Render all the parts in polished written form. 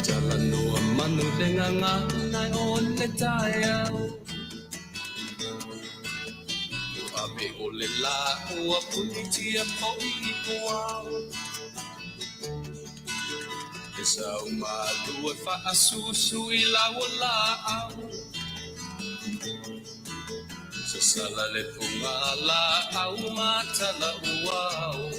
Talanoa manu le gagana o le taeao. Ua ave o le lā ua punitia foi i puao. E sau malu e faasusu i lau laau. Sasala le puga laau ma tala uao.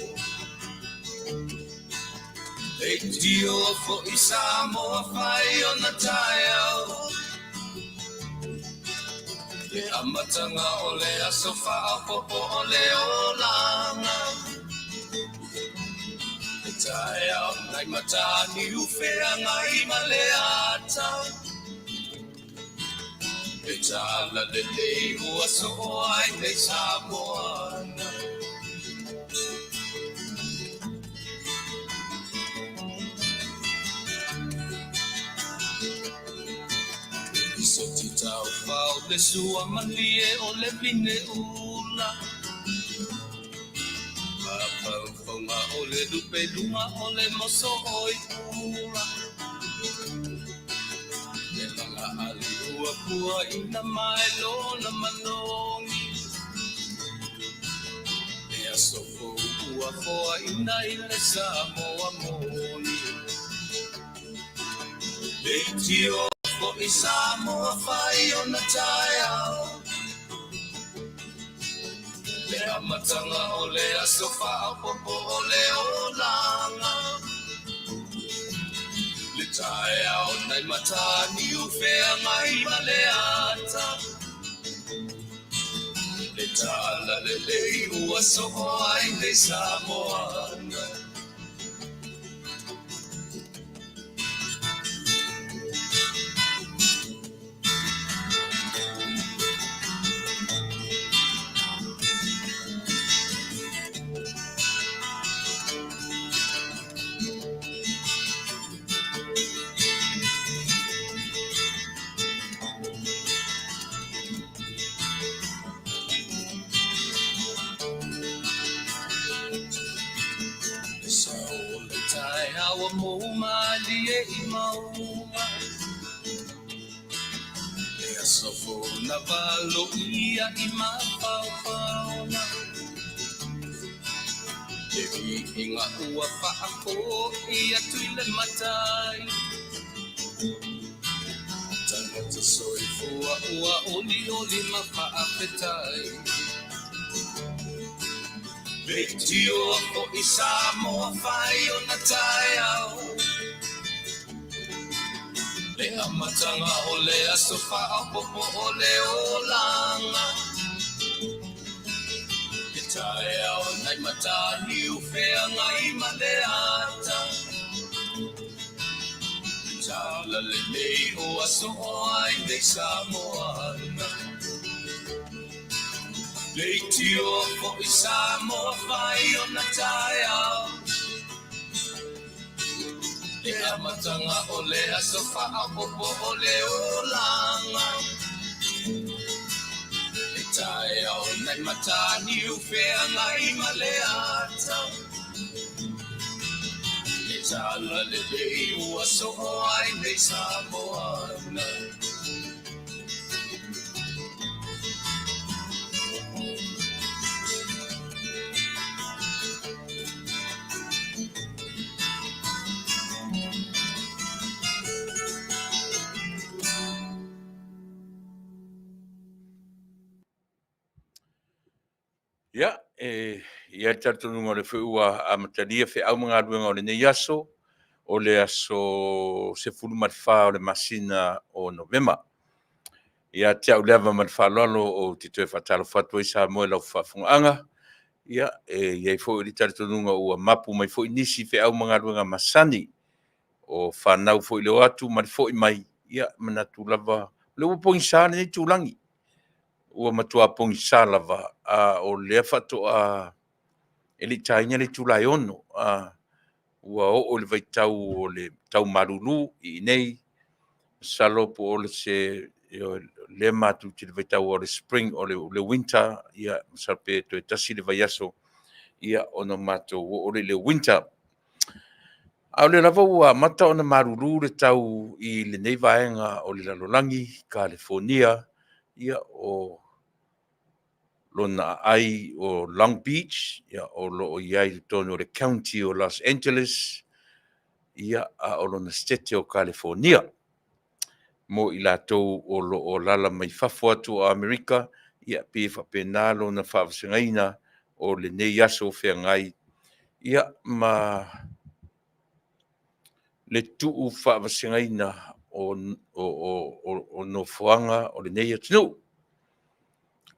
Leitio foi Samoa fai ona taeao. Le amataga o le aso faaopoopo o le olaga. Le taeao nai Mataniu Feagai ma le ata. Le talalelei ua soo ai nei Samoa. Soti taufao le sua malie o le vine ula. Mafaufauga o le lupe luga o le moso oi ula. Le laga ali ua pua ina mai lona manogi. Le aso fou ua foaina i le Samoa moni. Leitio foi Samoa fai ona taeao. Le amataga o le aso faaopoopo o le olaga. Le taeao nai Mataniu Feagai ma le ata. Le talalelei ua soo ai nei Samoa. Le sao o le taeao ua mou malie i mauga. Le aso fou na valoia i mafaufauga. Le viiga ua faafoi atu i le Matai. Tagata soifua ua olioli ma faafetai. Leitio foi Samoa fai ona taeao. Le amataga o le aso faaopoopo o le olaga. Le taeao nai Mataniu Feagai ma le ata. Le talalelei ua soo ai nei Samoa. Leitio foi Samoa fai ona taeao. Le amataga o le aso faaopoopo o le olaga. Le taeao nai Mataniu Feagai ma le ata. Le talalelei ua soo ai nei Samoa. Ia, e i ai le talitonuga o lea foi ua amatalia feau ma galuega o lenei aso, o le aso 14 o le masina o Novema. Ia te au le ava ma le faaaloalo ou te toe faatalofa atu ai Samoa i lau faafofogaaga. Ia, e i ai foi le talitonuga ua mapu mai foi nisi feau ma galuega masani o fanau foi le o atu ma le foi mai. Ia, manatu lava, o lea ua pogisa lenei itulagi. Ua matua pogisa lava, a o lea faatoa e le i taina le itula e 6. Ua oo i le vaitau o le tau malulu i inei, masalo po o le se lea matou te i le vaitau o le spring o le winter, ia masalo pe toe tasi le vaiaso, ia ona matou oo lea i le winter. A o lea lava ua amata ona malulu le tau i lenei vaega o le lalolagi, Kalifonia, ia o lona aai o Long Beach, ia o lo o i ai i totonu o le County o Los Angeles, ia a o lona Setete o Kalifonia. Mo i latou o lo o alaala mai fafo atu o Amerika, ia pei e faapena lona faavasegaina o lenei aso o feagai, ia ma le tuufaavasegaina o nofoaga o lenei atunuu.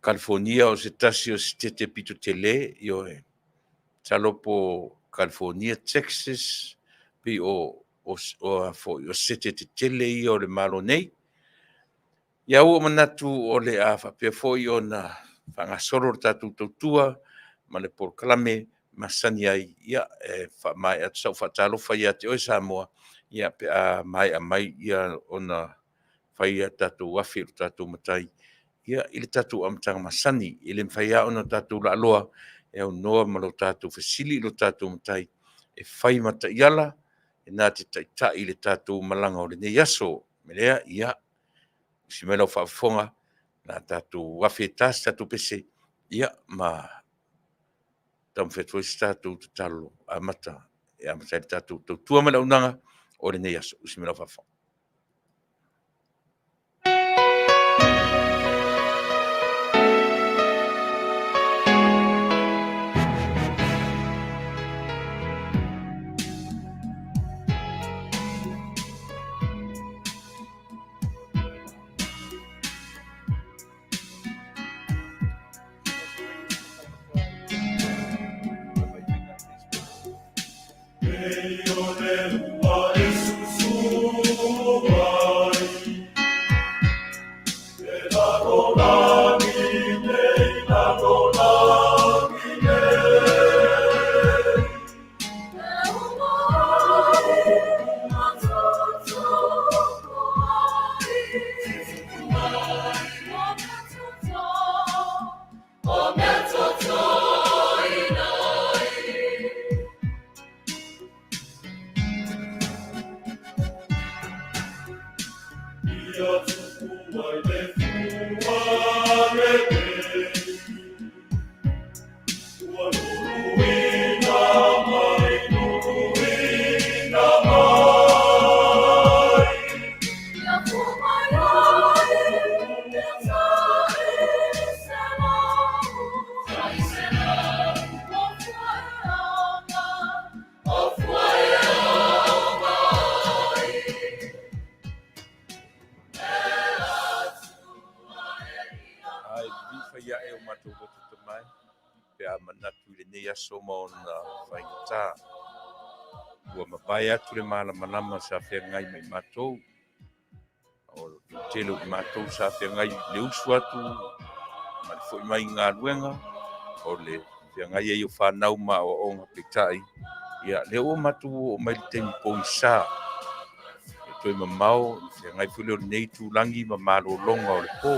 Kalifonia o se tasi o setete pito tele, ioe, masalo po o Kalifonia, Texas, pei o setete tetele ia o le Malo nei. Ia ua ou manatu o le a faapea foi ona faagasolo le tatou tautua ma le polokalame masani ai, ia, e faamaea atu sau faatalofa ia te oe Samoa, ia pe a maea mai ona fai a tatou afi i lo tatou Matai i le tatou amataga masani. E le mafai lava ona tatou laaloa e aunoa ma lo tatou fesili i lo tatou Matai e fai ma taiala na te taitai i le tatou malaga o lenei aso. O le mea lea, ia, usi mai lau faafofoga, o le a tatou afe e ta se tatou pese, ia ma taumafai atu ai se tatou tatalo amata e amata ai le tatou tautua ma le auaunaga o lenei aso. Usi mai lau faafofoga. Ai, fai ae o matou loto tamai, pe a manatu i lenei aso ma ona faigata. Ua mavae atu le malamalama sa feagai ma i matou, o le tele o i matou sa feagai i le usu atu ma le foi mai i galuega, o le feagai ai o fanau ma aoaoga peitai, ia lea ua matou oo mai i le taimi pogisa, e toe mamao le feagai foi lea o lenei itulagi ma malologa o le po.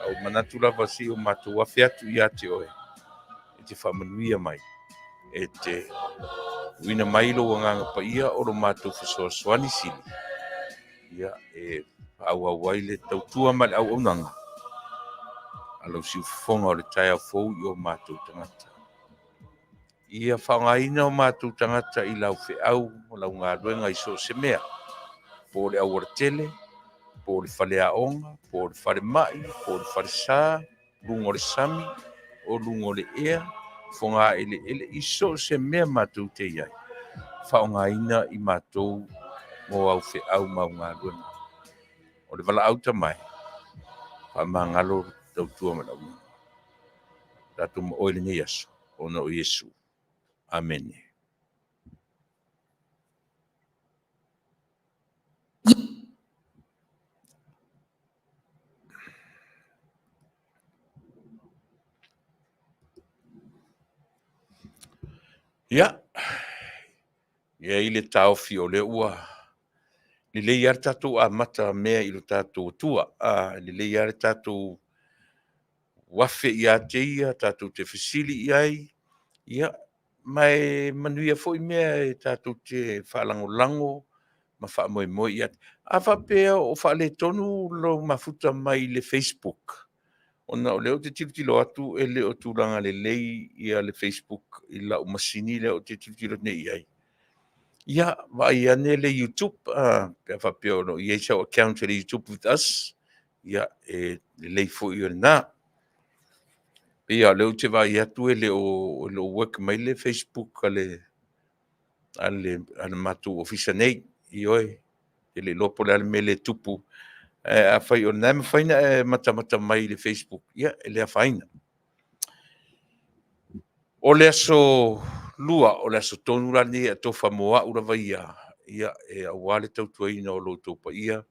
A ua manatu lava se i o matou afe atu ia te oe, e te faamanuia mai, e te tuuina mai lou Agaga Paia o lo matou fesoasoani sili, ia, e faaauau ai le tautua ma le auaunaga a lau siufofoga o le taeao fou i o matou tagata. Ia faaaogaina o matou tagata i lau feau ma lau galuega i so o se mea, po o le aualatele, po o le faleaoga, po o le falemai, po o le falesa, luga o le sami, o luga o le ea, fogaeleele, i so o se mea matou te i ai, faaaogaina i matou mo au feau ma au galuega. O le valaau tamae, faamagalo tautua ma le auaunaga. Tatou ma oe i lenei aso, ona o Iesu. Amene. Ia, e i ai le taofi o lea ua lelei lava le tatou amata mea i lo tatou Atua, lelei lava le tatou afe ia te Ia, tatou te fesili i ai, ia, Ma e manuia foi mea e tatou te faalagolago ma faamoemoe i ai. A faapea o faaletonu lou mafuta mai le Facebook, ona o lea ou te tilotilo atu e le o tulaga lelei le Facebook i lau masini lea ou te tilotilo nei i ai. Ia, vaai ane le YouTube, pe a faapea o lo o i ai sau account i le YouTube with us, ia, e lelei foi o lena. Pei lava o lea ou te vaai atu e le o work mai le Facebook a le matou ofisa nei. Ioe, e le iloa po o le a le mea lea e tupu. Ae afai o lena e mafai ona e matamata mai i le Facebook, ia e le afaina. O le aso Lua, o le aso tonu la lenei e atofa mo au lava ia, ia e aua le tautuaina o lo outou paia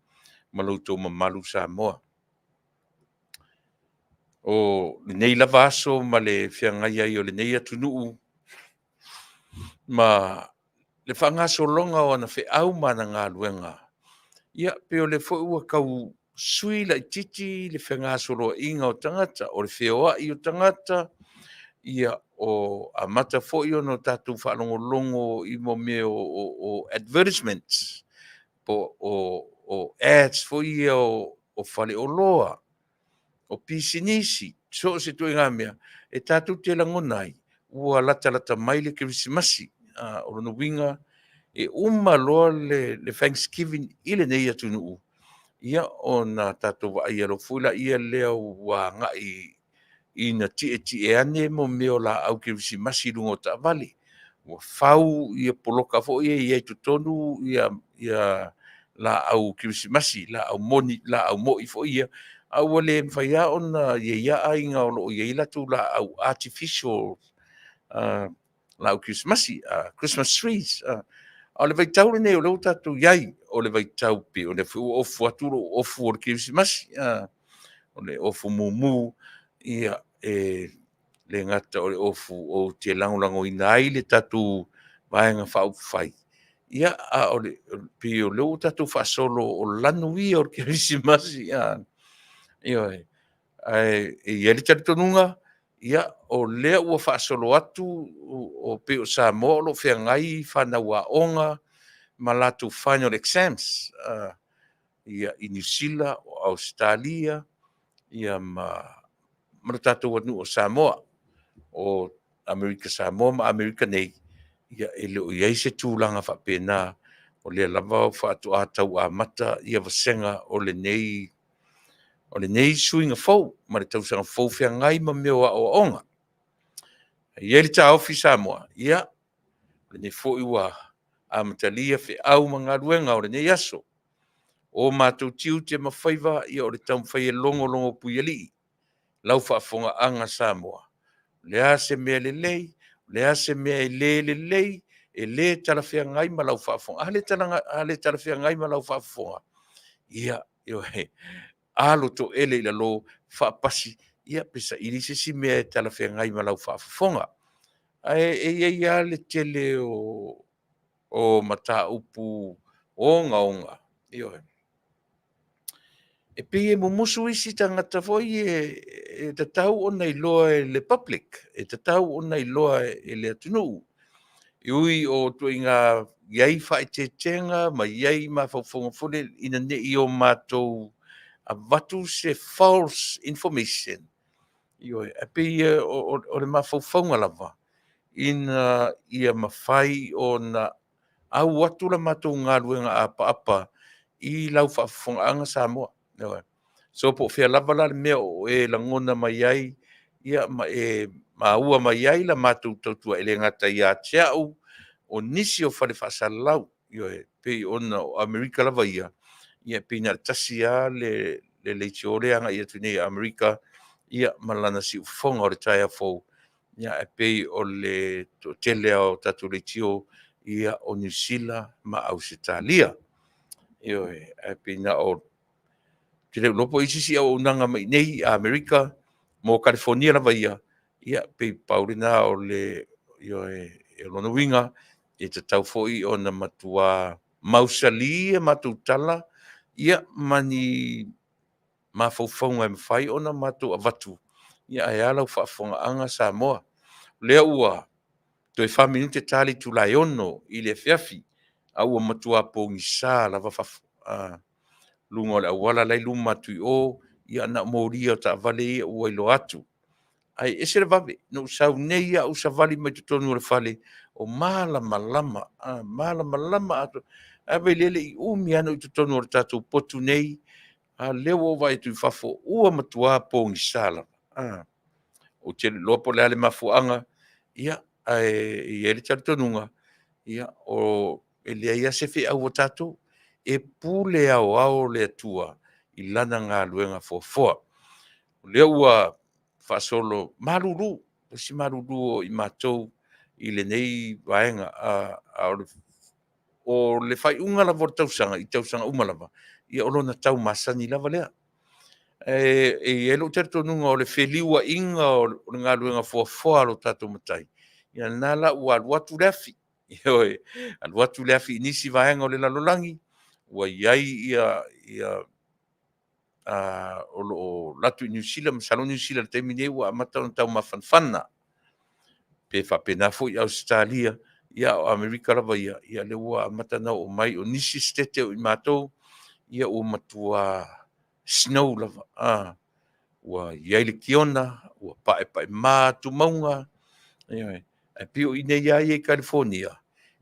ma lo outou mamalu Samoa. O lenei lava aso ma le feagai ai o lenei atunuu ma le faagasologa o ana feau ma ana galuega, ia pei o lea foi ua tau sui laitiiti le fegasoloaiga o tagata, o le feoai o tagata, ia o amata foi ona tatou faalogologo i mea o advertisements, po o ads foi ia o faleoloa, o pisinisi, so o se ituaiga mea e tatou te lagona ai ua latalata mai le Kerisimasi. O lona uiga, e uma loa le Thanksgiving i lenei atunuu, ia ona tatou vaaia loa foi lea ua agai ina tietie ane mea o laau kerisimasi i luga o taavale, ua fau poloka foi ia e i ai i totonu laau kerisimasi, laau moni laau moi foi ia, a ua le mafai lava ona i ai lava aiga o lo o i ai a latou laau artificial laau kerisimasi, Christmas trees. A o le vaitau lenei o lea ua tatou i ai, o le vaitau pei o lea foi ua ofu atu lou ofu o le kerisimasi, o le ofu mumu, ia e le gata o le ofu ou te lagolagoina ai le tatou Vaega Faaupufai, ia a o le pei o lea ua tatou faasolo o lanu ia o le kerisimasi, ioe. Ae i ai le talitonuga, ia o lea ua faasolo atu pei o Samoa o lo o feagai fanau aoga ma latou final exams i Niu Sila, o Ausetalia ma lo tatou atunuu o Samoa. O Amerika Samoa ma Amerika nei, ia e le o i ai se tulaga faapena, o lea lava faatoa tau amata vasega o lenei suiga fou ma le tausaga fou feagai ma mea o aoaoga. E i ai le taofi Samoa, ia, o lenei foi ua amatalia feau ma galuega o lenei aso. O matou tiute ma faiva, ia o le taumafai e logologo puialii lau faafofogaaga Samoa. O le a se mea lelei, o le a se mea e le lelei, e le talafeagai ma lau faafofoga. A le talafeagai ma lau faafofoga, ia, ioe, alo toele i lalo, faapasi, ia pe saili se isi mea e talafeagai ma lau faafofoga. Ae e i ai lava le tele o mataupu ogaoga, ioe, e pei e mumusu isi tagata foi ia e tatau ona iloa e le public, e tatau ona iloa e le atunuu. E ui o ituaiga i ai faaeteetega ma i ai mafaufauga foi lele ina ne i o matou avatu se false information, ioe, ae pei o le mafaufauga lava ina ia mafai ona au atu la matou galuega apaapa i lau faafofogaaga Samoa. Ioe. So po o fea lava la le mea o e lagona mai ai, ia ma e maua mai ai la matou tautua, e le gata ia te au, o nisi o fale faasalalau, ioe, pei ona o Amerika lava ia, e pei na o le tasi lava le leitio lea e agai atu nei i Amerika, ia ma lana siufofoga o le taeao fou, ae pei o le toatele lava o tatou leitio, ia o Niu Sila ma Ausetalia. Ioe, ae pei na o… Ou te le o iloa po o i ai se isi auaunaga mai i inei i Amerika mo Kalifonia lava ia, ia pei pau lena o le… Ioe, o lona uiga, e tatau foi ona matua mausali a matou tala, ia ma ni mafaufauga e mafai ona matou avatu, ae a lau faafofogaaga Samoa. O lea ua Toe 4 minute ta le itula e 6 i le afiafi, a ua matua pogisa lava fafo. Luga o le auala la i luma atu i o, ia na o molia o taavale ia ua iloa atu. Ae ese le vave, na ou sau nei lava ou savali mai totonu o le fale, o malamalama, malamalama atoa. Ae vaai lea e le i umi lava na ou i totonu o le tatou potu nei, a o lea ua ou vaai atu i fafo ua matua pogisa lava. Ou te le iloa po o le a le mafuaaga, ia, ae i ai le talitonuga, ia, e leai lava se feau a tatou, e pule aoao le Atua i Lana galuega foafoa. O lea ua faasolo malulu, isi malulu o i matou i lenei vaega, a o le faaiuga lava o le tausaga i tausaga uma lava, ia o lona tau masani lava lea. E i ai lou talitonuga o le feliuaiga o le galuega foafoa a lo tatou Matai, ia lena la ua alu atu le afi, ioe, alu atu le afi i nisi vaega o le lalolagi, ua i ai o lo o alu atu i Niu Sila, masalo o Niu Sila i le taimi nei ua amata ona taumafanafana, pe faapena foi Ausetalia, ia o Amerika lava ia, ia lea ua amata ona oo mai. O nisi setete o i matou, ia ua matua snow lava, ua i ai le tiona, ua paepaema atu mauga, ioe. Ae pei o i inei lava ia i Kalifonia,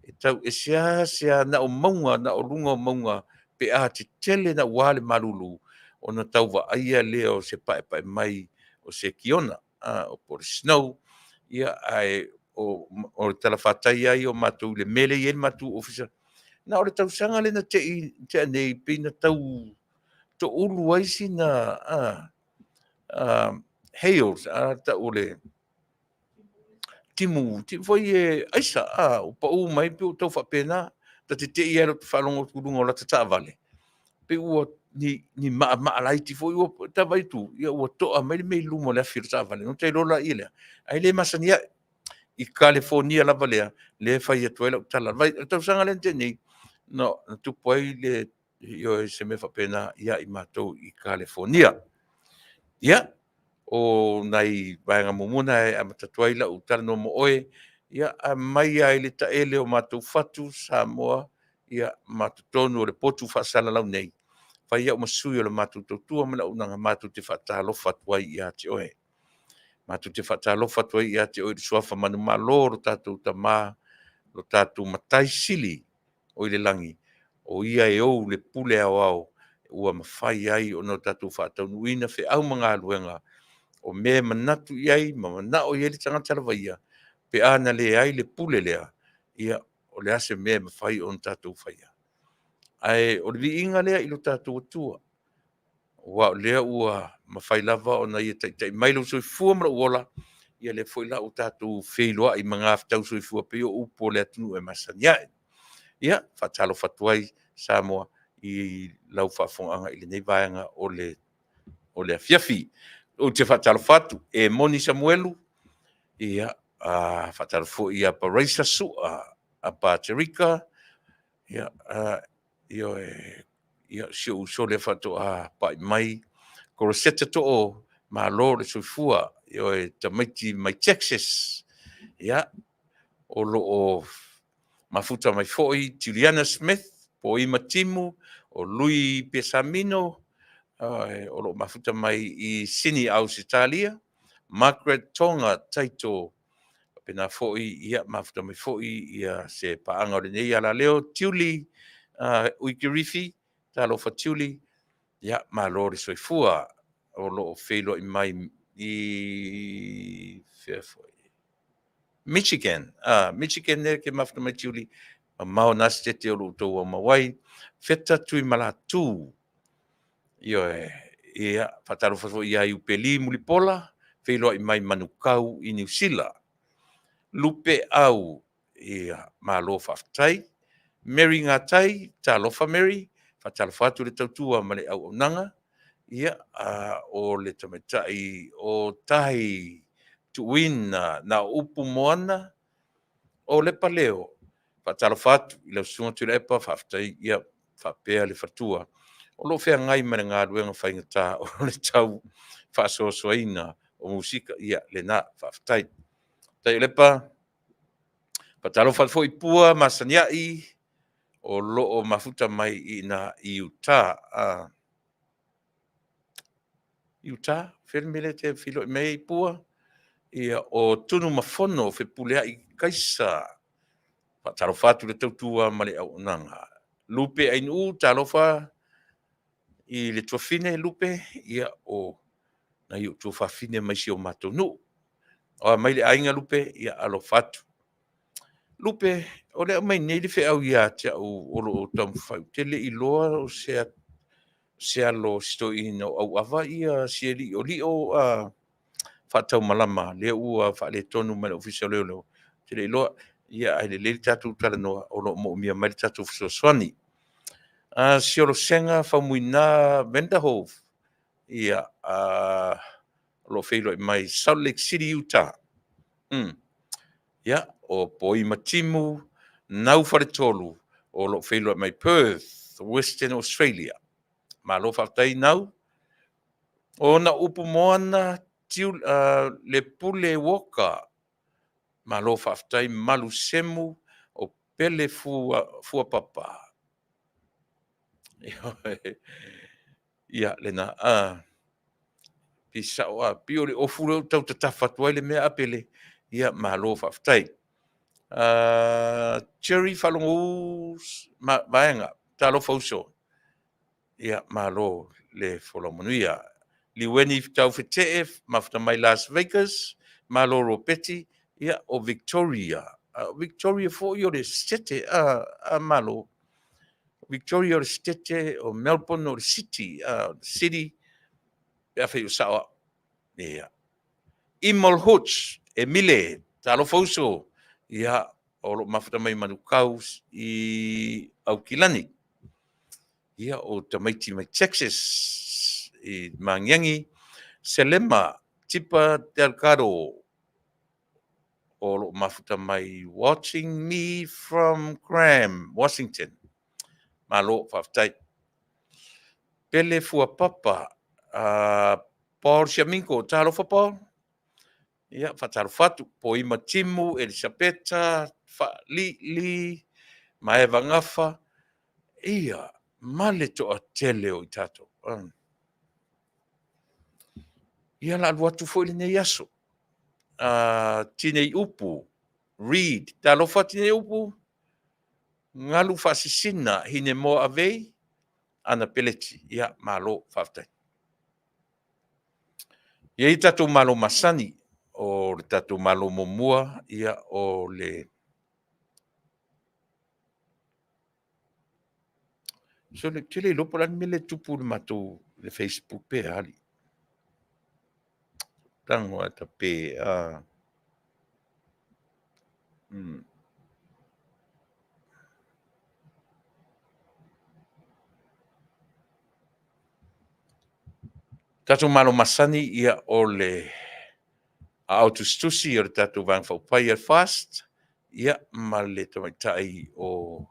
e tau ese lava se na o mauga, na o luga o mauga pe a tetele naua le malulu, ona tau vaaia lea o se paepae mai o se tiona, po o le snow. Ia, ae o le talafatai lava ia o matou i le mea lea e i ai le matou ofisa, na o le tausaga lea na tea nei pei na tau toulu ai sina hails, tau o le timu, timu foi e aisa, ua pau mai pei ua tau faapena. Ta te te i lava i lota faalogo atu i luga o lata taavale, pei ua ni maamaa laiti foi ua ta vaai atu, ia ua toa mai le mea i luma o le afi o le taavale, ona ota iloa lea, ae le masani ai. I Kalifonia lava lea, lea e fai atu ai lau tala. O le tausaga lea na tea nei, na tupu ai le, ioe, se mea faapena ia i matou i Kalifonia. Ia, o nai vaega muamua na e amata atu ai lau talanoa ma oe, ia, mai lava i le taele o matou fatu Samoa, ia, ma totonu o le potu faasalalau nei, fai au ma sui o le matou tautua ma le auaunaga, matou te faatalofa atu ai ia te oe. Matou te faatalofa atu ai ia te oe i le suafa manumalo o lo tatou Tama, lo tatou Matai Sili o i le lagi, o Ia e ou le pule aoao ua mafai ai ona tatou faataunuuina feau ma galuega, o mea e manatu i ai ma manao i ai le tagata lava ia, pe a na leai le pule lea, ia, o le a se mea e mafai ona tatou faia? Ae o le viiga lea i lo tatou Atua, aua o lea ua mafai lava ona Ia taitai mai lou soifua ma lou ola, ia lea foi la ua tatou feiloai magafetau soifua pei o upu o le atunuu e masani ai. Ia, faatalofa atu ai Samoa i lau faafofogaaga i lenei vaega o le afiafi. Ou te faatalofa atu, e moni Samuelu, ia, faatalofa foi ia Paraisa Sua, Paterika, ia, ioe, ia, si ou uso lea faatoa pai mai, Koroseta Too, malo le soifua, ioe, tamaiti mai Texas, ia, o lo o mafuta mai foi Juliana Smith, Poima Timu, o Lui Pesamino, o lo o mafuta mai i Sini, Ausetalia, Margaret Tonga Taito, faapena foi, ia, mafuta mai foi ia se paaga o lenei alaleo, Tiuli Uikirifi, talofa Tiuli, ia, malo le soifua, o lo o feiloai mai i fea foi? Michigan, Michigan lea e te mafuta mai Tiuli, mamao na setete o lo o outou aumau ai. Feta Tuimalatu, ioe, ia, faatalofa foi ia Iupeli Mulipola, feiloai mai Manukau i Niu Sila. Lupe Au, ia, malo faafetai. Mary Gatai, talofa Mary, faatalofa atu i le tautua ma le auaunaga, ia, o le tamaitai o Tai Tuuina na o Upu Moana, o Lepa Leo, faatalofa atu i lau Susuga Tuilaepa, faafetai, ia, faapea le faletua, o lo o feagai ma le galuega faigata o le tau faasoasoaina o musika. Ia, lena, faafetai. Taiulepa. Faatalofa atu foi i Pua Masaniai o lo o mafuta mai i ina i Utah. Utah, fea le mea lea e te feiloai mai ai Pua? Ia, o Tunumafono Fepuleai Kaisa. Faatalofa atu i le tautua ma le auaunaga. Lupe Ainuu, talofa i le tuafafine Lupe, ia o nai ou tuafafine mai si o matou nuu. O a mai le aiga Lupe? Ia alofa atu. Lupe, o le a aumai nei le feau ia te au o lo o taumafai, ou te le i iloa o se alo o si toeaina o Auava si alii o Lio faataumalama lea ua faaletonu mai le Ofisa o Leoleo, ou te le iloa. Ia ae lelei le tatou talanoa o lo o moomia mai le tatou fesoasoani. Siolosega Faumuina Vanderhoof, ia, o lo o feiloai mai Salt Lake City, Utah. Ia, o Poima Timu Naufaletolu o lo o feiloai mai Perth, Western Australia. Malo faafetai Nau. O ona upu moana le Pule Walker. Malo faafetai Malu Semu o Pele Fuapapa. Ia, lena. Pei sao a, pei o le ofu lea ua tau tatafa atu ai le mea a Pele. Ia, malo faafetai. Jerry Faalogou Vaega, talofa uso. Ia, malo le folau manuia. Liueni Taufetee, mafuta mai Las Vegas, malo Ropeti. Ia, o Victoria. O Victoria foi o le Setete a malo. Victoria o le Setete, o Melbourne o le City, City, pe afai o sao au. Ia. Imol Hooch, Emile, talofa uso. Ia, o lo o mafuta mai Manukau i Aukilani. Ia, o tamaiti mai Texas i Magiagi. Selema Tipa Delgado, o lo o mafuta mai Watching Me from Graham, Washington. Malo, faafetai. Pele Fuapapa, Paul Siaminko, talofa Paul. Ia, faatalofa atu. Poima Timu, Elisapeta, Faalili, Maeva Gafa, ia, ma le toatele o i tatou. Ia, la alu atu foi lenei aso. Tinei Upu, Reed, talofa Tinei Upu, Galu Faasisina, Hinemoa Avei, Ana Peleti. Ia, malo, faafetai. E i ai tatou malo masani, o le tatou malo muamua, ia, o le Sole, ou te le iloa po o le a le mea lea e tupu i le matou le Facebook pe a alii. Tago a ta pe a. Tatou malo masani, ia, o le aao tusitusi o le tatou Vaega Faaupufai a le FAST, ia, ma le tamaitai o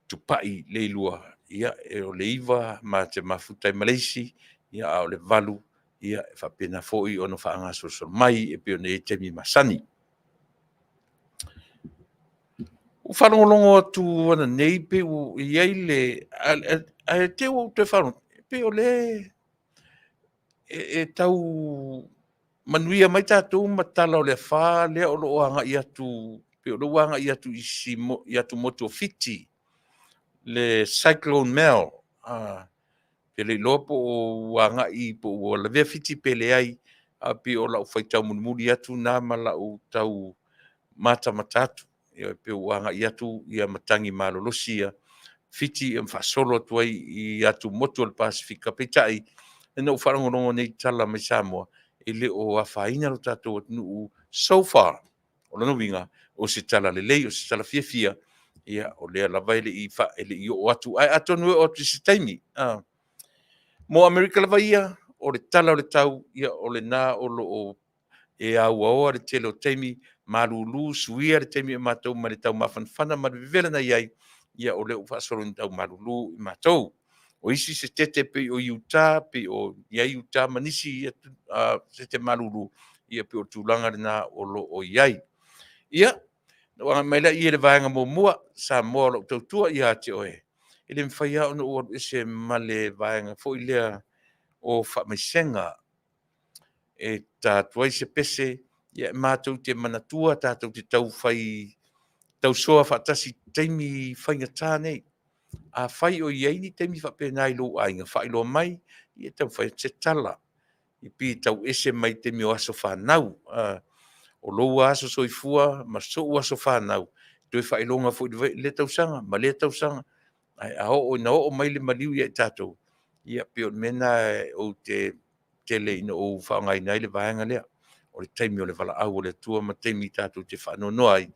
Tupai Leilua, ia, o le 9 ma te mafuta ai ma le isi, ia, a o le 8, ia, e faapena foi ona faagasolosolo mai e pei ona i ai taimi masani. Ua faalogologo atu ananei pei ua i ai le... ae te i ua ou toe faalogo, pei o lea e tau manuia mai tatou ma tala o le afa lea o lo o agai atu, pei o lea ua agai atu i atumotu o Fiti, le Cyclone Mel. Ou te le iloa po o ua agai po o ua lavea Fiti pe leai, ae pei o lau faitau mulimuli atu lena ma lau tau matamata atu, e pei ua agai atu ia matagi malolosi ia Fiti ma faasolo atu ai i atumotu o le Pasefika. Peitai, ina ua ou faalogologo nei i tala mai Samoa, e le o afaina lo tatou atunuu so far. O lona uiga, o se tala lelei, o se tala fiafia, ia o lea lava e le i oo atu, ae atonu e oo atu i se taimi. Mo Amerika lava ia, o le tala o le tau, ia o lena o lo o e auaoa le tele o taimi, malulu, suia le taimi o matou mai le tau mafanafana ma le vevela na i ai, ia o lea ua faasolo ina tau malulu i matou. O isi setete pei o Utah, pei o i ai Utah ma nisi setete malulu, ia pei o le tulaga lena o lo o i ai. Ia, Na ou agai mai lea i le vaega muamua, Samoa o lau tautua ia te oe, e le mafai lava ona ou alu ese ma le vaega foi lea o faamaisega e ta atu ai se pese, ia matou te manatua, tatou te taufai tausoa faatasi i taimi faigata nei. Afai o i ai ni taimi faapena i lou aiga, faailoa mai, ia taumafai atu se tala. E pei e tau ese mai taimi o aso fanau. O lou aso soifua ma sou aso fanau, toe faailoga foi i lea tausaga ma lea tausaga. Ae a oo ina oo mai le maliu ia i tatou, ia pei o le mea lena ou te tele ina ou faaaogaina ai le vaega lea, o le taimi o le valaau a le Atua ma taimi tatou te faanoanoa ai.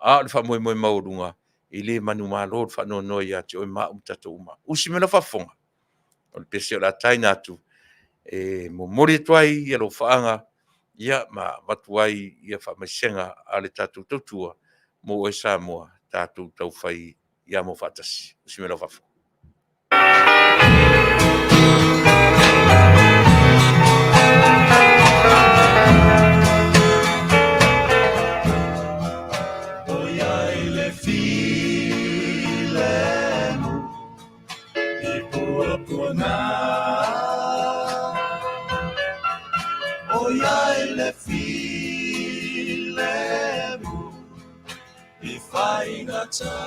A o le faamoemoe maualuga, e le manumalo le faanoanoa ia te oe ma au ma tatou uma. Usi mai lau faafofoga, o le pese o le a taina atu e momoli atu ai alofaaga ma avatu ai faamaisega a le tatou tautua mo oe Samoa, tatou taufai iamo faatasi. Usi mai lau faafofoga. Oi le filemu i puapuaga, oi le filemu i faigata.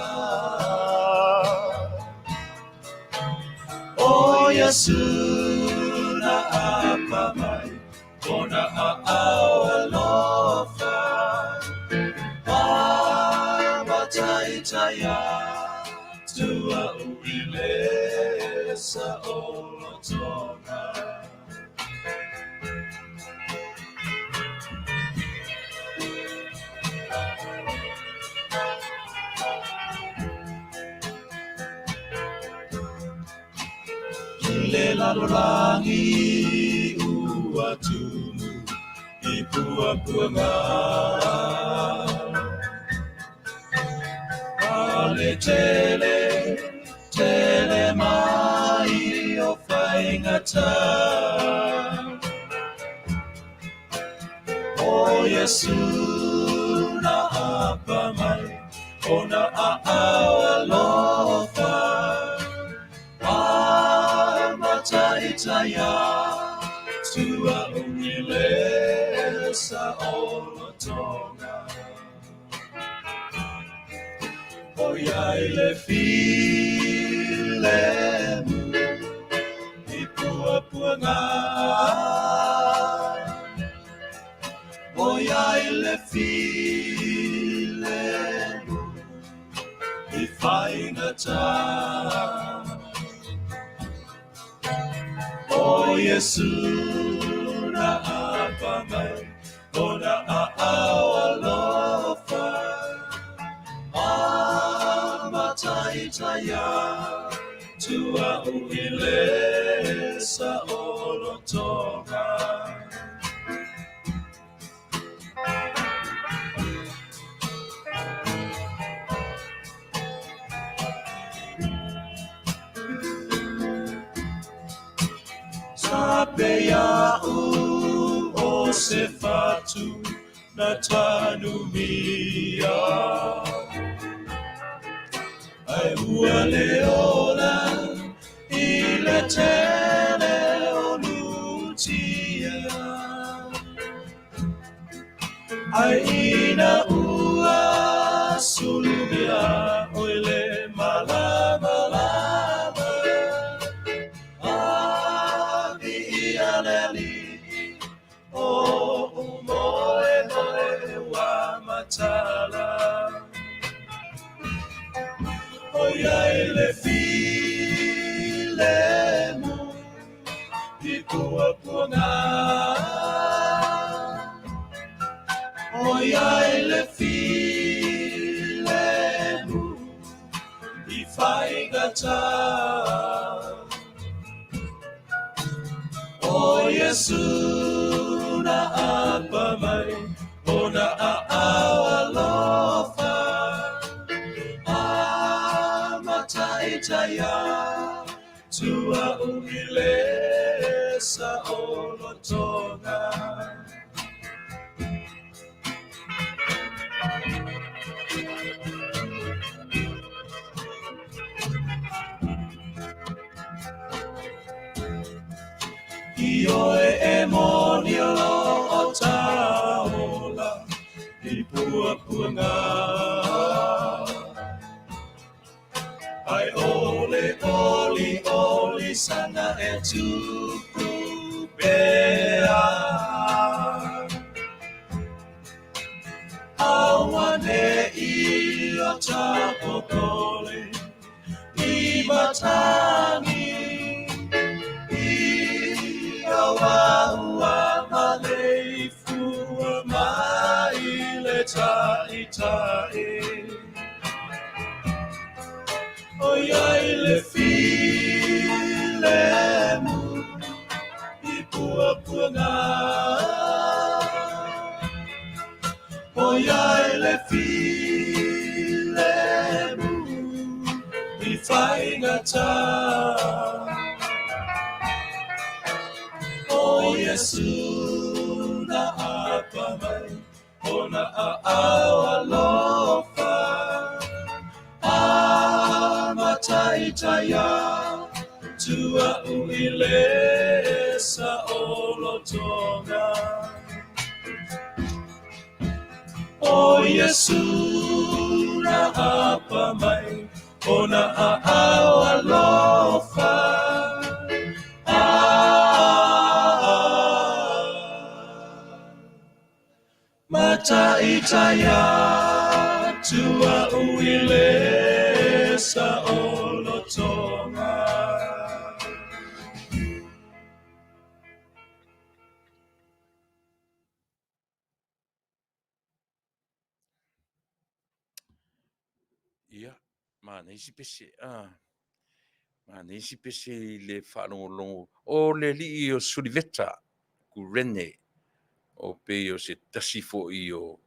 O Iesu na apa mai, ona aao alofa, ā-mataitaia atu a'u i le saolotoga. I le lalolagi ua tumu i puapuaga, a le tele, tele mai o faigata. O Iesu na apa mai, ona aao alofa, ā-mataitaia atu a'u i le saolotoga. Oi le filemu i puapuaga, oi le filemu i faigata. O Iesu na apa mai, ona aao alofa, ā-mataitaia atu a'u i le saolotoga. Sape ia'u o se fatu na tanumia, ae ua le ola i le tele o lutia. Ae ina ua sulumea oi le malamalama, a viia le Alii o'u moemoe ua matala. Oi le filemu i puapuaga, oi le filemu i faigata. O Iesu na apa mai, ona aao alofa, ā-mataitaia atu a'u i le saolotoga. I oe e moni o o taola i puapuaga. Ai ole oli oli sana e tupu pea. Aua ne i o tapokole i matagi i aua maleifua mai le ta'ita'i. O iai le filemu i puapuaga. O iai le filemu i faigata. O Iesu na apa mai ona aao alofa. A mataitai atu a'u i le saolotoga. O Iesu na apa mai ona aao alofa. Ah, mataitai atu a'u i le saolotoga. Ia, manaia si pese, ah. Manaia si pese i le faalogologo o le alii o Suliveta Kurene, o pei o se tasi foi o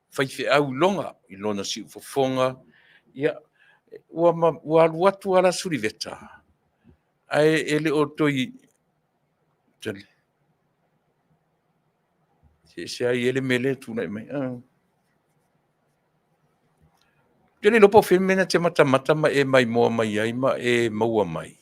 faifeau i loga i lona siufofoga. Ia, ua, ma, ua alu atu ala Suliveta, ae e le o toi tali. Se se ai ele mele tūnai mai. Ah. Te le lopo filme na te matamata ma e mai moa mai ai ma e maua mai.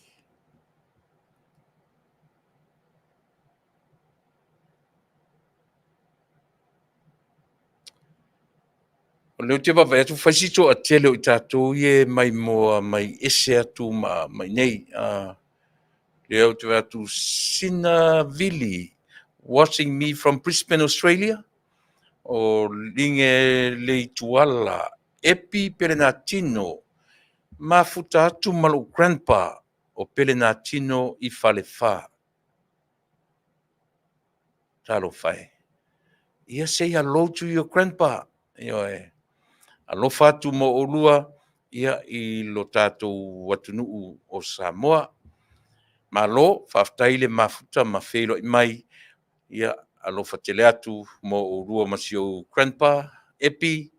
O lea ou te vaavaai atu fai si toatele o i tatou ia e maimoa mai ese atu ma mai nei. Lea ou te vaai atu Sina Vili watching me from Brisbane, Australia. O Lige Leituala, Epi Pelenatino, mafuta atu ma lou grandpa o Pelenatino i Falefa. Talofa e. Ia, say hello to your grandpa. Ioe. Alofa atu mo oulua ia i lo tatou atunuu o Samoa. Malo, faafetai le mafuta ma feiloai mai. Ia, alofa tele atu mo oulua ma si ou grandpa, Epi.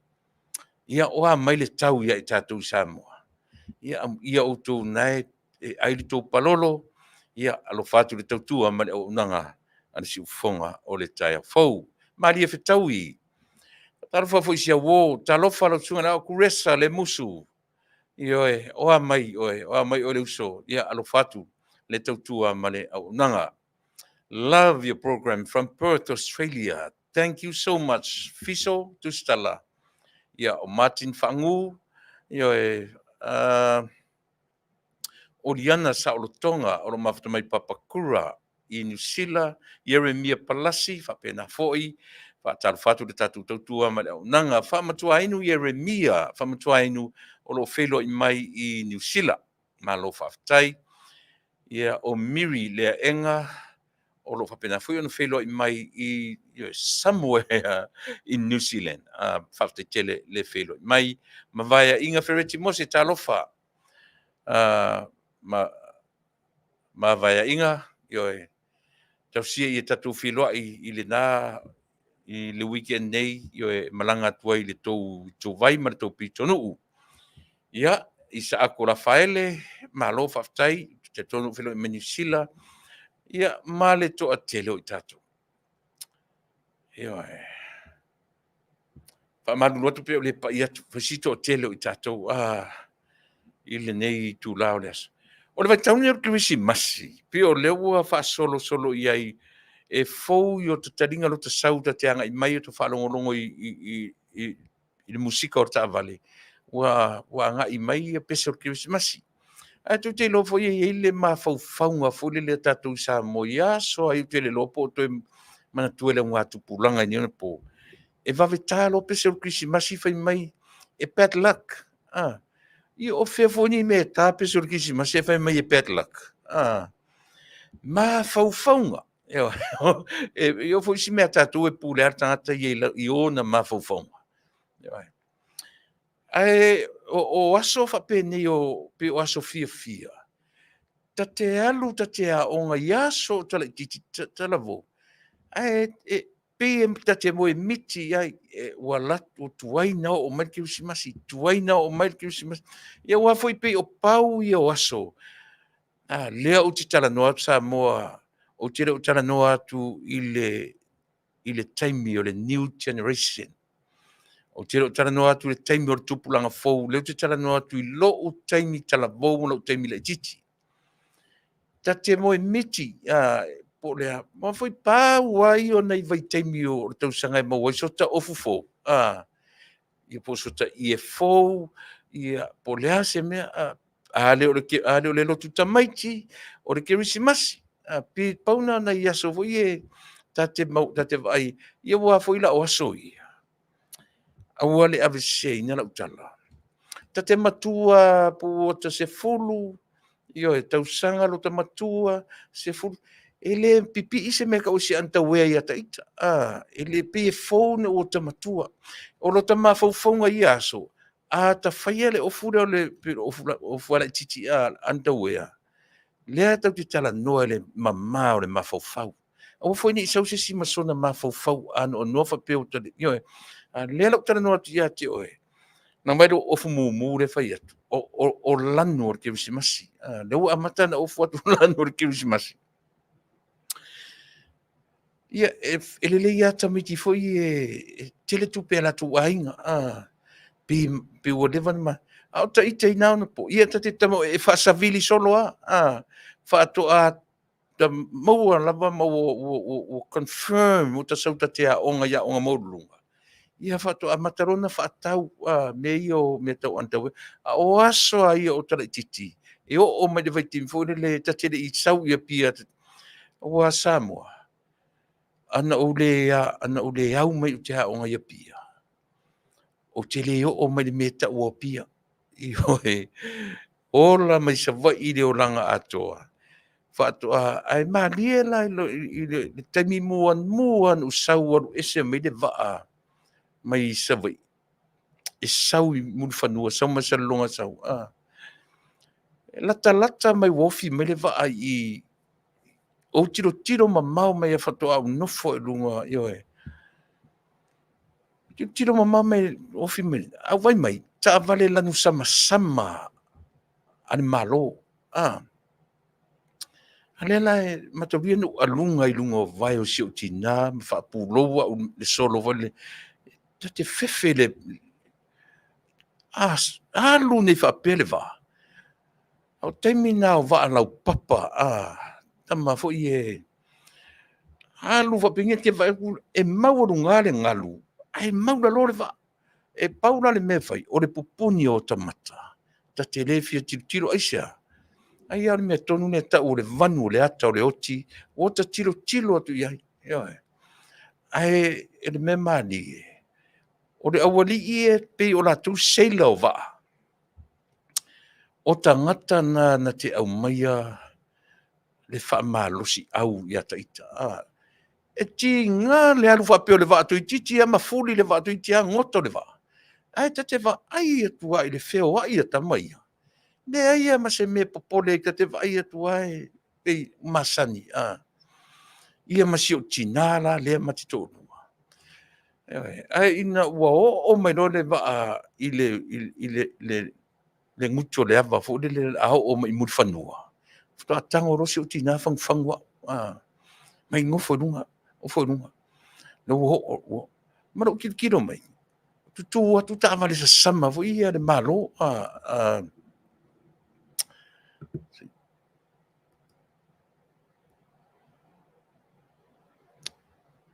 Ia, o a mai le tau ia i tatou i Samoa. Ia, ia outou nae e ai le tou palolo. Ia, alofa atu le tautua ma le auaunaga a le siufofoga o le taeao fou. Malie fetaui. Talofa foi si au o, talofa lau susuga i le Ao Kuresa le musu. Ioe, o a mai oe, o a mai oe le uso. Ia, alofa atu le tautua ma le auaunaga. Love your program from Perth, Australia. Thank you so much, Fiso Tusitala. Ia, o Martin Fagu, ioe, o Liana Saolotoga, o lo mafuta mai Papakura i Niu Sila, Ieremia Palasi, faapena foi, faatalofa atu le tatou tautua ma le auaunaga. Faamatuainu Ieremia, faamatuainu o lo o feiloai mai i Niu Sila. Malo faafetai. Ia, o Miri Leaega, o lo o faapena foi ona feiloai mai i somewhere in New Zealand. Faafetai tele le feiloai mai. Ma vaeaiga Fereti Mose, talofa. Ma vaeaiga, ioe, tausia ia tatou feiloai i lena i le weekend nei, ioe, malaga atu ai le tou vai ma le tou pitonuu. Ia, Isaako Rafaele, malo faafetai, te tonu feiloai mai Niu Sila. Ia, ma le toatele o i tatou. Ioe. Faamalulu atu pe o le pai atu, fai si toatele o i tatou i lenei itula o le aso. O le vaitau lenei o le Kerisimasi, pei o lea ua faasolosolo i ai e fou i ota taliga lota sau ta te agai mai o ta faalogologo i le musika o le taavale, ua agai mai ia pese o le Kerisimasi. Ae tou te iloa foi e i ai le mafaufauga foi lele a tatou i Samoa i aso lava ia, ou te le iloa po o toe manatua e le augatupulaga i nei ona po, e vave ta loa pese o le Kerisimasi fai mai e bad luck. Ia o fea foi nei mea e ta pese o le Kerisimasi ae fai mai e bad luck? Mafaufauga. E oo foi isi mea a tatou e pule lava le tagata ia i ona mafaufauga. Ae o aso faapenei pei o aso fiafia, ta te alu ta te aoga i aso o ta laitiiti talavou, ae pei e ta te moemiti i ai, ua tuai ona oo mai le Kerisimasi, tuai ona oo mai le Kerisimasi. Ia aua foi pei o pau ia o aso, a lea ou te talanoa atu Samoa, ou te le o talanoa atu i le taimi o le new generation. Ou te le o talanoa atu i le taimi o le tupulaga fou, lea ou te talanoa atu i lou taimi talavou ma lou taimi laitiiti. Ta te moemiti po o le a, aua foi pau lava ia o nai vaitaimi o le tausaga e maua ai so ta ofu fou, ia po o so ta ie fou, ia po o le a se mea, a le o le lotu tamaiti, o le Kerisimasi. Pe pau na o nai aso foi ia ta te vaai, ia aua foi la o aso ia, aua le aveseseina lau tala, ta te matua lava po ua ta 10, ioe, tausaga lota matua, 10, e le pipii se mea e tau o se underwear ia ta ita. E le pei e fou ina ua ta matua. O lota mafaufauga i ia aso, a ta faia le ofu lea o le pei o le ofu lava laitiiti underwear, lea tatou te talanoa i le mama o le mafaufau. Aua foi ne i sau se isi ma sona mafaufau anoanoa faapea ua ta… ioe. A o lea o le a ou talanoa atu ia te oe, na aumai lou ofu mumu lea e fai atu, o lanu o le Kerisimasi. O lea ua amata ona ofu atu lanu o le Kerisimasi. Ia, e lelei lava tamaiti foi ia e tele tupe a latou aiga, pe ua leva ona… A o ita i na ona po, ia ta te tama e faasavili solo lava, faatoa ta maua lava ma ua confirm ua ta sau ta te aoga i aoga maualuluga, ia faatoa amata loa ona faatau mea ia o mea tau underwear. A o aso lava ia o ota laitiiti, e oo mai i le vaitaimi foi lele ta te le i sau i Apia, aua Samoa, ana ou le au mai ou te aoga i Apia, ou te le oo mai i le mea e tau o Apia. Ioe, ola mai Savaii i le olaga atoa, faatoa, ae malie la i le taimi muamua na ou sau alu ese mai ai le vaa mai Savaii, e sau i Mulifanua, sau mai Salelologa e sau, e latalata mai ua ofi mai le vaa i i, ou tilotilo mamao mai lava faatoa ou nofo i luga, ioe. Tilotilo mamao mai ofi mai, ae ou vaai mai, taavale lanu samasama a le Malo. A lea la e mataulia na ou aluga i luga o vae o si ou tina ma faapulou au i le solo foi lele, ta te fefe i le alu nei faapea le vaa. O le taimi lena o vaa laupapa, tama foi ia, alu faapenei e te vaai atu e maualuga le galu ae maualalo le vaa. E pau la le mea e fai, o le pupuni o ota mata, ta te le fia tilotilo. Aisea? Ai lava o le mea tonu lea e tau o le vanu o le ata o le oti, ua ta tilotilo atu i ai. Ioe. Ae o le mea malie, o le aualii ia e pei o latou seila o vaa, o tagata na na te aumaia le faamalosiau ia ta ita. E tiga le alu faapea o le vaa toeitiiti lava mafuli le vaa toeitiiti lava goto le vaa, ae ta te vaai atu lava i le feoai a tama ia, leai lava ma se mea e popole ai, ta te vaai atu lava e pei ua masani. Ia ma si ou tina la lea ma te toalua. Ae ina ua oo mai loa le vaa i le gutu o le ava foi lele a oo mai i Mulifanua, faatoa tago loa si ou tina fagufagu au, mai nofo i luga, nofo i luga, lea ua oo. Ma lou tilotilo mai, tutu atu taavale sasama foi ia a le Malo.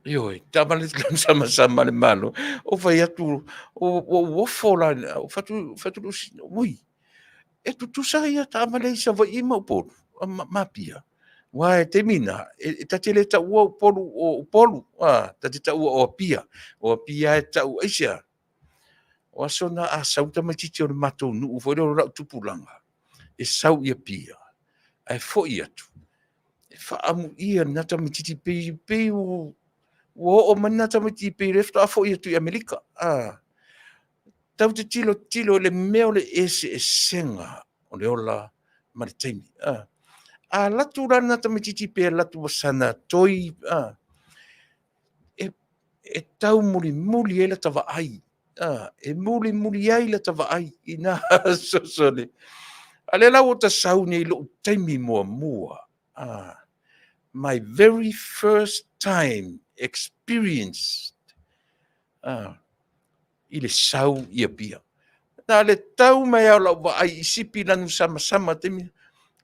Ioe, taavale samasama a le Malo, ou fai atu, ua ou ofo la, ou fai atu, ui, e tutusa ia taavale i Savaii ma Upolu, ma Apia. Aua e taimi na, e ta te le taua Upolu o Upolu, ta te taua o Apia. O Apia e tau, aisea? O aso na a sau le tamaitiiti o le matou nuu foi lea o lau tupulaga, e sau i Apia, ae foi atu, e faaamuia lena tamaitiiti pei ua oo mai lena tamaitiiti pei o lea faatoa foi atu i Amerika. Tatou te tilotilo i le mea o le eseesega o le ola ma le taimi. A alu atu la lena tamaitiiti pe alu atu ma sana toi, e taumulimuli ai lata vaai, e mulimuli ai lata vaai i na fesoasoani. A o lea la ua ta sau nei i lou taimi muamua, my very first time experience i le sau i Apia. Na o le tau mai lava o lau vaai i sipi lanu samasama i le taimi lena,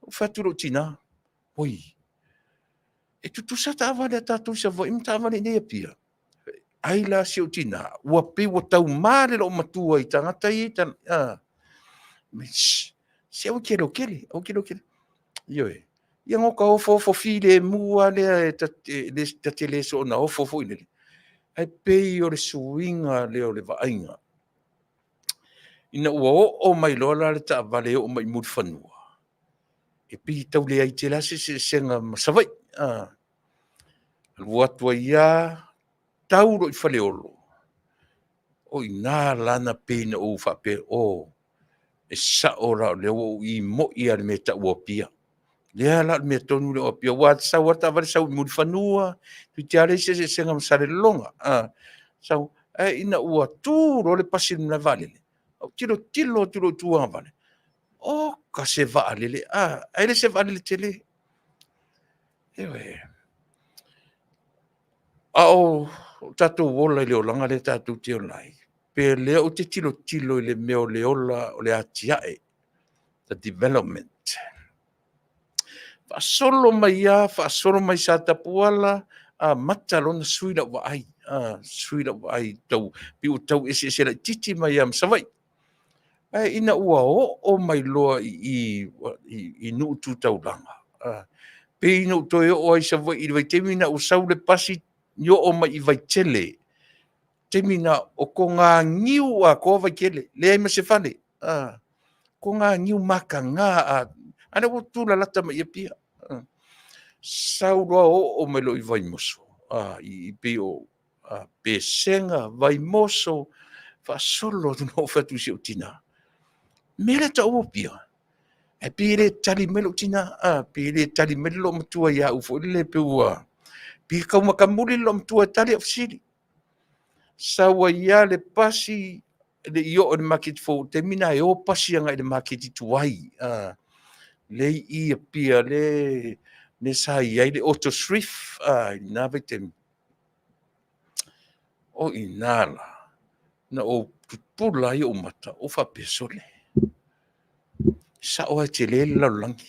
ou fai atu i lou tina, oi, e tutusa taavale a tatou i Savaii ma taavale i inei i Apia? Ai la si ou tina, ua pei ua tauma le loomatua i tagata ia e se aua e te leotele, aua e te leotele. Ioe. Ia na ota ofoofo filemu lava lea ta te le soona ofo foi lele, ae pei o le suiga lea o le vaaiga. Ina ua oo mai loa la le taavale e oo mai i Mulifanua, e pei e tau leai tele lava se eseesega ma Savaii. Alu atu ai lava tau loa i Faleolo, o i ina la na pei na ou faapea, o, e sao la o lea ua ou moi lava i le mea e tau o Apia. O lea la o le mea tonu lea o Apia, aua e sau lava le taavale sau i Mulifanua, toeitiiti lava leai se eseesega ma Salelologa. Sau, ae ina ua tu loa le pasi i le malae vaalele, ou tilotilo atu loa i le tu agavale, oka se vaalele, ae le se vaalele tele. Ioe. A o tatou ola i le olaga lea tatou te ola ai, pe o lea ou te tilotilo i le mea o le ola o le atiae, the development. Faasolo mai lava, faasolo mai Satapuala, amata loa ona sui lau vaai, sui lau vaai, pei ua tau eseese laitiiti mai lava ma Savaii. Ae ina ua oo mai loa i i nuu tu taulaga, pei na ou toe oo lava i Savaii i le vaitaimi lena ua sau le pasi oo mai i Vaitele, taimi lena o toganiu atoa Vaitele, leai ma se fale, toganiu mataga, a o lea ua tulalata mai i Apia. Sau loa oo mai loa i Vaimoso, pei o Pesega, Vaimoso, faasolo atu loa. Ou fai atu i si ou tina, o le mea lea e tau o Apia? Ae pei e le tali mai lou tina, pei e le tali mai le loomatua ia au foi lele, pei ua pei e tau matamuli le loomatua e tali au fesili. Sau ai lava le pasi, e le i oo i le maketi fou, o le taimi lena e o pasi agai i le maketi tuai, lea e i i Apia lea sa i ai le Autosrift i lena vaitaimi. O i ina la, na ou pupula ai ou mata, ou faapea, sole, e sao lava e tele le lalolagi.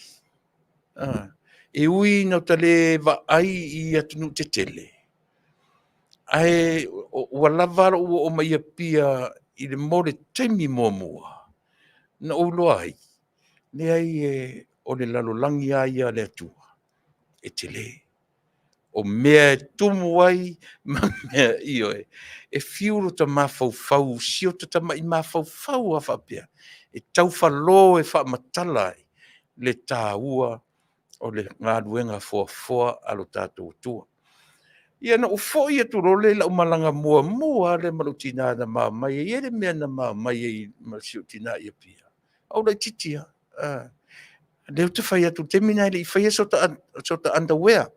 E ui ina ou le vaai i atunuu tetele, ae ua lava lou oo mai i Apia mo le taimi muamua na ou iloa ai, leai o le lalolagi lava ia a le Atua, e tele. O mea e tumu ai ma mea, ioe, e fiu lo ta mafaufau, si o ta tamai mafaufau lava faapea, e tau falo e faamatala ai le taua o le galuega foafoa a lo tatou Atua. Ia na ou foi atu loa lea i lau malaga muamua lava lea ma lou tina na ma omai ai. E i ai le mea na ma omai ai ma si ou tina i Apia, a o ou laitiiti lava. O lea ou te fai atu i le taimi lena e le i faia so ta underwear.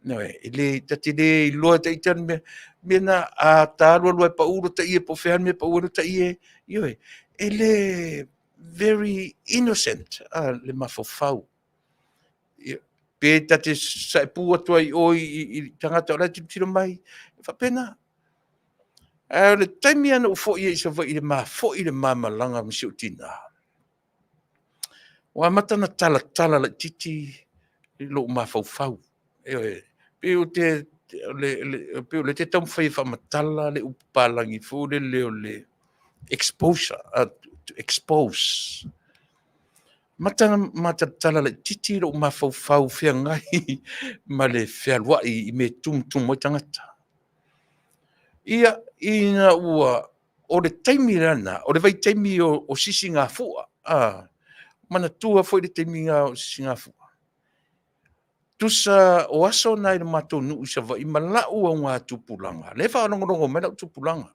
Ioe, ta te le iloa e ita le mea lena, a ta alu alu lava e pau lota ie po o fea lava le mea e pau ai lota ie. Ioe, e le very innocent le mafaufau. Pe ta te saepu atu ai i o i tagata o la e tilotilo mai, e faapena. Ae o le taimi lava na ou foi ai i Savaii i le ma foi i le ma malaga ma si ou tina, ua amata ona talatala laitiiti lou mafaufau. Ioe, pei ou te le, le, pei o lea e te taumafai e faamatala le upu palagi foi lele o le exposure, to expose. Mata matalatala laitiiti lou mafaufau feagai ma le fealuai i mea e tumutumu ai tagata. Ia, ina ua o le taimi lena, o le vaitaimi o sisigafua, a, manatua foi le taimi na o sisigafua. Tusa o aso na i le matou nuu i Savaii ma lau augatupulaga, lea e faalogologo mai lau tupulaga.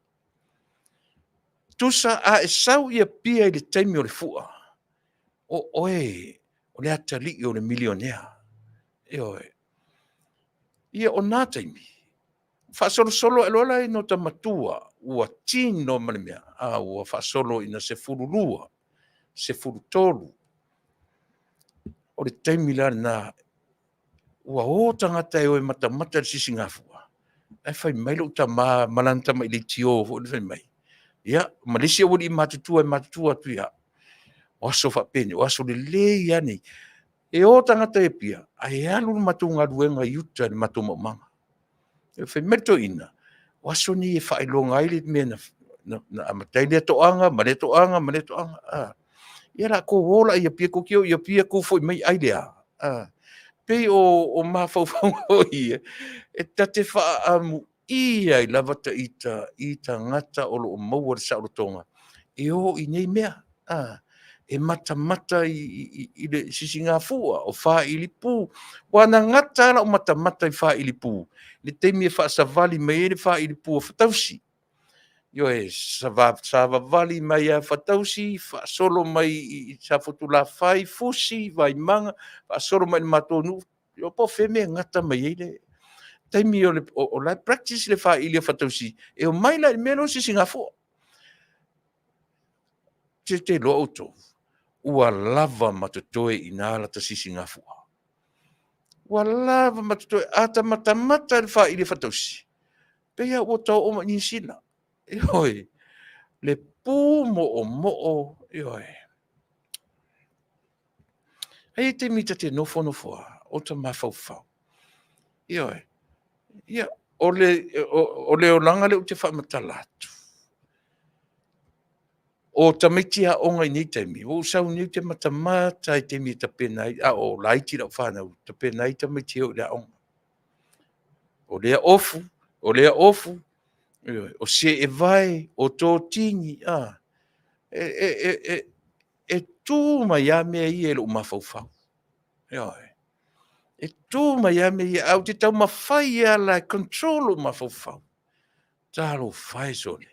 Tusa a e sau i Apia i le taimi o le fua, o oe o le atalii o le milionea. Ioe. Ia o na taimi, faasolosolo ae loa la ina ota matua ua tino ma le mea, a ua faasolo ina 12, 13. O le taimi la lena ua o tagata e o e matamata i le sisigafua, ae fai mai lou tama ma lana tamai leitio foi lea fai mai, ia, ma le isi aualii matutua e matutua atu ia au, o aso faapenei, o aso lelei lava nei. E o tagata i Apia, ae alu le matou galuega i uta i le matou maumaga. Fai mai le toeaina, o aso nei e faailoga ai le mea na amata ai lea toaga ma lea toaga ma lea toaga. A, ia o le a tou o la i Apia, tou te o i Apia tou foi mai ai le a? A, pei o mafaufauga foi ia, e ta te faaamuia ai lava ita i tagata o lo o maua le saolotoga e o i nei mea. A, e matamata i le sisigafua, o failipu. Aua na gata lava lau matamata i failipu i le taimi e faasavali mai ai le failipu a Fetausi. Ioe, savavali mai lava Fetausi faasolo mai i Safotulafai, Fusi, Vaimauga, faasolo mai i le matou nuu, po o fea le mea e gata mai ai le taimi o la e practice le faili a Fetausi, e omai la i le mea lea o le sisigafua. Ou te iloa outou, ua lava ma totoe i ina lata sisigafua. Ua lava ma totoe. A ta matamata i le faili a Fetausi, pei lava ua ta oo mai i Niu Sila. Ioe, le pumoomoo, ioe. E i ai taimi ta te nofonofo lava o ta mafaufau, ioe, ia, o le olaga lea ou te faamatala atu, o tamaiti aoga i nei taimi, ua ou sau nei ou te matamata i taimi e tapena ai, a o laiti lau fanau, tapena ai tamaiti e o i le aoga. O lea ofu, o lea ofu, ioe, o seevae, o totini, a, e tu mai lava mea ia i lou mafaufau. Ioe. E tu mai lava mea ia, ae ou te taumafai lava la e control lou mafaufau. Talofa e sole,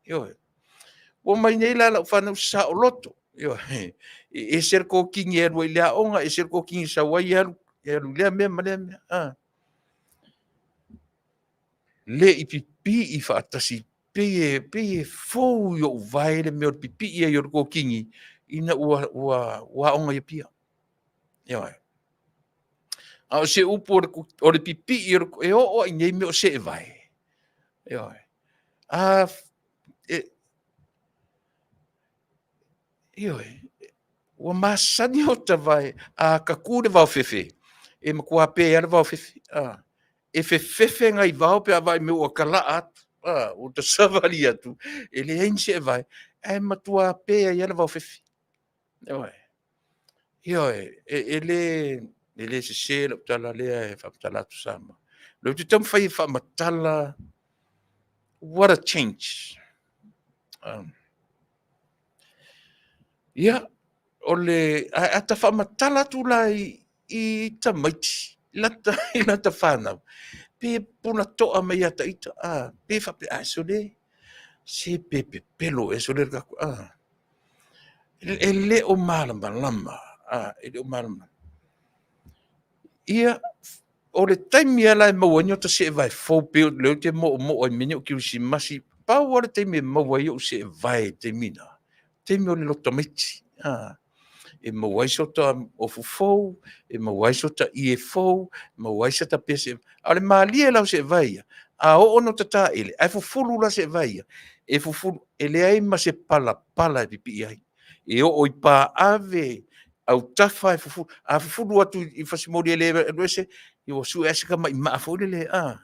ioe. Ua omai nei la lau fanau saoloto, ioe, e ese le kokini e alu ai i le aoga, ese le kokini e sau ai alu i lea mea ma lea mea. A. Le i pipii faatasi, pei e fou i ou vae le mea o le pipii ai o le kokini ina ua aoga i Apia. Ioe. A o se upu o le pipii e oo lava i nei mea o seevae. Ioe. A, e, ioe, ua masani o ta vae, a tatū le vaofefe, e matua pe lava le vaofefe. A, e fefefe nai vao pe a vaai mai ua talaa atu, a, ua ta savali atu, e leai ni seevae, ae matua pe ai lava le vaofefe. Ioe. Ioe, e le sese lau tala lea e faamatala atu Samoa. O lea ou te taumafai e faamatala what a change. Ia, o le, a ta faamatala atu la i tamaiti, i lata fanau, pe pula toa mai ia ta ita, a, pe faapea, a, sole, se pe pepelo ea sole le tatou, a. E le o malamalama, a, e le o malamalama. Ia, o le taimi lava la e maua ai ni ota seevae fou, pei o lea ou te moomoo ai i mea nei o Kerisimasi, pau lava le taimi e maua ai ou seevae i le taimi lena, taimi o le loto tamaiti. A, e maua ai sota ofu fou, e maua ai sota ie fou, e maua ai sata pea seevae. A o le malie la o seevae ia, a oo ina ota taele, ae fufulu la seevae ia, e fufulu, e leai ma se palapala e pipii ai. E oo i paave, autafa e fufulu, a fufulu atu i fasimoli e le alu ese, ia ua sue lava si tamai maa foi lele, a.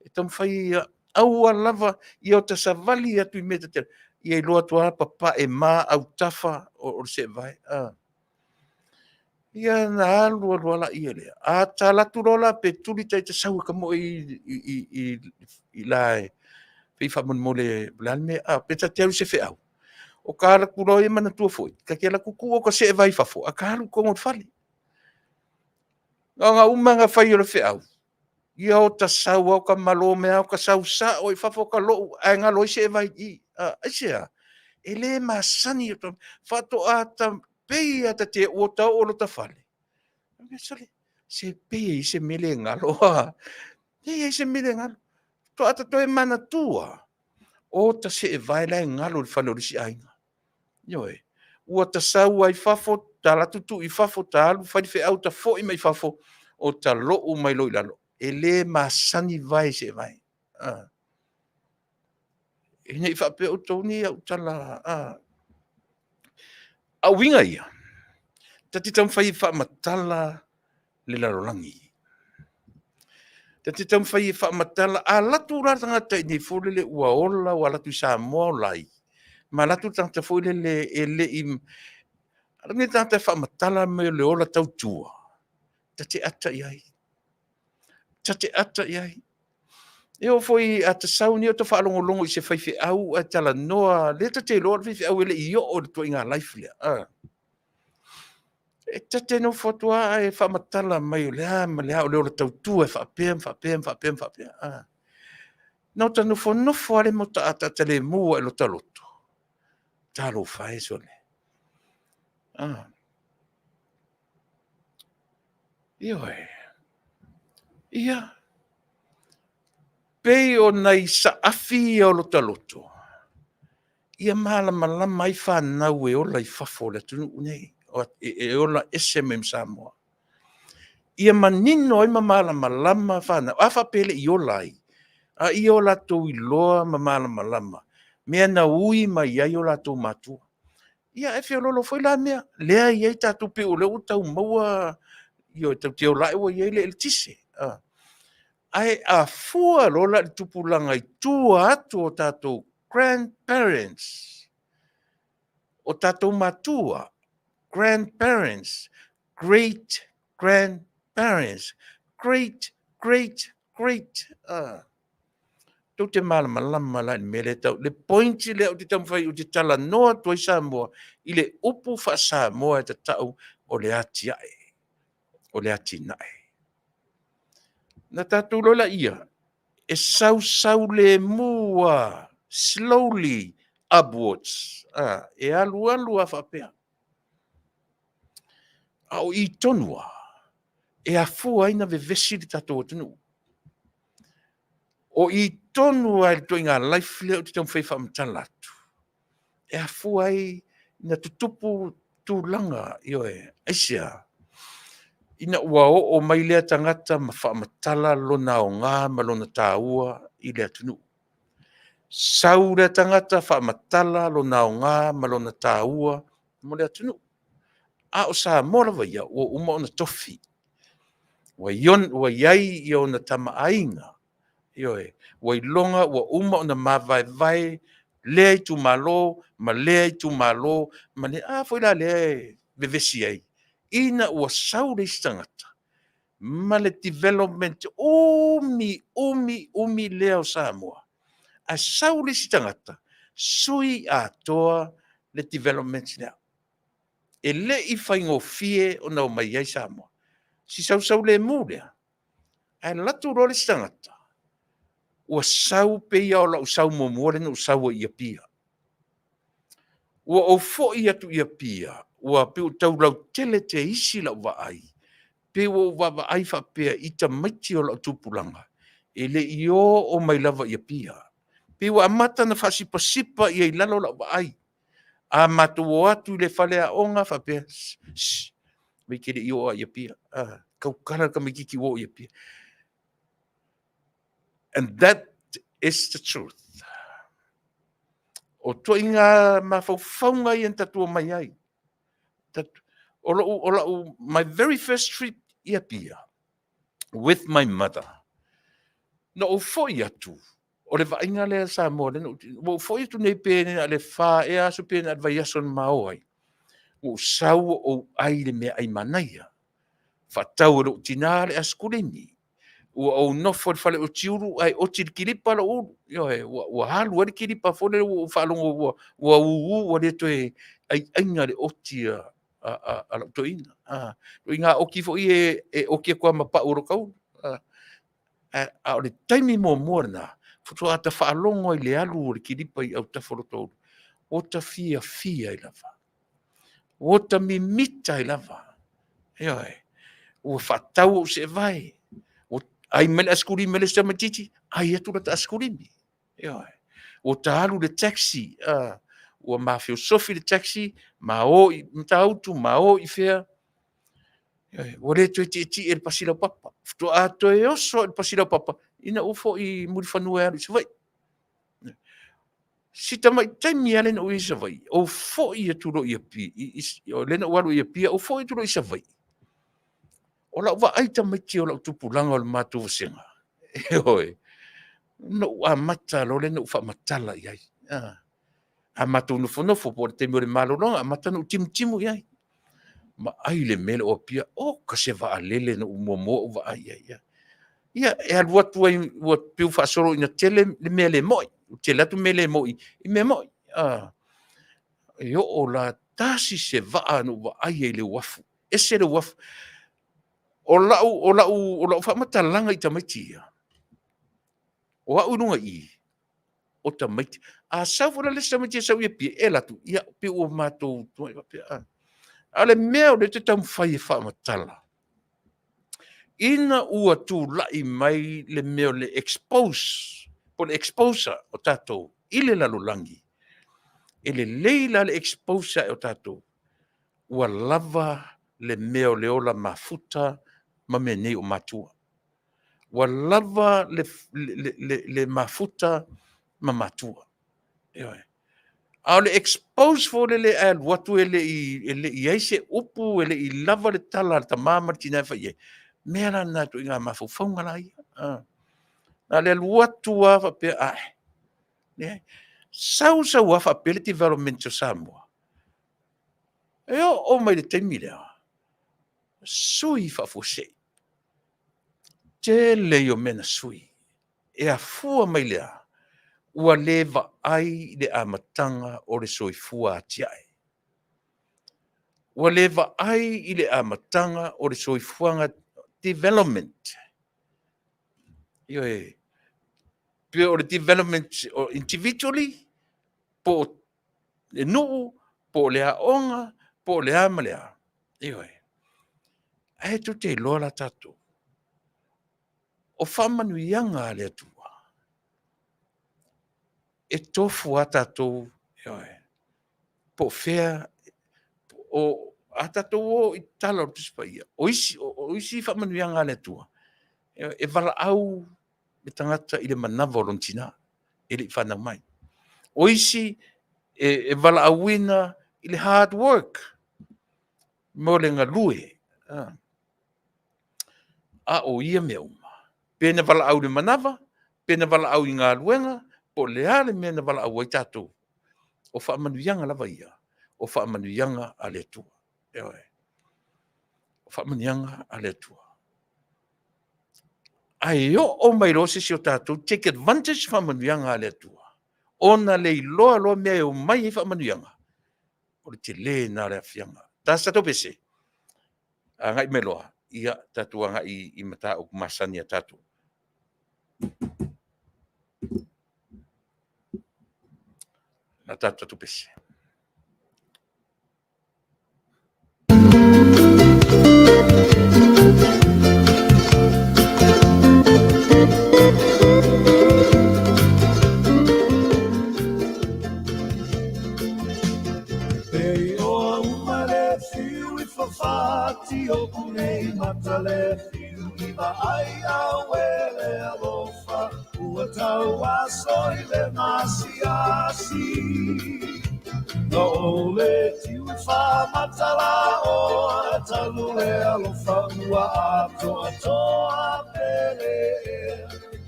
E taumafai ia aua lava ia o ta savali atu i mea tetele, ia iloa atu lava papae ma autafa o le seevae. Ia ona alu alu lava laia lea. A ta alu atu loa la pe tuli ita sau e tamoe i la e pei faamolemole o le a le mea, pe ta te alu i se feau, o ta alu atu loa ia manatua foi, ta te alu atu tuu ota seevae i fafo, ae ta alu i totonu o le fale. Na ona uma lava ona fai o le feau, ia ota sau lava ota malo mai lava ota sau sao lava i fafo ota lou ae galo ai seevae i i. Aisea? E le masani faatoa ta pei lava ta te ua ta oo i lota fale, sole, se pei e i ai se mea lea e galo. E i ai se mea lea e galo. Faatoa ta toe manatua lava, o ta seevae la e galo i le fale o le isi aiga. Ioe. Ua ta sau lava i fafo, ta alu atu tuu i fafo, ta alu fai le feau ta foi mai fafo, o ta lou mai loa i lalo. E le masani vae i seevae. Ne i faapea outou nei au tala. A o uiga ia, ta te taumafai e faamatala le lalolagi. Ta te taumafai e faamatala, a alu atu la le tagata i inei foi lele ua ola ua alu atu i Samoa ola ai, ma alu atu le tagata foi lele e le i... alu lenei tagata e faamatala mea o le ola tautua, ta te ata i ai. Ta te ata i ai. E oo foi a ta sau nei o ta faalogologo i se faifeau ae talanoa, lea ta te iloa o le faifeau e le i oo i le ituaiga life lea, e ta te nofo atu lava ae faamatala mai o le a ma le a, o le ola tautua e faapea ma faapea ma faapea ma faapea. Ona ota nofonofo lava lea ma ota ataata lemu lava i lota loto, talofa e sole, ioe. Ia, pei o nai saafi ia o lota loto, ia malamalama ai fanau e ola i fafo o le atunuu lenei, e ola ese mai ma Samoa. Ia manino ai ma malamalama fanau. A faapea e le i ola ai, a ia o latou iloa ma malamalama mea na ui mai ai o latou matua. Ia ae feoloolo foi la mea, lea e i ai tatou pei o lea ua tau maua, ioe, tatou te ola ae ua i ai le eletise. Ae a fua loa la i le tupulaga i tua atu o tatou grandparents, o tatou matua, grandparents, great grandparents, great great great, tou te malamalama la i le mea lea e tau, le point lea ou te taumafai ou te talanoa atu ai Samoa i le upu faa-Samoa e tatau o le atiae, o le atinae. Na tatou iloa lea, e sau sau lemu lava, slowly upwards, e alu alu lava faapea. A o i tonu lava e afua ai ona vevesi le tatou atunuu. O i tonu lava i le ituaiga life lea ou te taumafai e faamatala atu, e afua ai ona tutupu tulaga, ioe. Aisea? Ina ua oo mai lea tagata ma faamatala lona aoga ma lona taua i le atunuu. Sau lea tagata faamatala lona aoga ma lona taua mo le atunuu. A o Samoa lava ia, ua uma ona tofi. Ua i ai ona Tama a Aiga, ioe, ua iloga ua uma ona mavaevae lea itumalo ma lea itumalo ma le… A foi la lea e vevesi ai, ina ua sau le isi tagata ma le development umi umi umi lea o Samoa, ae sau le isi tagata sui atoa le development lea. E le i faigofie ona omai ai Samoa. Si sau sau lemu lea, ae alu atu loa le isi tagata, ua sau pei lava o lau sau muamua lea na ou sau ai i Apia. Ua ou foi atu i Apia, ua pei ua tau lautele teisi lau vaai, pei ua ou vaavaai faapea i tamaiti o lau tupulaga e le i oo mai lava i Apia. Pei ua amata ona faasipasipa i lalo lau vaai. A matou o atu i le faleaoga faapea, sss tamaiti e le i oo lava i Apia, tautala le tamaitiiti ua oo i Apia. And that is the truth. O ituaiga mafaufauga ia na tatou omai ai. O my very first trip i Apia with my mother. Na ou foi atu, o le vaaiga lea Samoa, lea na ou, ua ou foi atu nei pe na o le 4 ea aso pe na o le vaiaso na ma o ai, ua ou sau ua ou ai i le meaai manaia, faatau e lou tina le asekulimi, ua ou nofo i le fale oti ulu ae oti i le kilipa lou ulu. Ioe, ua alu ai le kilipa foi lea ua ou faalogo ua ū ua le toe aiaiga le oti a lou toeaina. Ituaiga oti foi ia e oti atu lava ma pau o lota ulu. A o le taimi muamua lena faatoa ta faalogo ai i le alu o le kilipa i autafa o lota ulu, ua ta fiafia ai lava, ua ta mimita ai lava. Ioe. Ua faatau ou seevae, ua ai mai le aisakulisi a le isi tamaitiiti, ai atu lata aisikulimi. Ioe. Ua ta alu i le taxi, ua ma feosofi i le taxi, ma o i Matautu, ma o i fea. Ioe. Ua le toe tietie i le pasi laupapa. Faatoa toe oso lava i le pasi laupapa ina ua foi i Mulifanua e alu i Savaii. Si tamai taimi lava lea na ou i ai i Savaii, ou foi atu loa i Apia, o lea na ou alu ai i Apia ou foi atu loa i Savaii, o lau vaai i tamaiti o lau tupulaga o le matou vasega, ioe, na ou amata loa lea ona ou faamatala i ai. A matou nofonofo po o le taimi o le malologa, amata ona ou timutimu i ai, vaai i le mea lea o Apia, oka se vaalele na ou muamua ou vaai i ai. Ia, e alu atu ai ua pei ua faasolo ina tele le mea le moni, ua tele atu mea le moni i mea moni. E oo la, tasi se vaa na ou vaai ai i le uafu, ese le uafu. O lau faamatalaga i tamaiti ia, o au i luga i i, o tamaiti. A sau foi la le isi tamaiti e sau i Apia, e alu atu, ia pei ua matou faapea, a o le mea o lea ou te taumafai e faamatala, ina ua tulai mai le mea o le expose, po o le exposure o tatou i le lalolagi, e lelei la le expose ae o tatou, ua lava le mea o le ola mafuta ma mea nei o matua. Ua lava le mafuta ma matua. Ioe. A o le expose foi lele ae alu atu e le i i ai se upu, e le i lava le tala a le tama ma le tina e fai i ai, o mea la na o ituaiga mafaufauga la ia. Na o le alu atu lava faapea, ae, leai. Sau sau lava faapea le development o Samoa, e oo mai i le taimi lea, sui faafuasei. Tele ia o mea na sui. E afua mai i le a? Ua le vaai i le amataga o le soifua atiae. Ua le vaai i le amataga o le soifuaga development. Ioe. Pei o le development individually, po o le nuu, po o le aoga, po o le a ma le a. Ioe. Ae tou te iloa la tatou, o faamanuiaga a le Atua, e tofu lava tatou, ioe, po o fea, a tatou o i tala o le Tusi Paia, o isi faamanuiaga a le Atua, e valaau le tagata i le manava o lona tina e le i fanau mai. O isi e valaauina i le hard work, mo le galue. A o ia mea uma, pe na valaau i le manava, pe na valaau i galuega, po o le a le mea na valaau ai tatou, o faamanuiaga lava ia, o faamanuiaga a le Atua. Ioe. O faamanuiaga a le Atua. Ae oo mai loa se isi o tatou take advantage faamanuiaga a le Atua, ona le iloa loa mea e omai ai faamanuiaga, o le tele lena o le aafiaga. Ta se tatou pese, agai mai loa, ia tatou agai i mataupu masani a tatou. A tatou pese.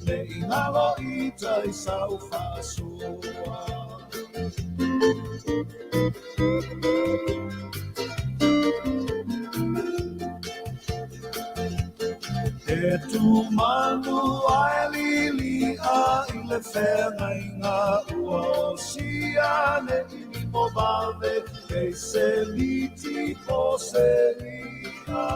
Ne i galo i tai sau faasoa. E tumanu ae lilia i le feagaiga ua osia ne i limo vave e se miti po se i'a.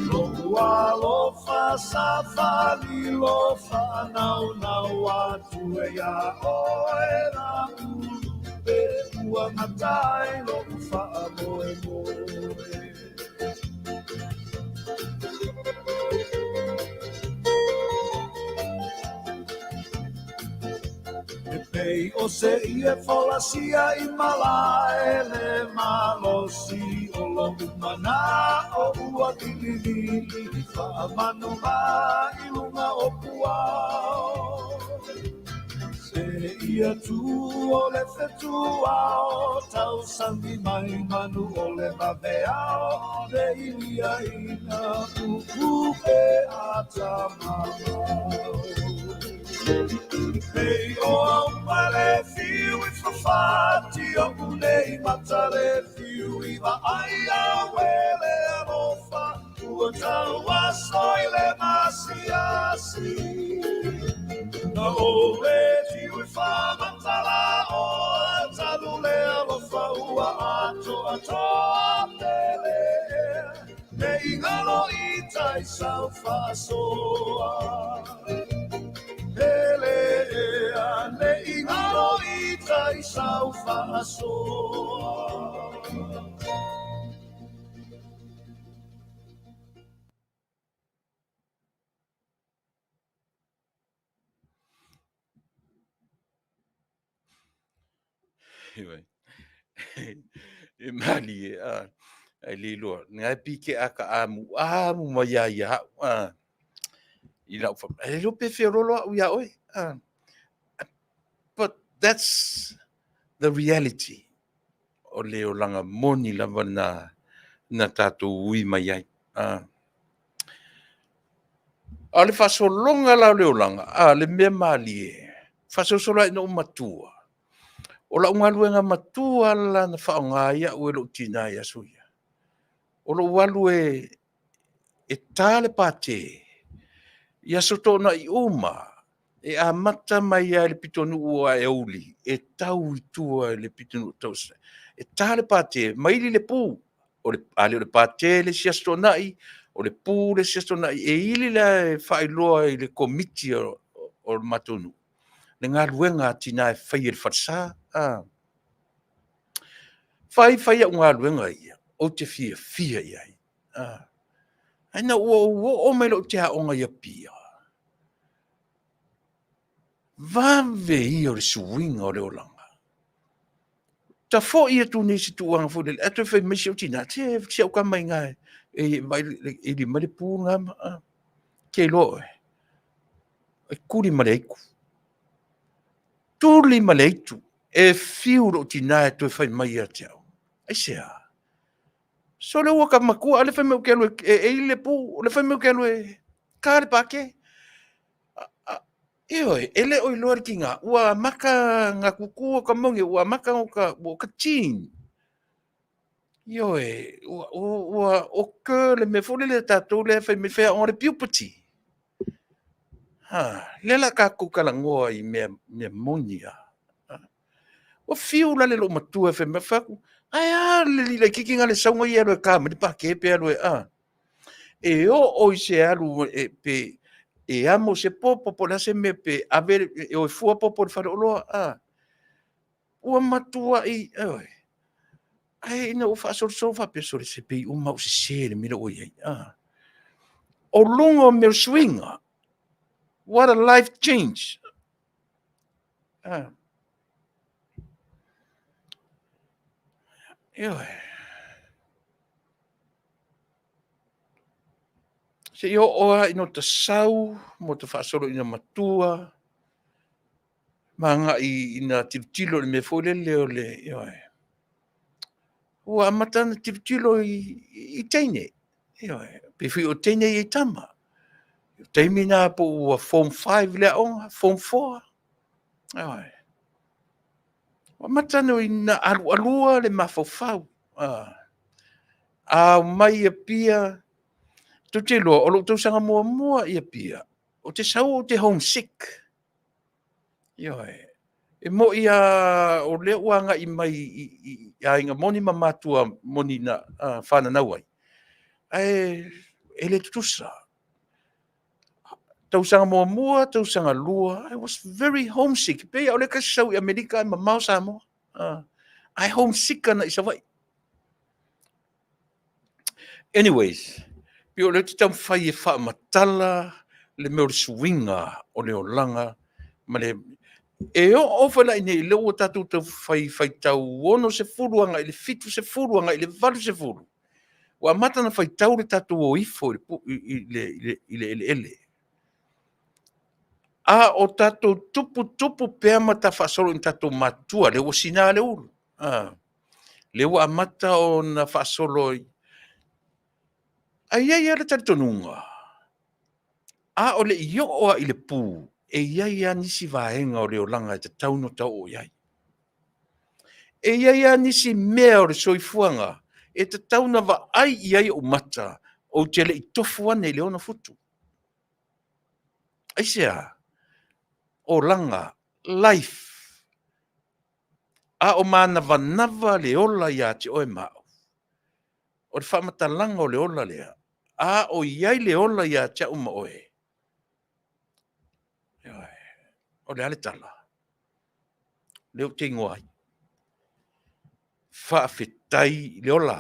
Lo'u alofa sa faalilo faanaunau atu e iā oe la'u lupe ua gata ai lo'u faamoemoe. E pei o se ie folasia i malae le malosi o lo'u mana'o ua vilivili faamanu i luga o puao. Se ia tu o le fetuao tausagi mai manu o le vaveao le iliaina upu pe atamamao. Pei o auma le fiu i fafati o nei mata le fiu i vaai au e le alofa ua tauaso i le masiasi. Na ou le tiu i whamatala o talu le alofa ua atoatoa pele Ne i galo i tai sau faasoa. Pele ea, ne i galo i tai sau faasoa. E malie a ai le iloa na e pike a ka amu amu mai ia ia au a i lau fa e le pe feololo au ia oe a. But that's the reality o le olaga moni lava na tatou ui mai ai. A o le faasologa la o le olaga, a le mea malie, faasolosolo ai ina ou matua. O lau galuega matua la na faaaoga ai au e lou tinã i aso ia, o lou alu e ta le pate i aso Toonai uma, e amata mai lava i le pitonuu o Aeauli e tau i tua i le pitonuu o Tauasa, e ta le pate ma ili le pu. A le o le pate le isi Aso Toonai, o le pu le isi Aso Toonai, e ili la e faailoa i le komiti o le matou nuu le galuega a tina e faia i le falesa. Fai fai au galuega ia, ou te fiafia i ai. Ae ina ua ou oo mai loa ou te aoga i Apia, vave ia o le suiga o le olaga. Ta foi atu nei i se tulaga foi lele, ae toe fai mai si ou tina, se si au tama i ina e vaai e ili mai le pu lena. Ke iloa oe, e tuli ma le aitu. Tuli ma le aitu. E fiu lou tina e toe fai mai ia te au. Aisea? Sole ua ta matua, a o lea e fai mai ou te alu e ili le pu, o lea e fai mai ou te alu e ta le pate. Ioe, e le o iloa e le tina, ua amata ona tutu o ta moni, ua amata ona ua ta teen. Ioe, ua occur le mea foi lele a tatou lea e fai mai faiaoga o le puberty. Ha, lea o le a tatou talanoa i mea moni lava. Ua fiu la le loomatua e fai mai, fai atu, ae a le alii laitiiti lena o le sau na ia e alu e ta mai le pate pe alu e a. E oo i se alu pe e amo se popo po o le a se mea pe ave e o e fua popo i le faleoloa. A. Ua matuai, ioe. Ae ina ua faasolosolo faapea, sole se pei uma lava ua sese i le mea lea ua i ai. A. O luga o mea o suiga, what a life change. A. Ioe. Se i oo lava ina ota sau ma ota faasolo ina matua, ma agai ina tilotilo i le mea foi lele o le, ioe, ua amata ona tilotilo i teine, ioe, pei foi o teine ia i tama. Taimi na po ua form 5 le aoga, form 4. Ioe. Ua amata ona alualua le mafaufau. A omai i Apia, tou te iloa, o lou tausaga muamua i Apia, ou te sau ou te homesick. Ioe. E moi lava o lea ua agai mai i aiga moni ma matua moni na fananau ai, ae e le tutusa. Tausaga muamua, tausaga lua, I was very homesick. Pei o lea e sau i Amerika ae mamao Samoa. Ae homesick ana i Savaii. Anyways, pei o lea ou te taumafai e faamatala le mea o le suiga o le olaga ma le e oo foi la i nei, lea ua tatou tau fai faitau 60 agai i le 70 agai i le 80, ua amata ona faitau le tatou o ifo i le eleele. A o tatou tuputupu pea ma tafaasolo i tatou matutua, lea ua sina le ulu, lea ua amata ona faasolo. Ae i ai lava le talitonuga, a o le i oo lava i le pu, e i ai lava nisi vaega o le olaga e tatau ona oo i ai. E i ai lava nisi mea o le soifuaga e tatau ona vaai i ai ou mata, ou te le i tofu ane i le 6 futu. Aisea? Olaga, life. A o manavanava le ola ia te oe ma au, o le faamatalaga o le ola lea, a o i ai le ola ia te au ma oe, o le a le tala? Lea ou te igoa ai. Faafetai i le ola.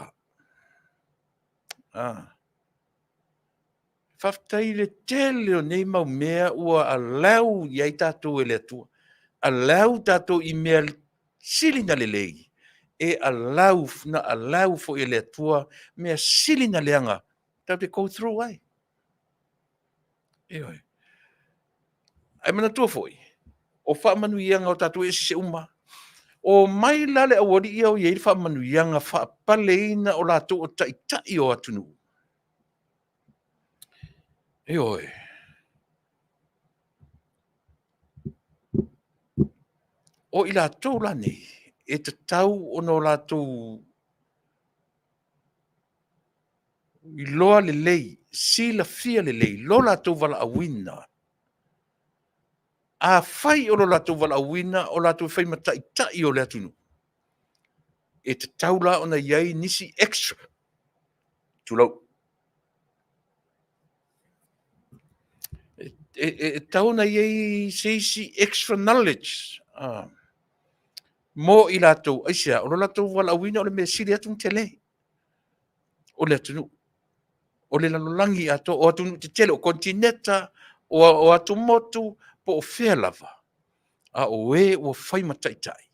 Faafetai i le tele o nei mau mea ua allow i ai tatou e le Atua. Allow tatou i mea sili na lelei, e allow, na allow foi e le Atua mea sili na leaga tatou te go through ai. Ioe. Ae manatua foi, o faamanuiaga o tatou e eseese uma. O mai la le aualii ia o i ai le faamanuiaga faapaleina o latou o taitai o atunuu. Ioe. O i latou la nei, e tatau ona o latou iloa lelei, silafia lelei lo latou valaauina. Afai o lo latou valaauina o latou fai ma taitai o le atunuu, e tatau la ona i ai nisi extra, tulou, e tatau ona i ai se isi extra knowledge mo i latou. Aisea? O lo latou valaauina o le mea e sili atu ona tele o le atunuu, o le lalolagi atoa, o atunuu tetele, o konitineta, o atumotu, po o fea lava, a o e ua fai ma taitai.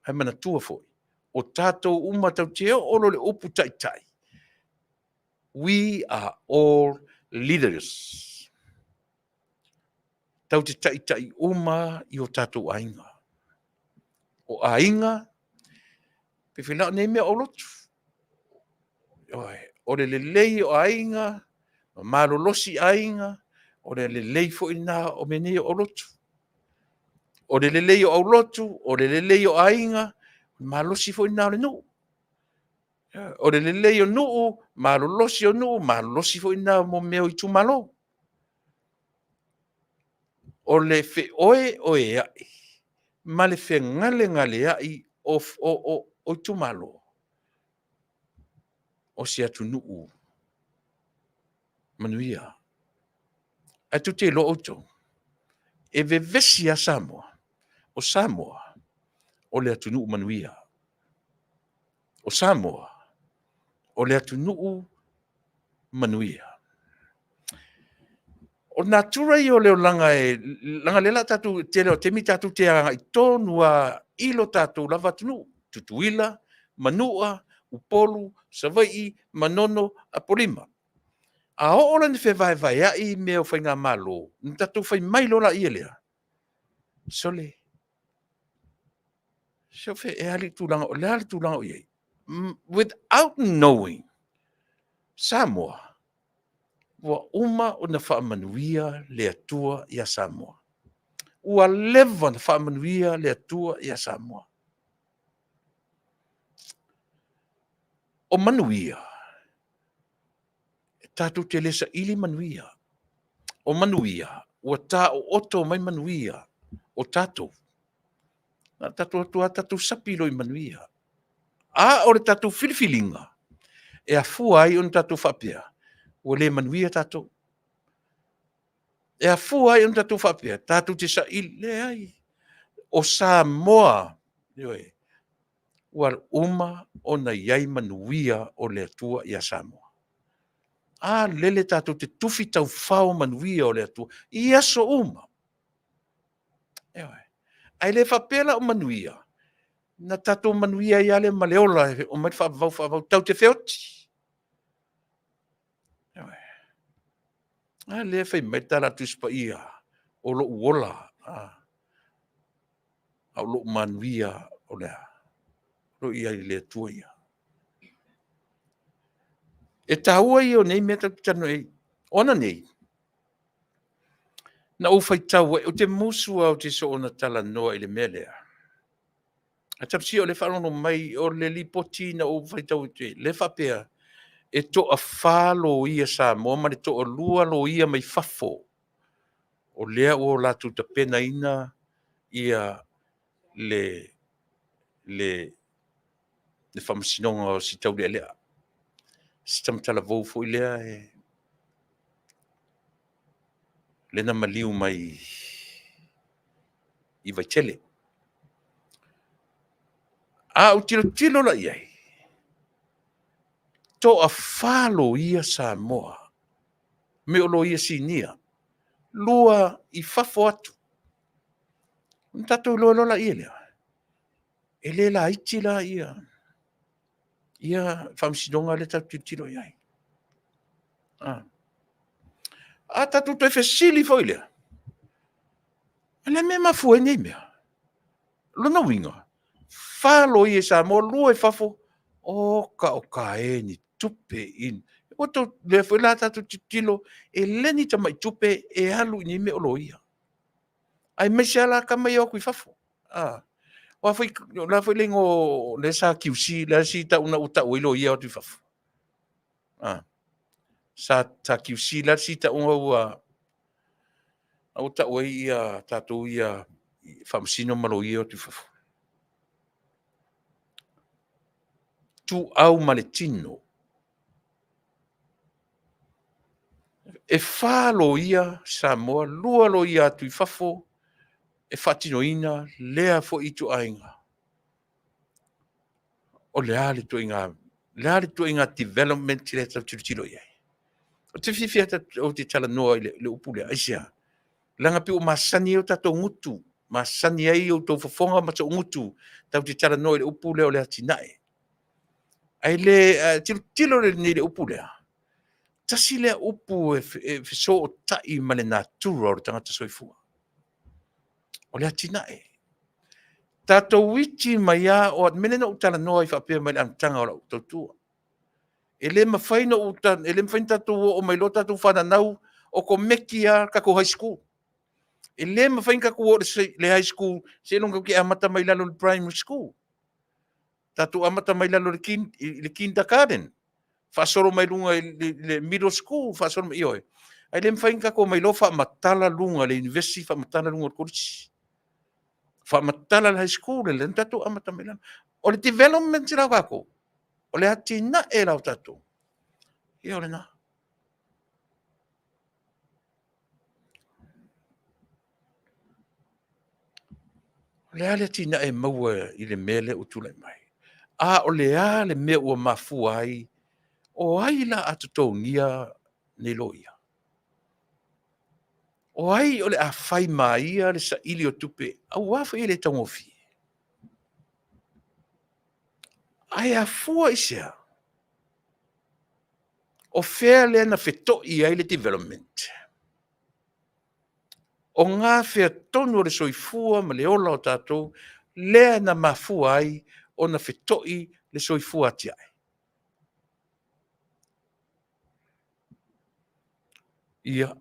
Ae manatua foi, o tatou uma tatou te oo loa i le upu taitai, we are all leaders. Tatou te taitai uma i o tatou aiga. O aiga, pe fai la o nei mea o lotu. O le lelei o aiga, malolosi aiga, o le lelei foi lena o mea nei o lotu. O le lelei o aulotu, o le lelei o aiga, malosi foi lena o le nuu. O le lelei o nuu, malolosi o nuu, malolosi foi lena mo mea o itumalo. O le feoeoeai ma le fegalegaleai o itumalo, o se atunuu manuia. Ae tou te iloa outou, e vevesi lava Samoa, o Samoa o le atunuu manuia. O Samoa o le atunuu manuia. O natura ia o le olaga, leaga o lea o le a tatou, o le tele o taimi tatou te agai tonu lava i lo tatou lava atunuu, Tutuila, Manua, Upolu, Savaii, Manono, Apolima. A oo la ina fevaevaeai mea o faigamalo, ona tatou fai mai loa lea, sole, se e a le tulaga, o le a le tulaga o i ai? Without knowing Samoa. Ua uma ona faamanuia le Atua ia Samoa. Ua leva ona faamanuia le Atua ia Samoa. O manuia, e tatou te le saili manuia. O manuia, ua taooto mai manuia o tatou. Na o tatou o atu lava tatou sapi loa i manuia. A o le tatou filifiliga, e afua ai ona tatou faapea, ua le manuia tatou. E afua ai ona tatou faapea, tatou te saili, leai. O Samoa, ioe, ua uma ona i ai manuia o le Atua ia Samoa. A lele tatou te tufi taufao manuia o le Atua i aso uma. Ioe. Ae le faapea la o manuia, na tatou manuia ai lava lea ma le ola e omai le faavavau, faavavau tatou te feoti. Ioe. A lea e fai mai le tala a le Tusi Paia, o lou ola, a o lou manuia o le a? O lo o i ai i le Atua ia. E taua ia o nei mea tatou te talanoa ai. O ananei, na ou faitau ai, ou te musu lava ou te soona talanoa i le mea lea. Ae talosia o lea e faalogologo mai, o le lipoti na ou faitau atu ai, lea e faapea, e toafa loia Samoa ma le toalua loia mai fafo, o lea ua latou tapenaina le faamasinoga o si Taulealea, si tamatalavou foi lea lea na maliu mai i Vaitele. A ou tilotilo la i ai, toafa loia Samoa, mea o loia sinia, 2 i fafo atu. Ona tatou iloa loa lea, e le laiti la ia faamasinoga lea tatou te tilotilo i ai. A tatou toe fesili foi lea, o le a le mea e mafua ai nei mea? O lona uiga, 4 loia i Samoa, 2 i fafo, oka oka e ni tupe. O lea foi la tatou te tilotilo, e le ni tamai tupe e alu i nei mea o loia, aemaise lava la tama ia e o atu i fafo. O le a foi le igoa o lea sa QC, le isi tauga ua tau ai loia e o atu i fafo? Sa QC, o le a le isi tauga ua tau ai tatou ia faamasino ma loia ia e o atu i fafo? Ituau ma le tino. E 4 loia Samoa, 2 loia atu i fafo e faatinoina lea foi ituaiga. O le a le ituaiga development lea tatou te tilotilo i ai? Ou te fiafia ou te talanoa i le upu lea, aisea? Leaga pei ua masani ai o tatou gutu, masani ai outou fofoga ma sou gutu tatou te talanoa i le upu lea o le atinae. Ae le tilotilo lelei i le upu lea, tasi lea upu e fesootai ma le natura o le tagata soifua, o le atinae. Tatou iti mai lava, o le mea lea na ou talanoa ai faapea mai i le amataga o lau tautua. E le mafai ona tatou oo mai loa tatou fananau okomeki lava tatou high school. E le mafai ona tatou oo i le high school seiloga tatou te amata mai lalo i le primary school. Tatou amata mai lalo i le kindergarten, faasolo mai luga i le middle school, faasolo mai, ioe. Ae le mafai ona tatou omai loa faamatala luga i le university, faamatala luga i le kolisi. Faamatala le high school, lea na tatou amata mai lalo. O le development la o tatou, o le atinae la o tatou, ia o lena. O le a le atinae e maua i le mea lea ua tulai mai? A o le a le mea ua mafua ai? O ai o le a totogia nei loia? O ai o le a fai ma ia le saili o tupe, aua foi e le taugofie? Ae afua i se a? O fea lea na feto'i ai le development? O gafea tonu o le soifua ma le ola o tatou lea na mafua ai ona feto'i le soifua atiae? Ia,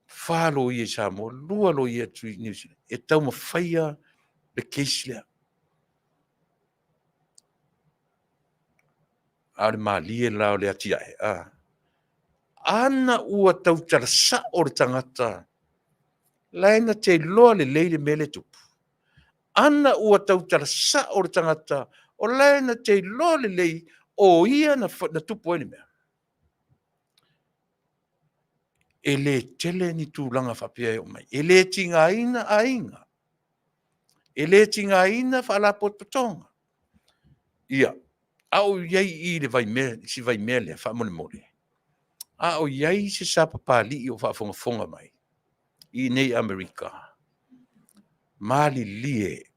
4 loia i Samoa, 2 loia atu i Niu Sila, e taumafaia le case lea. A o le malie la o le atiae, a. Ana ua tautala sao le tagata, la e na te iloa lelei le mea lea e tupu. Ana ua tautala sao le tagata, o la e na te iloa lelei o ia na tupu ai le mea. E le tele ni tulaga faapea e oo mai. E le tigaina aiga, e le tigaina faalapotopotoga. Ia, a o ou i ai i i le vaimea, si vaimea lea faamolemole, a o i ai se Sapapalii o faafogafoga mai i inei i Amerika, malilie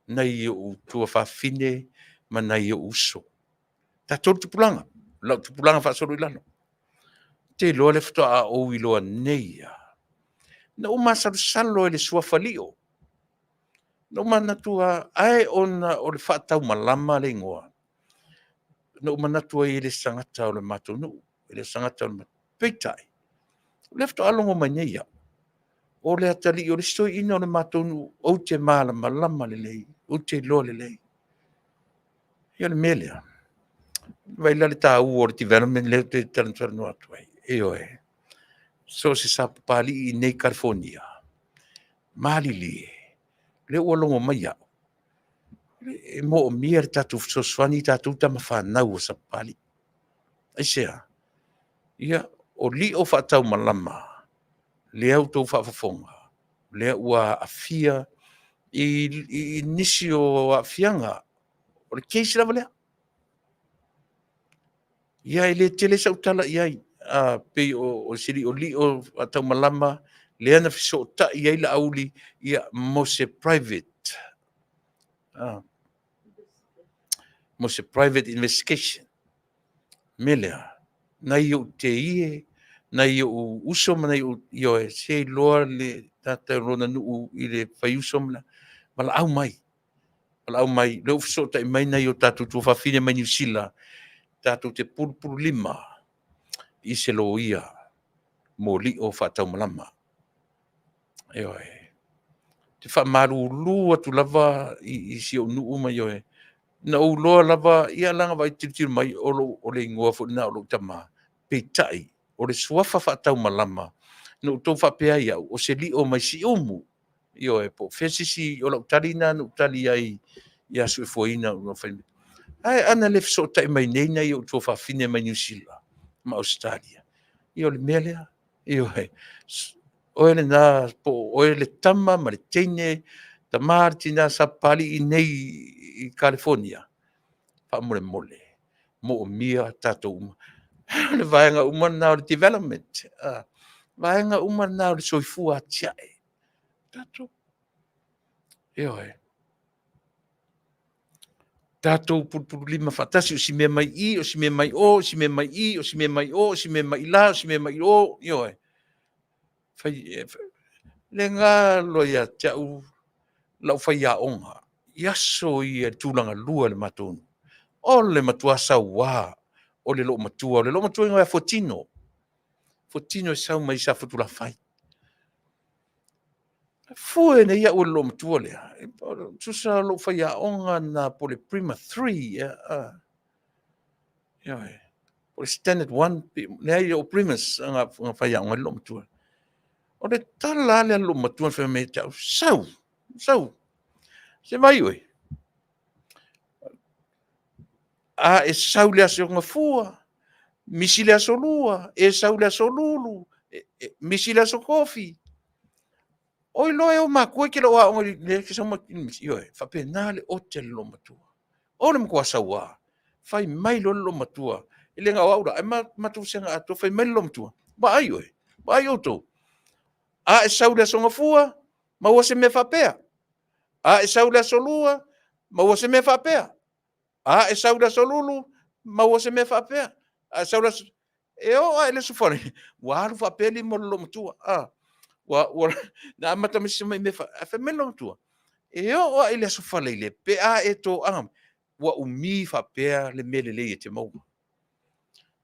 nai ou tuafafine ma nai ou uso, tatou le tupulaga, lau tupulaga faasolo i lalo. Ou te iloa lea faatoa ou iloa nei lava, na ou masalosalo i le suafa Lio. Na ou manatu lava, ai ona o le faataumalama le igoa. Na ou manatu ai e le o se tagata o le matou nuu, e le o se tagata o le... Peitai, o lea faatoa logo mai nei au, o le atalii o le isi toeaina o le matou nuu ou te malamalama lelei, ou te iloa lelei. Ia o le mea lea, vaai la i le taua o le development lea ou te talatalanoa atu ai? Ioe. So o se Sapapalii i inei i Kalifonia, malilie, o lea ua logo mai au, e moomia le tatou fesoasoani i tatou tama fanau a Sapapalii. Aisea? Ia, o lio faataumalama lea ua outou faafofoga, lea ua aafia i nisi o aafiaga, o le case lava lea. Ia e le tele sau tala i ai, pei o se liolio faataumalama lea na fesootai ai Laauli mo se private, mo se private investigation. O le mea lea, nai ou teie, nai ou uso ma nai ou, ioe, se iloa le tagata lona nuu i le faiuso ma valaau mai, valaau mai, o lea ua fesootai mai nai o tatou tuafafine mai Niu Sila, tatou te pulupululima i se loia mo lio faataumalama. Ioe. Ou te faamalulu atu lava i si ou nuu ma ioe, na ou iloa lava, ia leaga vaai tilotilo mai, o le igoa foi lena o lou tama, peitai, o le suafa faataumalama, na ou faapea ai au, o se lio mai Siumu. Ioe, po o fea se isi, o lau tali lena na ou tali ai ia Seufuaina ina ua fai mai. Ae ana le fesootai mai nei nai ou tuafafine mai Niu Sila ma Ausetalia, ia o le mea lea, ioe, oe lena po o oe le tama ma le teine, tama le tina Sapapalii nei i Kalifonia, faamolemole, moomia tatou uma. O le vaega uma lena o le development, vaega uma na o le soifua atiae, tatou. Ioe. Tatou pulupululima faatasi, o si mea mai i, o si mea mai o, o si mea mai i, o si mea mai o, o si mea mai i la, o si mea mai o, ioe. Le galo ia te au lau faiaoga i aso ia i le tulagalua i le matou nuu, o le matua saua o le loomatua. O le loomatua e igoa ia Fuatino, Fuatino e sau mai Safotulafai. Fue nei au e le loomatua lea, tusa o lou faiaoga lena po o le Primary 3 ea, ioe, po o le Standard 1, leai o Primers na faiaoga ai le loomatua. O le tala lava lea a le loomatua na fai mai ia te au, sau, sau, se i vaai oe, a e sau i le Aso Gafua, misi le Aso Lua, e sau i le Aso Lulu, misi le Aso Tofi, oi loa e o matua e te le o aoga i le e te sau ma te misi. Ioe, e faapena le ote a le loomatua. O le matua saua, fai mai loa le loomatua, e le na o au la, ae matou vasega atoa, fai mai le loomatua, vaai oe, vaai outou, a e sau i le Aso Gafua, maua se mea faapea, a e sau i le Aso Lua, maua se mea faapea, a e sau i le Aso Lulu, maua se mea faapea, a e sau i le aso... E oo lava i le Aso Faraile, ua alu faapea lima o le loomatua. Ua na amata mai si mea ae fai mai le loomatua, e oo lava i le Aso Faraile pe a e toaga mai, ua umi faapea le mea lelei e te maua.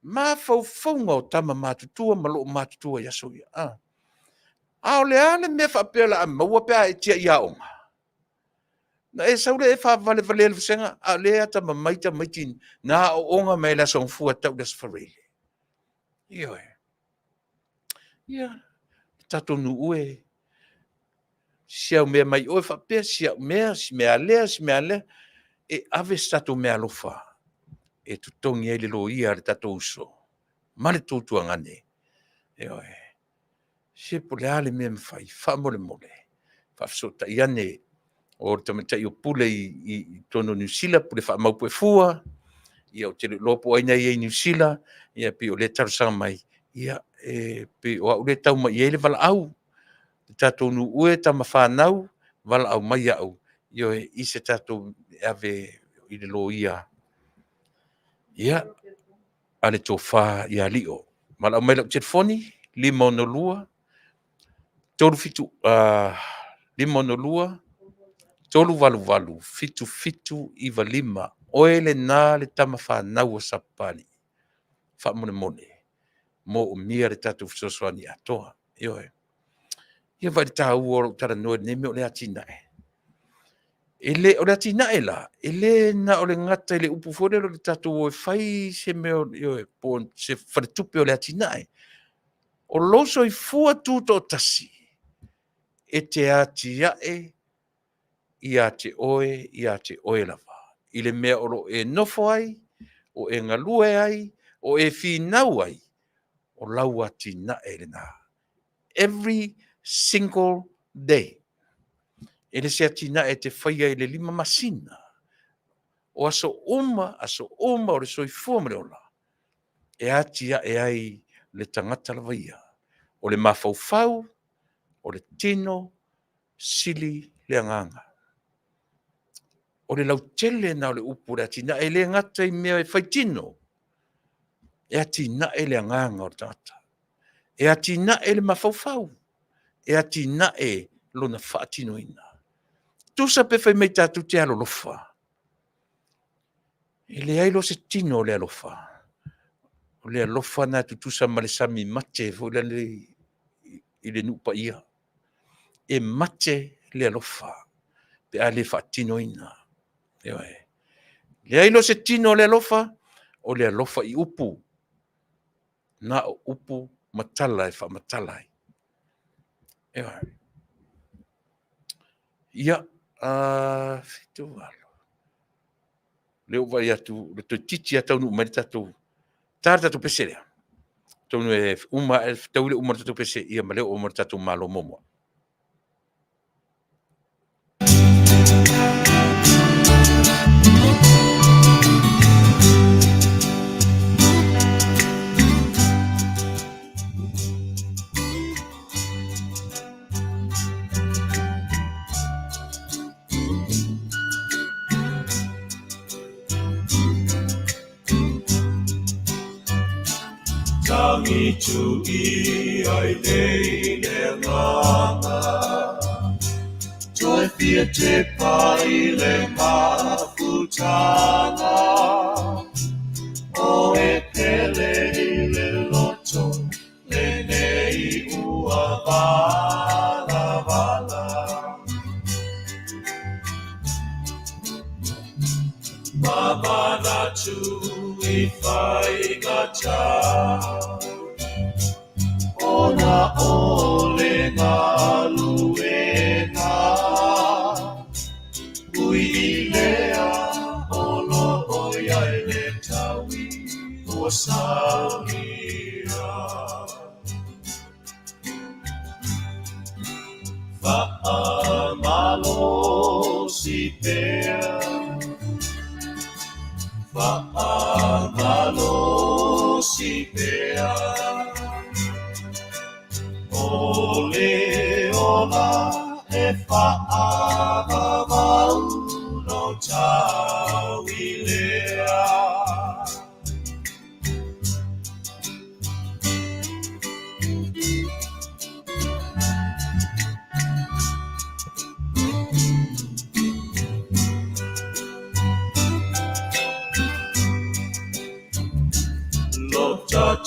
Mafaufauga o tama matutua ma loo matutua i aso ia. A o le a le mea faapea o le a maua pe a e tiai aoga? Na e sau lea e faavalevalea le vasega, a o lea e atamamai tamaiti na aooga mai le Aso Gafua e tau i le Aso Faraile. Ioe. Ia, le tatou nuu e, si au mea mai oe faapea si au mea, si mea lea, si mea lea. E ave se tatou meaalofa e totogi ai le loia a le tatou uso ma le tuatuagia. Ioe. Se po o le a le mea e mafai, faamolemole, faafesootai ane o le tamaitai o Pule i totonu o Niu Sila, Pule Faamaupuefua, ia ou te le iloa po o ai na i ai i Niu Sila, ia pei o lea e talosaga mai, ia e pei o au lea e tau mai i ai le valaau. Le tatou nuu e, tama fanau, valaau mai au, ioe, i se tatou ave i le loia, ia, a le Tofa ia Lio. Valaau mai i lau telefoni, 562 562 388 7795. Oe lena le tama fanau a Sapapalii, faamolemole, moomia le tatou fesoasoani atoa. Ioe. Ia vaai i le taua o lou talanoa i lenei mea o le atinae. E le, o le atinae la, e le na o le gata i le upu foi lele o le tatou o e fai se mea ioe, po o se faletupe o le atinae. O lou soifua tutoatasi, e te atiae ia te oe ia te oe lava, i le mea o lo o e nofo ai, o e galue ai, o e finau ai, o lau atinae lena. Every single day. E le se atinae e te faia i le 5 masina. O aso uma, aso uma o le soifua ma le ola, e atiae ai le tagata lava ia. O le mafaufau, o le tino, sili le agaga. O le lautele lena o le upu o le atinae, e le gata i mea e faitino, e atinae le agaga o le tagata, e atinae le mafaufau, e atinae lona faatinoina. Tusa pe fai mai tatou te alolofa, e leai loa se tino o le alofa. O le alofa lena e tutusa ma le sami mate foi lele i le nuu paia. E mate le alofa pe a le faatinoina. Ioe. Leai loa se tino o le alofa, o le alofa i upu, na o upu ma tala e faamatala ai. Ioe. Ia, 7, 8, lea ua ou vaai atu toeitiiti lava taunuu mai le tatou, ta le tatou pese lea. Atonu e uma, e fetaui le uma o le tatou pese, ia ma le oo mai o le tatou Malo muamua.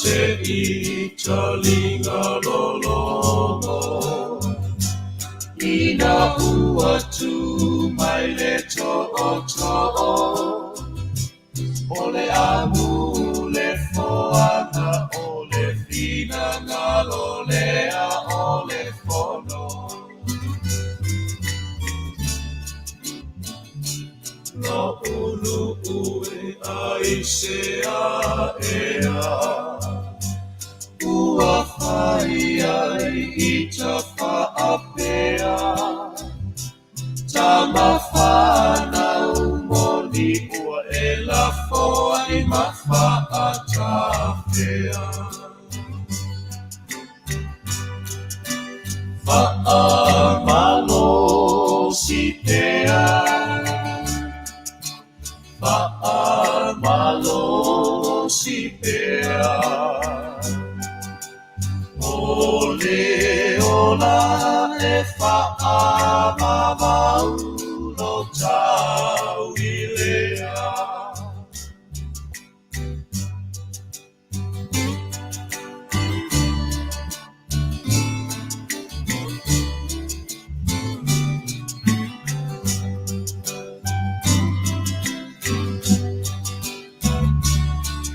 te i talinga lologo Ina ua tu mai le tootoo O le amu le foaga o le finagalo lea o le fono. Lo'u nu'u e aisea ea Ua fai ai i tafaapea Tama whanau moni ua e lafo ai ma faatafea Faamalosi pea Faamalosi pea O le ola e faavavau lo tauilea.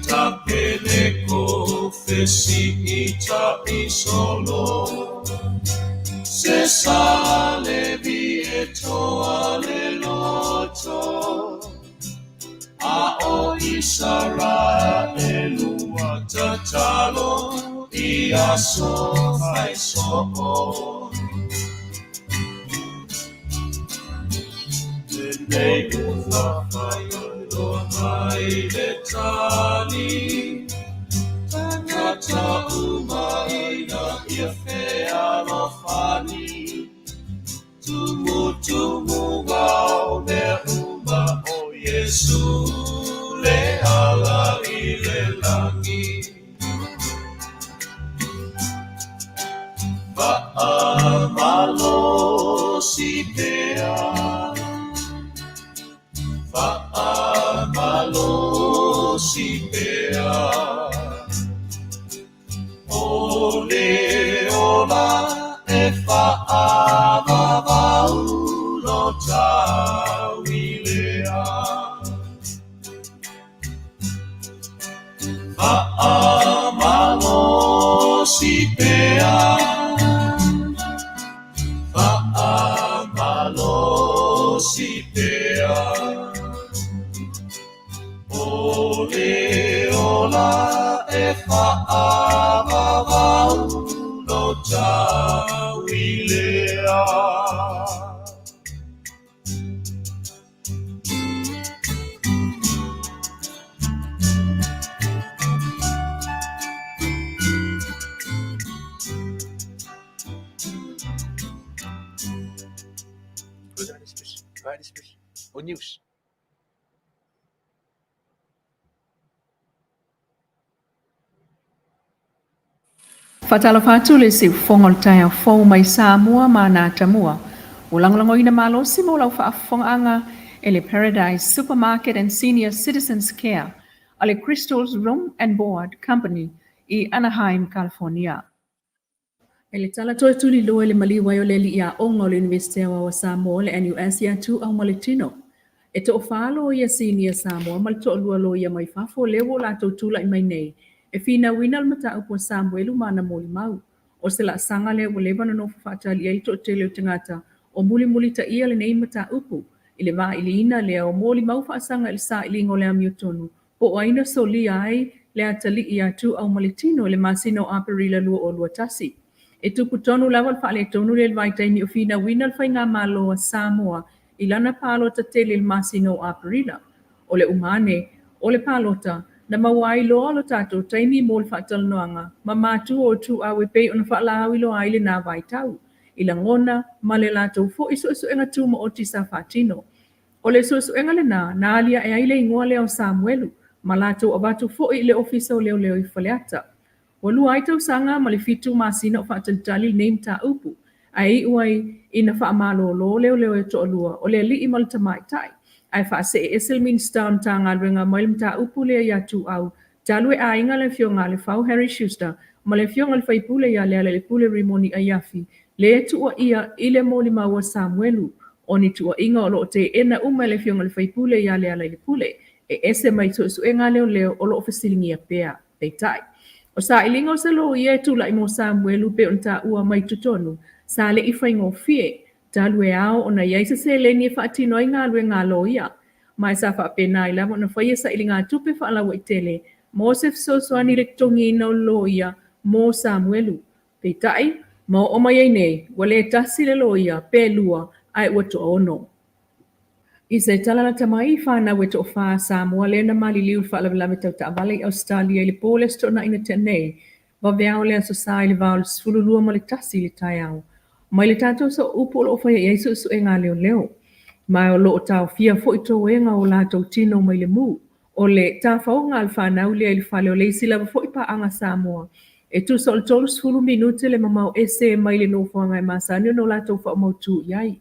Ta peleko fesi'i ta'i solo Se sa levi e toa le loto A o Isaraelu ua tatalo i aso fai soo. Lenei ua faailoa mai le tali, Tagata uma ina ia fealofani, Tumutumuga o mea uma o Iesu le ala i le lagi. Faamalosi pea, faamalosi pea. O le ola e faavavau lo tauilea. Faamalosi pea, faamalosi pea. O le ola e faavavau lo tauilea. O news. Faatalofa atu le siufofoga o le taeao fou mai Samoa ma ana atamua. Ua lagolagoina malosi mo lau faafofogaaga e le Paradise Supermarket and Senior Citizens Care a le Crystals Room and Board Company i Anaheim, California. E le tala toe tuliloa i le maliu ai o le alii aoga o le Iunivesite Aoao a Samoa, le NUS, ia Tuau ma le Tino. E toafa loia sinia Samoa ma le toalua loia mai fafo lea ua o latou tulai mai nei e finauina le mataupu a Samuelu ma ana molimau. O se laasaga lea ua leva ona nofo faatali i ai le toatele o tagata o mulimulitaia lenei mataupu i le vailiina lea o molimau faasaga i le sailiga o le amiotonu po o ai na solia ai le atalii ia Tuau ma le Tino i le masina o Aperila 2021. E tupu tonu lava le faaletonu lea i le vaitaimi o finauina le Faigamalo a Samoa i lana palota tele i le masina o Aperila. O le uma ane o le palota, na maua ai loa lo tatou taimi mo le faatalanoaga ma matua o Tuau e pei ona faalauiloa ai lena vaitau i lagona ma le latou foi suesuega tumaoti sa faatino. O le suesuega lena na aliae ai le igoa lea o Samuelu, ma latou avatu foi i le Ofisa o Leoleo i Faleata. Ua lua ai tausaga ma le fitu masina o faatalitali lenei mataupu, ae iu ai ina faamalolo leoleo e toalua, o le alii ma le tamaitai, ae faasee ese le Minisita o le Matagaluega mai le mataupu lea ia Tuau. Talu e aiga le Afioga a Lefau Harry Schuster ma le Afioga i le Faipule ia Lealailepule Rimoni Aiafi, le tuuaia i le molimau a Samuelu. O ni tuuaiga o lo o teena uma e le Afioga i le Faipule ia Lealailepule, e ese mai suesuega a leoleo o lo o fesiligia pea. Peitai, o sailiga o se loia e tulai mo Samuelu pei ona taua mai totonu, sa le i faigofie, talu e ao ona i ai se seleni e faatino ai galuega a loia. Ma e sa faapena ai lava ona faia sailigatupe faalauaitele mo se fesoasoani i le totogiina o le loia mo Samuelu. Peitai, ma oo mai ai nei, ua le tasi le loia, pe lua, ae ua toaono. I se tala lata mai i fanau e toafa a Samoa lea na maliliu i le faalavelave tau taavale i Ausetalia i le po o le Aso Toonai na tea nei, vaveao le Aso Sa i le va o le 12 ma le 1 i le taeao. Mai le tatou sooupu o lo o faia i ai suesuega a leoleo. Ma o lo o taofia foi toega o latou tino mai le mu. O le tafaoga a le fanau lea i le fale o le isi lava foi paaga Samoa, e tusa o le 30 minute le mamao ese mai le nofoaga e masani ona o latou faamautu i ai.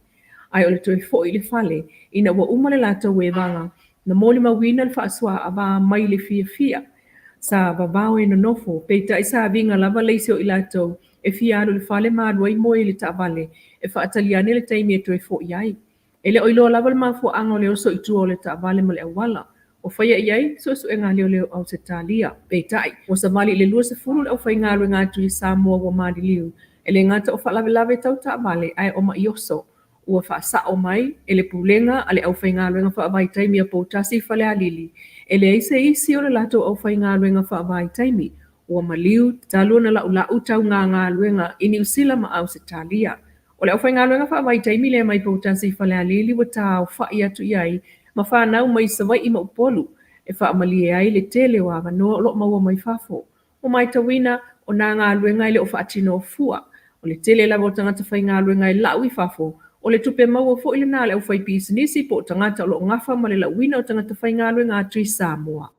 Ae o le toe foi i le fale, ina ua uma le latou evaga, na molimauina le faasoa-avā mai le fiafia. Sa vavao e nonofo, peitai sa viga lava le isi o i latou e fia alu i le fale ma alu ai moe i le taavale e faatali ane le taimi e toe foi ai. E le o iloa lava le mafuaaga o le oso i tua o le taavale ma le auala. O faia i ai suesuega a leoleo o Ausetalia. Peitai, ua savali i le 20 le aufaigaluega atu i Samoa ua maliliu, e le gata o faalavelave tau taavale ae o ma'i oso. Ua faasao mai e le Pulega a le Aufaigaluega Faavaitaimi a Poutasi i Falealili, e leai se isi o le latou aufaigaluega faavaitaimi ua maliu talu ona la'ula'u tauga galuega i Niu Sila ma Ausetalia. O le aufaigaluega faavaitaimi lea mai Poutasi i Falealili ua taaofa'i atu i ai ma fanau mai Savai'i ma Upolu e faamalie ai le tele o avanoa o lo o maua mai fafo. Ua matauina, o nā galuega e le o faatino fua. O le tele lava o tagata faigaluega e la'u i fafo, o le tupe maua foi lena a le aufaipisinisi po o tagata o lo o gafa ma le la'uina o tagata faigaluega atu i Samoa.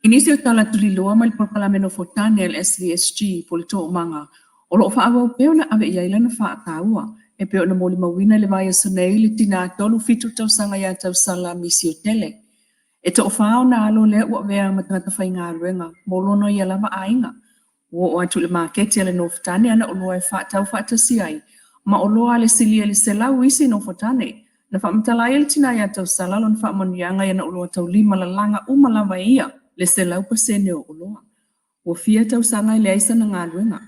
I nisi o tala tuliloa mai le polokalame nofo tane a le SVSG po o le Toomaga, o lo o faaauau pea ona ave i ai lana faataua, e pei ona molimauina i le vaiaso nei le tinā 37 tausaga ia Tausala Misiotele. E toafa ona alo lea ua avea ma tagata faigaluega mo lona ia lava aiga. Ua oo atu i le maketi a le nofotane ana oloa e faatau faatasi ai ma oloa a le silia i le 100 isi nofotane. Na faamatala ai e le tina ia Tausala lona faamanuiaga i ana oloa taulima lalaga uma lava e ia le 100% o oloa. Ua fia tausaga e leai sana galuega.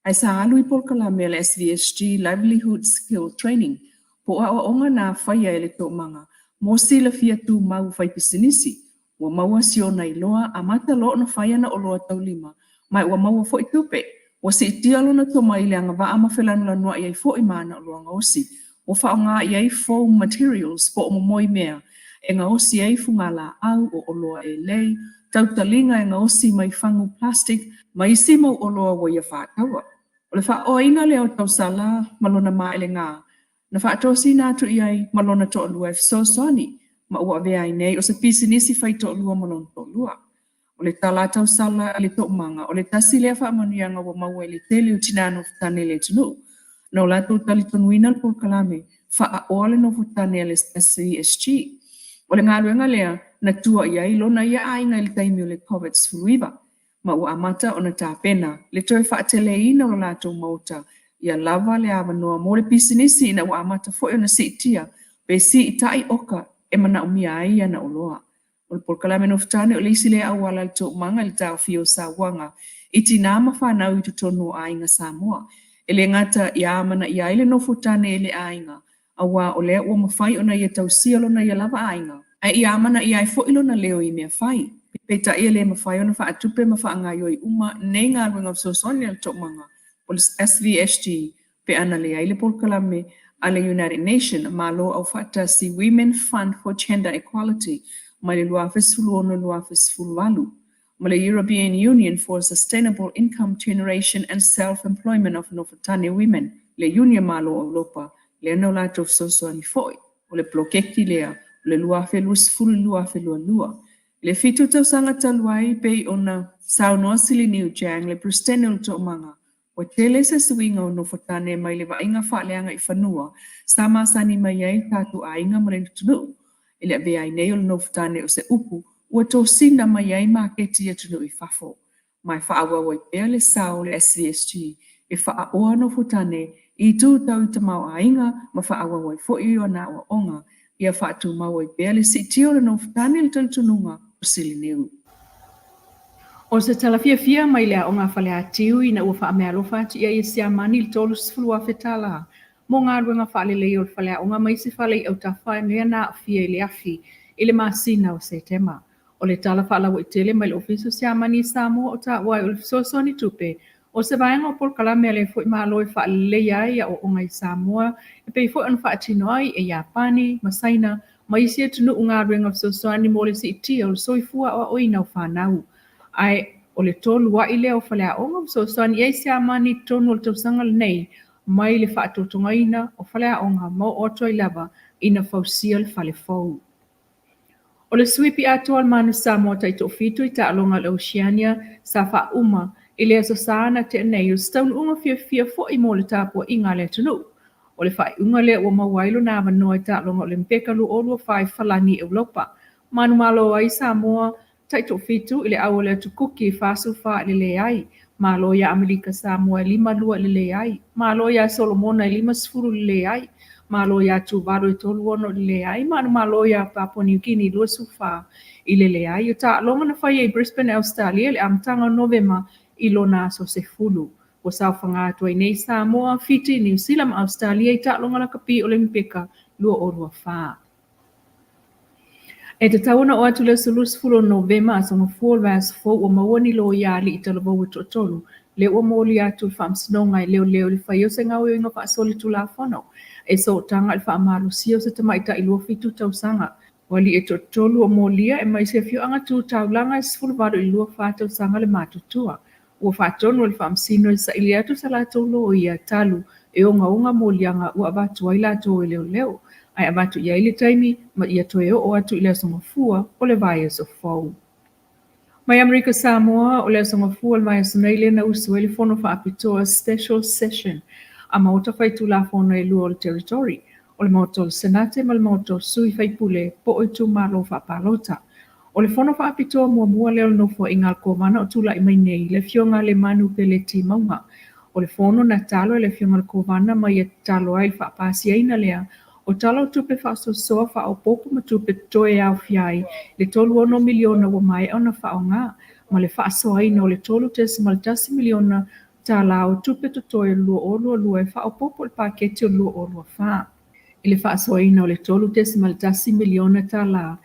Ae sa alu i polokalame a le SVSG Livelihood Skill Training, po o aoaoga na faia e le Toomaga mo silafia tumau faipisinisi. Ua maua si ona iloa, amata loa ona fai ana oloa taulima, ma ua maua foi tupe. Ua siitia lona tomai i le agavaa ma felanulanuai ai foi ma ana oloa gaosi. Ua faaaoga i ai foam materials po o momoi mea e gaosi ai fugalaau, o oloa elei, tautaliga e gaosi mai fagu plastic ma isi mau oloa ua ia faataua. O le faaoaina lea o Tausala ma lona maelega na faatosina atu i ai ma lona toalua e fesoasoani ma ua avea ai nei o se pisinisi fai toalua ma lona toalua. O le tala a Tausala i le toomaga, o le tasi lea faamanuiaga ua maua i le tele o tinā nofotane i le atunuu. Na o latou talitonuina le polokalame faaoa le nofotane a le SVSG. O le galuega lea na tua i ai lona ia aiga i le taimi o le Covid-19 ma ua amata ona tapena le toe faateleina o lo latou maota ia lava le avanoa mo le pisinisi ina ua amata foi ona siitia pe siitai oka e manaomia ai ana oloa. O le polokalame nofotane o le isi lea auala a le toomaga i le taofia o sauaga i tinā ma fanau i totonu o aiga Samoa. E le gata ia amanaia ai le nofotane e le aiga, auā o lea ua mafai ona ia tausia lona ia lava aiga, ae ia amanaia ai foi lona leo i mea fai. Peitai e le mafai ona faatupe ma faagaoioi uma nei galuega fesoasoani a le toomaga o le SVSG pe ana leai le polokalame a le United Nation, Malo Aufaatasi, Women Fund for Gender Equality mai le 2016-2018, ma le European Union for Sustainable Income Generation and Self-Employment of Nofotane Women, le Iuni a Malo o Europa, lea na o latou fesoasoani foi o le poloketi lea o le 2020-2022. I le fitu tausaga talu ai, pei ona saunoa Siliniu Jang, le Peresetene o le Toomaga, Ua tele se suiga o nofotane mai le vaaiga faaleaga i fanua sa masani mai ai tatou aiga ma le atunuu. I le avea ai nei o le nofotane o se upu ua tosina mai ai maketi i atunuu i fafo, ma e faaauau ai pea le sao o le SVSG e faaoa nofotane i itu tau i tamaoaiga ma faaauau ai foi ona aoaoga ia faatumau ai pea le siitia o le nofotane i le talitonuga o Siliniu. O se tala fiafia mai le aoga a Faleatiu ina ua faameaalofa atu i ai e Siamani i le $30,000 mo galuega faaleleia o le faleaoga ma isi fale i autafa lea na aafia i le afi i le masina o Setema. O le tala faalauaitele mai le Ofisa o Siamani i Samoa o taua ai o le fesoasoani tupe o se vaega o polokalame a lea foi Malo e faaleleia ai aoaoga i Samoa e pei foi ona faatino ai e Iapani ma Saina ma isi atunuu galuega fesoasoani mo le siitia o le soifua aoaoina o fanau. Ae o le tolua'i lea o faleaoga ua fesoasoani i ai Siamani i totonu o le tausaga lenei mai le faatotogaina o faleaoga ma oo atu ai lava ina fausia le fale fou. O le suipi atoa o le Manu Samoa taitoafitu i taaloga a le Oceania sa faauma i le Aso Sa na tea nei, o se taunuuga fiafia foi mo le tapuaiga a le atunuu. O le faaiuga lea ua maua ai lona avanoa i taaloga Olimipeka 2024 i Falani i Eulopa. Manumalo ai Samoa taitoafitu i le au o le Atu Kuki 44 i le leai, malo iā Amerika Samoa e 5-2 i le leai, malo iā Solomona e 50 i le leai, malo iā Tuvalu e 3-6 i le leai, manumalo iā Papua New Guinea 24 i le leai. O taaloga na faia i Brisbane, Ausetalia i le amataga o Novema i lona aso 10. Ua saofaga atu ai nei Samoa, Fiti, Niu Sila ma Ausetalia i taaloga lakapi Olimipeka 2024. E tatau ona oo atu le aso 20 o Novema, aso Gafua o le vaiaso fou, ua maua ni loia alii talavou e toatolu, lea ua molia atu i le Faamasinoga e leoleo i le faia o se gaoioiga faasolitulafono e sootaga i le faamalosia o se tamaitai 27 tausaga. O alii e toatolu o molia e mai se afioaga tu taulaga e 18 i le 24 tausaga le matutua. Ua faatonu e le Faamasino e saili atu sa latou loia talu e ogaoga moliaga ua avatu ai latou e leoleo, ae avatu i ai le taimi ma ia toe oo atu i le Aso Gafua o le vaiaso fou. Mai Amerika Samoa, o le Aso Gafua o le vaiaso nei lea na usu ai le Fono Faapitoa, Special Session, a Maota Faitulafono e lua o le Territory, o le Maota o le Senate ma le Maota o Sui Faipule po o Itumalo Faapalota. O le fono faapitoa muamua lea o le Nofoaiga a le Kovana o tulai mai nei, le Afioga Lemanu Peleti Mauga. O le fono na talo e le Afioga i le Kovana ma ia tatalo ai i le faapasiaina lea o Tala o Tupe Faasoasoa Faaopoopo ma Tupe Totoe e aofia ai le $36 miliona ua maea ona faaaoga ma le faasoaina o le $3.1 miliona o tupe totoe o le 2022 e faaopoopo i le paketi o le 2024. I le faasoaina o le $3.1 miliona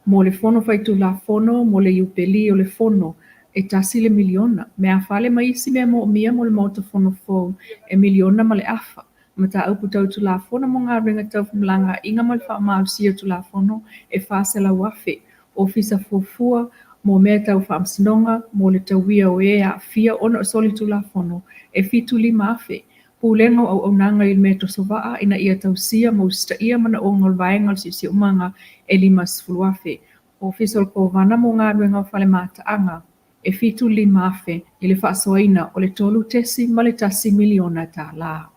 mo le Fono Faitulafono mo le Iupeli o le Fono, e tasi le miliona, meafale ma isi mea moomia mo le Maota Fono fou, e miliona ma le afa, mataupu tau Tulafono mo galuega tau femalagaaiga ma le faamalosia o Tulafono, e $400,000, Ofisa Fuafua mo mea tau faamasinoga mo le tauia o e aafia ona o solitulafono, e $75,000, Pulega o Auaunaga i le Mea Tosovaa ina ia tausia ma usitaia manaoga o le Vaega o le Siosiomaga e $50,000. Ofisa o le Kovana mo Galuega o Fale Mataaga e $75,000 i le faasoaina o le $3.1 miliona.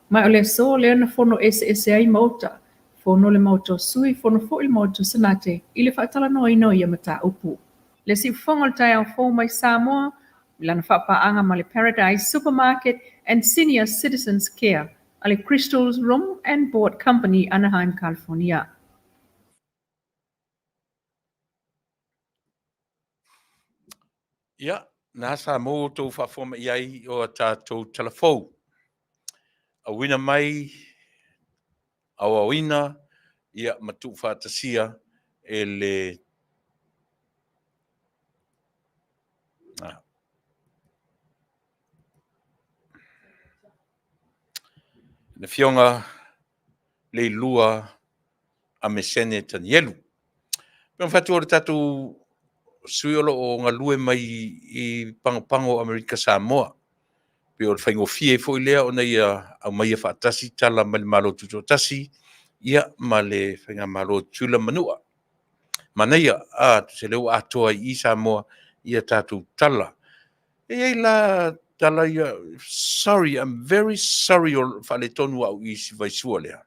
Ma o le aso lea na fono eseese ai Maota, fono le Maota o Sui, fono foi le Maota o Senate i le faatalanoaina o ia mataupu. Le siufofoga o le taeao fou mai Samoa i lana faapaaga ma le Paradise Supermarket and Senior Citizens Care a le Crystals Room and Board Company, Anaheim, California. Ia, na sa maua outou faafofoga mai ai o a tatou tala fou. Auina mai, aoaoina, ia ma tuufaatasia e le le Afioga Leilua Amesene Tanielu. Pe ona fai atu o le tatou sui o lo o galue mai i Pagopago o Amerika Samoa. Pe o le faigofie ai foi lea ona ia aumaia faatasi tala mai le Malo Tutoatasi ia ma le Faigamalo Tutuila ma Manua. Manaia, a, tusa lea ua atoa ai i Samoa ia tatou tala. E i ai la tala ia, sorry, I'm very sorry o faaletonu au i si vaisua lea.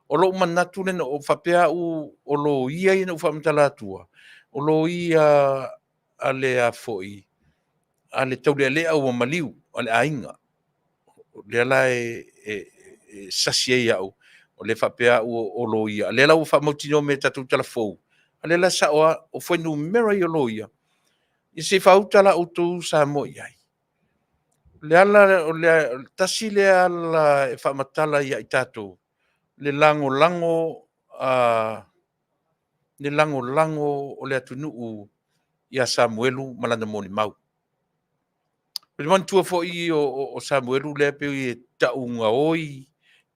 O lou manatu lena, o faapea au o loia ia na ou faamatala atua. O loia a le a foi a le taulealea ua maliu a le aiga. O lea la e sasi ai au, o lea e faapea au o loia, a o lea la ua faamautinoa mai e tatou tala fou, a o lea la e sao lava, o fuainumera ia o loia, ia se i faauta la outou Samoa i ai. O le ala, o le tasi lea ala e faamatala ia i tatou le lagolago a le lagolago o le atunuu ia Samuelu ma lana molimau. Ou te manatua foi o Samuelu lea pei e tau gaoi,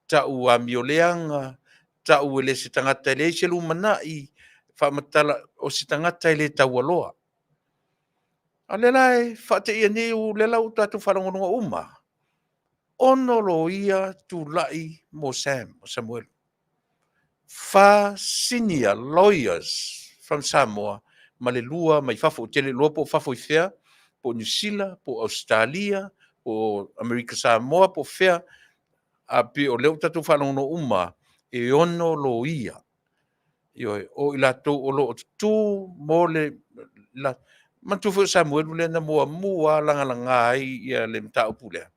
tau amioleaga, tau e le se tagata e leai se lumanai, faamatala o se tagata e le taualoa. A o lea la e faateia nei, o lea la ua tatou faalogologo uma lava, 6 loia tulai mo Sam, o Samuelu. 4 senior lawyers from Samoa ma le 2 mai fafo. Ou te le iloa po o fafo i fea, po o Niu Sila, po o Ausetalia, po o Amerika Samoa, po o fea, ae pei o lea ua tatou faalogologo uma lava, e 6 loia. Ioe, o i latou o lo o tutu mo le manatua foi o Samuelu lea na muamua lava lagalaga ai le mataupu lea,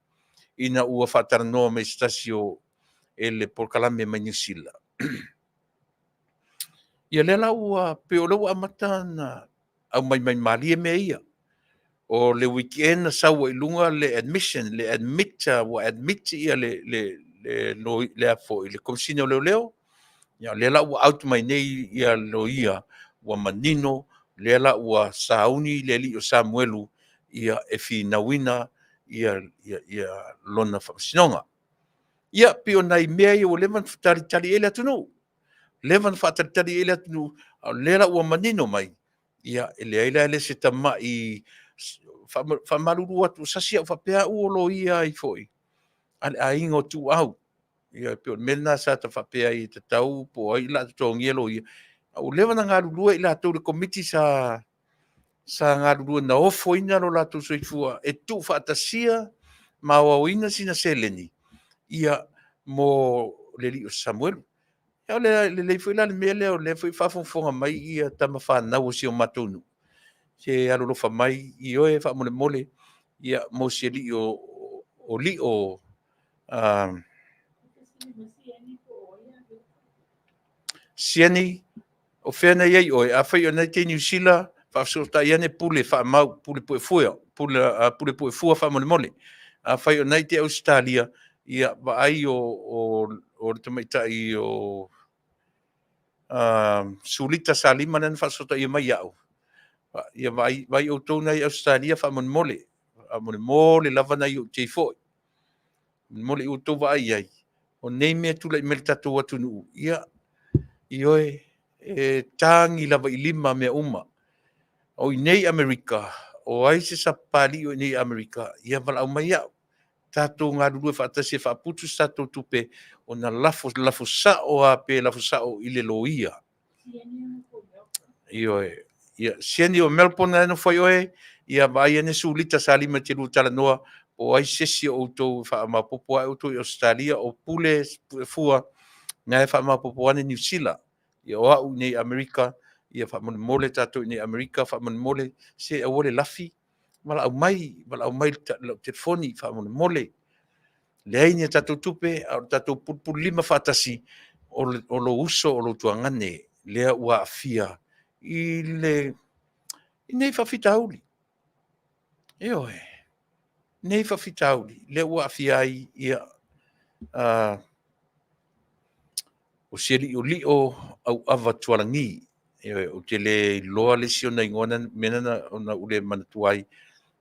ina ua faatalanoa mai e se tasi o e le polokalame mai Niu Sila. Ia lea la ua pei o lea ua amata ona aumai mai malie mea ia. O le weekend na sau ai i luga le admission, le admit, ua admit ia le le Komesina o Leoleo, ia o lea la ua out mai nei ia loia, ua manino lea la ua sauni le alii o Samuelu ia e finauina ia lona faamasinoga. Ia pei o nai mea ia ua leva ona talitali i ai le atunuu. Leva ona faatalitali i ai le atunuu, a o lea la ua manino mai, ia e leai la le isi tamai faamalulu atu, sasi au faapea au o loia ai foi a le aiga o Tuuau. Ia pei o le mea lena sa ta faapea ai e tatau po o ai o le a totogia loia. A ua leva ona galulue i latou i le Komiti sa galulue na ofoina lo latou soifua e tuufaatasia ma aoaoina sina seleni ia mo le alii o Samuelu. Ia o le lelei foi la le mea lea o lea foi e faafogafoga mai ia tama fanau a si o matou nuu, se alolofa mai, ioe faamolemole, ia mo si alii o Lio Sieni, o fea na i ai oe? Afai o lena e te i Niu Sila, faafesootai ane Pule faamau, Pule Puefua, Pule, Pule Puefua faamolemole. Afai o lena e te i Ausetalia, ia vaai o le tamaitai o Sulita Salima lea na faafesootaia mai au. Ia vaai, vaai outou na i Ausetalia faamolemole. Faamolemole lava nai ou te foi. Molemole i outou vaai i ai, o nei mea e tulai mai i le tatou atunuu, ia, ioe, e tagi lava i lima mea uma. O i inei i Amerika, o ai se Sapapalii o i inei i Amerika, ia valaau mai au. Tatou galulue faatasi e faaputu se tatou tupe, ona lafo, lafo sao lava pe lafo sao i le loia. Ioe. Ia, Sieni o Melbourne na e nofo ai oe, ia vaai ane Sulita Salima e te lua talanoa, po o ai se isi o outou e faamaopoopo ae outou i Ausetalia, o Pule Fua, na e faamaopoopo ane Niu Sila. Ia o au i inei i Amerika, ia faamolemole tatou i inei i Amerika, faamolemole, se aua le lafi, valaau mai, valaau mai i lau telefoni, faamolemole. Leai ni a tatou tupe, a o le tatou pulupululima faatasi, o lou uso, o lou tuagane, lea ua aafia i le i nei faafitauli. Ioe, nei faafitauli, lea ua aafia ai ia o si alii o Lio Auava Tualagi. Ioe, ou te le iloa le isi ona igoa mea na ona ou le manatua ai,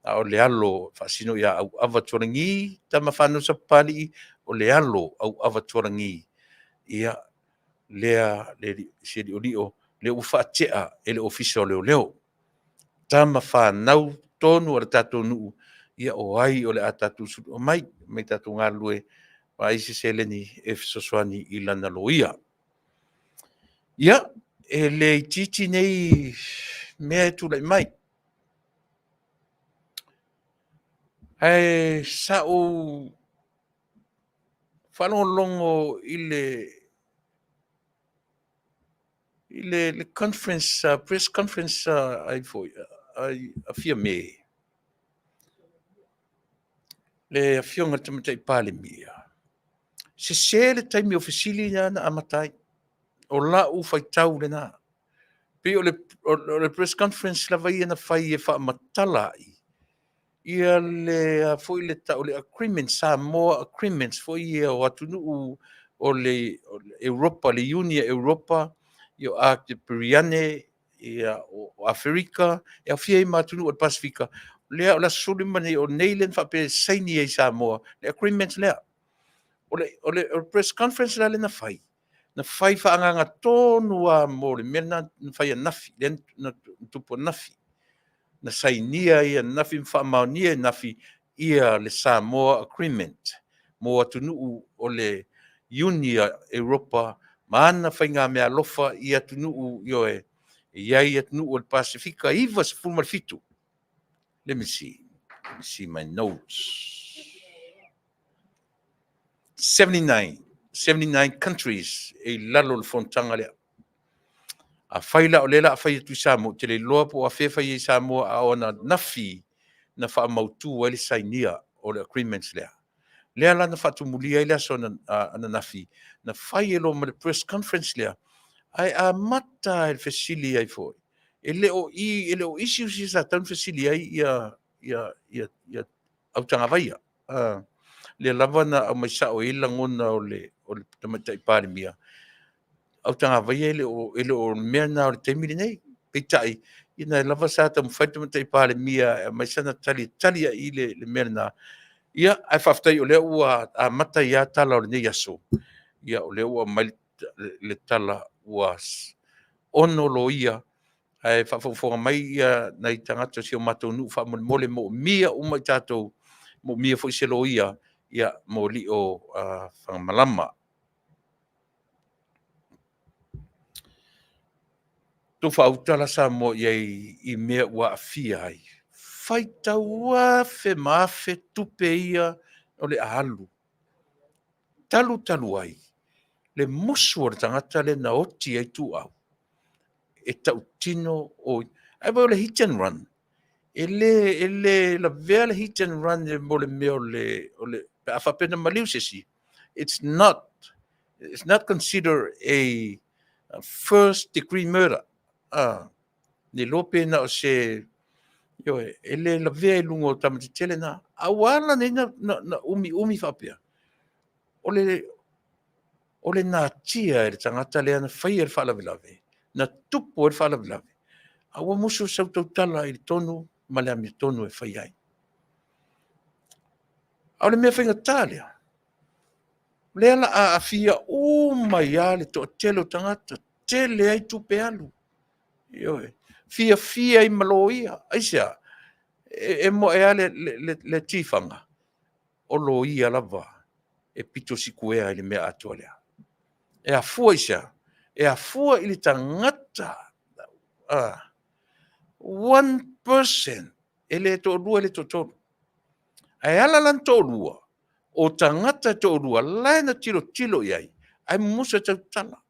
a o le alo faasino ia Auava Tualagi, tama fanau Sapapalii, o le alo Auava Tualagi, ia lea le si alii o Lio, lea ua faatea e le Ofisa o Leoleo. Tama fanau tonu a le tatou nuu, ia o ai o le a tatou omai, omai tatou galulue, vaai se seleni e fesoasoani i lana loia. Ia, e le itiiti nei mea e tulai mai. Ae sa ou faalogologo i le i le conference, press conference ai foi, a Fiame, le Afioga i le Tamaitai Palemia, sese le taimi o fesili na na amata ai. O lau faitau lena. Pei o le press conference lava ia na fai e faamatala ai ia le foi le tau le agreement, Samoa Agreements foi ia o atunuu o le Europa, le Iuni a Europa, ia o Akeperiane, ia o Aferika, e aofia ai ma atunuu o le Pasefika, lea o le aso 15 nei o nei lea na faapea e saini ai Samoa le agreement lea. O le press conference la lea na fai, na fai faaagaaga tonu lava mo le mea lena na fai ananafi, lea na tupu ananafi. Na sainia ai ananafi ma faamaonia ananafi ia le Samoa Agreement mo atunuu o le Iuni a Europa ma ana faigameaalofa i atunuu, ioe, e i ai atunuu o le Pasefika e 97. Let me see. Let me see my notes. 79, 79 countries e i lalo o le fonotaga lea. Afai la o lea o le a fai atu i Samoa, ou te le iloa po o afea e fai ai i Samoa, a o ananafi na faamautu ai le sainia o le agreements lea. Lea la na faatumulia ai le aso ananafi, na fai ai loa ma le press conference lea, ae amata i le fesili ai foi. E le o i, e le o issues ia sa tatau ona fesili ai ia autagavaia. Lea lava na aumai sao ai lagona o le Tamaitai Palemia, autagavaia e le o le mea lena o le taimi lenei. Peitai, ina lava sa taumafai le Tamaitai Palemia e aumai sana tali e tali ai i le mea lena. Ia, ae faafetai o lea ua amata ai lava tala o lenei aso. Ia, o lea ua aumai le tala ua 6 loia, ae faafogafoga mai nai tagata o si o matou nuu, faamolemole, e moomia uma i tatou, e moomia foi se loia mo alii o Fagamalama. Tou faauta la Samoa i ai i mea ua aafia ai. Faitau afe ma afe tupe ia o le a alu. Talu talu ai le musu o le tagata lea na oti ai Ituau e tautino o ai o le hit and run. E le lavea le hit and run mo le mea o le pe a faapea na maliu se isi, it's not considered a first degree murder. Ne iloa pe na o se ioe, e le lavea i luga o tama tetele na. A ua ala nei na umi umi faapea, o le natia e le tagata lea na faia le faalavelave, na tupu ai le faalavelave, a ua musu e sau tautala i le tonu ma le amiotonu e fai ai. A o le mea faigata lea, lea la a aafia uma ai lava le toatele o tagata, tele ai tupe alu. Ioe, fiafia ai ma loia. Aisea? E moe lava le tifaga, o loia lava e pito sikuea i le mea atoa lea. E afua i se a? E afua i le tagata. One person, e le toalua, e le toatolu. Ae ala la na toalua, o tagata e toalua, la e na tilotilo i ai, ae mumusu e tautala.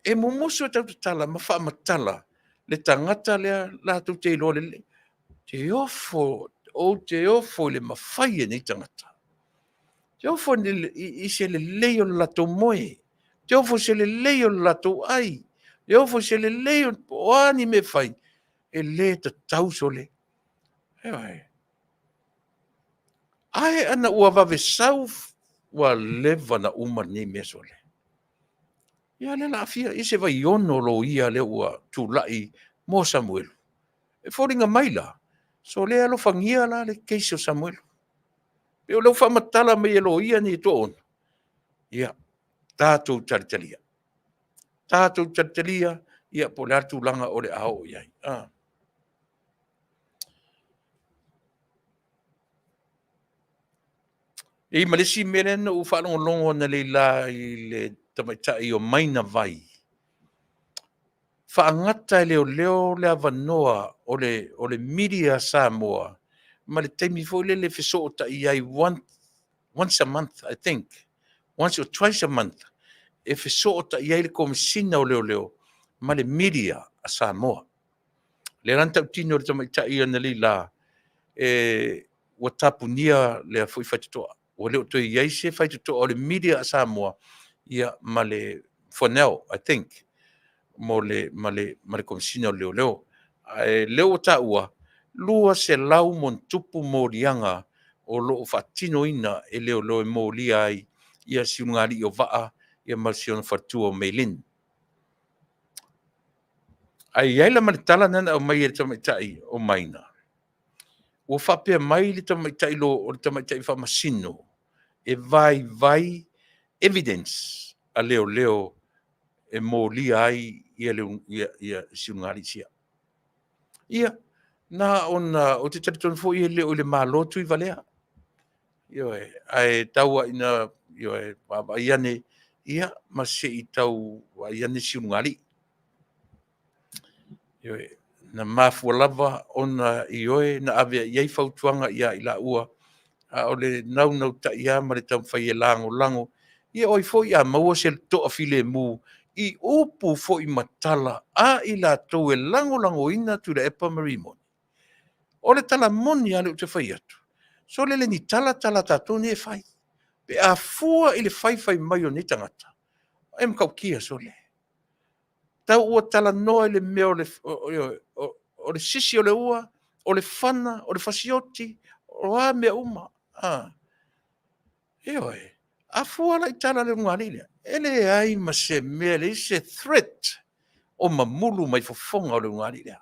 E mumusu e tautatala ma faamatala le tagata lea latou te iloa lelei. Te ofo, ou te ofo i le mafai e nei tagata. Te ofo i se lelei o le latou moe. Te ofo i se lelei o le latou ai. Te ofo i se lelei o a ni mea fai, e le tatau sole. Ae ana ua vave sau, ua leva na uma lenei mea sole. Ia lea la afia i se vaiono loia lea ua tulai mo Samuelu. E foliga mai la, so le alofagia la le case o Samuelu. E o lea ua faamatala mai e loia nei e toaono. Ia, tatou talitalia. Tatou talitalia, ia po o le a le tulaga o le a oo i ai. E ma le isi mea lea na ou faalogologo analeila i le tamaitai o Maina Vai, faagata e leoleo le avanoa o le media Samoa ma le taimi foi lele e fesootai ai once a month, I think, once or twice a month. e fesootai ai le Komesina o Leoleo ma le media a Samoa. Lea la na tautino e le tamaitai analeila e ua tapunia lea foi faitotoa. Ua le o toe i ai se faitotoa o le media a Samoa ia ma le, for now I think, mo le ma le ma le Komesina o Leoleo. Ae lea ua taua, 200+ moliaga o lo o faatinoina e leoleo e molia ai ia Siugalii o Vaa ia ma si ona faletua o Maylin. Ae i ai la ma le tala lea na aumai e le tamaitai o Maina, ua faapea mai le tamaitai lo o le tamaitai faamasino e vaivai evidence a leoleo e molia ai ia le ia Siugalii sia. Ia, na ona ou te talitonu foi e le o i le Malo Tuivalea. Ioe, ae tau lava ina, ioe, vaavaai ane, ia, ma se i tau vaai ane Siulugalii. Ioe, na mafua lava ona ioe na ave i ai fautuaga ia i laua, a o le naunautai lava ma le taumafai e lagolago. Ia o ai foi a maua se toafilemu i upu foi ma tala a i latou e lagolagoina Tuilaepa ma Rimoni. O le tala moni lava lea ou te fai atu, sole le ni tala tala a tatou nei e fai. Pe a fua i le faifai mai o nei tagata, e matautia sole. Tau ua talanoa i le mea o le, o le sisi o le ua, o le fana, o le fasioti, o a mea uma. A, ioe, a fua la i tala a le ulugalii lea, e leai ma se mea, e leai se threat o mamulu mai fofoga o le ulugalii lea.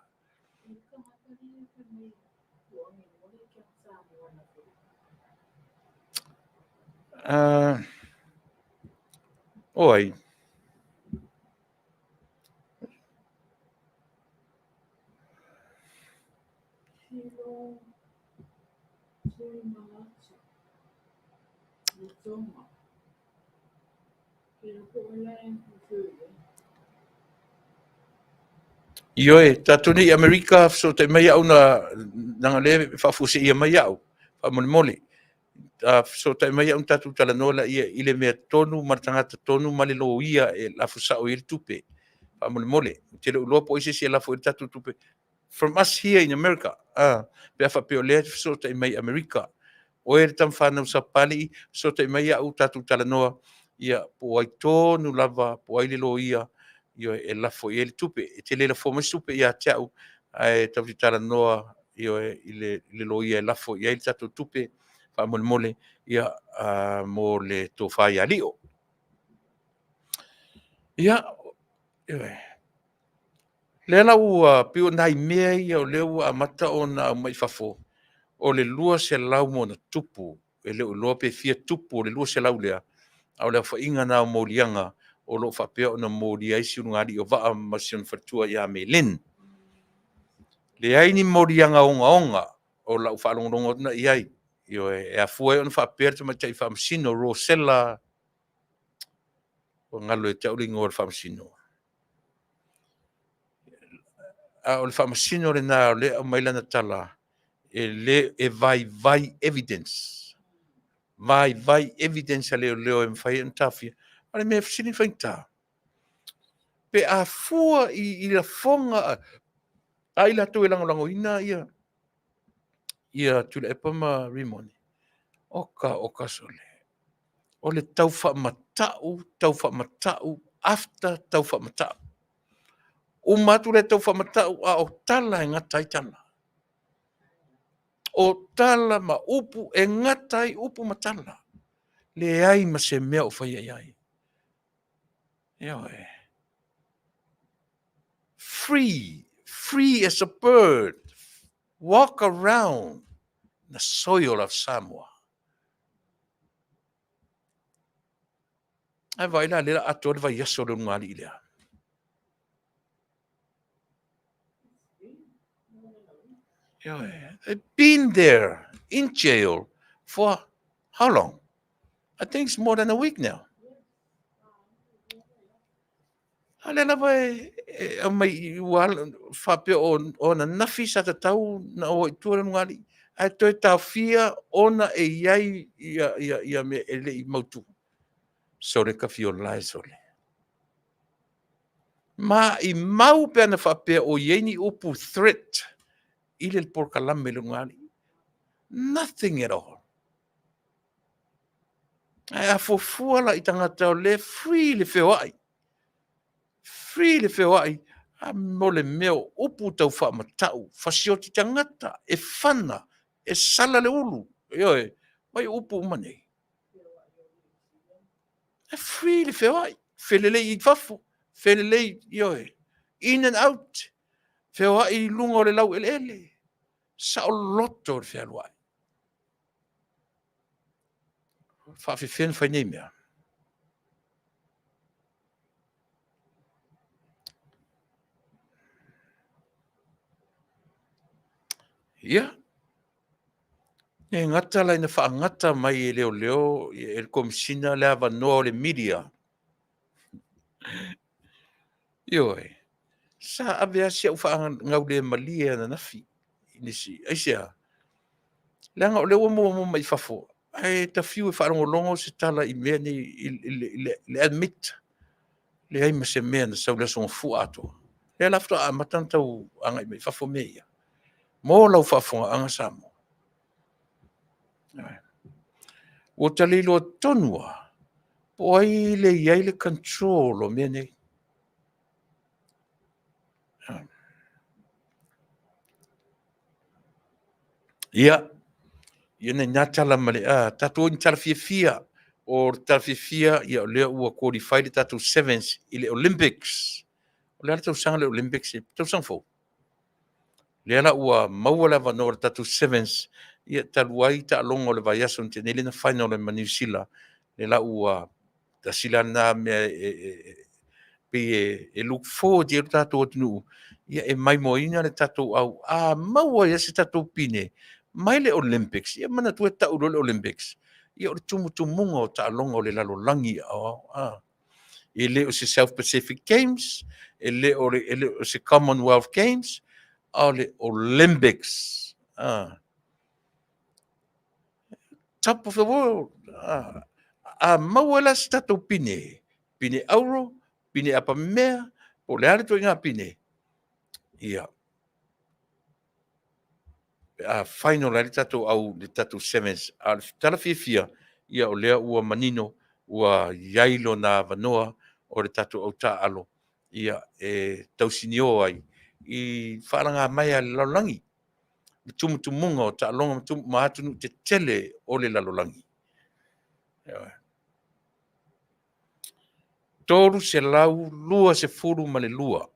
O ai? Ioe, tatou nei i Amerika, fesootai mai au na leaga o lea e faafuaseia mai au, faamolemole. Fesootai mai au ona tatou talanoa laia i le mea tonu ma le tagata tonu ma le loia e lafo sao i ai le tupe. Faamolemole, ou te le o iloa po o ai se isi e lafo i ai le tatou tupe from us here in America. Pe a faapea o lea e fesootai mai i Amerika. Oe le tama fanau Sapapalii, fesootai mai au tatou talanoa, ia po o ai tonu lava, po o ai le loia, ioe, e lafo i ai le tupe. E te le lafoa mai se tupe ia te au, ae tatou te talanoa, ioe, i le loia e lafo i ai le tatou tupe, faamolemole, ia, mo le tofa ia Lio. Ia, ioe. Lea la ua pei o nai mea ia o lea ua amata ona aumai i fafo, o le 200+, e le o iloa pe fia tupu o le 200 lea, a o le aofaiga lena o moliaga o lo o faapea ona molia ai Siulugalii o Vaa ma si ona faletua ia Maylin. Leai ni moliaga ogaoga o lau faalogologo atu na i ai. Ioe, e afua ai ona faapea le tamaitai faamasino Rosella, ua galo ia te au le igoa o le faamasino. A o le faamasino lena o lea e aumai lana tala, e le e vaivai evidence. Vaivai evidence a leoleo e mafai ai ona taofia. O le mea sili ona faigata, pe a fua i lafoga a i latou e lagolagoina ia Tuilaepa ma Rimoni, oka oka sole. O le tau faamatau, tau faamatau, after tau faamatau. Uma atu le tau faamatau, a o tala e gata ai tala. O tala ma upu e gata ai upu ma tala. Leai ma se mea o faia i ai. Ioe. Free, free as a bird, walk around the soil of Samoa. Ae vaai la lea atoa le vaiaso o le ulugalii lea. Ioe. They've been there in jail for how long? I think it's more than a week now. A lea lava e aumai ua faapea o ananafi sa tatau na o ai i tua le ulugalii, ae toe taofia ona e i ai ia mea e le i mautu. Sole tafiola e sole. Ma i mau pe ana faapea o i ai ni upu threat i le polokalame i le ulugalii. Nothing at all. Ae a fuafua la i tagata o lea e free le feoai, free le feoai, a mo le mea o upu tau faamatau, fasioti tagata, e fana, e sala le ulu, ioe, mai upu uma nei. E free le feoai, felelei i fafo, felelei, ioe, in and out, feoai i luga o le laueleele, saoloto le fealuai. Faafefea ona fai nei mea? Ia, e gata la ina faagata mai e leoleo e le Komesina le avanoa o le media. Ioe, sa ave lava si au faagaulemalie ananafi i nisi. Aisea? Leaga o lea ua maua mai fafo, ae ta fiu e faalogologo se tala i mea nei i le admit, leai ma se mea na sau i le Aso Gafua atoa. Lea la faatoa amata ona tau agai mai fafo mea ia. Mo lau faafofogaaga Samoa. Ua ta le iloa tonu lava po o ai le i ai le control o mea nei. Ia, ia nai na tala ma le tatou o i ni tala fiafia. O le tala fiafia, ia o lea ua qualify le tatou Sevens i le Olympics. O le a le tausaga le Olympics? Tausaga fou. Lea la ua maua le avanoa o le tatou Sevens, ia talu ai taaloga o le vaiaso na tea nei lea na final ai ma Niu Sila, lea la ua tasi la lena mea e pei e look forward i ai lo tatou atunuu, ia e maimoaina le tatou au a maua ai lava se tatou pine mai le Olympics. Ia manatua e tau loa le Olympics, ia o le tumutumuga o taaloga o le lalolagi a. E le o se South Pacific Games, e le o se Commonwealth Games, a o le Olympics. Top of the world. A maua ai la se tatou pine, pine auro, pine apamemea, po o le a le ituaiga pine, ia, pe a final ai le tatou au, le tatou sevens. A o le tala fiafia, ia o lea ua manino ua i ai lona avanoa o le tatou au taaalo, ia, e tausinio ai i faalagamaea a le lalolagi, le tumutumuga o taaloga ma atunuu tetele o le lalolagi. 322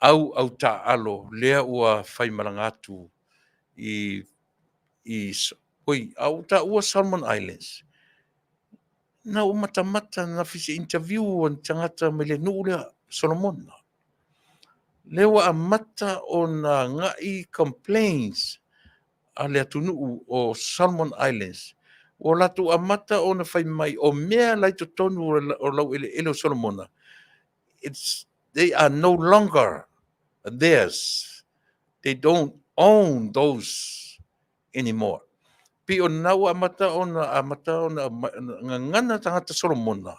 au taaalo lea ua faimalaga atu i oi, a ua taua Solomon Islands. Na ou matamata ananafi i se interview a ni tagata mai le nuu lea, Solomona. Lea ua amata ona agai complaints a le atunuu o Solomon Islands. Ua latou amata ona fai mai o mea la i totonu o laueleele o Solomona, they are no longer theirs. They don't own those anymore. Pei o lena ua amata ona gagana tagata Solomona.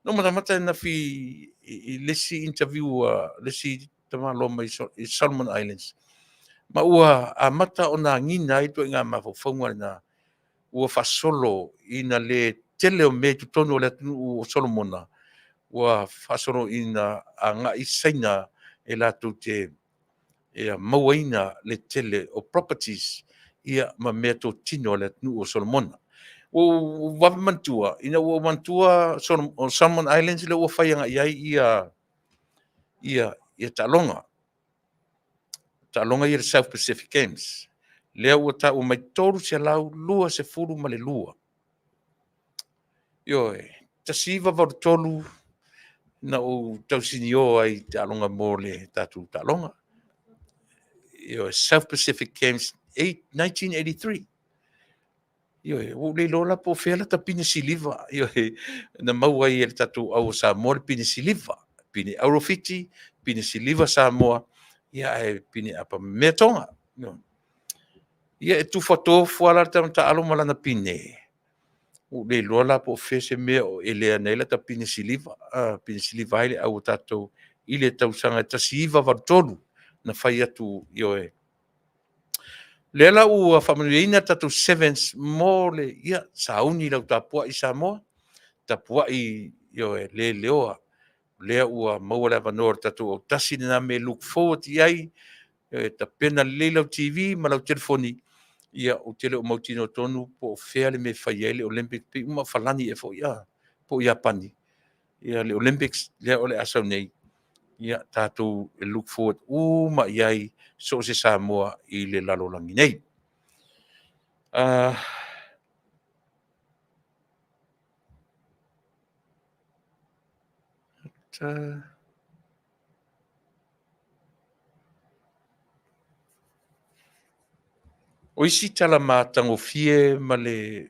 Na ou matamata ananafi i le isi interview a le isi tamaloa mai i Solomon Islands, ma ua amata ona agiga ai ituaiga mafaufauga lena ua faasolo ina le tele o mea i totonu o le atunuu o Solomona, ua faasolo ina agai Saina e latou te mauaina le tele o properties ia ma meatotino a le atunuu o Solomona. Ua ou vave manatua, ina ua ou manatua o Solomon Islands lea ua fai agai i ai ia taaloga. Taaloga ia le South Pacific Games. Lea ua taua mai 322. Ioe, 1983 na ou tausinio ai i taaloga mo le tatou taaloga. Ioe, South Pacific Games 1983. Ioe, ua ou le iloa la po o fea lata pine siliva. Ioe, na maua ai e le tatou au o Samoa le pine siliva. Pine auro Fiti, pine siliva Samoa, ia ae pine apamemea Toga. Ia e tufa tofu lava la le tama taalo ma lana pine. Ua ou le iloa la po o fea se mea o elea nei lata pine siliva, pine siliva ai le au o tatou i le tausaga e 1983 na fai atu, ioe. Lea la ua faamanuiaina tatou Sevens mo le, ia, sauni lau tapuai Samoa, tapuai, ioe, le leoa. Lea ua maua le avanoa o le tatou autasi lena mea e look forward i ai, e tapena lelei lau TV ma lau telefoni, ia ou te le o mautinoa tonu po o fea le mea e fai ai le Olympic, pei uma o Falani ea foi, a, po o Iapani, ia le Olympics lea o le a sau nei, ia tatou e look forward uma i ai so o se Samoa i le lalolagi nei. O isi tala matagofie ma le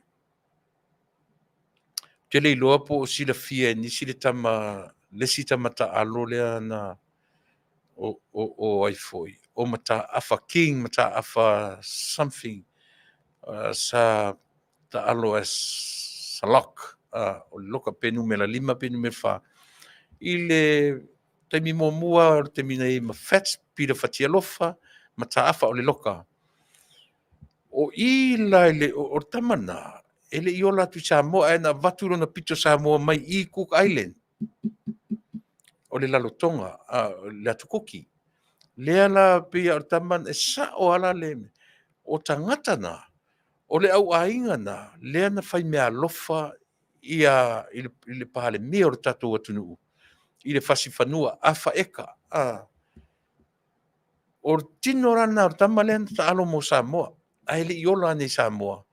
Ou te le iloa po o silafia e nisi le tama, le isi tama taalo lea na o ai foi, o Mataafa, King Mataafa something, sa taalo as a lock, o le loka pe numera 5 pe numera 4. I le taimi muamua o le taimi na i ai ma Fats, Peter Fatialofa, Mataafa o le loka. O i la i le, o le tama na, e le i ola atu i Samoa, ae na avatu lona pito Samoa mai i Cook Island, o le Lalotoga, le Atu Kuki. Lea la pei o le tama, e sao lava la le, o tagata na, o le au aiga na, lea na fai meaalofa ia, i le Palemia o le tatou atunuu, i le fasi fanua, afa eka. O le tino la lena o le tama lea na taalo mo Samoa, ae le i ola ane i Samoa.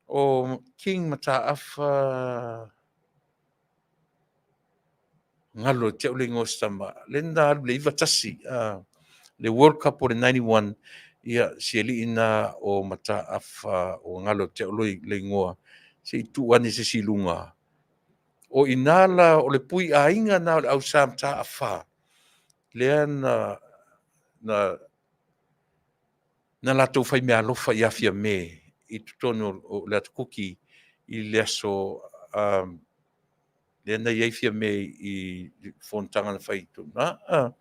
O King Mataafa galo ia te au le igoa o si tama, lea na alu i le 91, le World Cup o le 91, ia, si alii na o Mataafa ua galo ia te au le igoa, se i tuu ane se isi i luga. O i ina la, o le pui aiga na o le au Sa Mataafa, lea na na na latou fai meaalofa ia Fiame i totonu o le Atu Kuki i le aso lea na i ai Fiame i fonotaga na fai i totonu.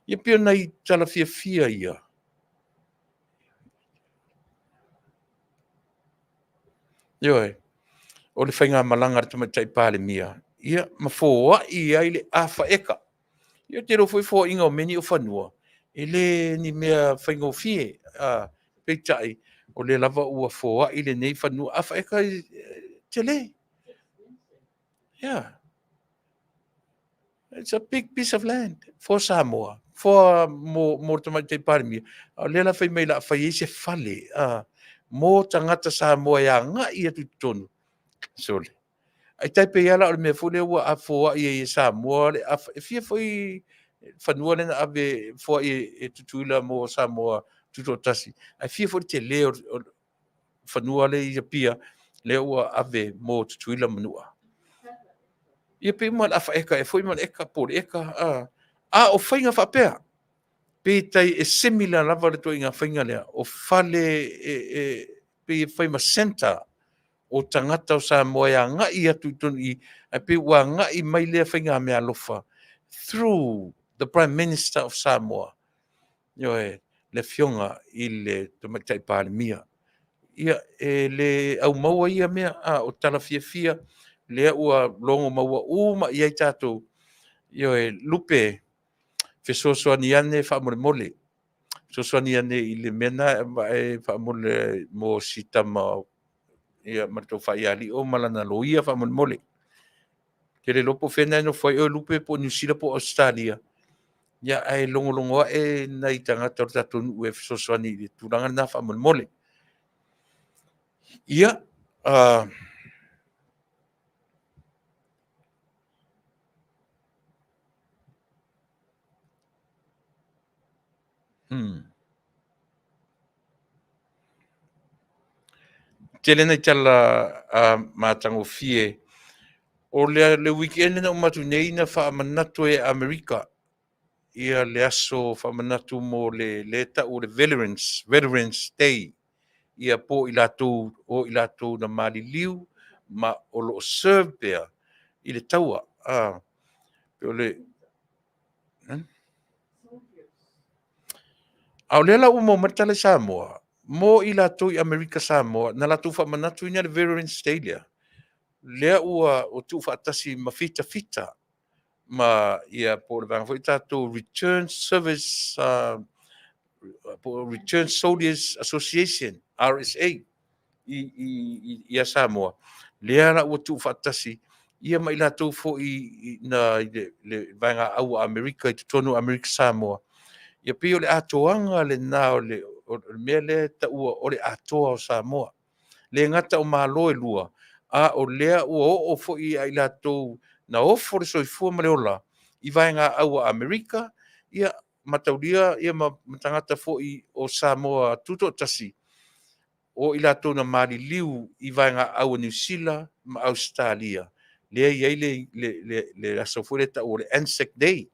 Ia pei o nai tala fiafia ia. Ioe, o le faigamalaga a le Tamaitai Palemia, ia ma foai ai le afa eka. Ia ou te iloa foi foaiga o mea nei o fanua, e le ni mea faigofie. Peitai, o lea lava ua foai lenei fanua, afa eka e tele. Yeah. It's a big piece of land for Samoa, for mo, mo le Tamaitai Palemia. A o lea la fai mai la fai ai se fale mo tagata Samoa e agai atu i totonu. Sole. Ai tai pei lava la o le mea foi lea ua foai ai e Samoa le afa, e fia foi fanua lea na ave foai e Tutuila mo Samoa Tutoatasi. Ae fia foi le tele o fanua lea i Apia lea ua ave mo Tutuila ma Manua. Ia pei uma le afa eka e foi ma le eka po o le eka. A o faiga faapea, pe tai e similar lava le ituaiga faiga lea, o fale e pei e fai ma centre o tagata o Samoa e agai atu i totonu i i, ae pei ua agai mai lea faigameaalofa through the Prime Minister of Samoa, ioe, le Afioga i le Tamaitai Palemia. Ia, e le aumaua ia mea, a o tala fiafia lea ua logo maua uma i ai tatou, ioe, Lupe, fesoasoani ane faamolemole. Fesoasoani ane i le mea na e faamolemole mo si tama ia ma le tou faaialio ma lana loia faamolemole. Te le iloa po o fea na e nofo ai oe Lupe po o Niu Sila po o Ausetalia, ia ae logologo ae nai tagata o le tatou nuu e fesoasoani i le tulaga lena faamolemole. Ia, Tele nai tala matagofie. O le weekend na uma atu nei na faamanatu e Amerika ia le aso faamanatu mo le le tau o le Veterans, Veterans Day, ia po i latou, o i latou na maliliu ma o lo o serve pea i le taua. O le A o lea la ua maua mai le tala i Samoa, mo i latou i Amerika Samoa, na latou faamanatuina le Veterans Day lea, lea ua tuufaatasi ma fitafita ma ia po o le vaega foi tatou Return Service po o Return Soldiers Association RSA i ia Samoa, lea la ua tuufaatasi ia ma i latou foi na i le vaega au a Amerika i totonu o Amerika Samoa. Ia pei o le atoaga lena o le mea lea e taua o le atoa o Samoa. Le gata o Malo e lua, a o lea ua oo foi ia i latou na ofo le soifua ma le ola i vaega au a Amerika, ia mataulia ia ma tagata foi o Samoa tutoatasi, o i latou na maliliu i vaega au a Niu Sila ma Ausetalia, lea e i ai le aso foi lea e tau o le Anzac Day.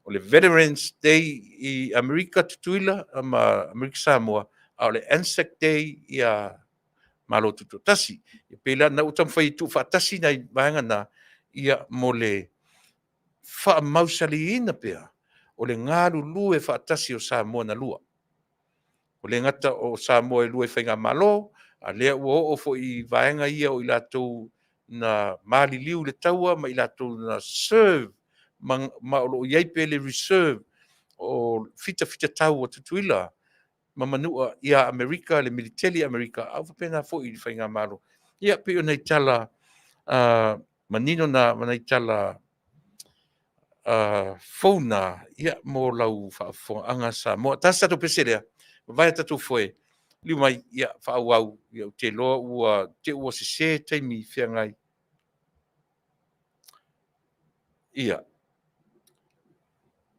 O le Veterans Day i Amerika Tutuila ma Amerika Samoa, a o le Anzac Day ia Malo Tutoatasi. E pei la na ua taumafai e tuufaatasi nai vaega na, ia mo le faamausaliina pea o le galulue faatasi o Samoa na lua. O le gata o Samoa e lua i faigamalo, a lea ua oo foi i vaega ia o i latou na maliliu i le taua ma i latou na serve ma o lo o i ai pea le reserve o fitafitatau a Tutuila ma Manua ia Amerika, le militeli Amerika, a ua faapena foi i le faigamalo. Ia, pei o nai tala manino na ma nai tala fou na, ia, mo lau faafofogaaga Samoa. Tasi tatou pese lea, vavae a tatou foe, liu mai, ia, faaauau, ia, ou te iloa ua te ua sese taimi feagai. Ia,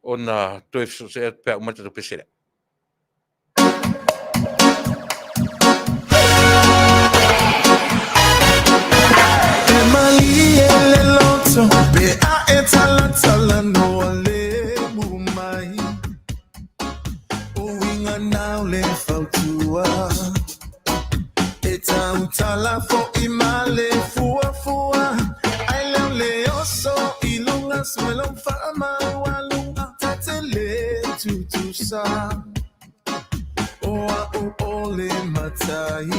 ona toe fesoosai atu pe a uma le tatou pese lea. E malie le loto pe a e talatala noa le mu mai o winga nau le fautua e tautala fo'i ma le fuafua ai leo le oso i luga soelo faamaualuga tate le tutusa o a'u o le matai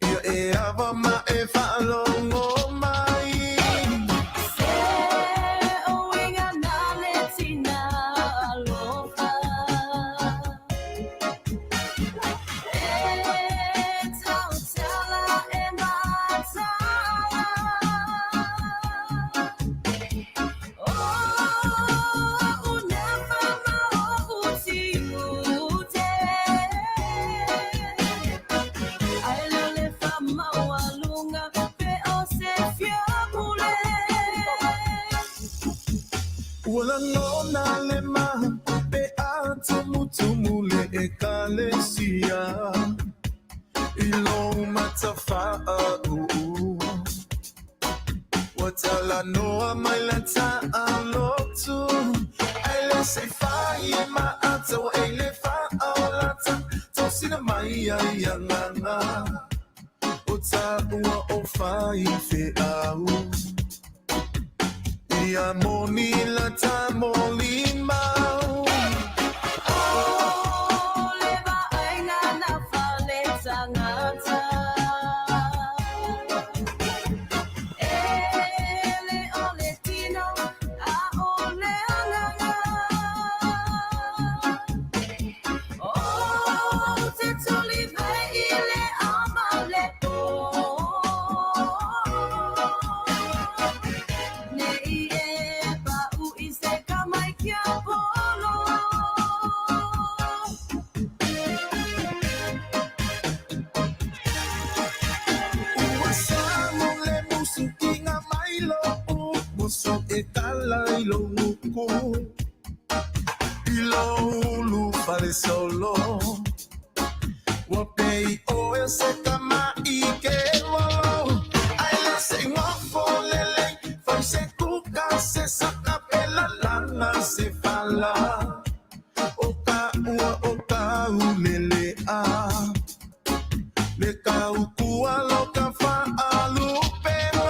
ia e ava ma e faalogo mai. Se o inga na le tina alofa e tautala e matala o una fama o utiute ai leo le fama o alunga pe o se fiapule. Ua lagona le ma pe a tumutumu le ekalesia i lou matafaauu ua talanoa mai la taalotu ai le seifai e maata ua e le faaolata tosina mai ai agaga o taua o faifeau ia moni la tamolimau. O le vaaiga na fale tagata e le o le tino a o le agaga o te tuli vai i le ama le pō nei e pau i se kamai kia polo. Ua samo le musukiga mai lo'u muso e tala i lou uku i lou ulu falesolo ua pei oe o se tama'i ke lolo ai le seigofo lelei fai se kuka se saka pela laga se fala o taua o taulele'a le taukua lo ka faalupega.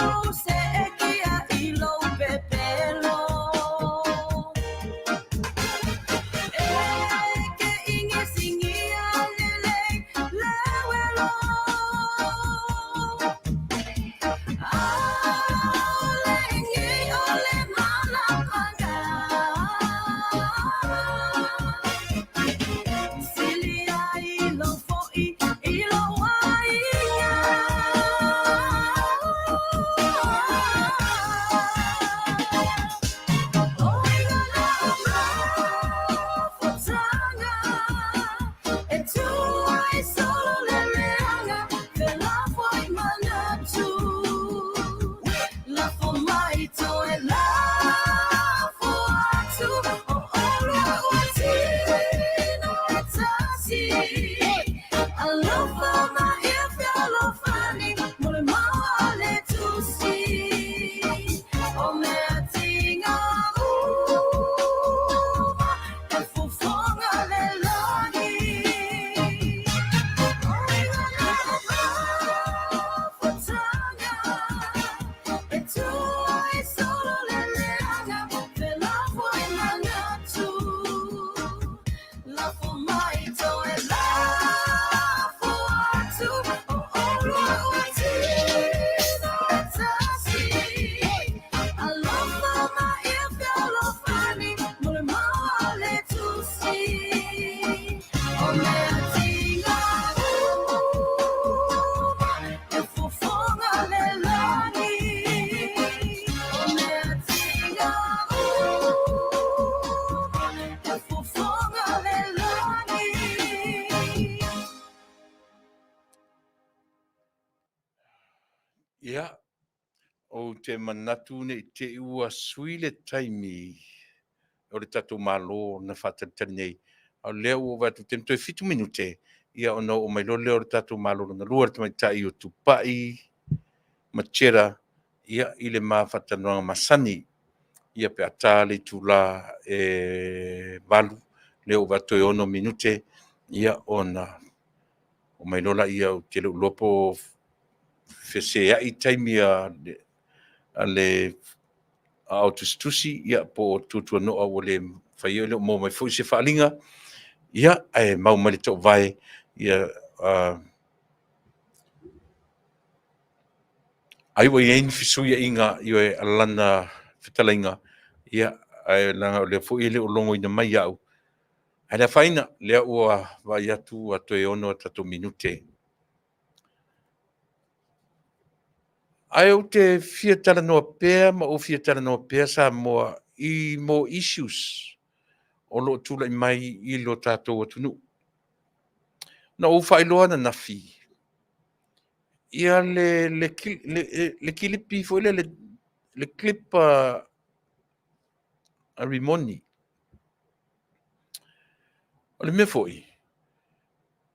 O se e kia i lou pepelo. Alofa ma ia fealofani mo le mau a le Tusi. O mea tiga uma e fofoga le lagi. O iga na mafutaga e tua i solo le leaga felafua i manatu. Lafo mai toe lafo atu o oulua ua tino e tasi. Alofa ma ia fealofani mo le mau a le Tusi. O mea tiga uma e fofoga le lagi. O mea tiga uma e fofoga le lagi. Ia, ou te manatu ne i te i ua sui le taimi o le tatou Malo na faatalitali nei, a o lea ua ou vaai atu i le taimi, toe fitu minute, ia ona oo mai loa lea o le tatou Malo lona lua, le tamaitai o Tupai Matera, ia, i le ma faatalanoaga masani, ia pe a ta le itula e 8, lea ua ou vaai atu toe 6 minute, ia ona oo mai loa lea, ou te le o iloa po o feseai taimi a le aao tusitusi, ia po o tuatuano'a ua le mafai e le o maua mai foi se faaaliga, ia, ae mau mai le toovae, ia, ai ua i ai ni fesuiaiga i lana fetalaiga, ia, ae leaga o lea foi e le o logoina mai au. Ae le afaina, lea ua vaai atu ua toe 6 a tatou minute. Ae ou te fia talanoa pea ma ou fia talanoa pea Samoa i mo issues o lo o tulai mai i lo tatou atunuu. Na ou faailoa ananafi ia le kilipi foi lea, le clip a Rimoni. O le mea foi,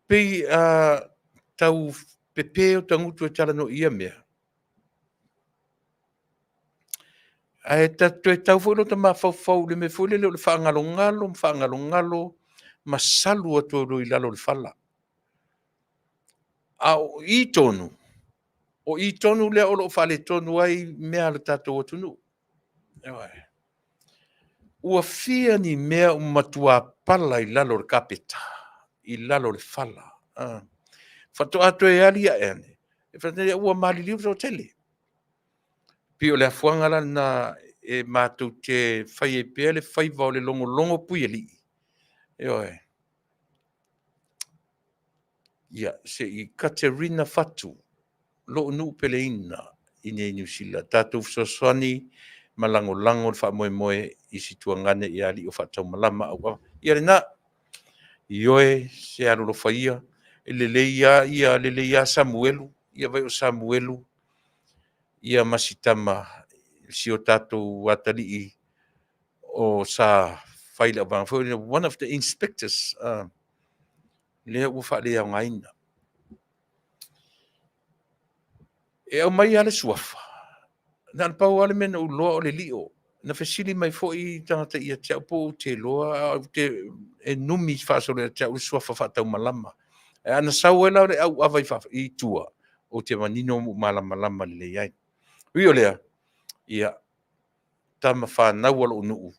pei a tau pepe o tagutu e talanoa i ia mea, ae toe tau foi lota mafaufau i le mea foi lele o le faagalogalo ma faagalogalo ma salu atu ai loa i lalo o le fala. A o i tonu, o i tonu lea o lo o faaletonu ai mea a le tatou atunuu. Ua fia ni mea ua matua pala i lalo o le kapeta, i lalo o le fala. Faatoa toe aliae ane, e faapea ua maliliu le toatele. Pei o le afuaga la lena e matou te fai ai pea le faiva o le logologo puialii, ioe. Ia, se i Katerina Fatu, lou nuu peleina i nei Niu Sila, tatou fesoasoani ma lagolago le faamoemoe i si tuagane ia alii o faataumalama auava. Ia lena, ioe se alolofa ia, e lelei lava ia, lelei lava Samuelu, ia vaai o Samuelu ia ma si tama, si o tatou atalii o sa fai le auvaega foi lea, one of the inspectors, lea ua faaleaogaina. E aumai lava le suafa, na o le pau lava le mea na ou iloa o le lio. Na fesili mai foi tagata ia te au po ou te iloa, ae e numi faasolo ia te au le suafa faataumalama. Ae ana sau ai la o le auava i fafo, i tua, ou te manino ma ou malamalama lelei ai. Ui o lea, ia, tama fanau a lou nuu,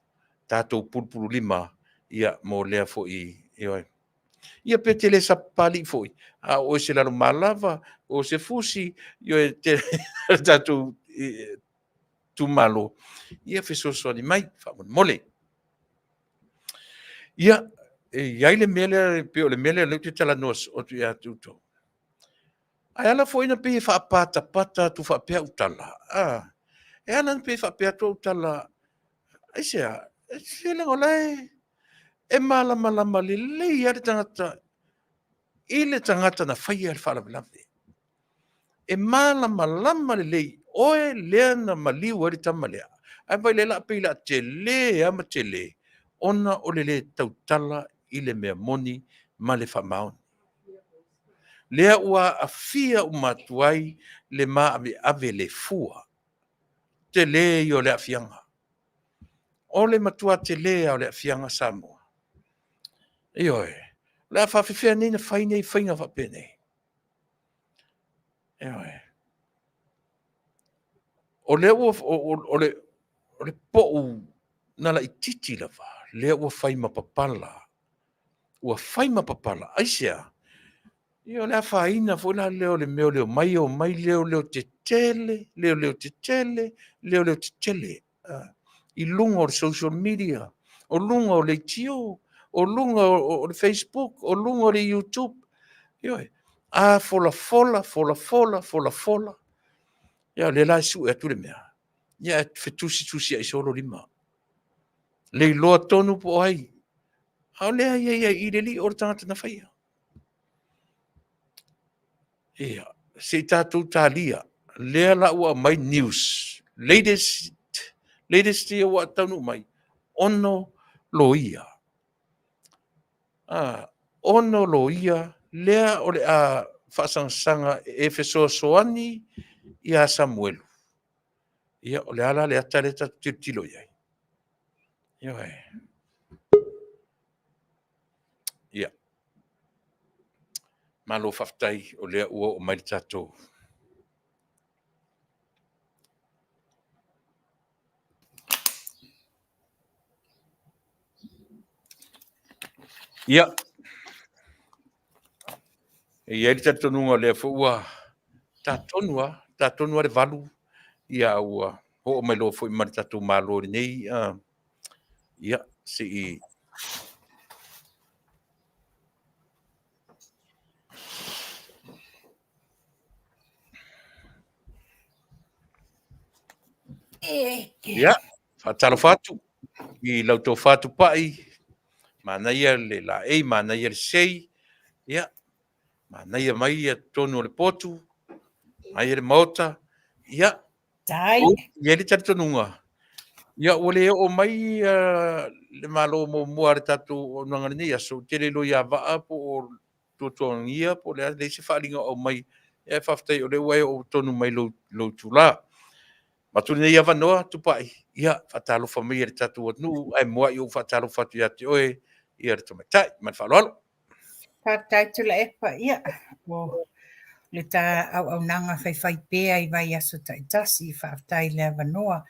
tatou pulupululima, ia, mo lea foi, ioe. Ia pe te le sapapalii foi, a o oe se lalomalava, o se fusi, ioe, te le tatou itumalo, ia fesoasoani mai faamolemole. Ia, e i ai le mea lea, pei o le mea lea o lea ou te talanoa atu ia te outou. Ae ala foi ona pei e faapatapata atu faapea au tala, a, e ala ona pei e faapea atu au tala, aisea? Se leaga o la e malamalama lelei lava le tagata i le tagata na faia le faalavelave. E malamalama lelei oe lea na maliu ai le tama lea. Ae vaai o lea pei o le a tele lava ma tele ona o le le tautala i le mea moni. ma le faamaoni. Lea ua aafia uma atu ai le maaveave le fua. Tele ia o le aafiaga. O le matua tele lava o le aafiaga Samoa. Ioe, o le a faafefea nei ona fai nei faiga faapenei? Ioe. O lea ua, o le, o le pou na laitiiti lava, lea ua fai ma papala. Ua fai ma papala. Aisea? Ia o le afaina foi la lea o le mea o le omai omai leoleo tetele, leoleo tetele, leoleo tetele i luga o le social media, o luga o leitio, o luga o le Facebook, o luga o le YouTube. Ioe, a folafola, folafola, folafola, ia o lea la e sue atu le mea, ia ae fetusitusiai solo lima. Le iloa tonu po o ai. A o lea e i ai i le lio o le tagata na faia. Ia, se i tatou talia, lea la ua aumai news, latest, latest ia ua taunuu mai, 6 loia. Ah, 6 loia lea o le a faasagasaga e fesoasoani ia Samuelu. Ia, o le a la le ata lea tatou tilotilo i ai? Ioe. Ia. Malo faafetai o lea ua oo mai le tatou. Ia. E i ai le talitonuga o lea foi ua ta tonu lava, ta tonu lava le 8, ia ua oo mai loa foi ma le tatou Malo i lenei, ia, se i Ia, faatalofa atu i lau tofa Tupai, manaia le laei, manaia le sei, ia, manaia mai ia totonu o le potu, manaia le Maota, ia, Tai. E i ai le talitonuga, ia ua le oo mai le Malo muamua a le tatou auaunaga i lenei aso, ou te le iloa ia Vaa po o Tuatuagia po o le a, leai se faaaliga o aumai, ae faafetai o lea ua e oo tonu mai i lou itula. Avatu lenei avanoa Tupai, ia faatalofa maia i le tatou atunuu, ae muai ou faatalofa atu ia te oe ia le tamaitai. Ma le faaaloalo. Faafetai Tuilaepa. Ia, o le ta auaunaga faifaipea i vaiaso taitasi, faafetai i le avanoa.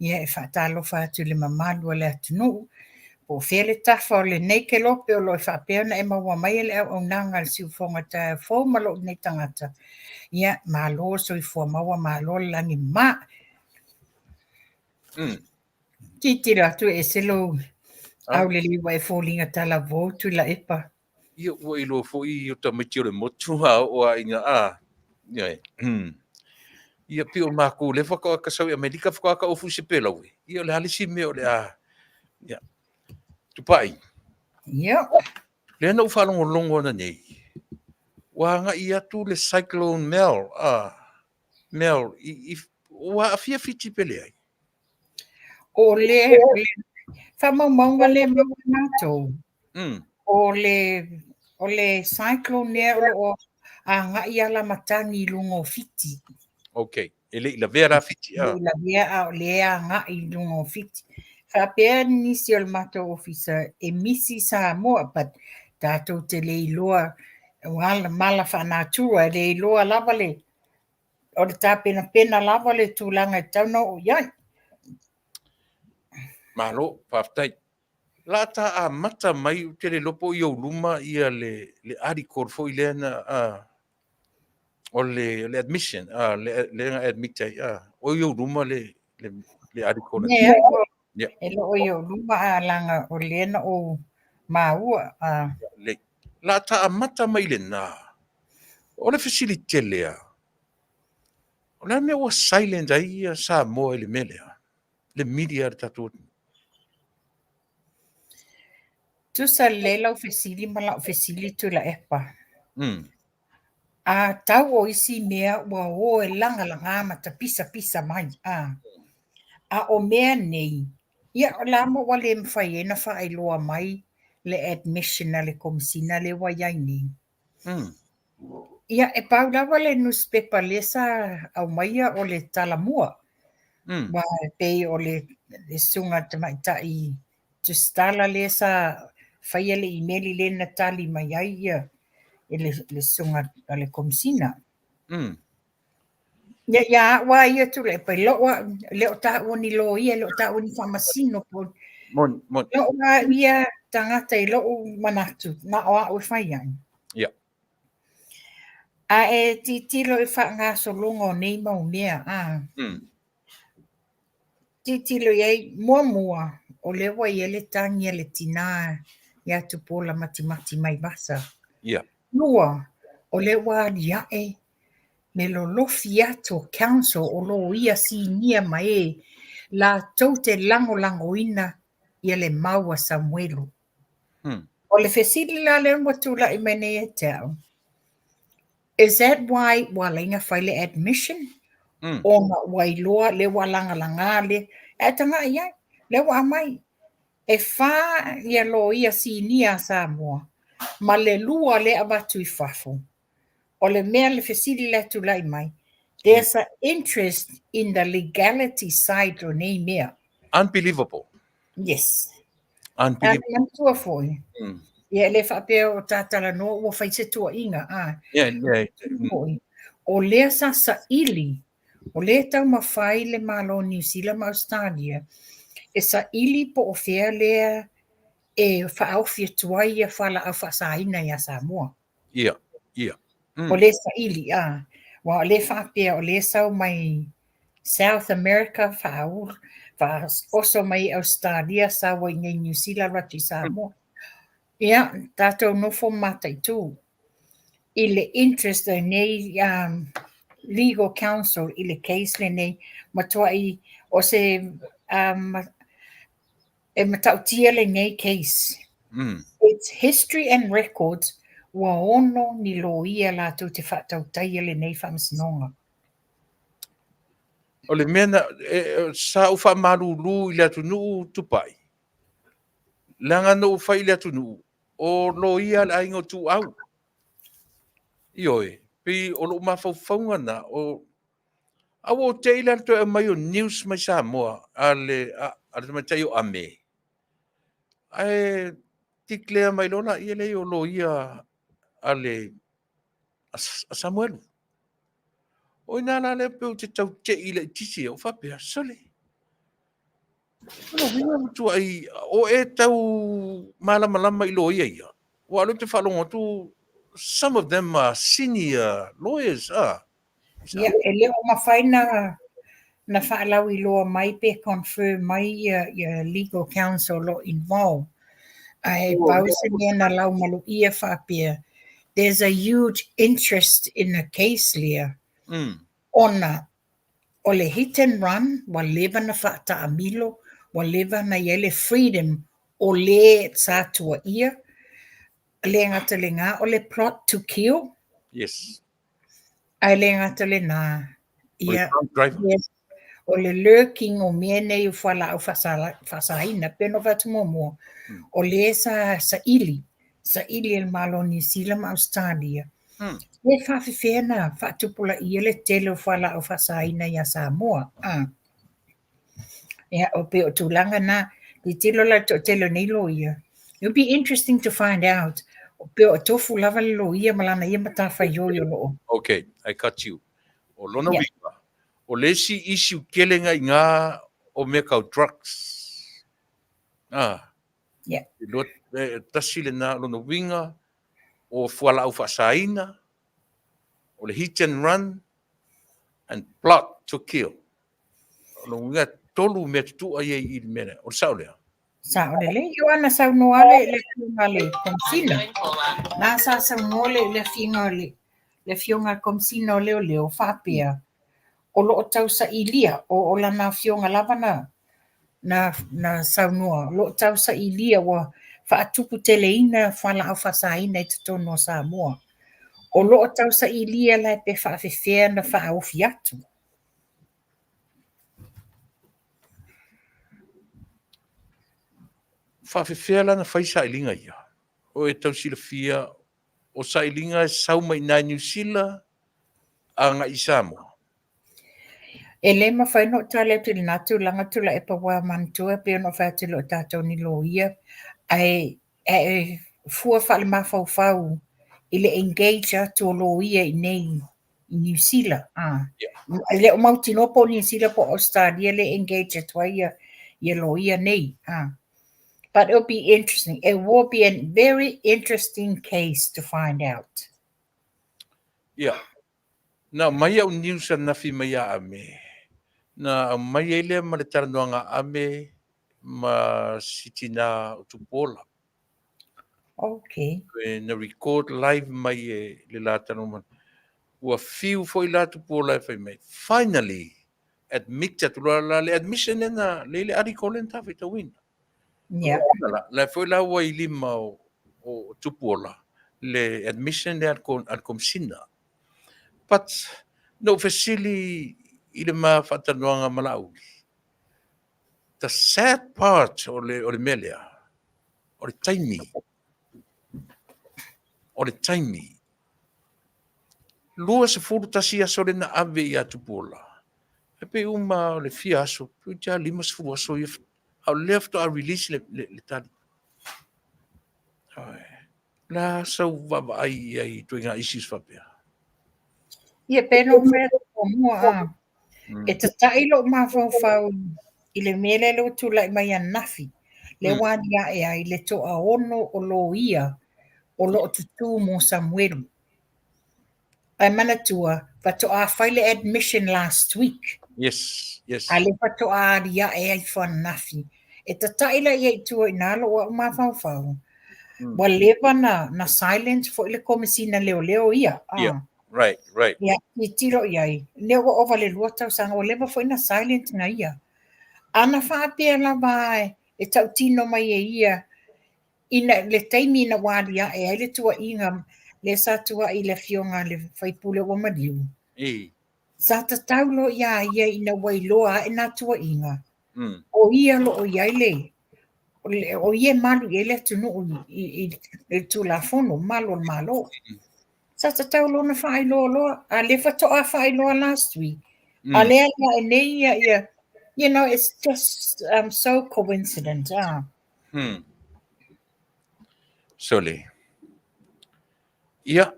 Ia, e faatalofa atu i le mamalu o le atunuu, po o fea le tafa o lenei kelope o lo o faapea ona e maua mai le auaunaga a le siufofoga taeao fou ma lou nei tagata. Ia, malo le soifua maua, malo le lagi mama. Tilotilo atu e ese lou aulelei ua e foliga talavou Tuilaepa. Ia ua iloa foi o tamaiti o le motu a oo a ina a. Ia, ia pei o makou lea faatoa ta sau i Amerika faatoa ta ofu i se pelaue. Ia o le a le isi mea o le a. Ia. Tupai. Ia. Lea na ou faalogologo ananei, ua agai atu le Cyclone Mel, a, Mel, i, i, ua aafia Fiti pe leai? O le, o le faamaumauga lea maua e matou, o le, o le cyclone lea o lo o agai ala matagi i luga o Fiti. Okay. E le i lavea la Fiti. E le i lavea a o lea e agai i luga o Fiti. Faapea nisi o le matou ofisa e misi Samoa, but tatou te le iloa o ala mala faanatura, e le iloa lava le o le tapenapena lava le tulaga e tatau ona oo i ai. Malo, faafetai. La ta amata mai, ou te le iloa po o i ou luma ia le, le article foi lea na, o le, le admission, le, le na admit ai, o i ou luma le, le, le article. Ne, e le o i ou luma a laga o lea na ou maua. Le, la ta amata mai lena, o le fesili tele lava, o le a le mea ua silent ai Samoa i le mea lea, le media a le tatou atunuu? Tusa lelei lau fesili ma lau fesili Tuilaepa. A tau o isi mea ua o e lagalaga ma tapisapisa mai, a. A o mea nei, ia o le a mo ua le mafai ai ona faailoa mai. le admission a le Komesina lea ua i ai nei. Ia, e pau lava le nusipepa lea sa aumaia o le Talamua. Aua e pei o le Susuga i le Tamaitai Tusitala lea sa faia le imeli lea na tali mai ai ia le Susuga a le Komesina. Ia, ia au lava ia Tuilaepa, i lou au, e le o taua ni loia, e le o taua ni faamasino po. Moni, moni. Lou lava ia tagata i lou manatu, na o au e fai ai. Ia. A e tilotilo i faagasologa o nei mau mea, a. Tilotilo i ai, muamua, o lea ua i ai le tagi a le tinā iā Tupuola Matimati mai Vasa. Ia. Lua, o lea ua aliae le lolofi atu o counsel o loia sinia ma e latou te lagolagoina ia le mau a Samuelu. O le fesili la lea ua tulai mai nei ia te au, is that why ua ala ai ona fai le admission? Ona ua iloa lea ua lagalaga le, ae tagai i ai, lea ua aumai e fa ia loia sinia a Samoa ma le lua lea e avatu i fafo. O le mea le fesili lea e tulai mai, there's a interest in the legality side o nei mea. Unbelievable. Yes. Unbelievable. A manatua foi, ia e le faapea o ta talanoa ua fai se tuuaiga, a. Yeah. Foi, o lea sa saili, o lea e taumafai le Malo o Niu Sila ma Ausetalia e saili po o fea lea e faaofi atu ai ia fualaau faasaina ia Samoa. Ia, ia. O lea saili, a. Aua o lea faapea o lea sau mai South America faaulu, faaoso mai i Ausetalia, sau ai i inei i Niu Sila alu atu i Samoa. Ia, tatou nofo ma mataitu i le interest o lenei legal counsel i le case lenei, matuai o se E matautia lenei case. Its history and records ua ono ni loia latou te faatautaia lenei faamasinoga. O le mea na, e, sa ou faamalulu i le atunuu Tupai, leaga na ou fai i le atunuu, o loia a le aiga o Tuuau. Ioe, pei o lou mafaufauga na, o, A ua ou te i la le toe aumai o news mai Samoa a le, a, a le tamaitai o Ame. Ae declare mai loa laia leai o loia a le a, a Samuelu. O ina la lea pe ou te tau tei laitiiti ou faapea, sole. O lona uiga ua matuai o e tau malamalama i loia ia. Aua o lea ou te faalogo atu some of them are senior lawyers, ah. Ia, e le o mafai na na faalauiloa mai pe confirm mai ia, ia legal counsel o lo o involved. Ae pau se mea na laumaluia faapea, there's a huge interest in the case lea, ona o le hit and run ua leva na faataamilo, ua leva na i ai le freedom o le sa tuuaia, le gata i lena o le plot to kill. Yes. Ae le gata lena, ia, yes, o le lurking o mea nei o fualaau faasaina, pei ona ou fai atu muamua, o lea sa saili, saili e le Malo o Niu Sila ma Ausetalia, e faafefea ona faatupulaia le tele o fualaau faasaina ia Samoa. Ia, o pei o tulaga na, tilotilo la i le toatele o nei loia, it would be interesting to find out, pe o tofu lava le loia ma lana ia matafaioi o lo o. Ok, I got you. O lona uiga, o le isi issue tele na i ina o mea tau drugs. Ah. Yeah. E tasi lena, o lona uiga, o fualaau faasaina, o le hit and run, and plot to kill. O lona uiga, e tolu mea tutu'a ia i le mea lea. O le sao lea? Sao lelei. Ioa na saunoa le le afioga a le Komesina. Na sa saunoa le le afioga a le le afioga a le Komesina o Leoleo faapea, o lo o tausailia, o, o lana afioga lava na na na saunoa, o lo o tausailia ua faatuputeleina fualaau faasaina i totonu o Samoa. O lo o tausailia la pe faafefea na faaofi atu. Faafefea la na fai sailiga ia? O e tau silafia, o sailiga e sau mai i inā i Niu Sila agai i Samoa? E le mafai ona ou tali atu i lena tulaga Tuilaepa ua manatua e pei ona ou fai atu e le o tatou ni loia ae e fua faalemafaufau i le engage atu o loia i inei i Niu Sila. E le o mautinoa po o Niu Sila po o Australia le engage atu ai ia, ia loia nei. But it'll be interesting. It will be a very interesting case to find out. Yeah. Na aumai au news ananafi mai ia Ame, na aumai ai lea ma le talanoaga a Ame ma si tina o Tupuola. Okay. E, na record live mai e le la talanoa. Ua fiu foi la Tupuola e fai mai. Finally, admit atu loa la le admission lea na le le article lea na tafaitauina. Yeah. La, la foi la ua i lima o, o Tupuola le admission lea a le Komisina. But, na ou fesili i le ma faatalanoaga ma Laauli, the sad part o le, o le mea lea, o le taimi, o le taimi. 21 aso lea na ave ia Tupuola, e pei uma o le fia aso, pei te a 50 aso ia, a o lea faatoa release le, le, le tali. Ai. La sau vaavaai i ai i ituaiga issues faapea? Ia, pei ona ou fai atu muamua, a, e tataʻi loʻu mafaufau i le mea lea ua tulai mai ananafi, lea ua aliae ai le toaono o loia o lo o tutū mo Samuelu. Ae manatua, faatoa fai le admission last week. Yes, yes. A lea faatoa aliae ai ananafi. E tataʻi la ia i tua i inā loʻu au mafaufau. Ua leva na, na silent foi le Komesina Leoleo ia. Ah. Yeah, right, right. Ia, tilotilo i ai. Lea ua ova le 2 tausaga, ua leva foi na silent na ia. Ana faapea lava e, e tautino mai e ia Ina, le taimi ina ua aliae ai le tuuaiga lea sa tuuai i le afioga a le faipule ua maliu, sa tatau loa iā ia ina ua iloa ae nā tuuaiga, o ia o lo o i ai le, o ia e malu i ai le atunuu i, i, i le Tulafono, malu o le Malo. Sa tatau loa ona faailoa loa, a lea faatoa faailoa last week, a lea aliae nei ia, ia, you know, it's just so coincident, ah. Sole. Ia,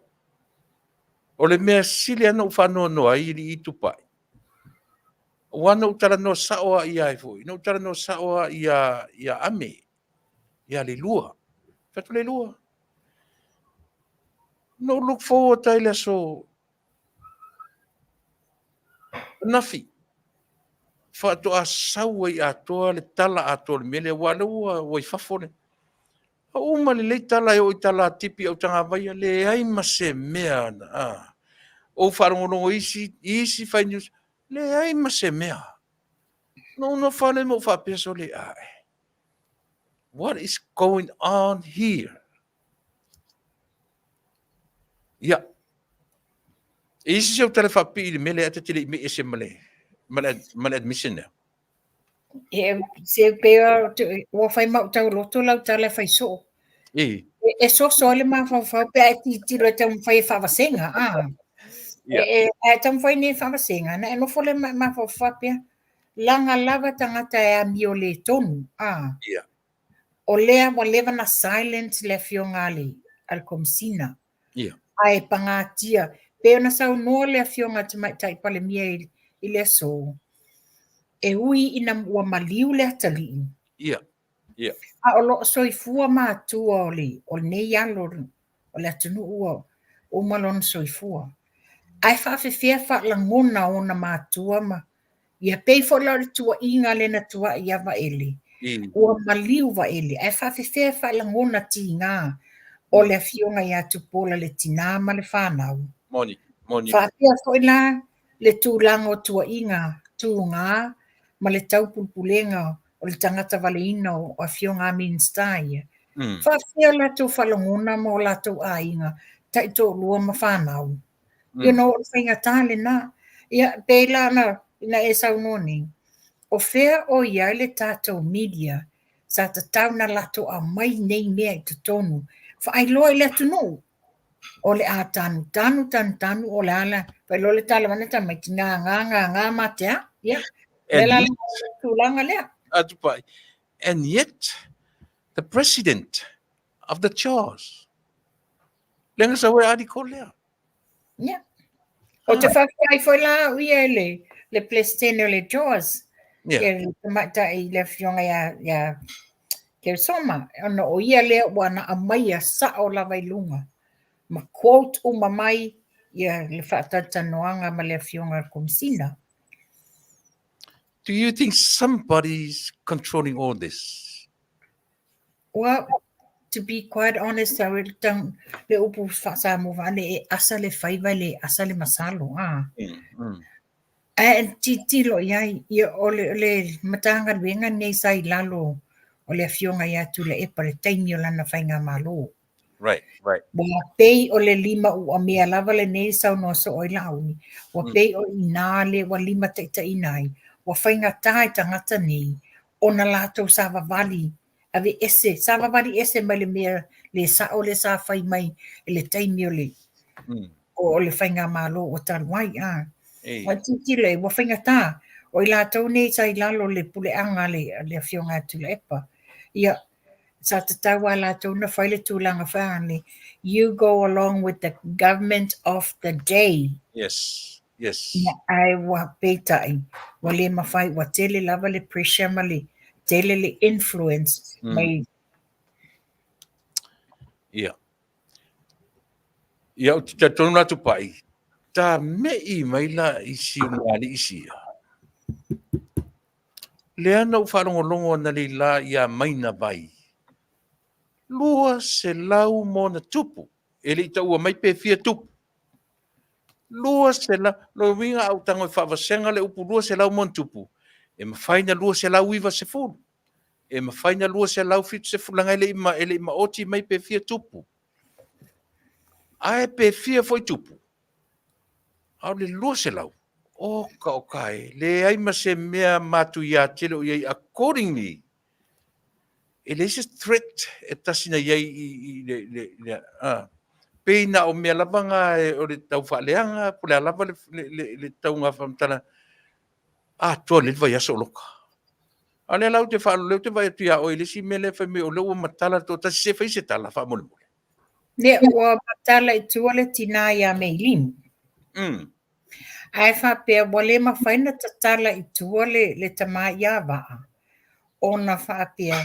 o le mea sili lava na ou faanoanoa ai i alii Tupai, aua na ou talanoa sao lava ia ai foi, na ou talanoa sao lava ia, ia Ame, ia Leilua. Fai atu Leilua. Na ou look forward ai i le aso Nafi, faatoa sau ai atoa le tala atoa o le mea lea, aua o lea ua, ua i fafo le... A uma lelei tala e oo i tala a Tipi Autagavaia, leai ma se mea na, a. Ou faalogologo i isi, i isi fai news, leai ma se mea. Na ou nofo lava lea ma ou faapea, sole, ae, what is going on here? Ia. E isi se tala faapipii i le mea lea ae ta te le i me'i ese ma le, ma le, ma le admission lea. E, se pei ua fai ma ou tauloto lau tala e fai soo. E. E, e soso ai le mafaufau pe a e tilotilo e taumafai e faavasega. Ah. Yeah. E, e, a e taumafai nei e faavasega, na e nofo lea ma e mafaufau faapea, laga lava tagata e amio le tonu. Ah. Yeah. O lea ua leva na silent le afioga a le, a le Komesina. Yeah. Ae pagatia, pei ona saunoa le afioga a Tamaitai Palemia i, i le aso, e ui ina ua maliu le atalii. Yeah. Yeah. A o lo o soifua matua o le, o lenei alo o le atunuu ua uma lona soifua. Ae faafefea faalagona ona matua ma Ia pei foi la o le tuuaiga lea na tuuai ia Vaele, ua maliu Vaele, ae faafefea e faalagona tiga o le afioga ia Tupuola le tina ma le fanau. Moni, moni. Faapea foi la le tulaga o tuuaiga tuga ma le taupulepulega o le tagata valeina o afioga a Minisita ia. Faafefea o latou faalagona ma o latou aiga taitoalua ma fanau. You know, o le faigata lena. Ia, pei la na, ina e saunoa nei, o fea o i ai le tatou media? Sa tatau na latou aumai nei mea i totonu, faailoa i le atunuu, o le a tanu tanu tanu tanu o le a la faailoa le tala mai tamaiti ngā ngā ngā ngā ma te a. Ia. Le la le tulaga lea. Atupai. And yet, the president of the Charles, le nga sa ue article lea. Ia. O te whawhai foi la au ia le, le President o le Jaws. Yeah. Ia le tamaitai le afioga ia, ia Kersoma. Ona o ia lea ua na aumaia sao lava i luga. Ma quote uma mai ia le faatalatalanoaga ma le afioga a le Komesina. Do you think somebody's controlling all this? Well, to be quite honest, I really don't, le upu faa-Samoa vaale, e asa le faiva e le asa le masalo, a. Ae tilotilo i ai, ia o le, le Matagaluega lenei sa i lalo o le Afioga ia Tuilaepa i le taimi o lana faigamalo. Right, right. Ua pei o le lima uamea lava lenei saunoa soo ai Laauli, ua pei o i inā le ua limataitaiina ai, ua faigata i tagata nei ona latou savavali aveese, savavali ese mai le mea le sao lea sa fai mai i le taimi o le o le faigamalo ua talu ai. A. Ua tilotilo i ai, ua faigata. O i latou nei sa i lalo o le puleaga a le, a le Afioga ia Tuilaepa. Ia, sa tatau lava latou na fai le tulaga faale, you go along with the government of the day. Yes, yes. Ia, ae ua peitai, ua le mafai, ua tele lava le pressure ma le tele le influence mai. Ia. Ia, ou te talitonu la Tupai, ta me'i mai la i si ulugalii sia. Lea na ou faalogologo analeila iā Maina Vai, 200 ma ona tupu, e le i taua mai pe fia tupu. 200, lona uiga a ou tago e faavasega le upu 200 ma ona tupu, e mafai na 290, e mafai na 270, leaga e le i ma, e le i maoti mai pe fia tupu. Ae pe fia foi tupu, a o le 200, oka oka e, leai ma se mea matuia tele o i ai accordingly, e leai se threat e tasi na i ai i, i le, le, le, a. Pei na o mea lava nga e, o le tau faaleaga, po o le a lava le, le, le, le tauga faamatala, atoa lelei le vaiaso o loka. A o lea la ou te faalogo, lea ou te vaai atu ia oe i le isi mea lea fai mai o lea ua matala le toatasi, se fai se tala faamolemole. Lea ua matala i tua le tinā iā Meilimu. Ae faapea ua le mafai ona tatala i tua le, le tamā iā Vaa, ona faapea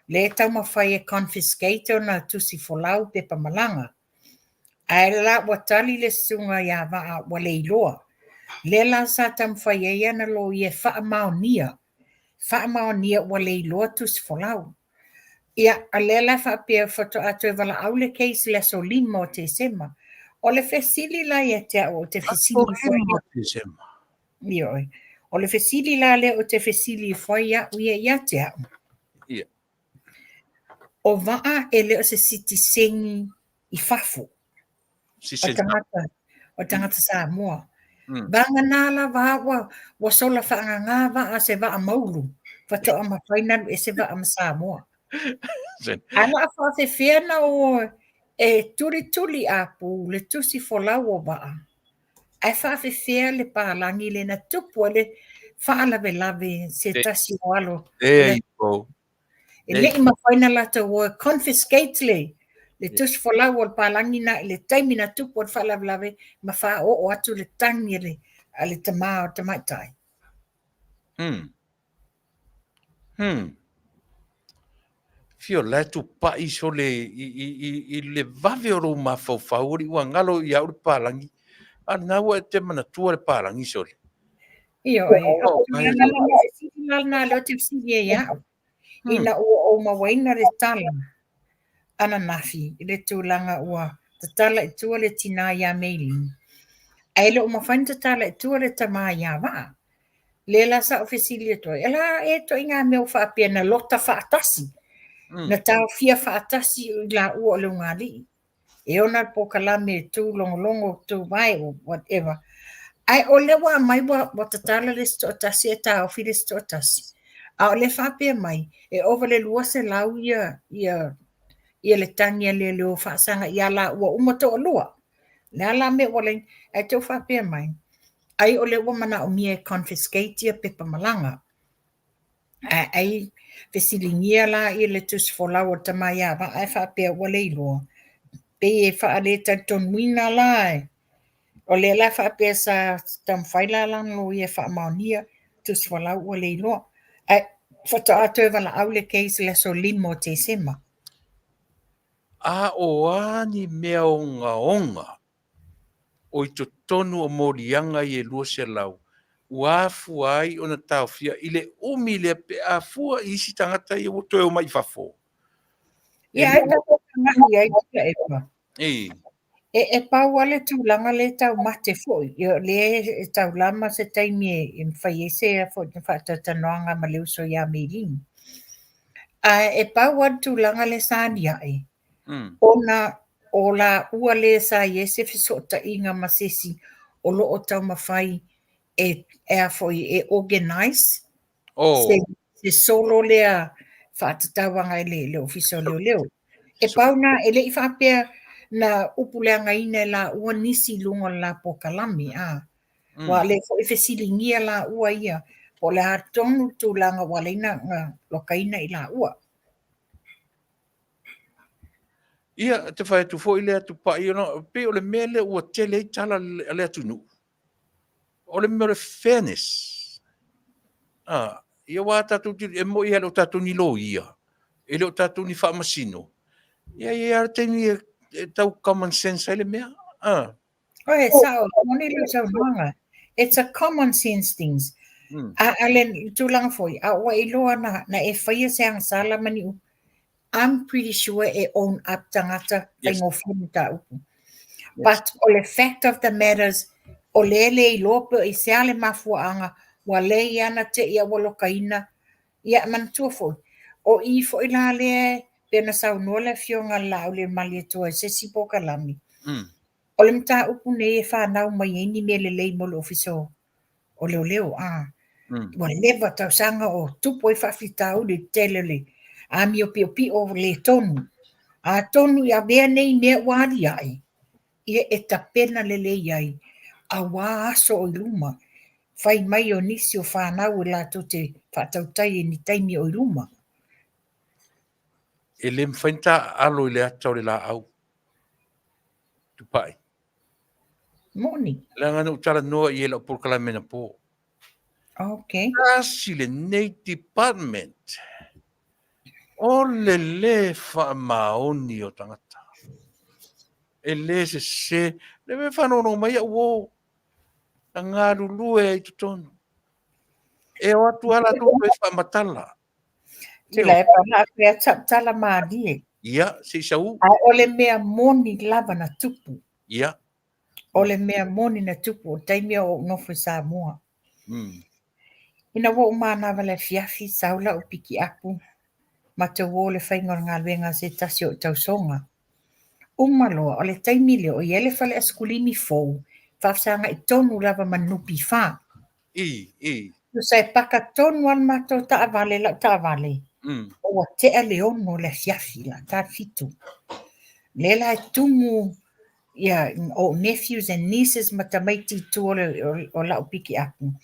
lea e taumafai e confiscate ona tusi folau pepa malaga. Ae la ua tali le susuga iā Vaa ua le iloa. Lea la sa taumafai ai ana loia e faamaonia, faamaonia ua le iloa tusi folau. Ia, a lea la e faapea faatoa toe valaau le case i le aso 5 o Tesema. O le fesili la ia te au, ou te fesili ifo ai. Tesema. Ioe. O le fesili la lea ou te fesili ifo ai au ia ia te au. Ia. O Vaa e le o se sitiseni i fafo. O tagata, o tagata Samoa. Vagana lava ua, ua sola faagaga Vaa se vaa maulu, faatoa mafai ona alu ese Vaa ma Samoa. Ae o le a faafefea na o e tulituli apu le tusi folau o Vaa, ae faafefea le palagi lea na tupu ai le faalavelave se tasi o alo. There you go. E le i mafai ona latou o e confiscate le le tusi folau o le palagi na i le taimi na tupu ai le faalavelave ma faaoo atu le tagi a le a le tamā o le tamaitai. Fio la e tupai sole i, i, i, i le vave o lou mafaufau, alii ua galo ia au le palagi, a lena ua e te manatua le palagi sole. Ioe, o le fesili la lena lea ou te fesili ai ia au. Ina ua ou mauaina le tala ananafi i le tulaga ua tatala i tua le tinā iā Meiling, ae le o mafai ona tatala i tua le tamā iā Vaa. Lea la sa ou fesili atu ai, ala e ituaiga mea ua faapea na lota faatasi, na taofia faatasi i laua o le ulugalii. E ona le polokalame e tu logologo, tu vae or whatever. Ae o lea ua aumai ua, ua tatala le isi toatasi ae taofi le isi toatasi. A o le faapea mai, e ova le 200 ia, ia, ia le tagi a leoleo faasaga ia laua uma toalua. O le a la mea ua leai, ae te faapea mai, ai o lea ua manaomia e confiscate ia pepa malaga. Ae ai fesiligia la ia le tusi folau o le tama ia Vaa ae faapea ua le iloa. Pei e faalettalitonuina la e o lea la faapea sa taumafai la lana loia e faamaonia tusi folau ua le iloa. Ae faatoa toe valaau le case i le aso 5 o Tesema. A o a ni mea ogaoga o i totonu o moliaga ia e 200 ua afua ai ona taofia i le umi lea pe a fua i isi tagata ia ua toe omai i fafo? Ia, ai tatou tagai i ai Tuilaepa. Ei. E pau lava le tulaga lea e taumate foi, o lea e taulama se taimi e mafai ai se faatalatalanoaga ma le uso ia Meiling. Ae e pau lava le tulaga lea sa aliae, ona o laua lea sa i ai se fesootaiga ma se isi o lo o taumafai e, e, a foi, e organize se solo lea faatatau agai i le Ofisa o Leoleo. E pau na, e le i faapea na upuleagaina e laua nisi i luga o le la polokalame. A. Ua lea foi fesiligia laua ia, po o le a tonu le tulaga ua ala ai ona lokaina i laua. Ia, te fai atu foi lea Tupai, ona pei o le mea lea ua tele ai tala a le atunuu, o le mea o le fairness. Ah, ia aua tatou te, e moni e le o tatou ni loia, e le o tatou ni faamasino, ia e i ai lava le taimi e tau common sense ai le mea. Ah. Oe, sao, moni lau saunoaga. It's a common sense things. A, a le tulaga foi, a ua iloa na, na e faia se agasala ma ni upu, I'm pretty sure e own up tagata faigofie le mataupu. But o le fact of the matters, o lea le iloa pe i se a le mafuaaga, ua leai ana te i a ua lokaina. Ia, manatua foi, o i foi la lea pei ona saunoa le Afioga a le Laaulialemalietoa i se isi polokalame, o le mataupu nei e fanau mai ai ni mea lelei mo le Ofisa o Leoleo, a. Ua leva tausaga o tupu ai faafitauli i le tele o le amio piopio le tonu. Atonu i avea nei mea ua aliae, ia e tapena lelei ai auā aso o i luma, fai mai o nisi o fanau e latou te faatautai i ni taimi o i luma. E le mafai ona taaalo i le ata o le laau, Tupai. Moni. Leaga na ou talanoa i ai i lau polokalame anapo. Okay. Tasi lenei department o le lē faamaoni o tagata. E lē sesē. Le mea e faanono mai au uō, na galulue ai i totonu. E o atu lava latou toe faamatala. Tuilaepa, na a fea tala malie. Ia, se i sau. Ae o le mea moni lava na tupu. Ia. O le mea moni na tupu o le taimi o ou nofo i Samoa. Ina ua uma manava le afiafi, sau lau pikiapu, matou o le faiga o le galuega a se tasi o ou tausoga. Uma loa, o le taimi lea o i ai le fale asikulimi fou, faafesagai tonu lava ma le NPF. I, i. Tusa e paka tonu lava le matou taavale, lau taavale, ua tea le 6 o le afiafi, la ta le 7. Lea la e tumu ia ou nephews and nieces ma tamaiti i tua o lau pikiapu.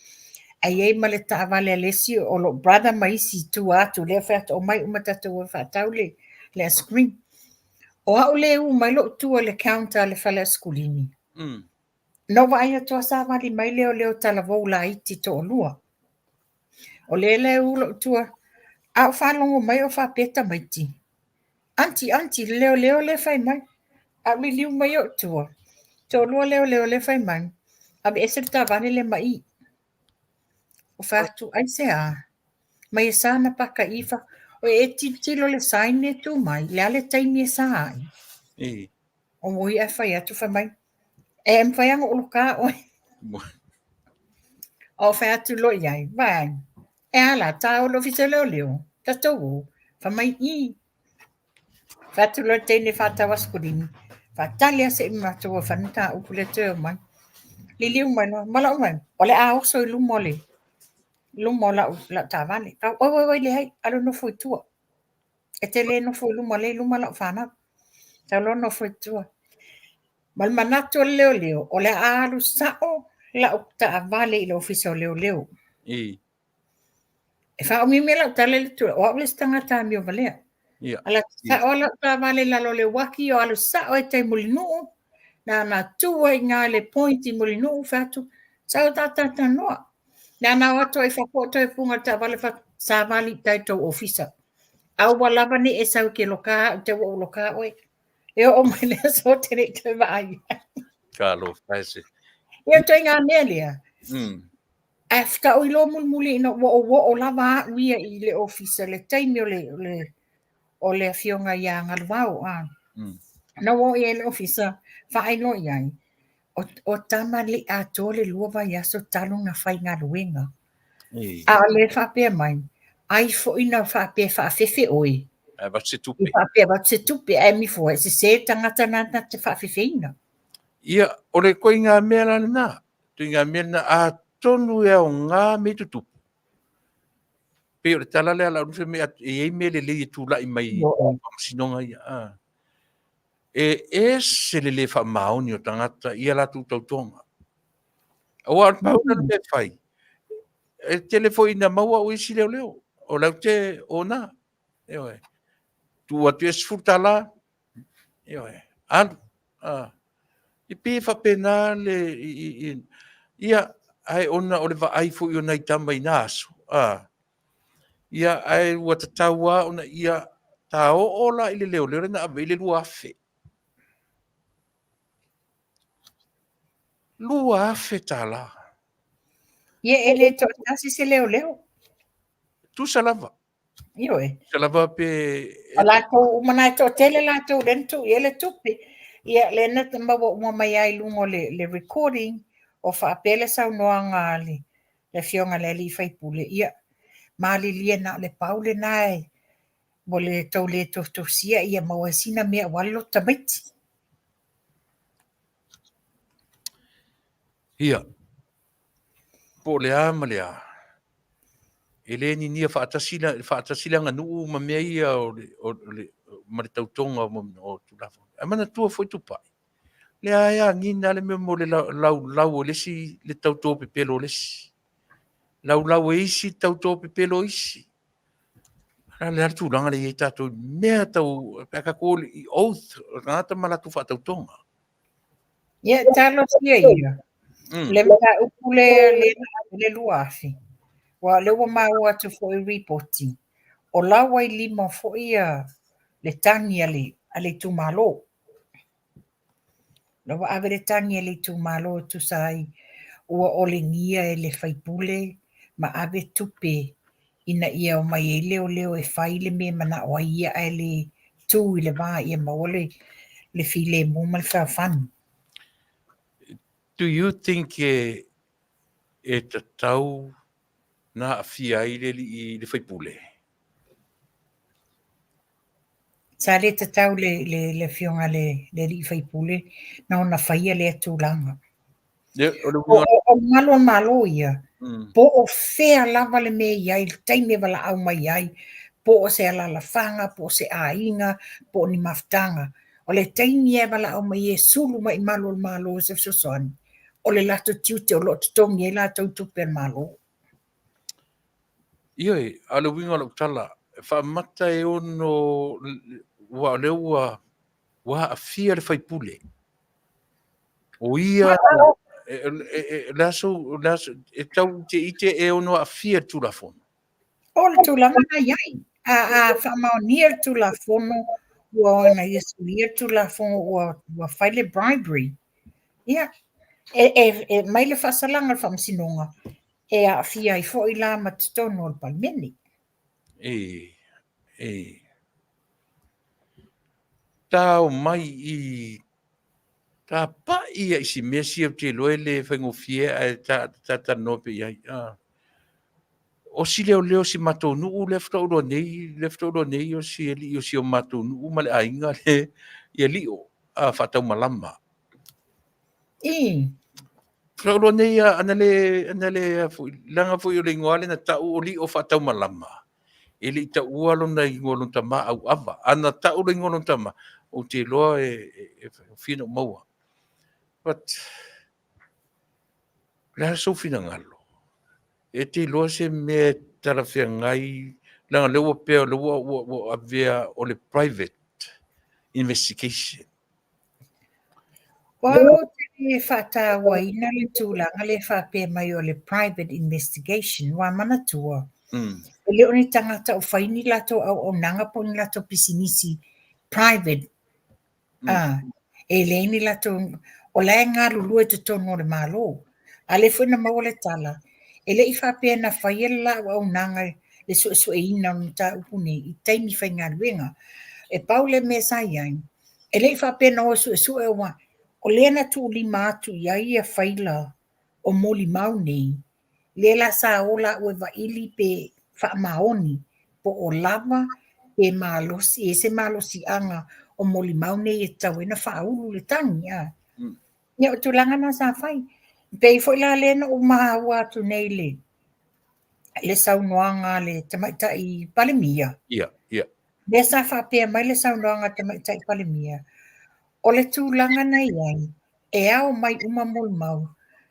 Ae i ai ma le taavale a le isi o lou brother ma isi i tua atu, lea fai atu, omai uma tatou o e faatau le ice cream. O au lea e u mai lou tua i le counter a le fale asikulimi. Na ou vaai atu lava savali mai leoleo talavou laiti toalua. O lea la e u lou tua, a ou faalogo mai o faapea tamaiti, Aunty, aunty, le leoleo lea fai mai. A ou liliu mai ou tua, toalua leoleo lea fai mai, aveese le taavale lea ma i. Ou fai atu, aisea? Mai e sa na paka i fa, o e tilotilo le sign lea e tu mai, o le a le taimi e sa ai? O oi ae fai atu fai mai, e mafai lava ona ou loka oe. Ou fai atu loa i ai, vaai, e a la, tā o le ofisa o leoleo, tatou o, fai mai i. Fai atu loa le teine faatau asikulimi, faatali lava se i matou o e fai le mataupu lea toe omai. Liliu mai loa, valaau mai, o le a oso i luma o le. luma o lau, lau taavale. Oi, oi, oi, leai, alu nofo i tua. E te le nofo i luma, lea e i luma lau fanau. Sau loa nofo i tua. Ma le manatu o le leoleo, o le a alu sao lau taavale i le ofisa o leoleo. I. E faaumiumi lau tala i le tula, o au le isi tagata amio valea. Ia. Ala sao lau taavale i lalo o le uaki, o alu sao i tai Mulinuu, na ona tu ai i ina i le point i Mulinuu, fai atu, sau ta talatalanoa. Na ona o atu ai i fafo o toe puga le taavale, fai atu, savali i tai i le tou ofisa. Aua lava ne i e sau e te loka au, te ua ou loka oe. E oo mai le aso ou te le i toe vaai i ai. Talofa e se. Ia, ituaiga mea lea. Ae faatoa ou iloa mulimuli ina ua ou oo lava au ia i le ofisa i le taimi o le, o le, o le afioga ia Galuvao. A. Na ou oo i ai i le ofisa, faailoa i ai, o, o tamalii atoa le 2 vaiaso talu ona faigaluega. A o lea e faapea mai, ai foi na faapea e faafefe oe. Ae avatu se tupe. E faapea avatu se tupe, ae emi fua, e sese le tagata na na te faafefeina. Ia, o le ituaiga mea la lena. Ituaiga mea lena, atonu e aoga mea i tutupu. Pei o le tala lea a lau fai mai, e i ai mea lelei e tulai mai i faamasinoga ia. E ese le le faamaoni o tagata i a latou tautoga. Aua o le pau lena o le mea e fai, e tele foi ina maua au e isi leoleo, o lau te ona, ioe, tuu atu ia $10, ioe, alu. E pei e faapena le, ia, ae ona o le vaai foi o nai tama i na aso, ia, ae ua tatau lava ona ia ta oo la i le leoleo lea na ave i ai le 2000. $2000. Ia, e le toatasi se leoleo. Tusa lava. Ioe. Tusa lava pe... O latou uma na e toatele latou lea na tuu i ai le tupe. Ia, lea na maua uma mai lava i luga o le, le recording, o faapea le saunoaga a le, le afioga i le alii faipule, ia, malilie na o le pau lena e, ua le tou le tofutofusia ia maua ai sina mea aua le loto tamaiti. Ia, po o le a ma le a, e le ninia faatasi, faatasi le aganuu ma mea ia o le, o le, ma le tautoga o Tulafono. Ae manatua foi Tupai, lea e agiga le mea mo le laulau e le isi le tauto pepelo o le isi. Laulau e isi le tauto pepelo o isi. O le a le tulaga lea e i ai tatou i mea tau, pe a tatou o i oath, o tagata ma latou faatautoga. Ia, talosia ia. Le mataupu lea lea na ave le 2000. Aua o lea ua maua atu foi i ripoti, o la ua i lima foi ia le tagi a le, a le itumalo. La ua ave le tagi a le itumalo e tusa ai ua olegia e le faipule ma ave tupe ina ia omai ai leoleo e fai le mea e manao ai ia ae le tu i le va ia maua le, le filemu ma le fealofani. Do you think e, e tatau na aafia ai le alii le faipule? Sa le tatau le, le, le afioga le, le alii faipule na ona faia lea tulaga. O, o, o malu o le Malo ia, po o fea lava le mea i ai, le taimi e valaau mai ai, po o se alalafaga, po o se aiga, po o ni mafutaga. O le taimi e valaau mai e sulu mai i malu o le Malo i se fesoasoani, o le latou tiute o lo o totogi ai latou tupe a le Malo. Ioe, a o le uiga o lau tala, e faamata e ono, aua o lea ua, ua aafia le faipule. O ia, le aso, le aso, e tau ite ite e ono aafia le Tulafono. O le tulaga na i ai, a, a faamaonia le Tulafono, ua ona ia suia le Tulafono ua, ua fai le bribery. Ia, e, e, e mai le faasalaga a le Faamasinoga, e aafia ai foi la ma totonu o le Palemene. E, e. Tao mai i ta pai ia i si mea sia ou te iloa e le faigofie ae ta ta talanoa pea i ai. Ah. O si leoleo o si matou nuu lea faatoa ou iloa nei, lea faatoa ou iloa nei o si alii o si o matou nuu ma le aiga le ia Lio, a faataumalama. I. Sauloa nei a ana le ana le foi langa foi o le ingoa le na tau o li o faataumalama. E le i taua lona ingoa lona tama Auava. Ana tau le ingoa lona tama, ou te iloa e, e, e fia na ou maua. But, o le a sou finagalo? E te iloa se mea e talafeagai, leaga lea ua pea, lea ua, ua, ua avea o le private investigation. O au ou te le faatauaina le tulaga lea faapea mai o le private investigation, ua manatua, e le o ni tagata o fai ni latou auaunaga po o ni latou pisinisi private, e leai ni latou, o la e galulue i totonu o le Malo. A lea foi na maua le tala, e le i faapea na faia le la auaunaga le suesueina o le mataupu nei i taimi faigaluega. E pau le mea sa i ai, E le i faapea na o e suesue aua o lea na tuulima atu i ai ia faila o molimau nei, lea la sa o laua e vaili pe faamaoni po o lava pe malosi, e i ai se malosiaga o molimau nei e tatau ai ona faaulu le tagi. A. Ia o tulaga na sa fai. E pei foi la lea na ou maua atu nei le le saunoaga a le Tamaitai Palemia. Ia, ia. Lea sa faapea mai le saunoaga a le Tamaitai Palemia, o le tulaga na i ai, e ao mai uma molimau.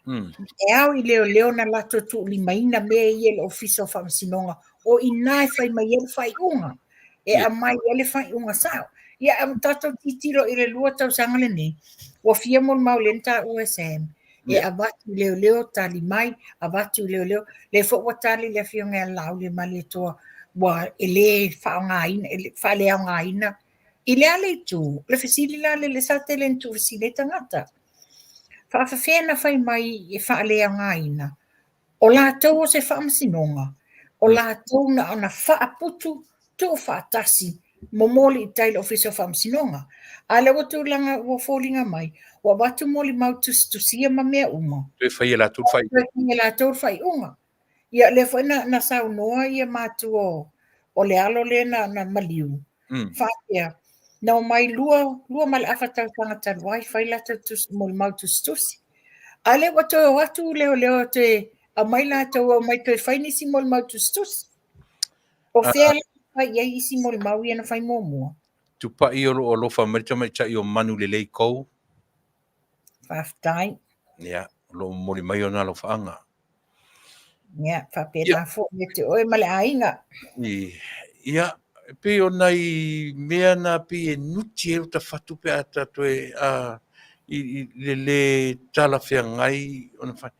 E ao i leoleo ona latou tuulimaina mea ia i le Ofisa o Faamasinoga, o i ina e fai mai ai le faaiuga, e aumai ai le faaiuga sao. Ia, a ua tatou tilotilo i le 2 tausaga lenei, ua fia molimau lea na taua e Sam, e avatu i leoleo tali mai, avatu i leoleo. Lea foi ua tali le Afioga ia Laaulialemalietoa ua e le faaaogaina, e faaleaogaina i le a le itu. O le fesili la lea sa tele ina tuufesili ai tagata. Faafefea na fai mai e faaleaogaina? O latou o se faamasinoga, o latou na ona faaputu tuufaatasi momoli i tai i le Ofisa o Faamasinoga. A lea ua tulaga ua foliga mai, ua avatu molimau tusitusia ma mea uma. Toe fai e latou le faaiuga. Toe fai e latou le faaiuga. Ia, lea foi na, na saunoa ia matua o, o le alo lea na, na maliu, faapea, na omai 2, 2 ma le afa tausaga talu ai, fai latou tusi, molimau tusitusi. A lea ua toe o atu leoleo toe aumai latou, omai toe fai nisi molimau tusitusi. O fea la e fai i ai isi molimau ia na fai muamua? Tupai o lo o alofa mai le tamaitai o Manulelei Kou. Faafetai. Ia, o lo o momoli mai ona alofaaga. Ia, faapena foi ia te oe ma le aiga. Ia, e pei o nai mea na pei e nuti ai lota fatu pe a ta toe a, i le lē talafeagai ona fai.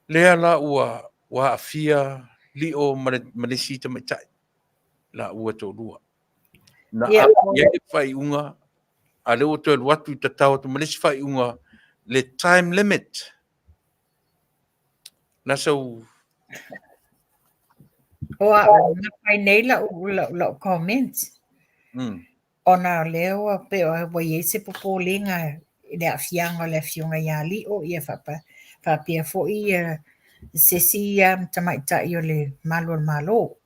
Lea la ua ua aafia Lio ma le ma le isi tamaitai, laua e toalua. Na ave i ai le faaiuga, a lea ua toe alu atu i tatao atu ma le isi faaiuga, le time limit. La sau O a'u na fai nei la'u la'u la'u comment. Ona o lea ua pei ua i ai se popolega i le aafiaga o le afioga ia Lio ia faapea foi ia se isi tamaitai o le malu o le Malo.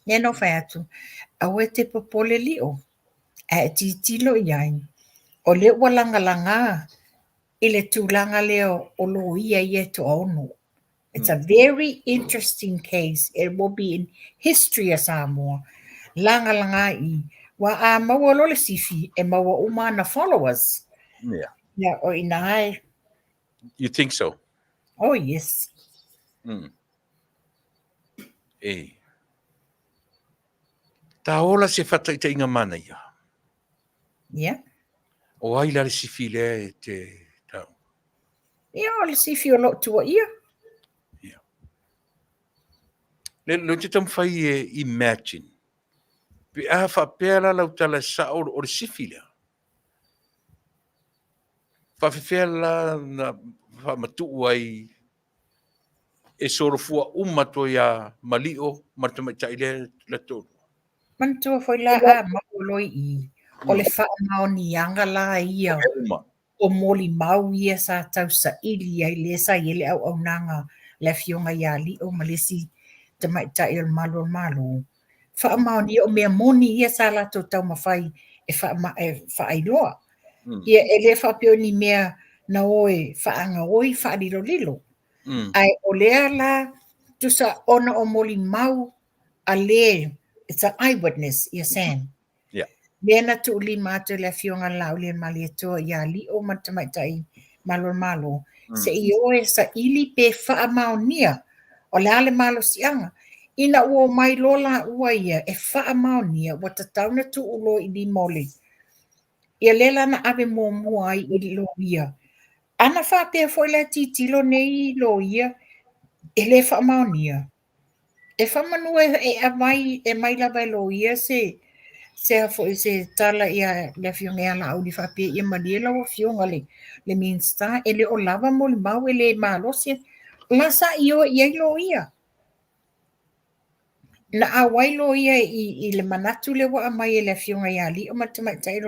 Ia na ou fai atu, aua e te popole Lio, a e tilotilo i ai, o lea ua lagalaga i le tulaga lea o loia ia e toaono. It's a very interesting case. It will be in history a Samoa. Lagalaga i i. Ua a maua loa le sifi, e maua uma ana followers. Yeah. Yeah, o ina e. You think so? Oh, yes. E. Ta ola se whataitaiga manaia. Yeah. O ai la le sifi lea e te tau? Ia, o le sifi o lou tuaia. Ia. Le, le te taumafai e imagine. Pe a faapea la lau tala e sao o le sifi lea. Faafefea la na faamatuu ai e solofua uma atu ai ia Malio ma le tamaitai lea la toalua. Manatua foi la a maua loa i i, o le faamaoniaga la ia o molimau ia sa tausaili ai lea sa i ai le auaunaga a le Afioga ia Lio ma le isi tamaitai o le Malu o le Malo. Faamaonia o mea moni ia sa latou taumafai e faailoa. Ia e le faapea o ni mea na o e faagaoi faalilolilo. Ae o lea la tusa ona o molimau a le, it's a eye witness ia Sam. Yeah. Lea na tuulima atu e le Afioga a le Laaulialemalietoa ia Lio ma le Tamaitai Malo o le Malo, se i o e saili pe faamaonia o le a le malosiaga. Ina ua omai loa laua ia e faamaonia, ua tatau ona tuu loa i lima o le Ia lea la na ave muamua ai i le loia. Ana faapea foi la e tilotilo nei loia e le faamaonia, E faamanu e aumai e aumai lava e loia se se a foi se tala ia le Afioga ia Laauli faapea, ia malie lau Afioga le le Minisita, e le o lava molimau e le malosi. O la sa ioe i ai loia. Na auai loia i i le manatu lea ua aumai e le Afioga ia Lio ma le Tamaitai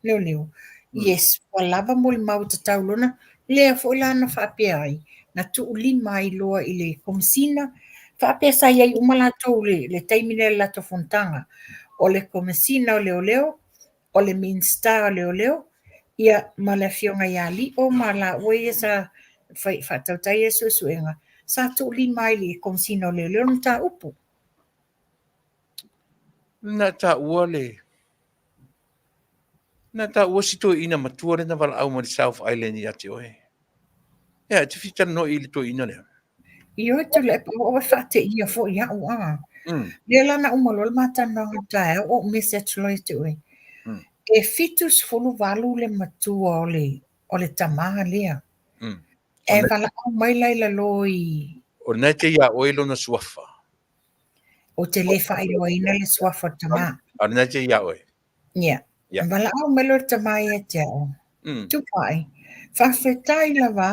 Leoleo. Yes, ua lava molimau e tatau loa ona Lea foi la na faapea ai, na tuulima ai loa i le Komesina, faapea sa i ai uma latou i le taimi lea i le latou fonotaga, o le Komesina o Leoleo, o le Minisita o Leoleo, ia ma le Afioga ia Lio ma laua ia sa fai, faatautaia le suesuega, sa tuulima ai i le Komesina o Leoleo le mataupu. Na taua le Na taua si toeaina matua lea na valaau mai le South Island ia te oe. Ea, e te fia talanoa i le toeaina lea? Ioe Tuilaepa, ua oe faateia foi au a. Lea la na uma loa le ma talanoaga i le taeao, ou message loa ia te oe. E 78 le matua o le, o le tama lea. E valaau mai la i lalo i... O lena e te ia oe lona suafa. Ou te le faailoaina le suafa o le tama. A o lena e te ia oe. Ia. Yeah. Valaau mai loa le tama ia te au. Tupai, faafetai lava,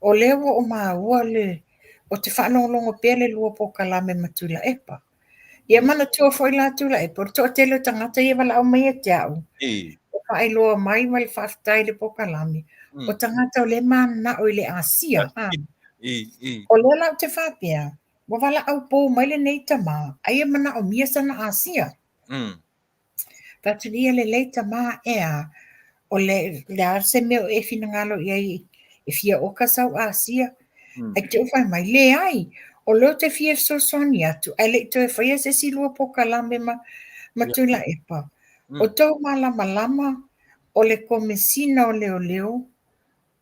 o lea ua ou maua le, ou te faalogologo pea le lua polokalame ma Tuilaepa. Ia manatua foi la Tuilaepa, o le toatele o tagata ia e valaau mai ia te au, e faailoa mai ma le faafetai i le polokalame, o tagata o lea e mananao i le Asia. O lea la ou te faapea, ua valaau pou mai lenei tama, ai e manaomia sana Asia. Fai atu ia lelei tama ea, o le le a se mea o e finagalo i ai e fia oka sau Asia? Ae te i fai mai, leai, o lea ou te fia fesoasoani atu, ae le i toe faia se isi lua polokalame ma, ma Tuilaepa. O tou malamalama, o le Komesina o Leoleo,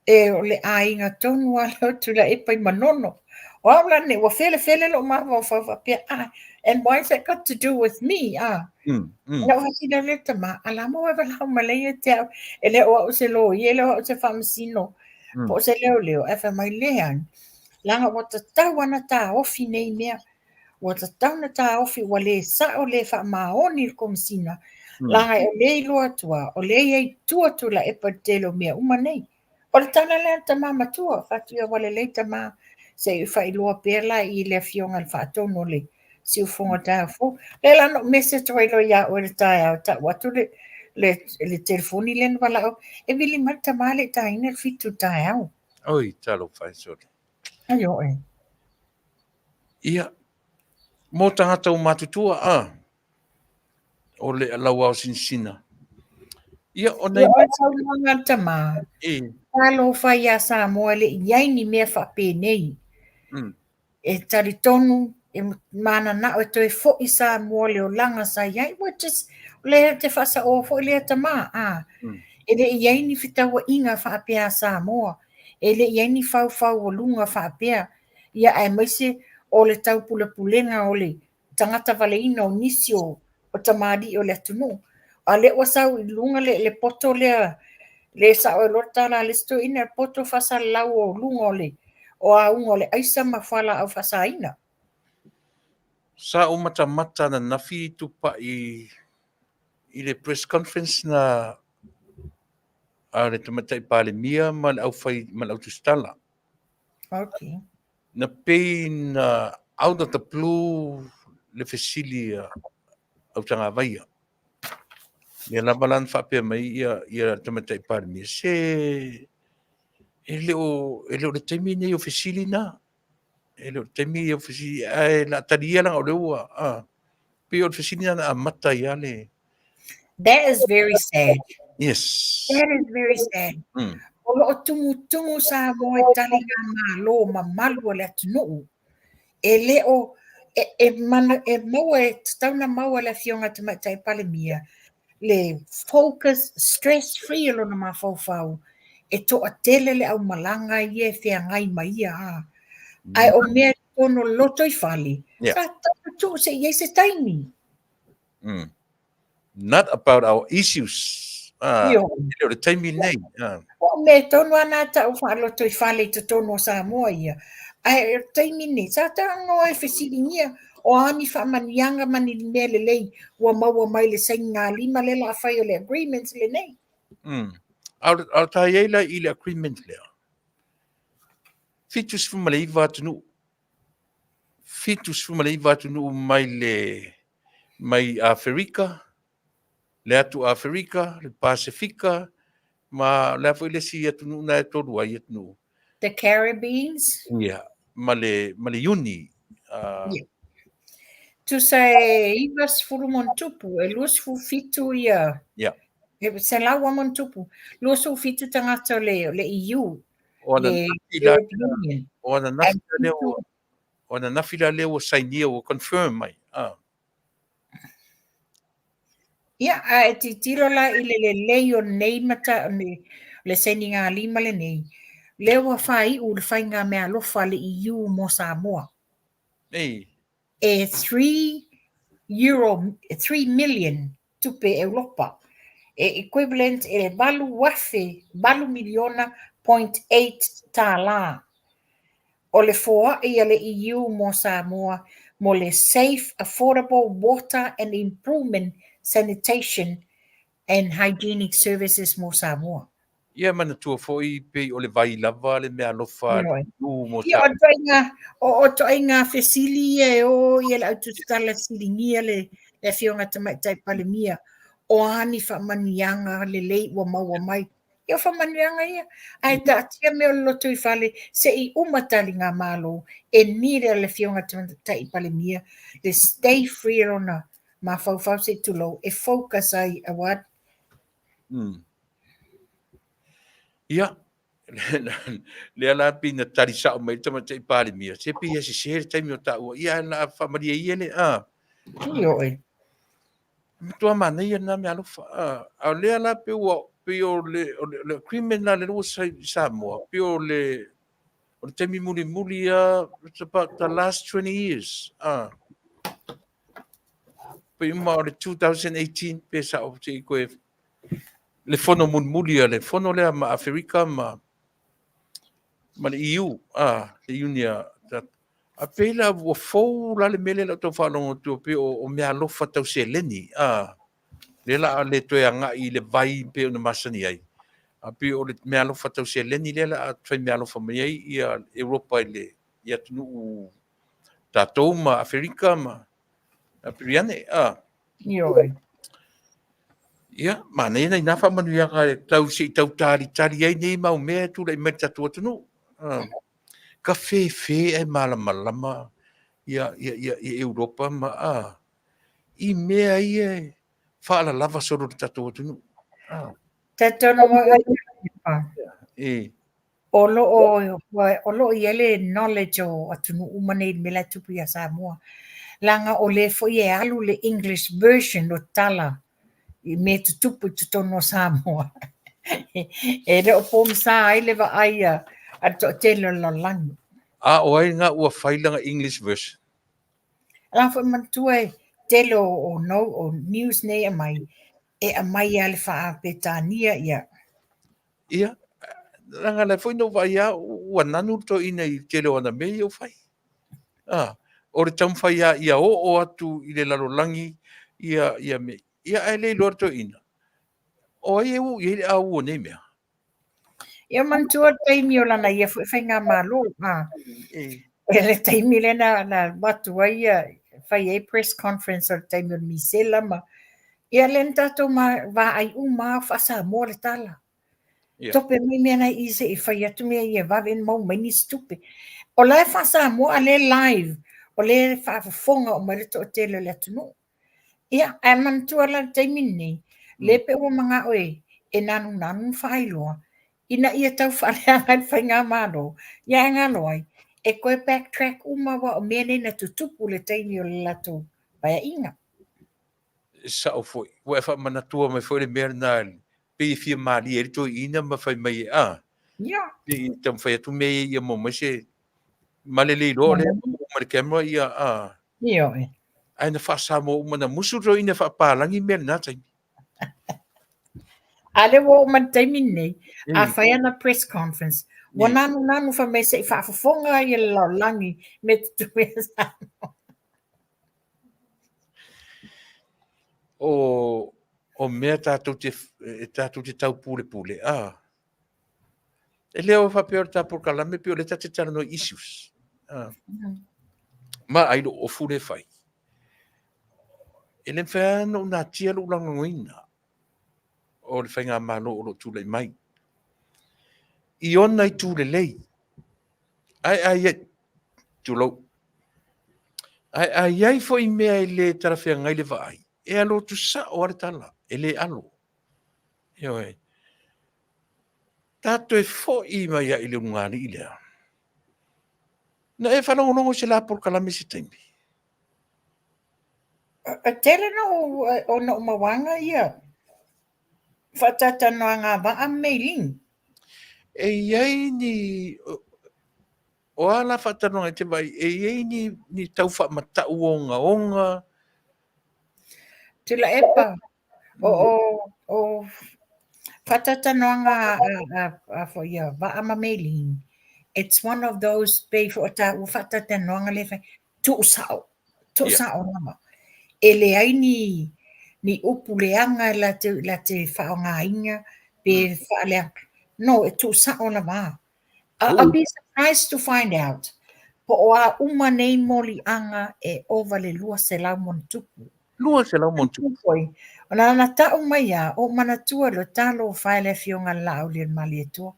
E, o le aiga tonu lava lea o Tuilaepa i Manono. O au la nei, ua felefele lou mafaufau faapea, ah, and why is that got to do with me, ah? Na ou fesili atu i le tama, a la mo e valaau mai lea ia te au, e le o au se loia, e le o au se faamasino, po o se leoleo. Ae fai mai, leai, leaga ua tatau lava ona taofi nei mea. Ua tatau ona taofi, ua le sao, le faamaoni le Komesina, leaga o lea e iloa atu lava, o lea e i ai tua Tuilaepa i le tele o mea uma nei. O le tala lea a le tama matua, fai atu ia ua lelei tama, se i faailoa pea la i le Afioga i le Faatonu o le Siufofoga o Taeao Fou. Lea la na ou message ai loa ia oe i le taeao, tau atu le, le, le telefoni lea na valaau, e vili mai le tama lea i taina le 7 i le taeao. Oi, talofa e sole. Aioe. Ia, mo tagata ua matutua, a, o le lauao sinasina. Ia, o nai... Ia, o saunoaga a le tama, e. Talofa iā Samoa e le i i ai ni mea faapenei. E talitonu, e mananao e toe foi Samoa le olaga sa i ai, which is, o lea te faasaoa foi lea tama, a. E le i i ai ni fetauaiga faapea a Samoa, e le i i ai ni faufaualuga faapea, ia aemaise o le taupulepulega o le tagata valeina o nisi o o tamalii o le atunuu. A lea ua sau i luga le, le poto lea, le sao ai loa le tala a le isi toeaina, le poto faasalalau o luga o le o auga o le aisa ma fualaau faasaina. Sa ou matamata ananafi Tupai i le press conference na a le Tamaitai Palemia ma le aufai ma le autusitala. Okay. Na pei na out of the blue le fesili a Autagavaia. Lea lava la na faapea mai ia, ia le Tamaitai Palemia, se e le o, e le o le taimi nei o fesili na. E le o le taimi o fesili, ae la tali ia langa o lea ua, a, pei o le fesili na na amata ai le... That is very sad. Yes. That is very sad. O lo o tumutumu Samoa i taligamalo mamalu a le atunuu. E le o e, e, mana, e maua e tatau ona maua e le Afioga i le Tamaitai Palemia le focus stress free o lona mafaufau e toatele le aumalaga ia e feagai ma ia a. Ae o mea i totonu o le lotoifale, sa tatau ona tuu se i i ai se taimi. Not about our issues. Ah, e le o le taimi lenei. Ah. O mea tonu lava na tau faalotoifale i totonu o Samoa ia. Ae o le taimi lenei, sa tago e fesiligia o a ni faamanuiaga ma ni mea lelei ua maua mai le sainigalima lea o le a fai o le agreement lenei. A o le ta i ai la i le agreement lea, 79 atunuu, 79 atunuu mai le mai Aferika, le atu Aferika, le Pasefika, ma o le a foi le isi atunuu na e tolu ai atunuu? The Caribbeans. Ia, ma le, ma le Iuni. Yeah. Tusa e 90 ma ona tupu, e 27 ia. Yeah. E 100 ma ona tupu. 27 tagata o le, o le EU, O le ananafi la, European Union. o ananafi la lea ua, o ananafi la lea ua sainia, ua confirm mai. Ah. Ia, a e tilotilo la i le lelei o nei mata, le, le sainigalima lenei, lea ua faaiu le faiga meaalofa a le EU mo Samoa. Ei. E 3 euro, 3 million tupe Europa, e equivalent i le 8,000, 8 miliona point 8 tālā. O le foai a le EU mo Samoa mo le Safe, Affordable Water and Improvement Sanitation and Hygienic Services mo Samoa. Ia manatua foi pei o le vai lava le meaalofa a le EU mo Ia, o ituaiga, o ituaiga fesili ia e o ia le au tusitala fesiligia le, le Afioga Tamaitai Palemia, o a ni faamanuiaga lelei ua maua mai. Ia o faamanuiaga ia, ae taatia mea o le lotoifale se i uma taligamalo e need e le Afioga Tamaitai Palemia le stay free lona mafaufau se i tulou e focus ai aua Ia, lea la pei na tali sao mai le Tamaitai Palemia, se pei e sese le taimi o taua, ia ae la faamalie ia le, a. Ioe. Matua manaia lena mea alofa. A, a o lea la pei ua, pei o le, o le, le agreement la lea ua sai i Samoa, pei o le, o le taimi mulimuli lava, it's about the last 20 years. A. Pei uma o le 2018 pe sao se i koe le fono mulimuli a le fono lea ma Aferika ma ma le EU, a, le Iunia. A pei la ua fou la le mea lea o le a ou tau faalogo atu pei o, o meaalofa tau seleni, a, lea la a le toe agai i le vai pei ona masani ai. A pei o le meaalofa tau seleni lea la a fai meaalofa mai ai ia Europa i le i atunuu tatou ma Aferika ma Piriane, a. Ioe. Ia, manaia nai nā faamanuiaga e tau se i tau talitali ai nei mau mea e tulai mai i le tatou atunuu. Ah. Ka fefe ae malamalama ia, ia, ia, ia Europa ma a, i mea ia e faalalava solo le tatou atunuu. Ah. Talitonu moi E. O lo o, o lo o i ai le knowledge o atunuu uma nei i le mea la e tupu ia Samoa. Leaga o lea foi e alu le English version o tala i mea tutupu i totonu o Samoa. E le o pogisa ai le vaai a le toatele o le lalolagi. A o ai lena ua fai lana English version? La foi manatua e tele o, o, no, o news nei e aumai, e aumai lava le faa-Peretania ia. Ia, leaga la foi na ou vaai lava ua nanu le toeaina i le tele o ana mea ia ua fai. A, o le taumafai lava ia oo atu i le lalolagi ia, ia mea. Ia, ae le iloa le toeaina. O ai e uu i ai le au o nei mea? Ia manatua le taimi o lana ia foi faigamalo, a. E le taimi lea na, na avatu ai ia, fai ai press conference o le taimi o le misela ma, ia lea na tatou ma, vaai uma lava o faa-Samoa le tala. Yeah. Tope mai mea na i se i fai atu mea ia vave na maua mai nisi tupe. O la e faa-Samoa a lea live, o lea e faafofoga uma ai le toatele o le atunuu. Ia, ae manatua la le taimi lenei, lea pei ua manao e, e nanunanu ma faailoa. Ina ia tau faaleaga i le faigamalo, ia e galo ai, e toe backtrack uma aua o mea nei na tutupu i le taimi o le latou paeaiga. E sao foi. Ua e faamanatua mai foi le mea lena, pei e fia malie ai le toeaina ma fai mai e, a, Ia. Pei e taumafai atu mea ia ia maua mai se ma le le iloa o lea e maua mai le camera ia, a. Ioe. Ae na faa-Samoa uma, na musu le toeaina e faapalagi mea i lena taimi. A lea ua oo mai le taimi lenei, a fai ana press conference, ua nanunanu fai mai se i faafofoga ia le lalolagi me tutupu ia Samoa. O, o mea tātou te, e tātou te taupulepule, a. E le o faapea o le tā polokalame pei o lea ta te talanoa i issues. Ah. Ma ai lou ofu lea e fai. E le mafai lava ona ou natia lou lagolagoina o le faigamalo o lo o tulai mai. I ona itu lelei. Ae a i ai, tulou, ae a i ai foi mea e le talafeagai le vaai, e alo atu sao lava le tala, e le alo. Ioe. Ta toe foi mai ai i le ulugalii lea. Na e faalogologo i se la polokalame i se taimi? E tele na o na ou mauaga ia faataatanoaga a Vaa ma Meiling. E i ai ni O a la faatalanoaga e te vaai, e i ai ni, ni tau faamatau ogaoga? Tuilaepa, o, o, o faataatanoaga a, a, a, foi a Vaa ma Meiling, it's one of those pei foi o taua faataatanoaga lea e fai, tuusao, tuusao lava. E leai ni, ni upu leaga e latou, latou te faaaogaina pe faaleaga. No, e tuusao lava. I'll be surprised to find out po o a uma nei moliaga e ova le 200 monitupu. 200 monitupu. Foi. Ona na ta'u mai a, o manatua lo talofa e le Afioga i le Laaulialemalietoa.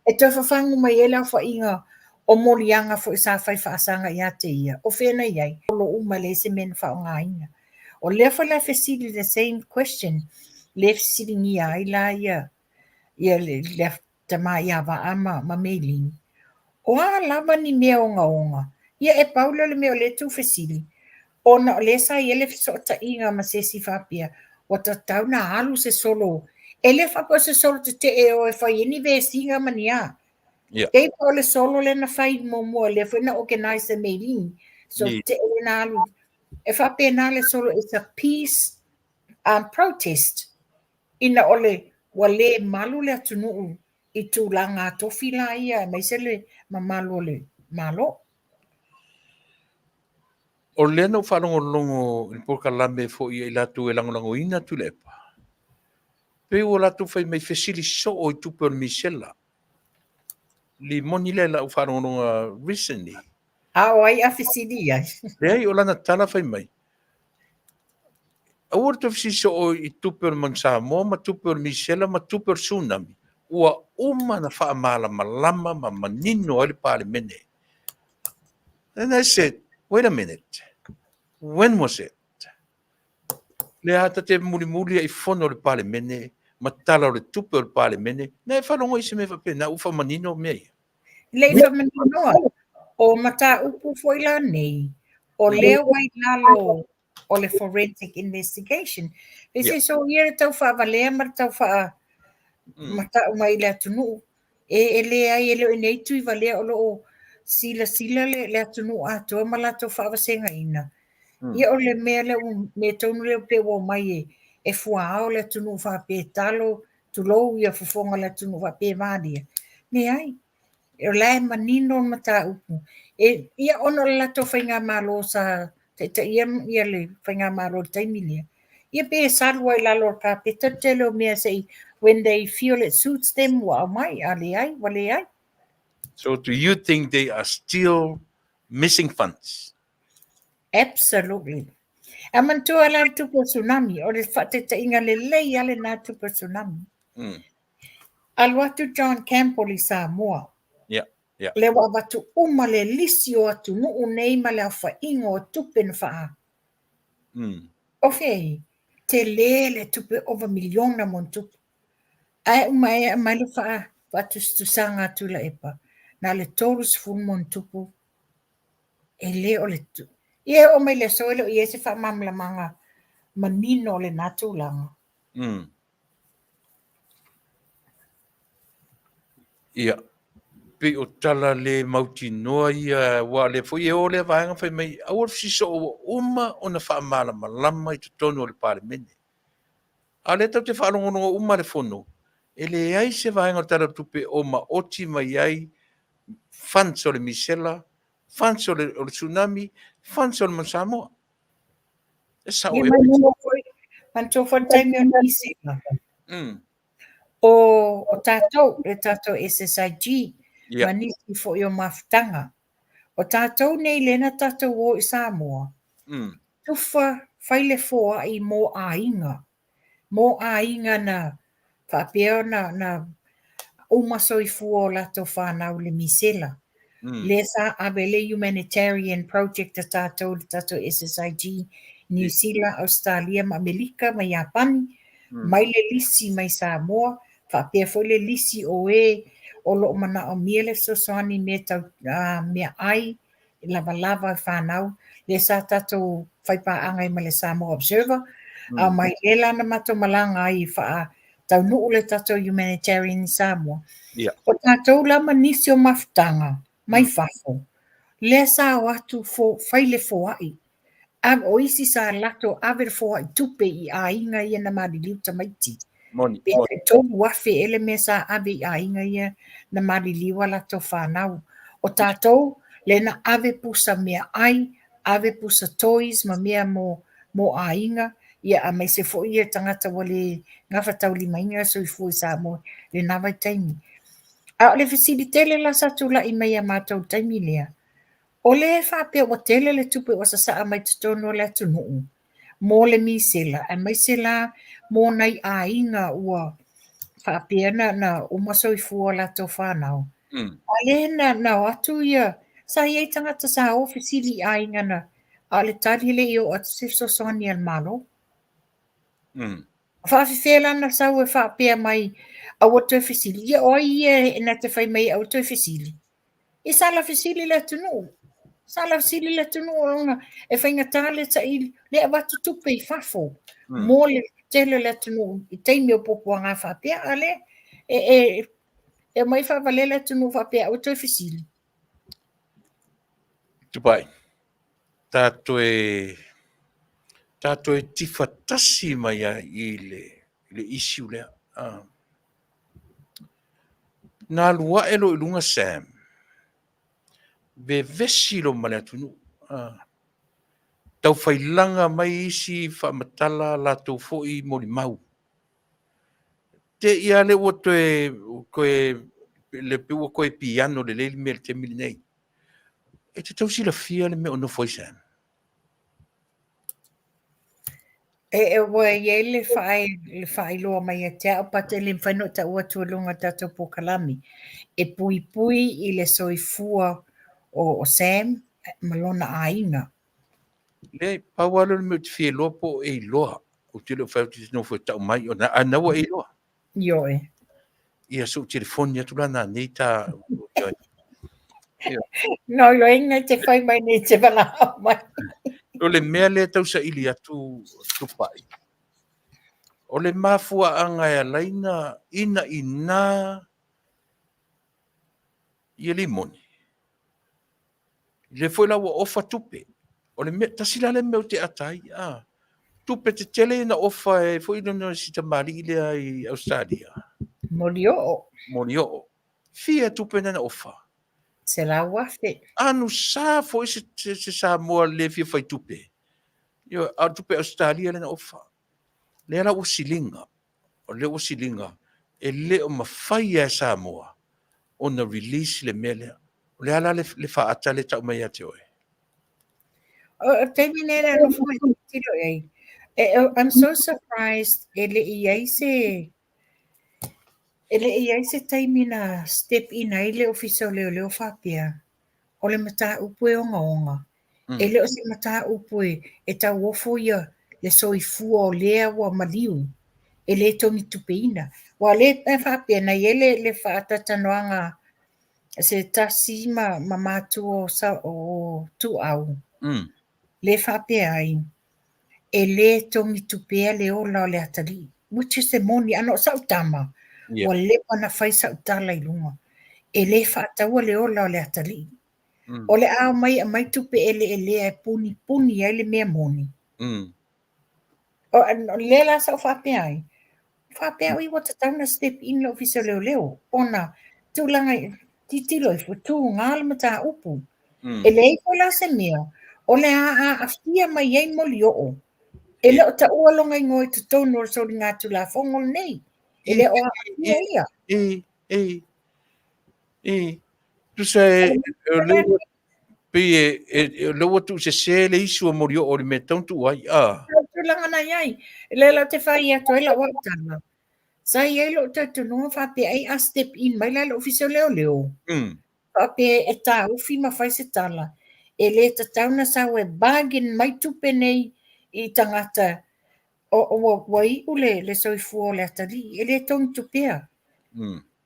E toe fafagu mai ai le aofaiga o moliaga foi sa fai faasaga ia te ia, o fea na i ai? Olo uma e leai se mea na faaaogaina. O lea foi la e fesili the same question lea e fesiligia ai la ia ia le, le tama ia Vaa ma, ma Meiling. O a lava ni mea ogaoga, ia e pau lea o le mea o lea e tuufesili, ona o lea sa i ai le fesootaiga ma se isi faapea, ua tatau ona alu se solo, e le faapea o se solo tetee e o e fai ai ni vesiga ma ni a. Yeah. Pei o le solo lea na fai muamua, lea foi na organize e Meiling, so tetee lea na alu. E faapena le solo, it's a peace protest. Ina o le ua lē malu le atunuu i tulaga tofi la ia aemaise le mamalu o le Malo. O lea na ou faalogologo i le polokalame foi a i latou e lagolagoina Tuilaepa, pei ua latou fai mai fesili soo i tupe o le misela. Limoni lea i lau faalogologa recently. A o ai a fesili i ai? Leai, o lana tala fai mai, Aua le toe fesili soo i tupe o le Manu Samoa ma tupe o le misela ma tupe o le tsunami. Ua uma na faamalamalama ma manino ai le Palemene. Then I said, wait a minute, when was it? Lea ta te mulimuli ai fono o le Palemene ma tala o le tupe o le Palemene, na e faalogo i se mea faapena, ua faamanino mea ia. Le i faamaninoa, o mataupu foi la nei, o lea ua i lalo o le forensic investigation. Pei se so ia le tau faavalea ma le tau faa matau mai i le atunuu. E, e leai, e le o i inei Tuivalea o lo o silasila le, le atunuu atoa ma latou faavasegaina. Ia o le mea lea ua, mea tonu lea pei ua omai e, e fuaao le atunuu faapea e talo, tulou ia fofoga o le atunuu faapea e valia. Leai. O la e manino le mataupu. E, ia ona o le latou faigamalo sa taitaia ia le faigamalo i le taimi lea, ia pe e salu ai i lalo o le kapeta le tele o mea se i when they feel it suits them ua aumai, a leai, ua leai. So do you think they are still missing funds? Absolutely. A manatua la le tupe o tsunami, o le faataitaiga lelei lava lena tupe o tsunami. Alu atu John Campbell i Samoa. Yeah, yeah. Lea ua avatu uma le lisi o atunuu nei ma le aofaiga o tupe na faa. O fea i? Tele le tupe ova miliona mo ni tupe. Ae uma ea aumai le faa, faatusatusaga a Tuilaepa, na o le 30 ma ona tupu e le o le Ia e oo mai le aso e le o i ai se faamalamalamaga manino o lena tulaga. Ia, pei o tala le mautinoa ia, aua o lea foi e o lea vaega fai mai, aua le fesisoo ua uma ona faamalamalama i totonu o le Palemene. A o lea tatou te faalogologo uma i le Fono, e leai se vaega o le Tala o le Tupe o maoti mai ai funds o le misela, funds o le tsunami, funds o le Manu Samoa. E sao e. Manatua foi le taimi o le misela. O, o tatou, le tatou SSIG, ma nisi foi o mafutaga. O tatou nei lea na tatou o i Samoa, tufa fai le foai mo aiga, mo aiga na faapea ona na uma soifua o latou whanau le misela. Lea sa ave le humanitarian project a tatou, le tatou SSIG, Niu Sila, Ausetalia ma Amelika ma Iapani, mai le lisi mai Samoa, faapea foi le lisi o e o lo o manaomia le fesoasoani i mea tau meaai lavalava i fanau, lea sa tatou faipaaga ai ma le Samoa Observer, a mai lea la na matou malaga ai e faataunuu le tatou humanitarian i Samoa. O tatou la ma nisi o mafutaga mai fafo, lea sa o atu fai le foai O isi sa latou ave le foai tupe i aiga ia na maliliu tamaiti. Moni. Pe tai 3,000 ea le mea sa ave i aiga ia na maliliu a latou fanau. O tatou, lea na ave pusa meaai, ave pusa toys ma mea mo mo aiga, ia aemaise foi ia tagata ua le gafataulimaina le soifua i Samoa i lena vaitaimi. A o le fesili tele la sa tulai mai ia matou i le taimi lea, O lea e faapea ua tele le tupe ua sasaa mai totonu o le atunuu mo le misela, aemaise la mo nai aiga ua faapea na, na uma soifua o latou fanau. A lea na, na o atu ia, sa i ai tagata sa o fesili i aiga na, a o le tali e le i oo atu se fesoasoani a le Malo. Faafefea la na sau e faapea mai aua toe fesili? Ia o ai ia e na te fai mai aua toe fesili? E sala fesili le atunuu. Sala fesili le atunuu ona e faigata le saili le avatu tupe i fafo mo le tele o le atunuu i taimi o puapuaga faapea. A lea e, e, e omai faavalea le atunuu faapea aua toe fesili. Tupai, ta toe, ta toe tifa tasi mai ai i le, i le issue lea. Ah. Na alu ae loa i luga Sam, vevesi loa ma le atunuu. Taufailaga mai isi faamatala latou foi molimau. Te i lava lea ua toe, toe, le pei ua toe piano lelei le mea i le taimi lenei. E te tau silafia le mea o nofo ai Sam? E, ua i ai le, whae, le whaailoa mai ia te au, but e le mawhai ona ou taua atu i luga o tatou polokalame. E puipui i le soifua o, o Sam ma lona aiga. Leai, pau lava lea o le mea ou te fia iloa po o e iloa. Ou te le o fai atu e te nofo e tau mai, a na ua e iloa. Ioe. Ia, se ou telefoni atu la nanei ta... No iloaina e te fai mai nei te valaau mai. O le mea lea tau saili atu Tupai. O le mafuaaga e ala ai ona inaina ia limoni. Lea foi la ua ofa tupe. O le mea, tasi la lea mea ou te ata ai, a. Tupe tetele ia na ofa e foi lona si tamalii lea i Ausetalia. Molioo. Molioo. Fia tupe na na ofa? 100,000. Anu sa foi se, se, se Samoa le fia fai tupe. Ioe, a o tupe Ausetalia lea na ofa. Lea la ua siliga, o lea ua siliga, e le o mafai lava e Samoa ona release le mea lea. O le a la le, le faata lea e tau mai ia te oe? O le taimi nei na nofo mai tilotilo i ai. E, I'm so surprised e le i ai se e le i ai se taimi na step in ai le Ofisa o Leoleo faapea o le mataupu e ogaoga. E le o se mataupu e, e tauofo ia le soifua o lea ua maliu e le togitupeina. Ua le e faapea na i ai le, le faataitanoaga se tasi ma, ma matua o, sa, o Tuau, le faapea ai, e le togitupea le ola o le atalii, which is e moni, ana o sa'u tama, ua leva ona fai sa'u tala i luga, e le faataua le ola o le atalii. O le a omai e aumai tupe eleelea e punipuni ai le mea moni. O lea la sa ou faapea ai, faapea oi ua tatau ona step in le Ofisa o Leoleo ona tulaga tilotilo ifo, tuga le mataupu. E leai foi la se mea o le a aafia mai ai Molioo, e le o taua lona igoa i totonu o le soligatulafono lenei. E le o aafia ia. E, e, e. Tusa e, o lea ua, pei e, e, o lea ua tuusese le isu o Molioo i le mea e tatau ona tuu ai. Ah. O le tulaga na i ai. Lea la ou te fai atu ai lau au tala. Sa i ai lou talitonuga faapea ai a step in mai la le Ofisa o Leoleo. Faapea e taofi ma fai se tala. E le tatau ona sau e bargain mai tupe nei i tagata o, ua, ua iu le, le soifua o le atalii, e le togitupea.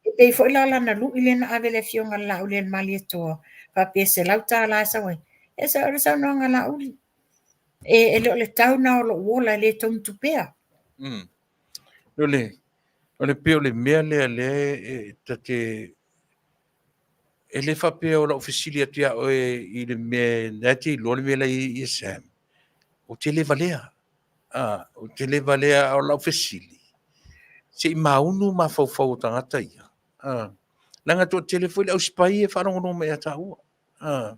E pei foi la o lana lui lea na ave i le afioga i le Laauli a le Malietoa, faapea $100 e sau ai. E sa, o le saunoaga a Laauli, e, e le o le tau na o lou ola e le togitupea. O le, o le pei o le mea lea lea e, ta te, e le faapea o lau fesili atu ia oe i le mea na e te iloa le mea la i ia Sam. Ou te le valea. Ah, ou te le valea a o lau fesili. Se i maunu mafaufau o tagata ia. Ah, leaga toatele foi le au sipai e faalogologo mai ia tāua. Ah.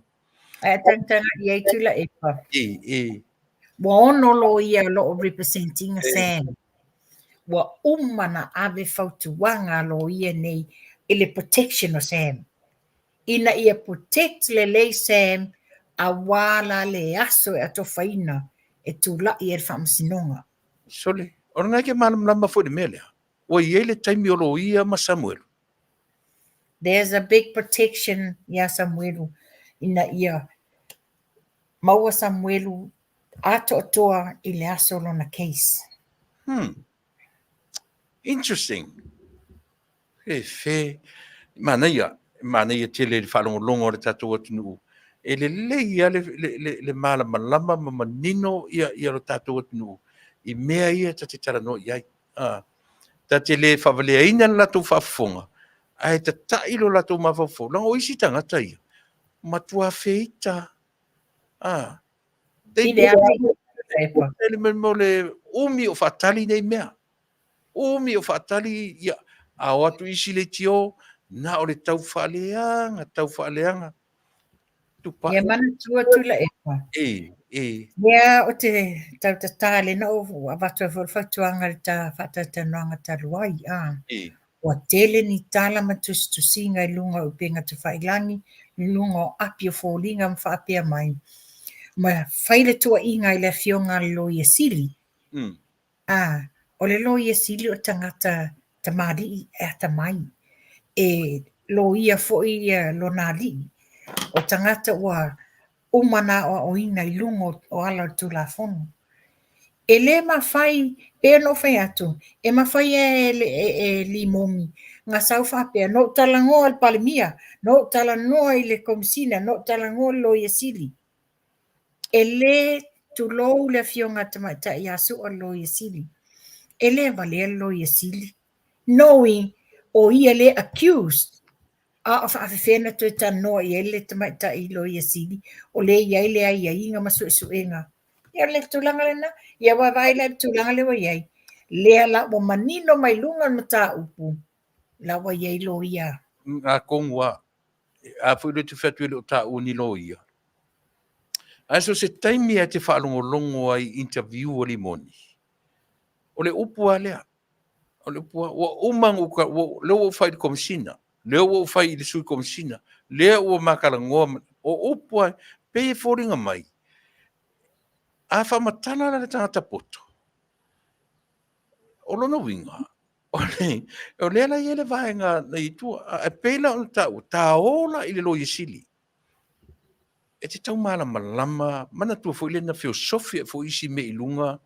Ae tagataga i ai Tuilaepa. E, e. Ua ono loia o lo o representing a Sam. Ua uma na ave fautuaga a loia nei i le protection o Sam. Ina ia protect lelei Sam aua la le aso e atofaina e tulai ai le faamasinoga. Sole, o lena e te malamalama foi i le mea lea. Ua i ai le taimi o loia ma Samuelu. There's a big protection iā Samuelu ina ia maua Samuelu atoatoa i le aso o lona case. Interesting. E fe, manaia, manaia tele i le faalogologo a le tatou atunuu. E lelei lava le, le, le, le malamalama ma manino ia, ia lo tatou atunuu i mea ia ta te talanoa i ai. Ah, ta te le faavaleaina le latou faafofoga, ae tata'i lo latou mafaufau. Leaga o isi tagata ia, matua feita. Ah, I le ala le mea o le umi o faatali nei mea. Umi o faatali, ia, a o atu isi leitio, na o le tau faaleaga, tau faaleaga. Tupai. Ia manatua Tuilaepa. E, e. Ia, o te tau tatā le na o avatu ai foi le fautuaga i le ta faatalatalanoaga talu ai, a. E. Ua tele ni tala ma tusitusiga i luga o upega tafailangi, i luga o api o foliga ma faapea mai, ma fai le tuuaiga i le afioga a le Loia Sili. Ā, o le Loia Sili o le tagata tamalii e atamai, e loia foi ia lona alii. O tagata ua uma ona aoaoina i luga o ala o le Tulafono. E le mafai, pei ona ou fai atu, e mafai e, e, e Limogi na sau faapea, na ou talanoa i le Palemia, na ou talanoa i le Komesina, na ou talanoa i le Loia Sili. E le, tulou le Afioga a Tamaitai ia Su'a le Loia Sili, e le valea le Loia Sili, knowing o ia le accused, a o faafefea ona toe talanoa i ai le Tamaitai Loia Sili o lea e i ai le aiaiga ma suesuega. Ia o le tulaga lena, ia vaavaai la i le tulaga lea ua i ai, lea la ua manino mai luga o le mataupu, la ua i ai loia. Atonu lava, a foi lea e te fai atu e le o taua ni loia. Ae so o se taimi lava e te faalogologo ai i interview a Limoni, o le upu lava lea, o le upu lava, ua uma ona ou, ua, lea ua ou fai i le Komesina, lea ua ou fai i le Sui Komesina, lea ua ma talanoa, o upu lava, pei e foliga mai, a faamatala la le tagata poto, o lona uiga, o lea la e i ai le vaega na i tua, ae pei la ona taua, taola la i le Loia Sili. E te tau malamalama, manatua foi lea na feosofi ai foi isi mea i luga.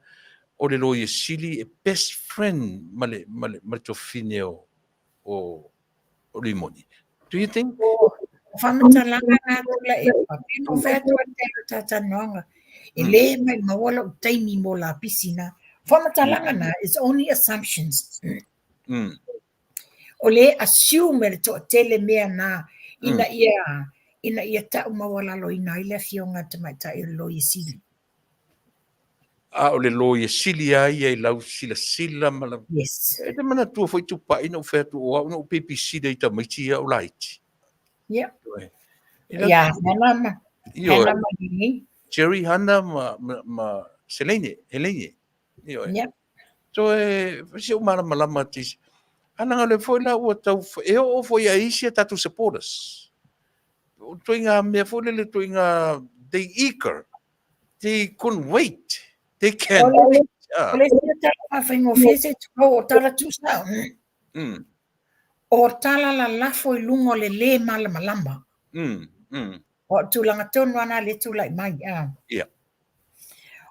o le Loia Sili e best friend ma le, ma le, ma le tuafafine o, o, o Rimoni. Do you think? O faamatalaga na Tuilaepa, pei ona ou fai atu ai i le taimi o le talatalanoaga, e le maimaua lou taimi mo lapisi na. O faamatalaga na is only assumptions. O le assume e le toatele mea na ina ia ina ia tau maualaloina ai le afioga a le tamaitai o le Loia Sili. A o le Loia Sili lava ia i lau silasila ma lau... Yes. E te manatua foi Tupai na ou fai atu o au na ou babysitter i tamaiti ia o laiti. Ia. Ia, Hana ma Hana ma Lini. Jerry, Hana ma, ma, ma Selene, Helene. Ioe. Ia. Toe, si ou malamalama ti. Ana ngā le foi la ua tau, e oo foi a isi a tātou supporters. Toi ngā mea foi lele, toi ngā, they eager. They couldn't wait. They can't wait. Ah. O le sia tala whawhaingofie se tūrau o tala tūsau. O tala lalafo i lunga o le lē malamalama. O tulaga tonu ana le tulai mai. Ah. Yeah.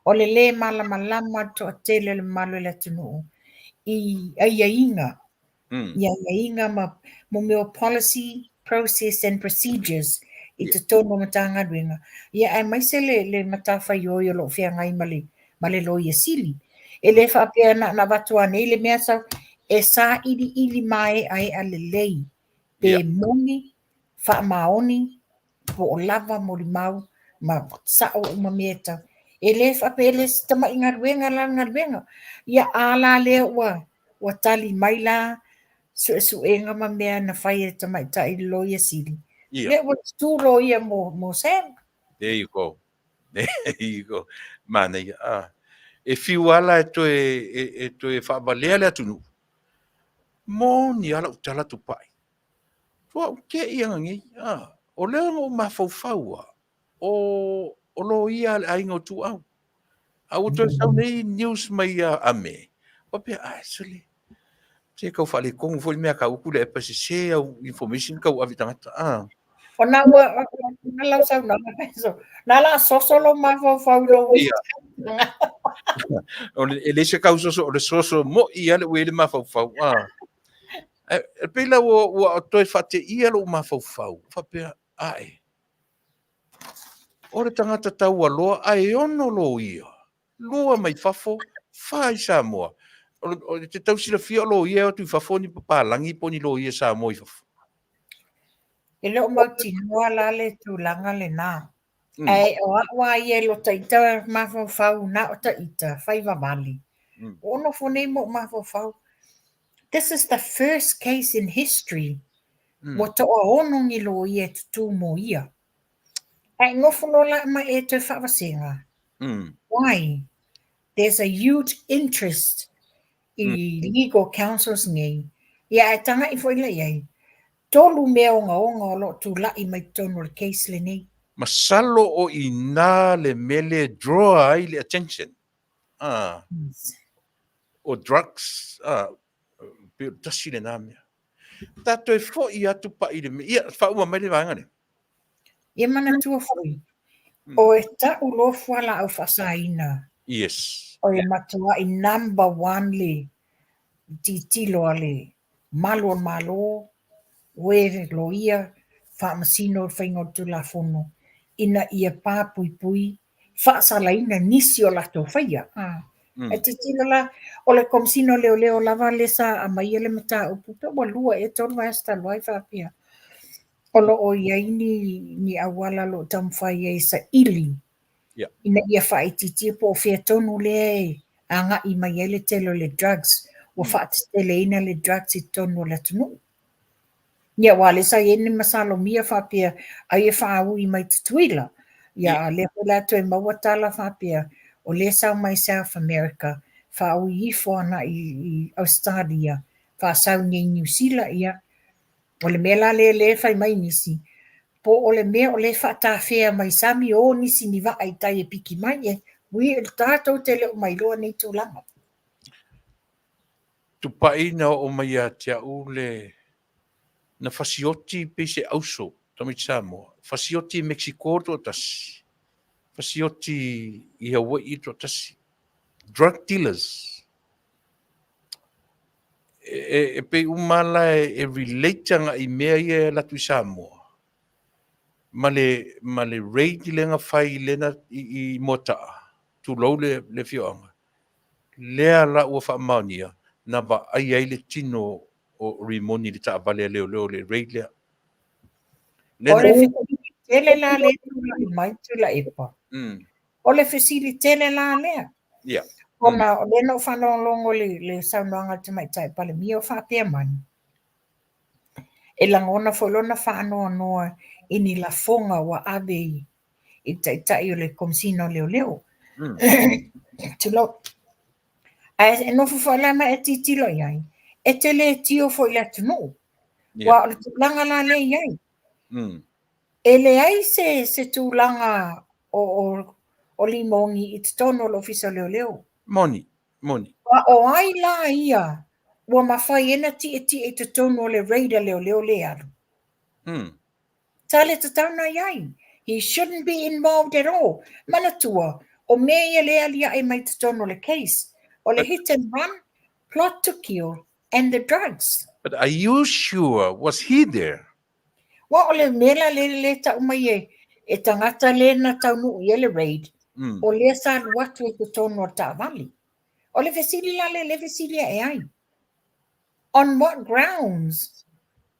O le lē malamalama le toatele o le mamalu o le atunuu i aiaiga, i aiaiga ma mo mea o policy, process and procedures i totonu o Matagaluega, ia aemaise le le matafaioi o lo o feagai ma le ma le Loia Sili. E le faapea na ona avatu anei le mea sau, e sailiili maeaea lelei pe moni, faamaoni, po o lava molimau ma sao uma mea e tau. E le faapea e le se tamai galuega la le galuega. Ia a la lea ua ua tali mai la suesuega ma mea na fai e le tamaitai i le Loia Sili. Ia. Lea ua tutū loia mo, mo Sam. There you go. There you go. Manaia. Ah. E fiu lava la e toe, e, e toe faavalea le atunuu. Moni lava lau tala Tupai. Ua ou te'i ana nei, a, o lea na ou mafaufau a, o, o loia a le aiga o Tuuau. A ua toe sau nei news mai ia Ame, faapea, ae sole, se tau faaletonu foi le mea a Kauku le epa sese au information tau ave i tagata, a. O na ua, na lau saunoaga so, na la soso lou mafaufau i lou Ia. O le, e le se kau soso, o le soso mo'i a le ua i le mafaufau, a. E pei la ua, ua toe faateia lou mafaufau, faapea, ae, o le tagata taualoa ae ono loia, lua mai fafo, fa i Samoa. O, o, te tau silafia o loia e o atu i fafo ni papalagi po o ni loia Samoa i fafo. E le o mautinoa la le tulaga lena. Ae o a'u a ia i lota ita mafaufau na o ta ita fai vavale. Ua ou nofo nei ma ou mafaufau, this is the first case in history ua toaono ni loia e tutū mo ia. Ae nofo loa la ma e toe faavasega. Why? There's a huge interest i legal counsels nei. Ia ae taga'i foi la i ai, Tolu mea ogaoga o lo o tula'i mai totonu o le case lenei. Masalo o i nā le mea lea e draw ai le attention. Ah. O drugs, ah, pei o le tasi lenā mea. Ta toe fo'i atu pa'i le mea, ia, faauma mai le vaega lea. Ia manatua foi, o e ta'u loa fualaau faasaina. Yes. O e matua'i number one le tilotilo a le Malu o le Malo, uē loia, faamasino le faiga o le Tulafono ina ia papuipui, faasalaina nisi o latou faia. Ae tilotilo la, o le Komesina o Leoleo lava lea sa aumaia le mataupu, pe ua lua ea tolu vaiaso talu ai faapea, o lo o i ai ni, ni auala o lo o taumafai ai e saili ina ia faaitiitia po o fea tonu lea e agai mai ai le tele o le drugs, ua faateteleina le drugs i totonu o le atunuu. Ia, aua o lea sa i ai ni masalomia faapea ai e faaui mai Tutuila. Ia, a o lea foi la toe maua tala faapea o lea sau mai South America, faaui ifo ana i Australia, faasau nei i Niu Sila, ia, o le mea la lea lea e fai mai nisi, Po o le mea o lea e faatafea mai sami o nisi ni vaa i tai e piki mai e, ui tatou te le o mailoa nei tulaga. Tupai na oo mai ia te a'u le na fasioti pei se auso tamaiti Samoa, fasioti i Mexico le toatasi, fasioti i Hawaii le toatasi. Drug dealers. E, e, e pei uma la e, e relate agai i mea ia e alu atu i Samoa. Ma le, ma le raid lea na fai lena i, i Moataa, tulou le, le afioaga, lea la ua faamaonia na vaai ai le tino o Rimoni i le taavale a leoleo i le raid lea. O le fesili tele la lea e tulai mai Tuilaepa. O le fesili tele la lea. Yeah. Ona o lea na ou faalogologo i le saunoaga a le Tamaitai Palemia o faapea mai, e lagona foi lona faanoanoa i ni lafoga ua ave i i le Taitai o le Komesina o Leoleo. Tulou. Ae e nofo foi la ma e tilotilo i ai, e te le tio foi i le atunuu. Yeah. Aua o le tulaga la lea e i ai. E leai se, se tulaga o, o, o Limoni i totonu o le Ofisa o Leoleo. Moni, moni. A o ai la ia ua mafai ai ona tietie i totonu o le raid a leoleo lea e alu? Sa le tatau ona i ai. He shouldn't be involved at all. Manatua, o mea ia lea e aliae mai totonu o le case, o le hit and run, plot to kill and the drugs. But are you sure was he there? Aua o le mea la lea lea tau mai e, e tagata lea na taunuu i ai le raid, o lea sa alu atu i totonu o le taavale. O le fesili la lea lea fesili ae ai. On what grounds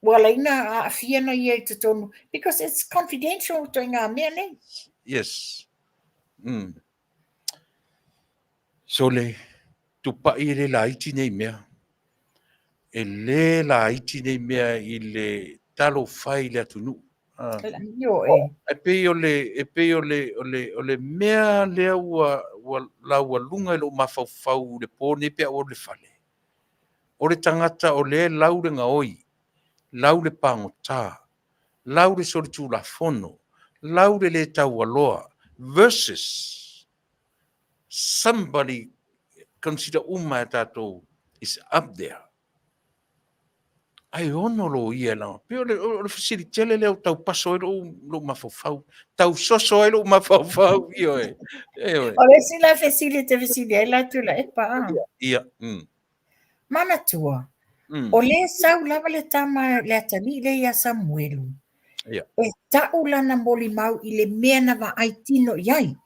ua laina aafia na ia i totonu because it's confidential ituaiga mea nei. Yes. So le tupai e le laiti nei mea. E le laiti nei mea i le talofa i le atunuu. Ah. E pei o le, e pei o le, o le, o le mea lea ua, ua laualuga i lou mafaufau i le po nei pe a ua alu i le fale. O le tagata o lea e lau le gaoi, lau le pagota, lau le solitulafono, lau le le taualoa versus somebody consider uma e tatou is up there. Ae ono loia e laga. Pei o le, o le fesili tele lea ua tau paso ai lou, lou mafaufau. Tau soso ai lou mafaufau, ioe. Ioe. O le isi la fesili e te fesili ai la Tuilaepa, a? Ia. Manatua, o lea sau lava le tama le atalii lea ia Samuelu, e ta'u lana molimau i le mea na vaai tino i ai.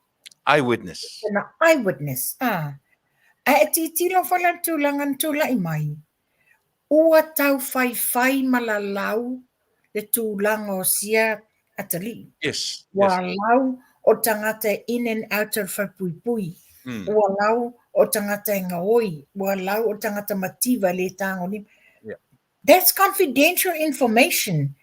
Eyewitness. Lana eyewitness, a. Ae e tilotilo foi la i le tulaga na tulai mai, Ua tau faifai ma lalau le tulaga o sia atalii. Yes, Ua yes. lau o tagata e in and out o le falepuipui. Ua lau o tagata e gaoi. Ua lau o tagata mativa e le tagolima. Yeah. That's confidential information.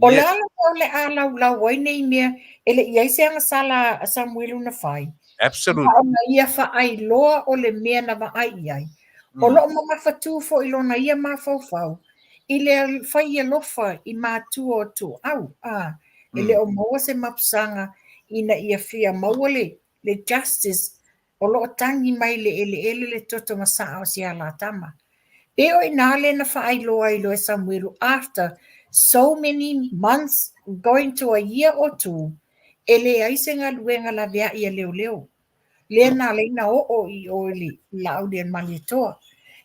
O le Yes. a le mea o le a laulau ai nei mea e le i ai se agasala a Samuelu na fai. Absolutely. A ona ia faailoa o le mea na vaai i ai. O loo mamafatū foi lona ia mafaufau i le fai alofa i matua o Tuuau, a e le o maua se mapusaga ina ia fia maua le le justice o loo tagi mai le eleele le toto masaa o si alatama. Pe o ina le na faailoa ai loa e Samuelu after so many months going to a year or two e leai se galuega laveai a leoleo. Lea na ala ai na oo i o i le laau lea Malietoa.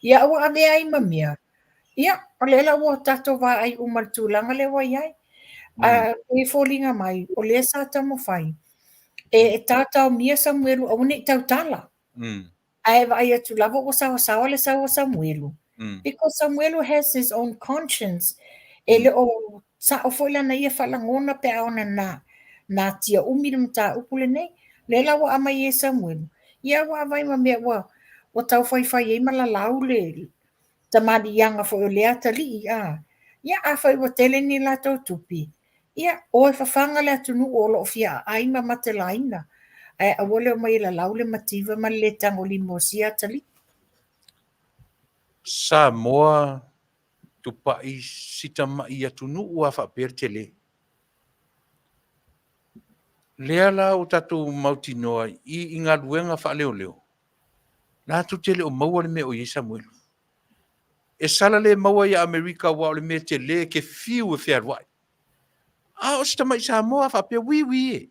Ia ua avea ai ma mea. Ia, o lea la ua tatou vaai uma i le tulaga lea ua i ai. A e foliga mai, o lea sa taumafai e taotaomia Samuelu aua ne i tautala. Ae vaai atu lava ua saosaoa le sau o Samuelu. Because Samuelu has his own conscience. E le o sao foi lana ia faalagona pe a ona na natia umi le mataupu lenei. Lea la ua aumai e Samuelu, ia ua avai ma mea ua ua tau faifai ai ma lalau le tamaliiaga foi o lea atalii a. Ia afai ua tele ni latou tupe, ia o e fafaga le atunuu o lo o fia aai ma matelaina, ae aua le omai e lalau le mativa ma le le tagolima o sia atalii. Samoa tupai si tamai atunuu a faapea le tele. Lea la ua tatou mautinoa i i galuega faaleoleo, latou te le o maua le mea o i ai Samuelu. E sala le maua ia Amerika aua o le mea tele e te fiu e fealuai. A o si tamai Samoa a faapea, wi wi e.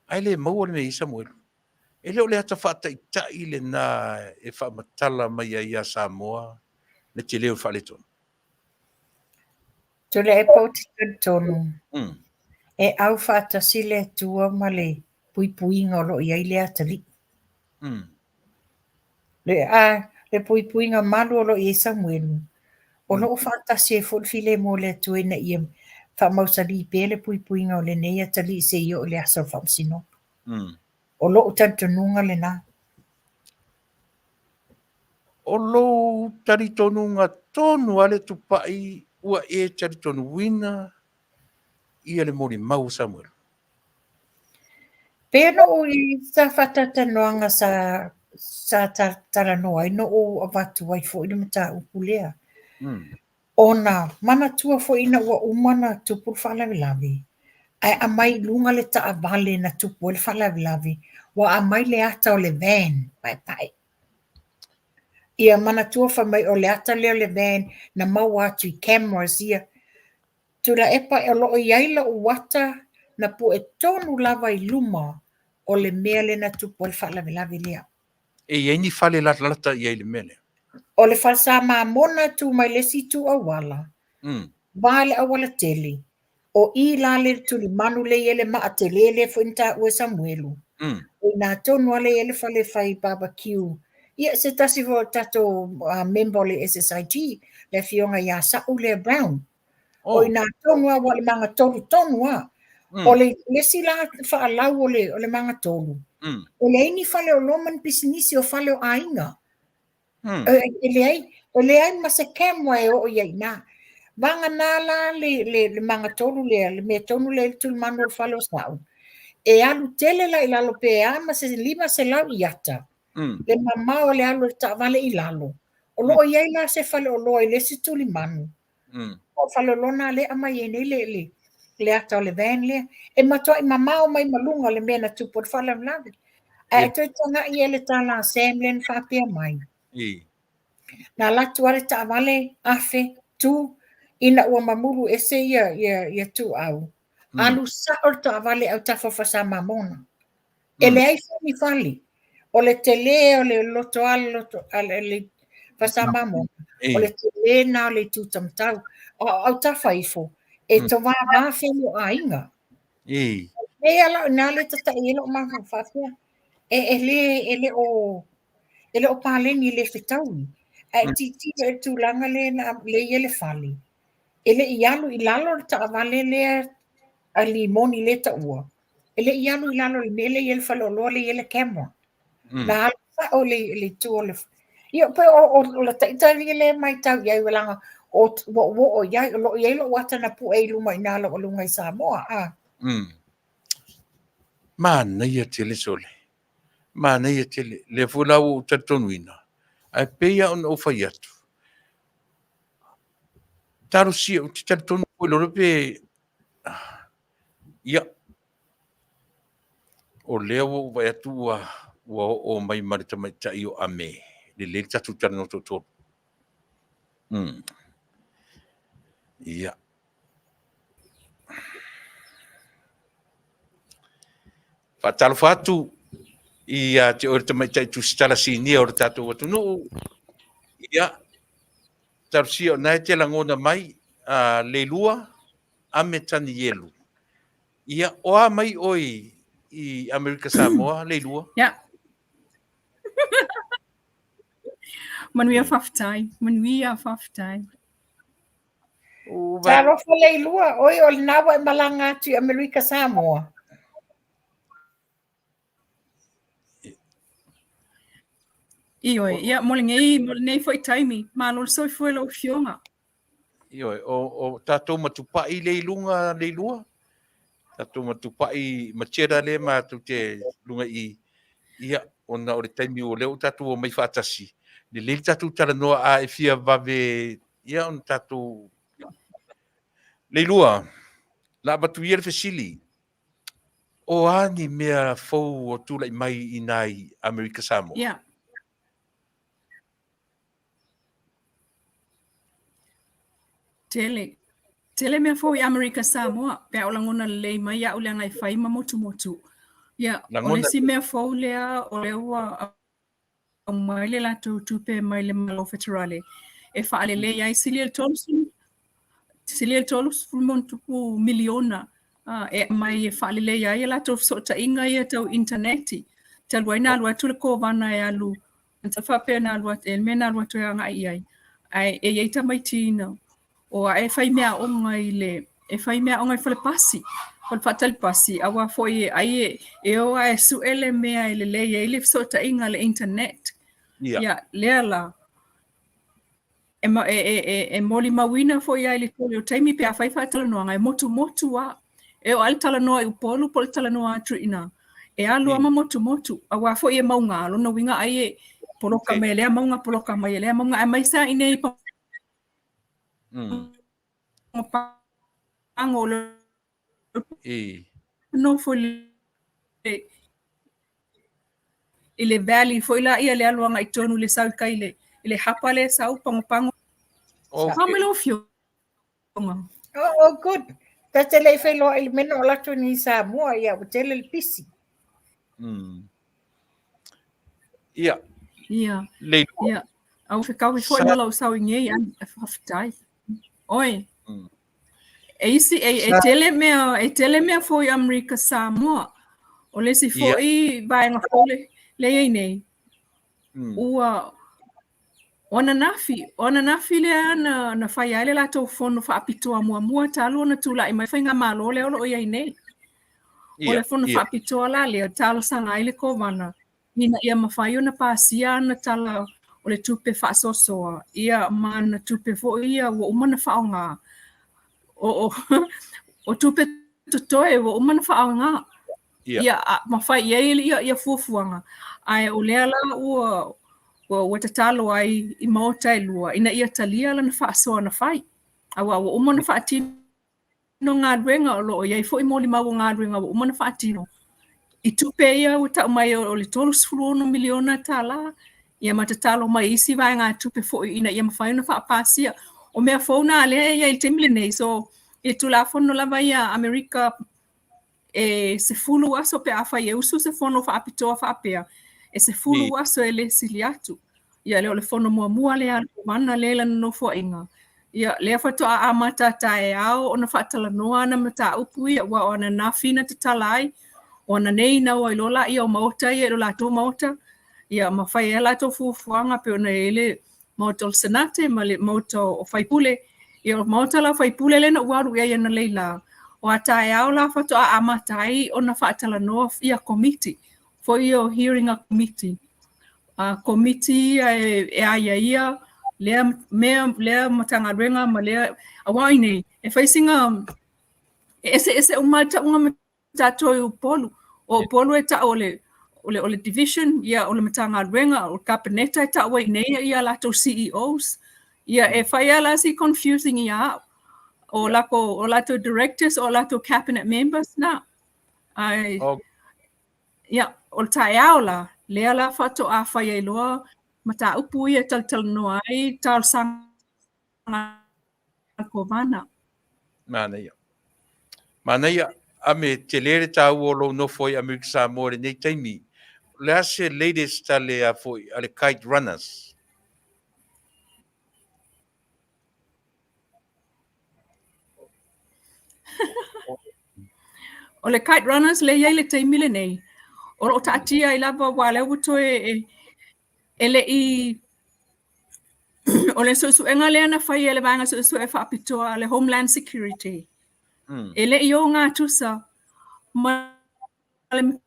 Ae le maua le mea i ai Samuelu. E le o le ata faataitai lena e faamatala mai ai ia Samoa le tele o le faaletonu. Tuilaepa ou te talitonu, e au faatasi le Atua ma le puipuiga o lo o i ai le atalii. Le, a, le puipuiga malu o lo o i ai Samuelu, o lo o faatasi ai foi le filemu o le Atua ina ia faamausalī pea le puipuiga o lenei atalii seia oo i le aso o le faamasinoga. O lou talitonuga lena. O lou talitonuga tonu lava le Tupai ua e talitonuina ia le molimau o Samuelu. Pei ona ou i sa faatalatalanoaga sa sa talanoa ai na ou avatu ai foi le mataupu lea. Ona manatua foi ina ua uma ona tupu le faalavelave, ae aumai i luga le taavale na tupu ai le faalavelave, ua aumai le ata o le van paepae. Ia manatua fai mai o le ata lea o le van na maua atu i cameras ia. Tuilaepa o lo o i ai lou ata na pue tonu lava i luma o le mea lea na tupu ai le faalavelave lea. E i ai ni fale latalata i ai i le mea lea? O le fale sa mamona tu mai le isi itu auala, va i le auala tele. O i la le tulimanu lea e i ai le maa tele lea foi na taua e Samuelu. O i ina tonu lava lea e i ai le fale fai barbecue. Ia, se tasi foi o tatou member o le SSIG, le afioga ia Sa'u lea Brown. O i ina tonu lava, aua o le magatolu tonu lava. O le isi la faalau o le magatolu, e leai ni faleoloa ma ni pisinisi, o fale o aiga. E leai, e leai ma se camera e oo i ai i ina. Vagana la le magatolu lea, le mea tonu lea i le tulimanu o le fale o Sa'u, e alu tele la i lalo pe a ma se 500 iata, le mamao o le alu o le taavale i lalo. O lo o i ai la se faleoloa i le isi tulimanu, O faleoloa na lea e aumai ai nei le ata o le van lea. E matuai mamao mai ma luga o le mea na tupu ai le faalavelave. Ae toe tagai i le tala a Sam lea na faapea mai. Na alu atu lava le taavale afe tu ina ua mamulu ese ia Tuuau. Alu sao le taavale i autafa o Fasa Mamona. E leai foi ni fale. O le tele o le lotoa le Fasa Mamona, o le tele lena o le itu taumatau. A o autafa ifo, e tovava fale o aiga. Lea la ina le tatai ai lou mafaufau faapea, e le e le o e le o paleni le fetaui. Ae tilotilo i le tulaga lea na lea e i ai le fale, e le i alu i lalo le taavale lea a limoni lea e taua, e le i alu i lalo i le mea lea e i ai le faleoloa lea e i ai le camera. Na alu sao i le itu o le... Ia, pei o le taitali lea e matau i ai, leaga ua ou oo i ai, o lo o i ai lou ata na pue i luma i ina i lou aluga i Samoa. A. Manaia tele sole. Manaia tele. Lea foi la ua ou talitonuina, ae pei lava ona ou fai atu, talosia, ou te talitonu foi lolo pe, ia, o lea ua ou vaai atu ua, ua oo mai ma le tamaitai o Ame, lelei le tatou talanoa toatolu. Ia. Faatalofa atu ia te oe le tamaitai tusitala sinia o le tatou atunuu. Ia, talosia o na e te lagona mai, Leilua Ame Tanielu. Ia, o a mai oe i Amerika Samoa, Leilua? Ia. Manuia faafetai, manuia faafetai. Talofa Leilua, oi o lena ua e malaga atu i Amerika Samoa. Ioe, ia mo lenei, mo lenei foi taimi, malo le soifua i lau Afioga. Ioe, o tatou ma Tupai le i luga Leilua, tatou ma Tupai ma Cheddar le matou te luga i ia, ona o le taimi o lea ua tatou omai faatasi, lelei le tatou talanoa a e fia vave, ia ona tatou Leilua, la avatu ia le fesili, o a ni mea fou o tulai mai i ina i Amerika Samoa? Yeah. Tele. Tele mea fou i Amerika Samoa, pe a o lagona lelei mai au leaga e fai ma motumotu. Ia, o le isi mea fou lea o lea ua aumai le latou tupe mai le Malo Feterale e faalelei ai silia i le 30 silia i le 30+ miliona e aumai e faalelei ai a latou fesootaiga ia tau initaneti. Talu ai na alu atu le Kovana e alu, faapea na alu atu, e le mea na alu atu e agai i ai, ae e i ai tamaiti na o ae fai meaaoga i le e fai meaaoga i fale pasi, fale faatali pasi, aua foi e ai e, e o ae suʻe le mea e lelei ai le fesootaiga le internet. Ia. Ia, lea la, e, e, e, e, e molimauina foi ai le tele o taimi pe a fai faatalanoaga, e motumotu lava. E oo lava i le talanoa i Upolu po o le talanoa atu i ina, e alu lava ma motumotu, aua foi e mauga, lona uiga ai e poloka mai e lea mauga, poloka mai e lea mauga, aemaise lava i inei i Pagopago o le nofo i le valley foi la ia le alu agai tonu i le sau i kai i le hapa lea e sau Pagopago. Okay. Mai lau afioga. Oh, oh good. Ta te le i feiloai i le mea na oo atu ni Samoa, ia ua tele le pisi. Ia. Ia. Leilua. Ia. A ua fekaui foi ma lou sau i nei ai, faafetai. Oi. E isi, e, e tele mea, e tele mea fou i Amerika Samoa. O le isi foi vaega fou le, le i ai nei. Ua, o ananafi, o ananafi lea na, na fai ai le latou fono faapitoa muamua talu ona tulai mai faigamalo lea o lo o i ai nei. O le fono faapitoa la lea, talosaga ai le Kovana ina ia mafai ona pasia ana tala o le tupe faasoasoa, ia ma ana tupe foi ia ua uma ona faaaoga. O, o, o tupe totoe ua uma ona faaaoga. Ia, ma fai i ai ia, ia fuafuaga. Ae o lea la ua, ua, ua tatalo ai i maota e lua ina ia talia lana faasoa na fai. Aua ua uma ona faatino galuega, o lo o i ai foi molimau o galuega ua uma ona faatino. I tupe ia ua tau mai o le $36 miliona tala, ia ma tatalo mai i isi vaegatupe foi ina ia mafai ona faapasia. O mea fou na lea e i ai i le taimi lenei, so i le Tulafono lava ia a Amerika e 10 aso pe afai e usu se fono faapitoa faapea, e 10 aso e le sili atu. Ia lea o le fono muamua lea a le Kovana lea i lana nofoaiga. Ia lea faatoa amata taeao ona faatalanoa ana mataupu ia, aua o ananafi na tatala ai, o ananei na o ai loa laia o maota ia i lo latou maota, ia ma fai ai a latou fuafuaga pei ona i ai le Maota o le Senate ma le Maota o Faipule. Ia o le Maota la o Faipule lea na ou alu i ai analeila la, o a taeao la faatoa amata ai ona faatalanoa ia komiti, foi ia o hearing a komiti. A komiti ia e, e aiaia lea mea, lea Matagaluega ma lea, aua i inei, e fai sina, e eseese uma lava tauga tatou i Upolu. O Upolu e tau o le, o le, o le division, ia, o le Matagaluega, o le Kapeneta e tau ai i inei ia latou CEOs. Ia, e fai lava la si confusing ia au. O lako, o latou directors, o latou cabinet members na. Ae, oh. ia, o le taeao la, lea la faatoa fai ai loa mataupu ia e talatalanoa ai talosaga Kovana. Manaia. Manaia, ame tele le taua o lou nofo i Amerika Samoa i lenei taimi. O le a se latest a le a foi a le Kite Runners? O le Kite Runners lea e i ai i le taimi lenei, o lo o taatia ai lava aua o lea ua toe e le i o le suesuega lea na fai e le Vaega Suesue Faapitoa a le Homeland Security. E le i ogatusa ma le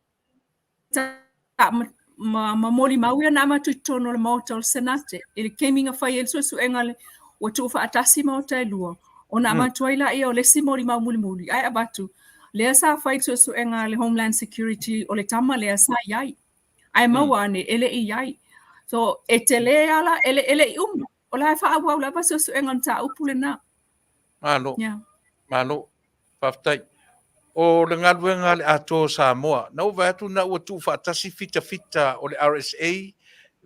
ma, ma molimau ia na avatu i totonu o le Maota o le Senate i le taimi na fai ai le suesuega le, ua tuufaatasi maota e lua, ona avatu ai laia o le isi molimau mulimuli, ae avatu lea sa fai le suesuega a le Homeland Security o le tama lea sa i ai. Ae maua ane e le i i ai. So e tele lava la, e le, e le i uma. O la e faaauau lava suesuega o le mataupu lena. Malo. Yeah. Malo. Faafetai. O le galuega a le Atoa o Samoa, na ou vaai atu na ua tuufaatasi fitafita o le RSA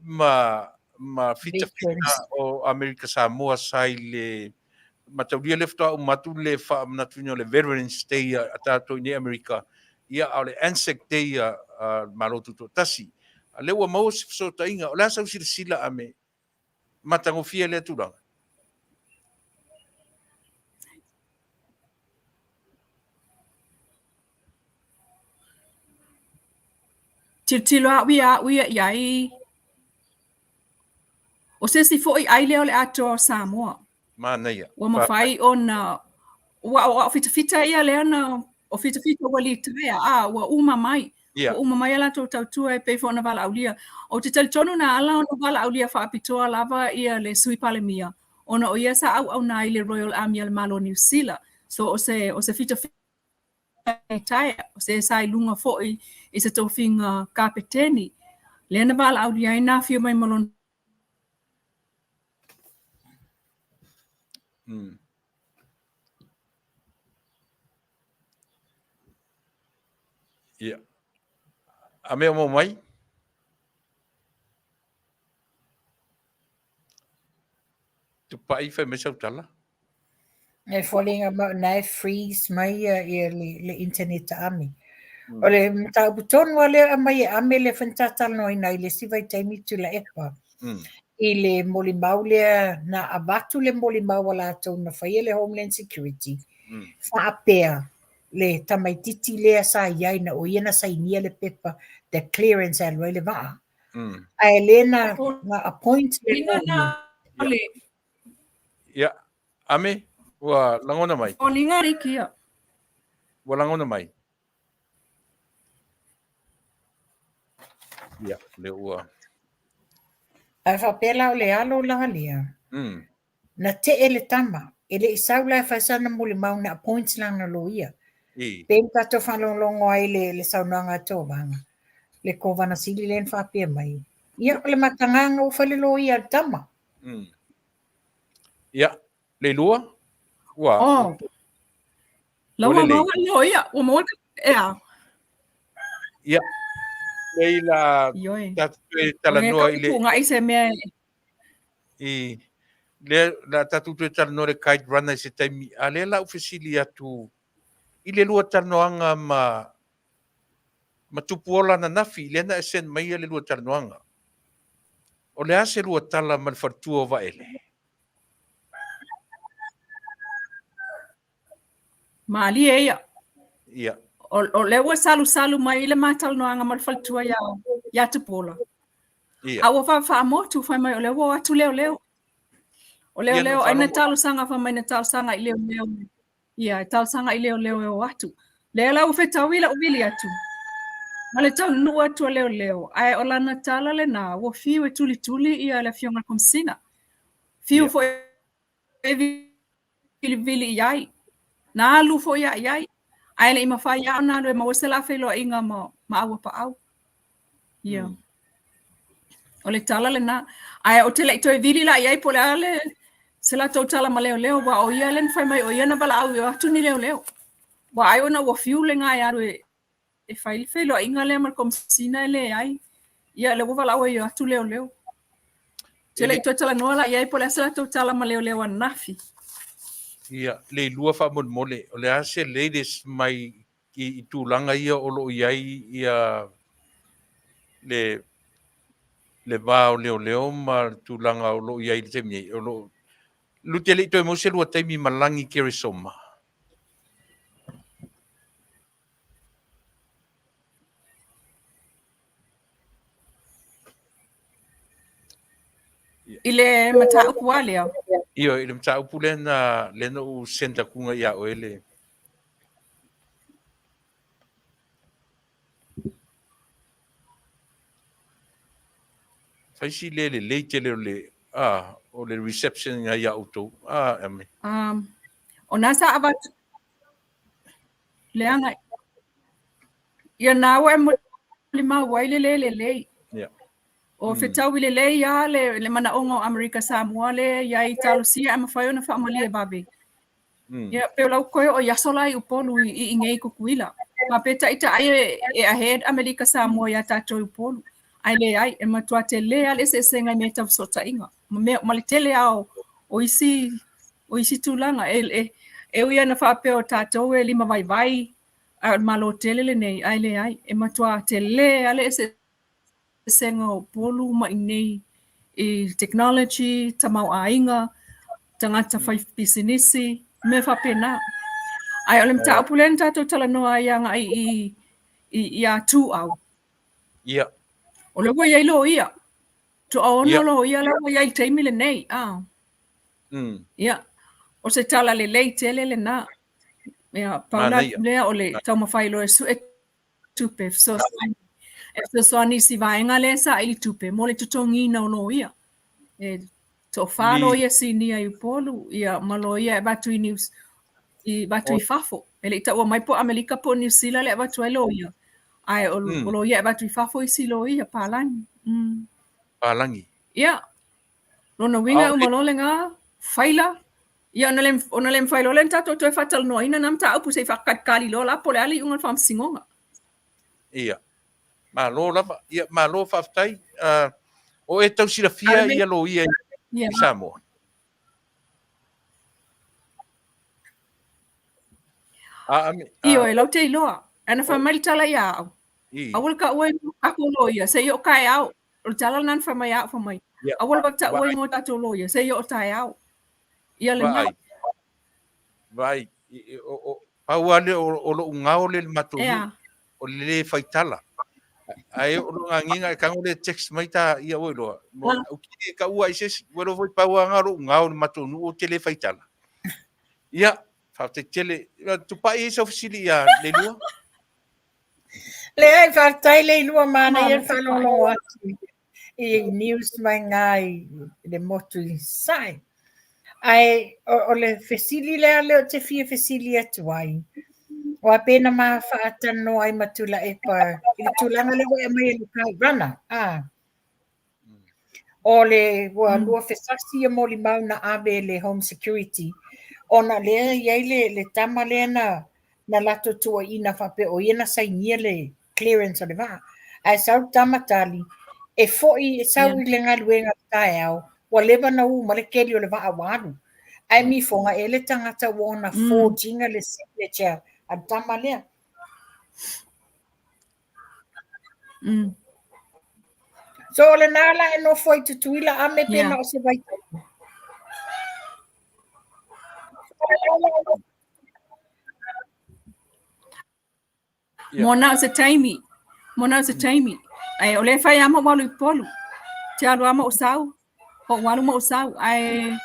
ma ma fitafita o Amerika Samoa sa i le mataulia lea faatoa uma atu le faamanatuina o le Veterans Day a tatou i nei Amerika. Ia, a o le Anzac Day a le Malo Tutoatasi. A lea ua maua se fesootaiga, o le a sau silasila a me matagofie lea tulaga? Tilotilo au ia au ia i ai. O se isi foi ai lea o le atoa o Samoa. Manaia. Ua mafai ona ua o fitafita ia lea na o fitafita ua litaea a ua uma mai. Yeah. Ua uma mai a latou tautua e pei foi ona valaaulia. Ou te talitonu na ala ona valaaulia faapitoa lava ia le Sui Palemia ona o ia sa auauna ai i le Royal Army a le Malo o Niu Sila. So o se o se fitafita litaea, o se sa i luga foi i se tofiga kapeteni. Lea na valaaulia ai na afio mai ma lona Ia. A mea o mai? Tupai fai mai sau tala. E foliga mai o na e freeze mai ia, ia le, le internet a Ame. O le mataupu tonu lava lea e aumai e Ame lea foi na ta talanoaina ai i le isi vaitaimi Tuilaepa. I le molimau lea na avatu le molimau a latou na faia le Homeland Security, faapea le tamaititi lea sa i ai na o ia na sainia le pepa the clearance e alu ai le vaa. Ae le na, na appoint le Ina Ia, Ame, ua lagona mai. Foliga iki ia. Ua lagona mai. Ia, le ua. Ae faapea la o le alo la lea. Na tee le tama. E le i sau la e fai sana molimau na appoint lana loia. I. Pe na tatou faalogologo ai le, le saunoaga a Tovaga. Le Kovana Sili lea na faapea mai. Ia, o le matagaga ua fai le loia a le tama. Ia, Leilua, ua... Oh. La ua maua loia, ua maua ea. Ia, lei la tatou toe talanoa i le... Ngai se mea I, lea la tatou toe talanoa le kite runner i se taimi, a lea la u fesili atu i le lua talanoaga ma ma Tupuola ananafi, lea na e send maia le lua talanoaga. O le a se lua tala ma le faletua o Vaele? Malie ia. Ia. O lea ua salusalu mai le ma talanoaga ma le faletua ia, ia Tupuola. Ia. A ua faamotu fai mai o lea ua o atu leoleo. O leoleo, ai na talosaga fai mai na talosaga i leoleo. Ia, e talosaga i leoleo e o atu. Lea la ua fetaui la'u vili atu ma le taunuu atu a leoleo, ae o lana tala lena, ua fiu e tulituli ia le afioga i le Komesina. Fiu foi e vilivili i ai. Na alu foi a i ai, ae le i mafai lava ona alu e maua se la feiloaiga ma, ma Auapaau. Ia. O le tala lena. Ae ou te le i toe vili la i ai po o le a le se latou tala ma leoleo, aua o ia lea na fai mai o ia na valaau e o atu ni leoleo. Ua ai ona ua fiu le e alu e, e fai le feiloaiga lea ma le komesina e leai. Ia, lea ua valaau ai e o atu leoleo. Te le i toe talanoa la i ai po o le a se latou tala ma leoleo ananafi. Ia, Leilua faamolemole, o le a se latest mai i tulaga ia o lo o i ai ia le le va o leoleo ma le tulaga o lo o i ai i le taimi nei. O lo o lute le i toe maua se lua taimi ma Lagi Keresoma. I le mataupu a lea. Ioe, i le mataupu lea na lea na ou send atuga ia oe le Fai si le lelei tele o le ah o le reception nga ia outou. Ah, ame. O na sa avatu leaga ia na ua e molimau ai le le lelei. Yeah. O fetaui lelei lava le, le manaoga o Amerika Samoa lea e i ai talosia ae mafai ona faamalie vave. Ia, pe o lau koe o i aso la i Upolu i, i inei i Kukuila. Ma pe taʻitaʻai e, e ahead Amerika Samoa iā tatou i Upolu. Ae leai, e matua tele lava le eseesega i mea tau fesootaiga. Ma, mea, ma le tele lava o, o isi, o isi tulaga. E, e, e ui lava ina faapea o tatou e limavaivai, Ae o le Malo tele lenei, ae leai, e matuā telē lava le eseesega o Upolu ma i inei i technology, tamaoaiga, tagata fai pisinisi, mea faapena. Ae o le mataupu lea na tatou talanoa ai agai i i Ituau. Ia. O lea ua i ai loia. Toaono loia la ua i ai i le taimi lenei. Ia, o se tala lelei tele lena. Ia, pau la lea o le taumafai loa e sue tupe e fesoasoani, e fesoasoani i si vaega lea e saili tupe mo le totogiina o loia. E toafa loia sinia i Upolu, ia, ma loia e avatu i Niu, i avatu i fafo. E le i taua mai po o Amelika po o Niu Sila le avatu ai loia, ae o, o loia e avatu i fafo isi loia palagi. Palagi. Ia, lona uiga e uma loa lena faila, ia ona le, ona le mafai loa lea ona tatou toe faatalanoaina na mataupu se i faakalikali loa la po o le a le iuga o le faamasinoga. Ia, malo lava. Ia, malo faafetai. O e tau silafia ia loia i Samoa? Ioe, lau te iloa. Ae na fai mai le tala ia au. Aua le taua i tatou loia, se i oo taeao. O le tala lena na fai mai ia au, fai mai, aua le taua i tatou loia, se i oo taeao. Ia lena. Vaai, pau lava lea o lou gao lea i le matou nuu, o le lē faitala. Ae o lou agiga e tago lea text mai ta ia ua iloa. Ou te le taua ai se isi. Ua iloa foi pau lava lena o lou gao i le matou nuu ou te le faitala. Ia, faafetai tele. Tupai ai sau fesili ia Leilua? Leai, faafetai Leilua, manaia le faalogologo atu i news mai ngā i le motu i Sasae. Ae o le fesili lea lea ou te fia fesili atu ai, aua pei na ma faatalanoa ai ma Tuilaepa i le tulaga lea ua e aumaia i le Kite Runner, a. O le ua 2001 ia molimau na ave e le Home Security ona lea e i ai le, le tama lea na, na latou tuuaiina faapea o ia na sainia le clearance o le vaa. Ae sau le tama tali, e foi e sau i le galuega i le taeao, ua leva na u ma le keli o le vaa ua alu. Ae mifoga ea le tagata ua ona forge ina le signature a le tama lea. So o lena la e nofo ai Tutuila a me pena o se vaitaimi. Mo na o se taimi. Mo na o se taimi. Ae o le fai ama walu i polu. Te alu ama o sau. O ou alu ma ou sau, ae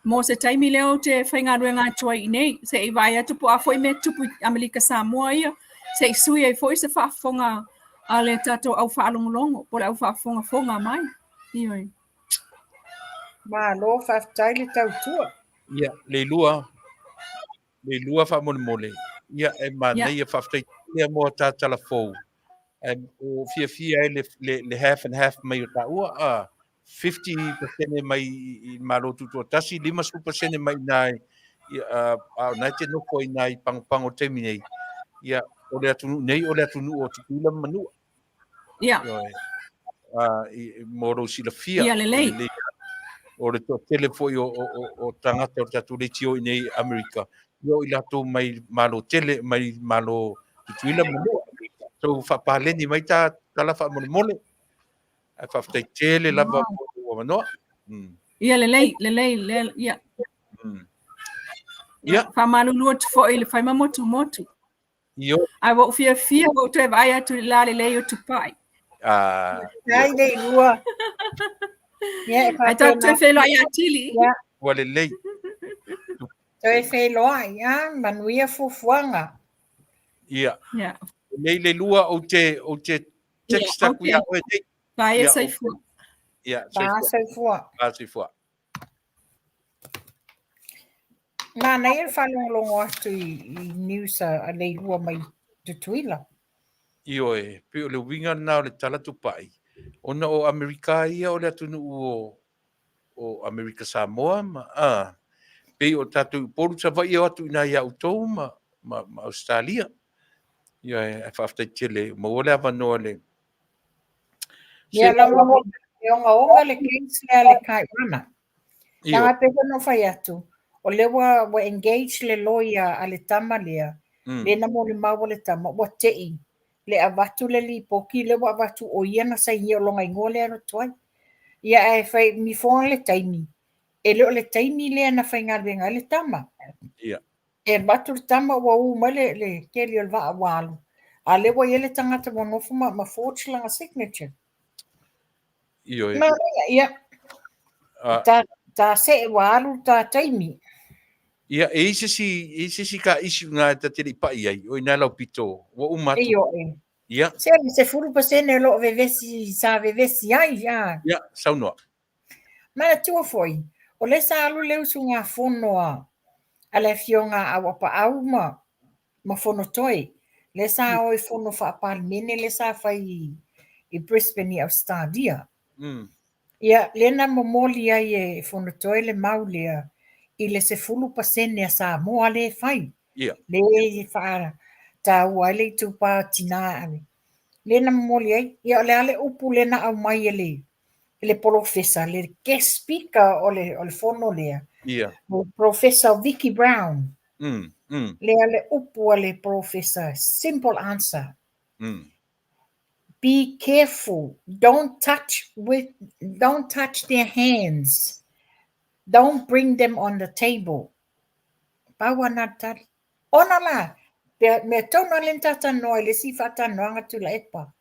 mo se taimi lea ou te faigaluega atu ai i inei, se i vaai atu po o a foi mea tupu i Amelika Samoa ia, se i sui ai foi se faafofoga a le tatou au faalogologo po o le au faafogafoga mai. Ioe. Malo faafetai le tautua. Ia, Leilua, Leilua faamolemole. Ia, e manaia faafetai tele mo ta tala fou. Ae ua fiafia ai le, le, le half and half mai o taua, a 50% mai i Malo Tutoatasi, 50% mai inā i, a, a o na e te nofo ai inā i Pagopago i le taimi nei. Ia, o le atunuu nei, o le atunuu o Tutuila ma Manua. Ia. Ioe. A, i, mo lou silafia. Ia, lelei. O le, o le toatele foi o, o, o, o tagata o le tatou leitio i nei Amerika, ia o i latou mai Malo tele, mai Malo Tutuila ma Manua. So, faapaleni mai ta tala faamolemole. Ae faafetai tele lava mo lou avanoa. Ia, lelei, lelei, lelei, ia. Ia. Faamalulu atu foi i le fai ma motumotu. Ioe. Ae ua ou fiafia ua ou toe vaai atu i le lalelei o Tupai. Ah, Ai Leilua. Ia, e Ae tatou toe faapena. feiloai ia Tili. Ia, ua lelei. toe feiloai, a, manuia fuafuaga. Ia. Ia. Lelei Leilua, ou te, ou te text Ia, atu okay. ia oe nei. Paia Ia, soifua. Ia, Pa soifua. soifua. Pa soifua. Manaia le faalogologo atu i, i news a, a Leilua mai Tutuila. Ioe, pei o le uiga lena o le tala tupai, ona o Amerika ia o le atunuu o, o Amerika Samoa ma, a, pei o tatou i Upolu Savaii e o atu i ina ia outou ma, ma, ma Ausetalia. Ioe, ae faafetai tele, ua maua le avanoa le, Ia, lau e ogaoga le case lea a le Kite Runner. Ioe. Leaga pei ona ou fai atu, o lea ua, ua engage le lawyer a le tama lea. Lea na molimau a le tama, ua te'i le avatu le lipoti lea ua avatu o ia na sainia o lona igoa lea e alu atu ai. Ia ae fai mifoa le taimi, e le o le taimi lea na faigaluega ai le tama. Ia. E avatu le tama ua u mai le, le keli o le vaa ua alu, a lea ua i ai le tagata ua nofo ma, ma forge lana signature. Ioe. Manaia, ia. Ta, ta see ua alu ta taimi. Ia, e i se isi, e i se isi ka issue na e ta te le i pa'i ai, o ina lau pito, ua uma atu. Ioe. Ia. Se le 10% o lo o vevesi, sa vevesi ai, a. Ia, saunoa. Manatua foi, o lea sa alu le usugafono a a le Afioga a Auapaau ma ma Fonotoe, lea sa o i fono faa-Palemene lea sa fai i i Brisbane i Ausetalia. Ia, lea na momoli ai e Fonotoe le mau lea i le 10% a Samoa lea e fai. Ia. Lea e faataua ai le itupa o tina e ave. Lea na momoli ai. Ia o le a le upu lea na aumai e le le polofesa, le guest speaker o le, o le fono lea. Ia. O Professor Vicki Brown. Lea le upu a le polofesa, simple answer. Be careful, don't touch with, don't touch their hands. Don't bring them on the table. Pau ana le tali. Ona la, pea, mea tonu a le na talanoa i le isi faatalanoaga Tuilaepa,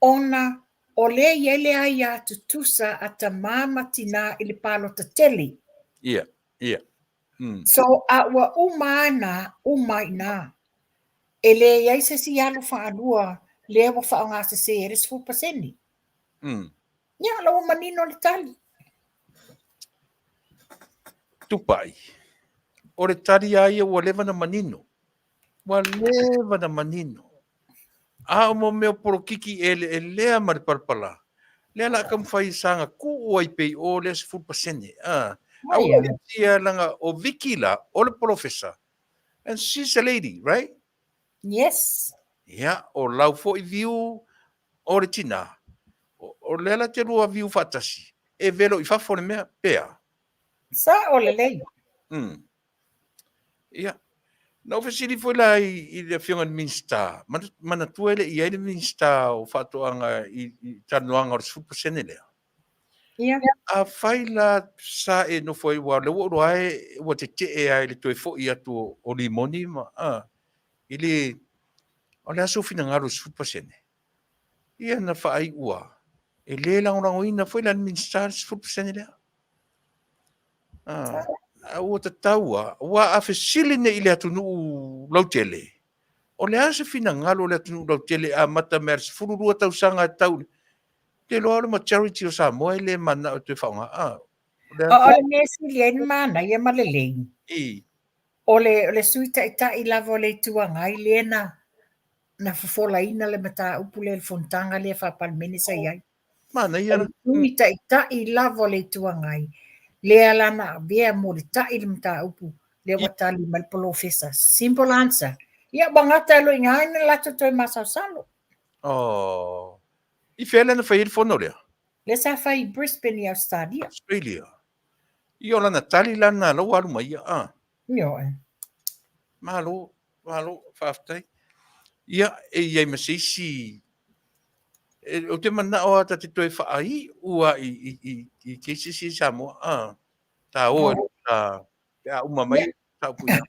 ona o lea e i ai le aia tutusa a tamā ma tinā i le palota tele. Ia, ia. So, a ua uma lava na, uma i ina. E leai se isi alu faalua lea ua faaaogasese ai le 10%. Ia, la ua manino le tali. Tupai. O le tali a ia ua leva na manino. Ua leva na manino. A o mo mea o polokiki eleelea ma le palapala, lea la taumafai e saga tuu ai pei o lea 10%. A, a ua tia langa o Vicky la, o le polofesa. And she's a lady, right? Yes. Ia, o lau foi view o le tina. O, o lea la te lua view faatasi. E velo i fafo le mea, pea. Sa'o lelei. Ia, na ou fesili foi la i, i le afioga i le Minisita, manatua e le i ai le Minisita o Faatoaga i, i talanoaga o le 10% lea. Ia. Afai la sa e nofo ai, aua o lea ua ou iloa e ua tetee lava i le toe foi atu o, o limoni ma, a, i le, o le a sou finagalo i le 10%? Ia na faaiu lava, e le lagolagoina foi la e le Minisita le 10% lea. A, a ua tatau lava, aua a fesili nei i le atunuu lautele, O le a se finagalo o le atunuu lautele e amata mai le 12 tausaga e tau i le Ou te iloa o le majority o Samoa e le mananao e toe faaaoga. A, o le O le mea e sili ai ona manaia ma lelei, I. o le, o le Sui Taitai lava o le Itu Agai lea na, na fofolaina le mataupu lea i le fonotaga lea faa-Palemene sa i ai. Manaia la. O le Sui Taitai lava o le Itu Agai, lea la na avea mo le ta'i le mataupu, lea ua tali mai le polofesa. Simple answer. Ia, ua gata ai loa i ina ina latou toe masalosalo. Oh. I fea lea na fai ai le fono lea? Lea sa fai i Brisbane i Australia. Australia. Ia o lana tali la lena la ua alu mai ia. Ah. Ioe. Malo, malo, faafetai. Ia, e i ai ma se isi e, ou te manao lava ta te toe faaiu lava i, i, i, i cases ia i Samoa. Ah, ta o e ta, pe a uma mai ta upu ina.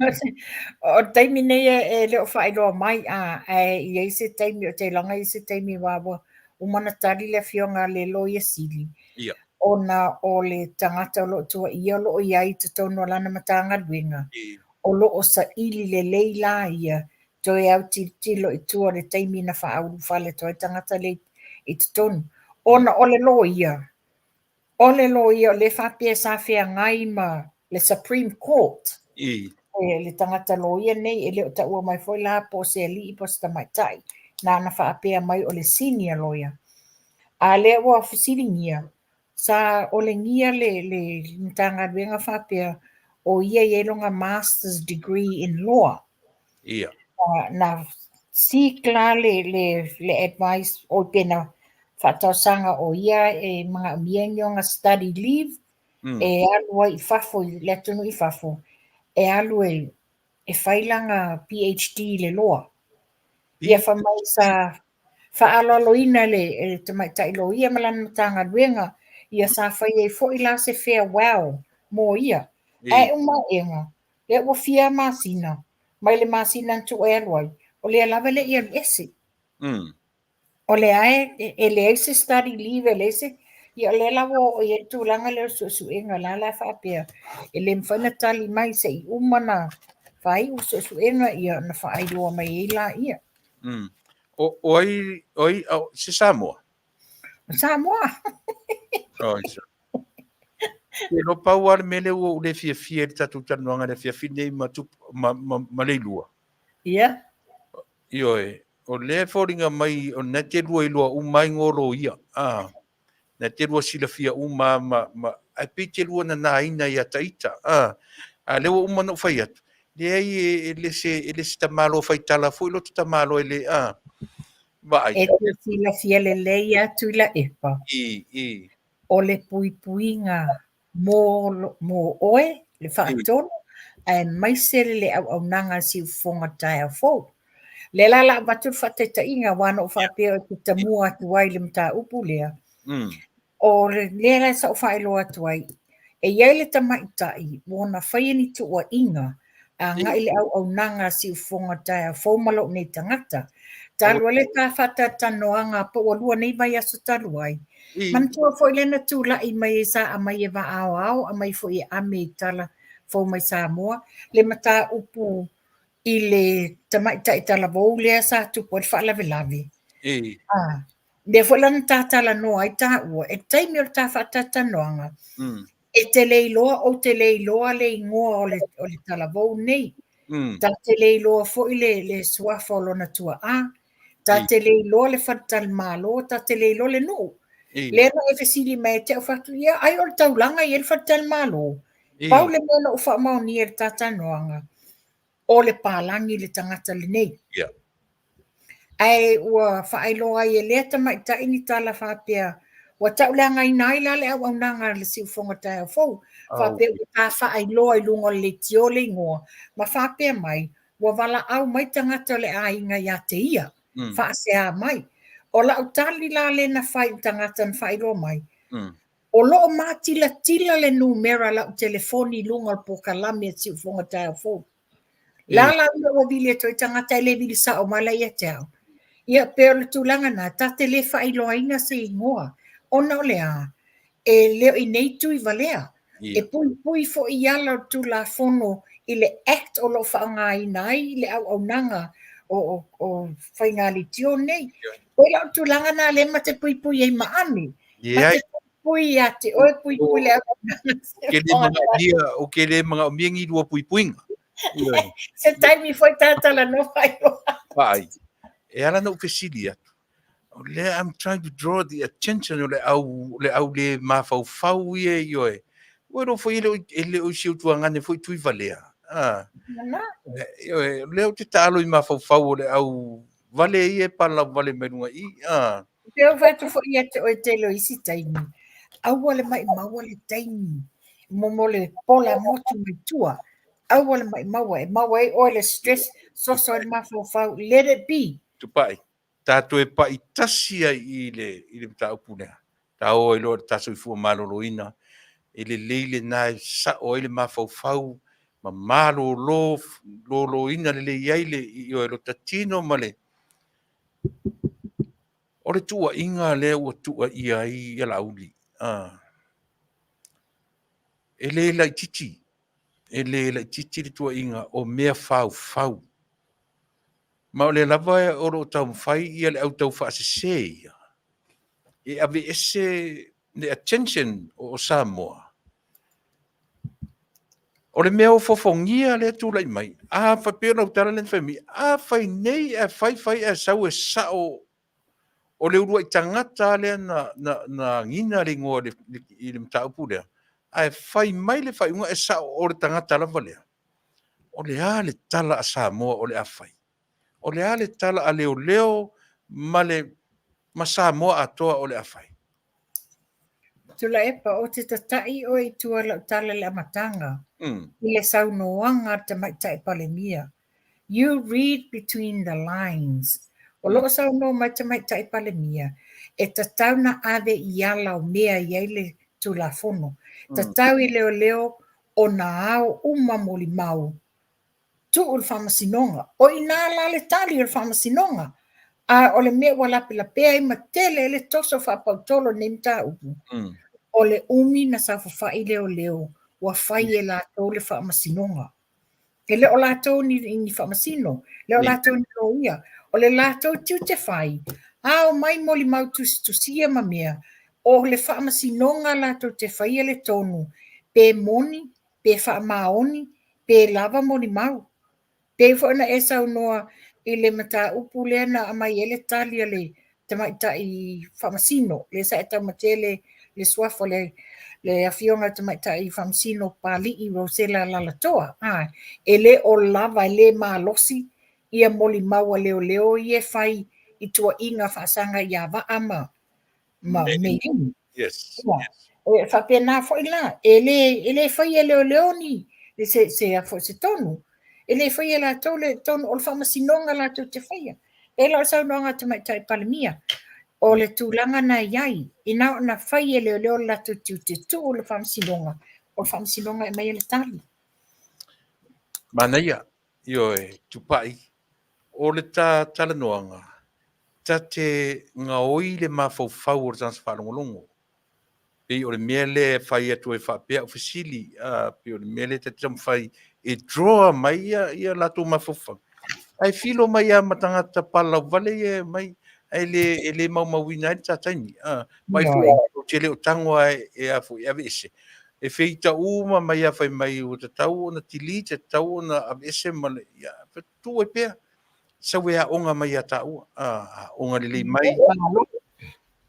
O le taimi nei e, e le o faailoa mai, a, ae i ai se taimi, ou te iloaga i ai se taimi aua ua uma ona tali le afioga a le Loia Sili, Ia. ona o le tagata o lo o tuuaia o lo o i ai i totonu o lana Matagaluega, o lo o saili lelei la ia toe autilotilo i tua o le taimi na faaulufale atu ai le tagata lea i totonu. Ona o le loia, o le loia o lea faapea sa feagai ma le Supreme Court, le tagata loia nei, e le o taua mai foi la po o se alii po o se tamaitai, na ona faapea mai o le senior lawyer. A lea ua fesiligia, sa olegia le, le Matagaluega faapea o ia e i ai lona Master's Degree in Law. Ia. Na seek la le, le, le advice, oi pe na faatalosaga o ia e manaomia ni ona study leave, e alu ai i fafo, i le atunuu i fafo, e alu e e fai lana PHD i le loa. Ia fai mai sa faaaloaloina e le e le tamaitai loia ma lana Matagaluega, ia sa fai ai foi la se farewell mo ia. Ae uma aʻega, lea ua fia masina, mai le masina na tuu e alu ai, o lea lava e le i alu ese. O lea e leai se study leave, e leai se... Ia o lea la ua oo i ai le tulaga lea o le suesuega, la la e faapea, e le mafai ona tali mai se i uma ona faaiu le suesuega ia ona faailoa mai ai laia. O, o ai, o ai, o, se Samoa? O Samoa! Oh, Ke iloa pau lava le mea lea ua ou le fiafia i le tatou talanoaga i le afiafi nei ma, tup, ma, ma, ma Leilua. Ia. Ioe, o lea e foliga mai o lena e te lua iloa uma ai igoa o loia. A, na te lua silafia uma ma, ma, ae pei te lua nanaina ia ta ita. A, a lea ua uma ona ou fai atu, leai e, e le se, e le se tamaloa faitala foi lo ta tamaloa e le, a, vaai. E te silafia lelei lava Tuilaepa. I, i. O le puipuiga mō, mō oe, le faatonu, aemaise le auaunaga a le siufofoga taeao fou. Lea la la avatu le faataitaiga, aua na ou faapea ou te tamua atu ai i le mataupu lea. O le lea la sa ou faailoa atu ai, e i ai le tamaitai ua ona faia ni tuuaiga agai i le auaunaga a siufofoga taeao fou ma lou nei tagata. Talu ai le ta faatalatalanoaga po ua lua nei vaiaso talu ai, manatua foi lea na tulai mai ai sa aumai e Vaa Aoao, aumai foi e Ame i tala fou mai Samoa, le mataupu i le tamaitai talavou lea sa tupu ai le faalavelave. Lea foi la na ta talanoa ai taua, e taimi o le ta faatalatalanoaga, e te le iloa, ou te le iloa le igoa o le, o le talavou nei. Ta te le iloa foi le, le suafa o lona tuaa, ta te le iloa le faletalimalo, ta te le iloa le nuu. Lea na e fesili mai ia te au fai atu, ia ai o le taulaga e i ai le faletalimalo. Pau le mea na ou faamaonia i le ta talanoaga, o le palagi le tagata lenei. Yeah. Ae ua faailoa ai e lea tamaitai ni tala faapea, ua tauleagaina ai la le auaunaga a le siufofoga taeao fou, faapea ua ta faailoa i luga o le leitio le igoa, ma faapea mai, ua valaau mai tagata o le aiga ia te ia, faasea mai. O lau tali la lea na fai i tagata na faailoa mai, O lo o matilatila le numera o lau telefoni i luga o le polokalame a Siufofoga Taeao Fou. La la ua ua vili atu ai tagata e le vili sao mai la ia te au. Ia pei o le tulaga na, ta te le faailoaina se igoa, ona o le a? E le o i inei Tuivalea. E puipui foi i ala o le Tulafono i le Act o lo o faaaogaina ai le auaunaga o, o, o faiga leitio nei. Pei la o le tulaga na lea ma te puipui ai ma Ame. Leai. Puipui ia te oe, puipui le auaunaga. Ke le manaomia, o ke le manaomia ni lua puipuiga. Se taimi foi ta talanoa ai loa. Vaai, e ala ona ou fesili atu, o lea I'm trying to draw the attention o le au, le au le mafaufau ia i oe. Ua iloa foi e le o, e le o i si ou tuagane foi Tuivalea. Ah. Ioe, o lea ou te taalo i mafaufau o le au vale ia e palau vale mai luga i. Ah. Pei ona fai atu foi ia te oe tele o isi taimi, aua le maʻimaua le taimi mo mo le pola motu mai tua. Aua le maʻimaua, e maua ai oe le stress, soso ai le mafaufau, let it be. Tupai, ta toe paʻi tasi ai i le, i le mataupu lea. Ta o ai loa i le ta soifua maloloina, e lelei lena e sao ai le mafaufau ma malolo, loloina lelei ai le, ioe, lota tino ma le, O le tuuaiga lea ua tuuaia ai ia Laauli, e le laitiiti, e le laitiiti le tuuaiga o mea faufau. Ma o lea lava o lo o taumafai ia le au taufaasese ia e aveese le attention o Samoa. O le mea ofofogia lea e tulai mai, a pei o lau tala lea na fai mai, a fai nei ae fai fai ae sau e sao o le uluai tagata lea na, na, na agiga le igoa i le, i le mataupu lea, ae fai mai le faaiuga e sao o le tagata lava lea. O le a le tala a Samoa o le a fai? O le a le tala a leoleo ma le ma Samoa atoa o le a fai? Tuilaepa, ou te tata'i oe i tua i lau tala i le amataga, i le saunoaga a le Tamaitai Palemia. You read between the lines. O lo o saunoa mai le Tamaitai Palemia, e tatau na ave i ala o mea e i ai le Tulafono. Tatau i leoleo ona ao uma molimau tuu i le Faamasinoga. O i ina la le tali o le Faamasinoga. A o le mea ua lapelapea ai ma tele ai le toso faapautolo i lenei mataupu, o le umi na saofafai leoleo ua fai e latou le Faamasinoga. E le o latou ni, ni faamasino, le o latou ni loia. O le latou tiute fai, ao mai molimau tusitusia ma mea, o le faamasinoga latou te faia le tonu, pe moni, pe faamaoni, pe lava molimau. Pei foi ona e saunoa i le mataupu lea na aumai ai le tali a le tamaitai faamasino, lea sa e taumatea le, le suafa o le, le afioga i le tamaitai faamasino Papalii Rosella Alaalatoa. A, e le o lava, e le malosi ia molimau a leoleo ia e fai i tuuaiga faasaga ia Vaa ma, ma Meilini. Yes. Ia. E faapena foi la, e le, e le faia e leoleo ni se, se, a foi, se tonu. E le faia e latou le tonu, o le faamasinoga latou te faia. E la o le saunoaga a Tamaitai Palemia, o le tulaga na i ai, ina ona fai e leoleo le latou tiute, tuu le faamasinoga, o le faamasinoga e aumaia le tali. Manaia, ioe, Tupai, o le ta talanoaga, ta te gaoi le mafaufau o le tagata faalogologo. Pei o le mea lea e fai atu ai faapea au fesili, a, pei o le mea lea ta te taumafai e draw mai ia, ia latou mafaufau. Ae filo mai lava ma tagata palalauvale ia e omai, ae le, e le maumauina ai le ta taimi. A, mai foi ou te le o tago lava e, a foi, e aveese. E feita uma mai lava fai mai ua tatau ona delete, e tatau ona aveese ma le, ia, tuu ai pea. Sau e aoga mai ia taua, a, aoga lelei mai.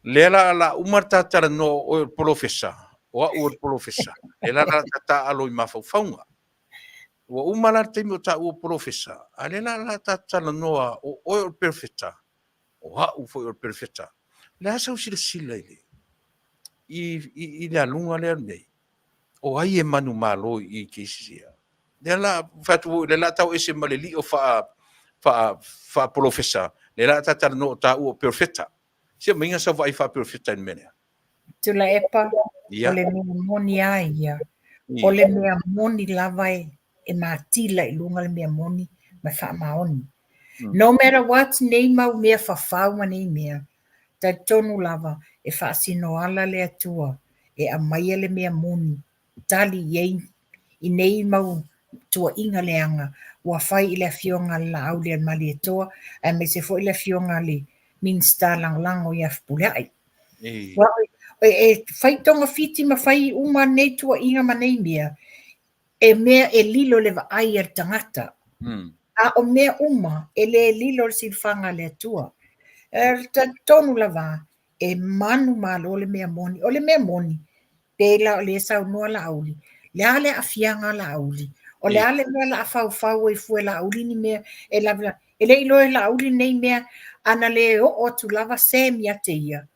Lea la la uma le ta talanoa o oe o le polofesa, o au o le polofesa, lea la la ta taaalo i mafaufauga. Ua uma la le taimi o taua o polofesa, a lea la la ta talanoa o oe o le perofeta, o au foi o le perofeta. O le a sau silasila i le, i, i, i le aluga lea nei? O ai e manumalo i i cases ia? Lea la, fai atu foi, lea la tau ese ma le lio faa, faa, faapolofesa, lea la ta talanoa o taua o perofeta. Se maiga sau vaai faaperofeta i le mea lea. Tuilaepa, o le mea moni a ia, o le mea moni lava e, e matila i luga le mea moni ma e faamaoni. No matter what nei mau mea fafau ma nei mea, talitonu lava e faasino ala le Atua e aumaia le mea moni tali i ai i nei mau tuuaiga leaga ua fai i le Afioga a le Laaulialemalietoa aemaise foi le Afioga a le Minisita Lagolago ia Fepuleai. Aua e, e fai togafiti ma fai uma nei tuuaiga ma nei mea, e mea e lilo le vaai a le tagata. A o mea uma e le lilo le silafaga a le Atua. E talitonu lava e manumalo le mea moni. O le mea moni, pei la o lea e saunoa Laauli, le a le aafiaga a Laauli? O le a le mea o le a faufau ai fua e Laauli ni mea e lavelave? E le i iloa e Laauli nei mea, ana le oo atu lava Sam ia te ia,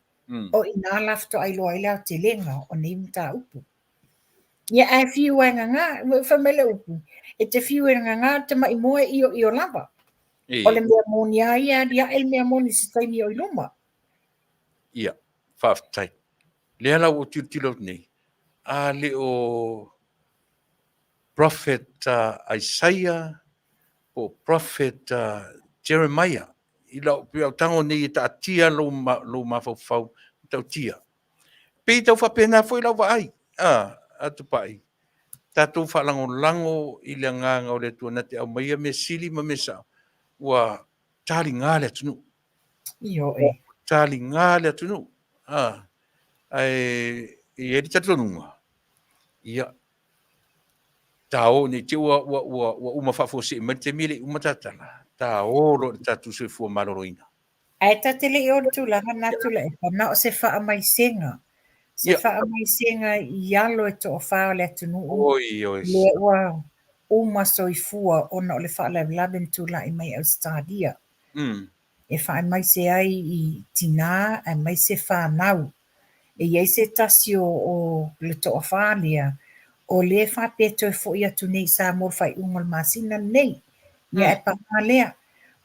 o i ina la faatoa iloa ai le aotelega o nei mataupu. Ia ae fiu e gagā, fai mai le upu, e te fiu e gagā le tamai moa e ioio lava. O le mea moni lava ia, e aliae le mea moni i se taimi o i luma. Ia, faafetai. Lea la ua ou tilotilo atu nei, a le o Prophet Isaiah po o Prophet Jeremiah i lau pei au tago nei e taatia lou, lou mafaufau tautia. Pei tau faapena foi lau vaai, a, a Tupai, tatou faalagolago i le agaga o le Atua na te aumaia mea sili ma mea sao, ua taliga le atunuu. Ioe. Taliga le atunuu. A, ae e i ai le talitonuga, ia, ta o nei te ua, ua, ua, ua uma faafuasei mai le taimi e le i uma ta tala, ta o loa i le tatou soifua maloloina. Ae ta te le i o i le tulaga lena Tuilaepa, na o se faamaisega, se faamaisega i alo e toafa o le atunuu, Oi, oi. lea ua uma soifua ona o le faalavelave na tulai mai i Ausetalia. E faamaise ai i tinā aemaise fanau. E i ai se tasi o, o le toafā lea, o lea e faapea e toe fo'i atu nei i Samoa i le faaiuga o le masina lenei. Ia ae paga lea,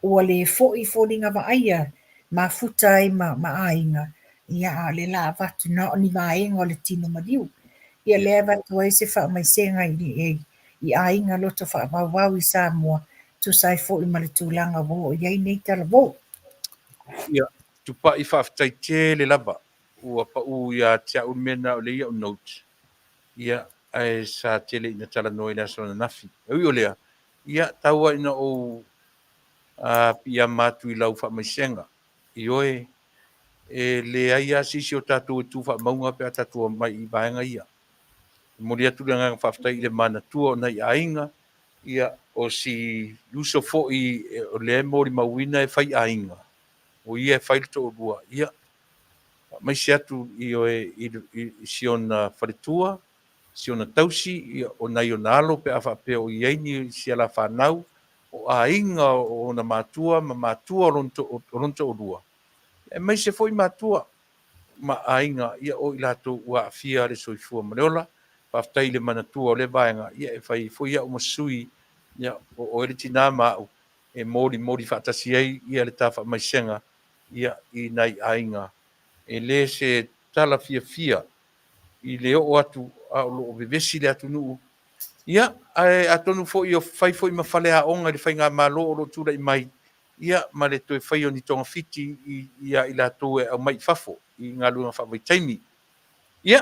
ua le fo'i i foliga vaaia, mafuta ai ma, ma aiga, ia a o lea la avatu na o ni vaega o le tino maliu. Ia lea e avatu ai se faamaisega i, i aiga loto faavauvau i Samoa, tusa ai foi ma le tulaga ua oo i ai nei talavou. Ia, Tupai faafetai tele lava ua pau ia te au le mea na o lea i au note, ia, ae sa tele ina talanoa i le aso ananafi. E ui o lea, ia, tau lava ina ou piiama atu i lau faamaisega. Ioe, e leai lava se isi o tatou e tu faamauga pe a tatou omai i vaega ia. E momoli atu le agaga faafetai i le manatua o nai aiga, ia, o si uso foi o lea e molimauina e fai aiga, o ia e fai le toalua, ia, faamaise atu, ioe, i, i, i si ona faletua, si ona tausi, ia, o nai ona alo pe a faapea o i ai ni si ala fanau, o aiga o ona matua ma matua o lona, o lona toalua, aemaise foi matua ma aiga, ia, o i latou ua aafia le soifua ma le ola. Faafetai i le manatua o lea vaega, ia, e fai ai foi au ma sui, ia, o oe le tinā ma au, e molimoli faatasi ai ia le ta faamaisega ia i nai aiga. E le se tala fiafia i le oo atu a o lo o vevesi le atunuu. Ia, ae atonu foi o fai foi ma faleaoga i le faigamalo o lo o tulai mai, ia, ma le toe faia o ni togafiti ia i latou e aumai i fafo i galuega faavaitaimi. Ia,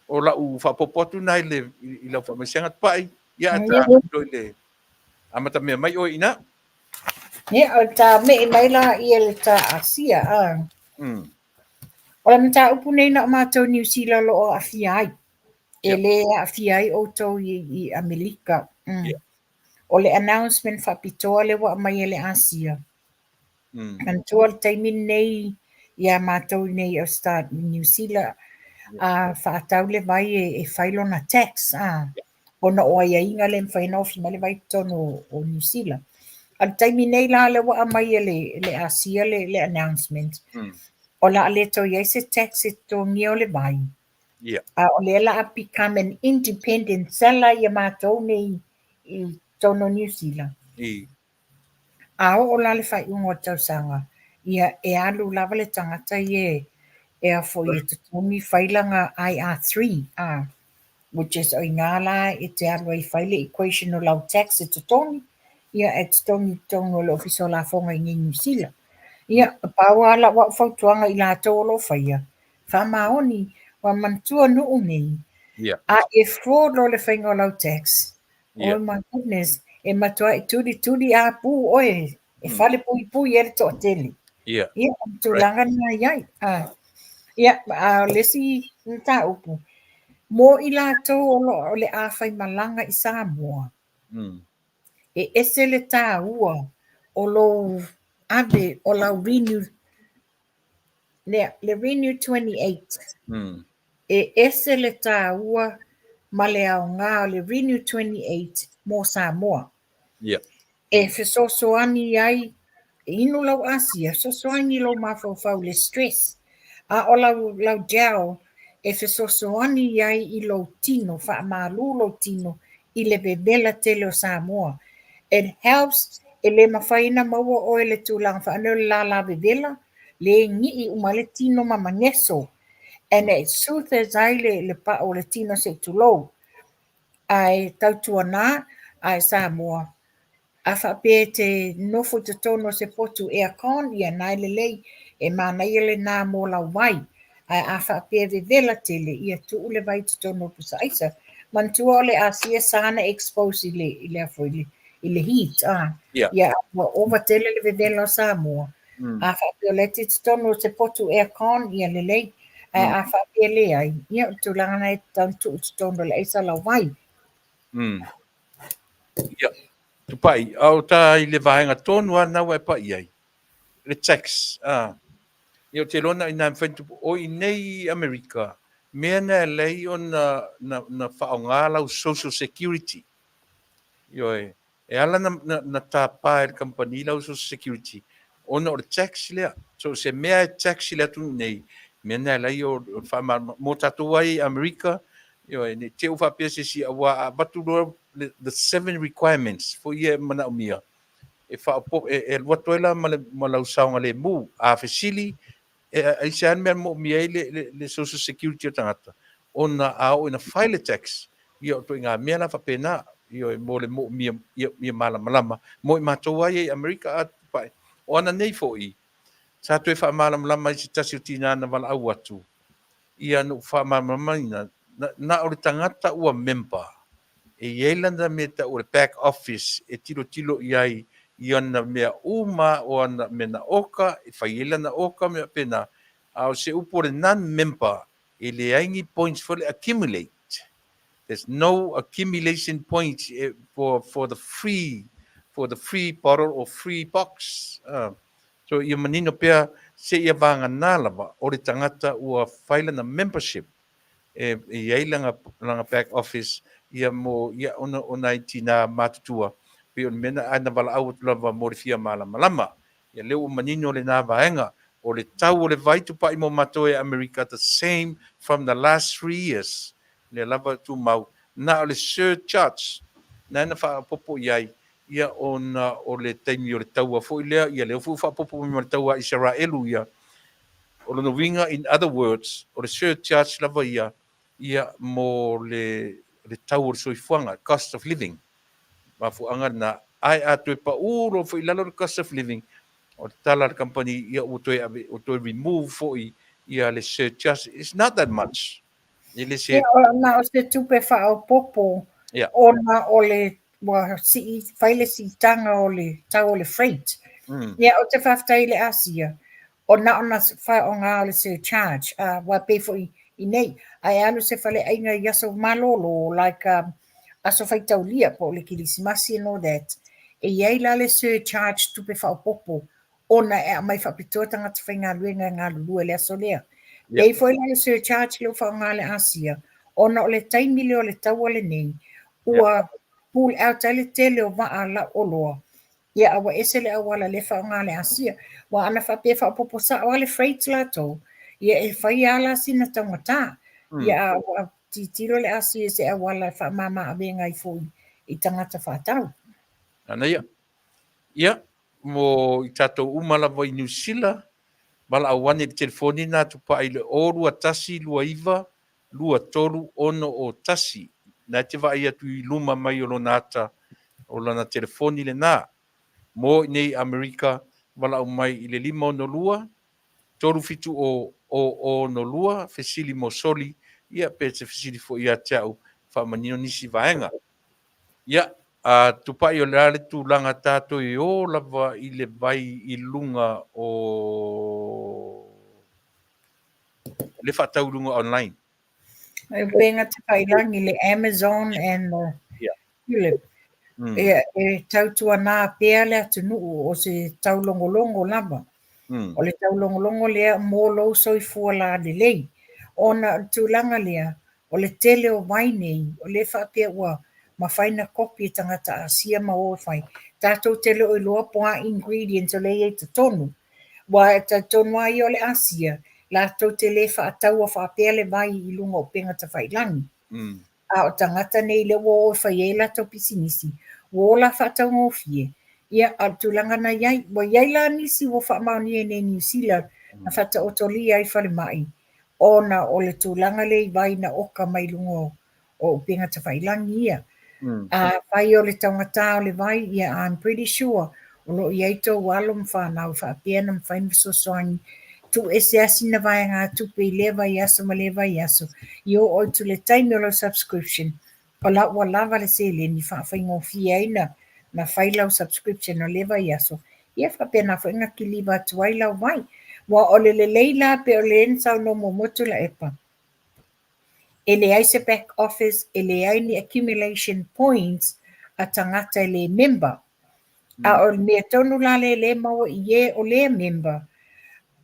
o lau faaopoopo atu lena i le i lau faamaisega Tupai, ia ae ta i le amata mea mai oe i ina. Ia, o le ta me'i mai la ia le ta Asia, a. O le mataupu nei na o matou Niu Sila o lo o aafia ai. E lē aafia ai outou i, i Amerika. O le announcement faapitoa lea ua aumai e le Asia. Manatua le taimi lenei iā matou i nei i Australia, Niu Sila, a faatau le vai e, e fai lona tax, a. Ona o aiaiga le mafai ona ofi mai le vai i totonu o Niu Sila. A o le taimi nei la lea ua aumai e le, le Asia le, le announcement, o le a le toe i ai se tax e totogia o le vai. A o lea la a become an independent seller ia matou nei i totonu o Niu Sila. A oo la le faaiuga o le tausaga, ia e alu lava le tagata ia e a foi e totogi fai lana IR3, a, which is o i ina la e te alu ai e fai le equation o lau tax e totogi, ia e totogi i totonu o le Ofisa o Lafoga i inei i Niu Sila. Ia, pau lava lau au fautuaga i latou o lo o faia, faamaoni, ua manatua nuu nei, a e fraud loa le faiga o lau tax, Oh my goodness, e matuai tulituli apū oe, e falepuipui ai le toatele. Ia, o le tulaga lena i ai. Ah. Ia, a o le isi mataupu, mo i latou o lo o le a faimalaga i Samoa, e ese le tāua o lou ave o lau renew Lea, le Renew 28, e ese le tāua ma le aoga o le Renew 28 mō Samoa. E fesoasoani ai, e inu lau asia, e fesoasoani i lou mafaufau i le stress, a o lau, lau gel e fesoasoani ai i lou tino, faamalu lou tino i le vevela tele o Samoa. It helps, e le mafai ona maua oe le tulaga faanei o le lala vevela, le gi'i uma ai le tino ma mageso. And it soothes ai le, le pa'u o le tino se i tulou. Ae tautuana, ae Samoa, a faapea e te nofo i totonu o se potu aircon, ia na e lelei, e manaia lena mo lau vai. Ae a faapea e vevela tele, ia tuu le vai i totonu o pusa aisa. Manatua o le Asia sa na expose i le, i le, i le, i le heat, a. Ia, ua ova tele le vevela o Samoa. A faapea o la e te i totonu o se potu aircon, ia lelei. Ae a faapea e leai, ia o le tulaga na e tatau ona tuu i totonu o le aisa lau vai. Ia, Tupai, a o ta i le vaega tonu lava lena ua e pai ai, le tax, a. Ia, ou te iloa na o i ina e mafai ona tupu. O i inei i Amerika, mea na e ala ai ona na, na faaaoga lau social security. Ioe, e ala na, na, na tapa e le kamupani lau social security, ona o le tax lea. So, se mea e tax i le atunuu nei, Mea na e ala ai o le faamalamalama mo tatou ai i Amerika, ioe, ne i te i ua faapea se isi, aua a avatu loa the seven requirements foi ia e manaomia, e faaopoopo, e alu atu ai la ma le ma lau saogalemu. A fesili, e aisea le mea e moomia ai le social security o tagata, ona a oo ina file le tax, ia o ituaiga mea la faapena, ioe, mo le moomia ia malamalama mo i matou lava ia i Amerika. A tupai, o ana nei foi, sa toe faamalamalama i se tasi o tinā na valaau atu, ia na ou faamalamalamaina, na o le tagata ua member, e i ai lana mea e tau o le back office e tilotilo i ai i ana mea uma, o ana mea na oka, e fai ai lana oka ma mea faapena. A o se upu o le non-member, e leai ni points foi le accumulate. There's no accumulation points for the free for the free bottle or free box. So ia manino pea seia vagana lava o le tagata ua fai lana membership e i ai lana lana back office ia mo ia ona o nai tinā matutua pei o le mea na ae na valaau atu lava mo le fia malamalama. Ia lea ua manino lena vaega o le tau o le vai tupai mo matou e Amerika the same from the last 3 years lea lava e tumau na o le surcharge na na faaopoopo i ai ia ona o le taimi o le taua foi lea ia lea foi ua faaopoopo mai ma le taua a Isaraelu ia. O lona uiga, in other words, o le surcharge lava ia ia mo le le tau o le soifuaga, cost of living. Mafuaaga lena, ae a toe pau loa foi i lalo le cost of living, o le tala a le kamupani, ia ua toe ave, ua toe remove foi ia le surcharge. It's not that much. E le se Ia, na o se tupe faaopoopo ona o le ua sii, fai le siitaga o le tau o le freight. Ia, ou te faafetai i le Asia, o na ona faaaoga o le surcharge, aua pei foi i nei, a e alu i se faleaiga i aso malolo, like aso faitaulia po o le Kerisimasi and all that, e i ai la le surcharge tupe faaopoopo ona e aumai faapitoa tagata faigaluega e galulue i le aso lea. E i ai foi la le surcharge lea ua faaaoga e le Asia, ona o le taimi lea o le taua lenei, ua pull out ai le tele o vaa lauoloa, ia a ua ese le auala lea e faaaoga e le Asia. Aua ana faapea e faaopoopo sao lava le freight latou, ia e fai lava la sina taugata. Ia a ua tilotilo le Asia i se auala e faamama avega ai foi i tagata faatau. Ana ia. Ia, mo i tatou uma lava i Niu Sila, valaau ane i le telefoni na tupai i le 0 21 29 23 6 01. Na e te vaai atu i luma mai o lona ata o lana telefoni lena. Mo i nei Amerika, valaau mai i le 562 370 00 62, fesili mo Soli, ia pe te fesili foi ia te au, faamanino nisi vaega. Ia, a tupai o le a le tulaga tatou e o lava i le vai i luga o le faatau i luga online. E upega tafailangi le Amazon and the Tulip. Ia, e tautuana pea le atunuu o se taulogologo lava. O le taulogologo lea mo lou soifua lalelei. Ona o le tulaga lea, o le tele o vai nei, o lea e faapea ua mafai ona kopi e tagata Asia ma o e fai. Tatou te le o iloa po o a ingredients o lea e i ai i totonu. Aua e talitonu lava ia o le Asia, latou te le faataua faapea le vai i luga o upega tafailangi. A o tagata nei lea ua o e fai ai latou pisinisi, ua o la faataugofie. Ia, a o le tulaga na i ai. Ua i ai la nisi ua faamaonia i inei i Niu Sila na faataotolia ai falemai ona o le tulaga lea i vai na oka mai luga o upega tafailangi ia. Afai o le taugata o le vai, ia I'm pretty sure o lo o i ai tou alo ma fanau e faapea ona mafai ona fesoasoani tuuese lava sina vaegatupe i lea vaiaso ma lea vaiaso i oo atu i le taimi o lau subscription o la ua lava le seleni faafaigofie ai na fai lau subscription o lea vaiaso ia faapena foi ona kiliva atu ai lau vai. Aua o le lelei la pei o le na saunoa muamua Tuilaepa, e leai se back office, e leai ni accumulation points a tagata e le member. A o le mea tonu la lea e maua i e o lea member,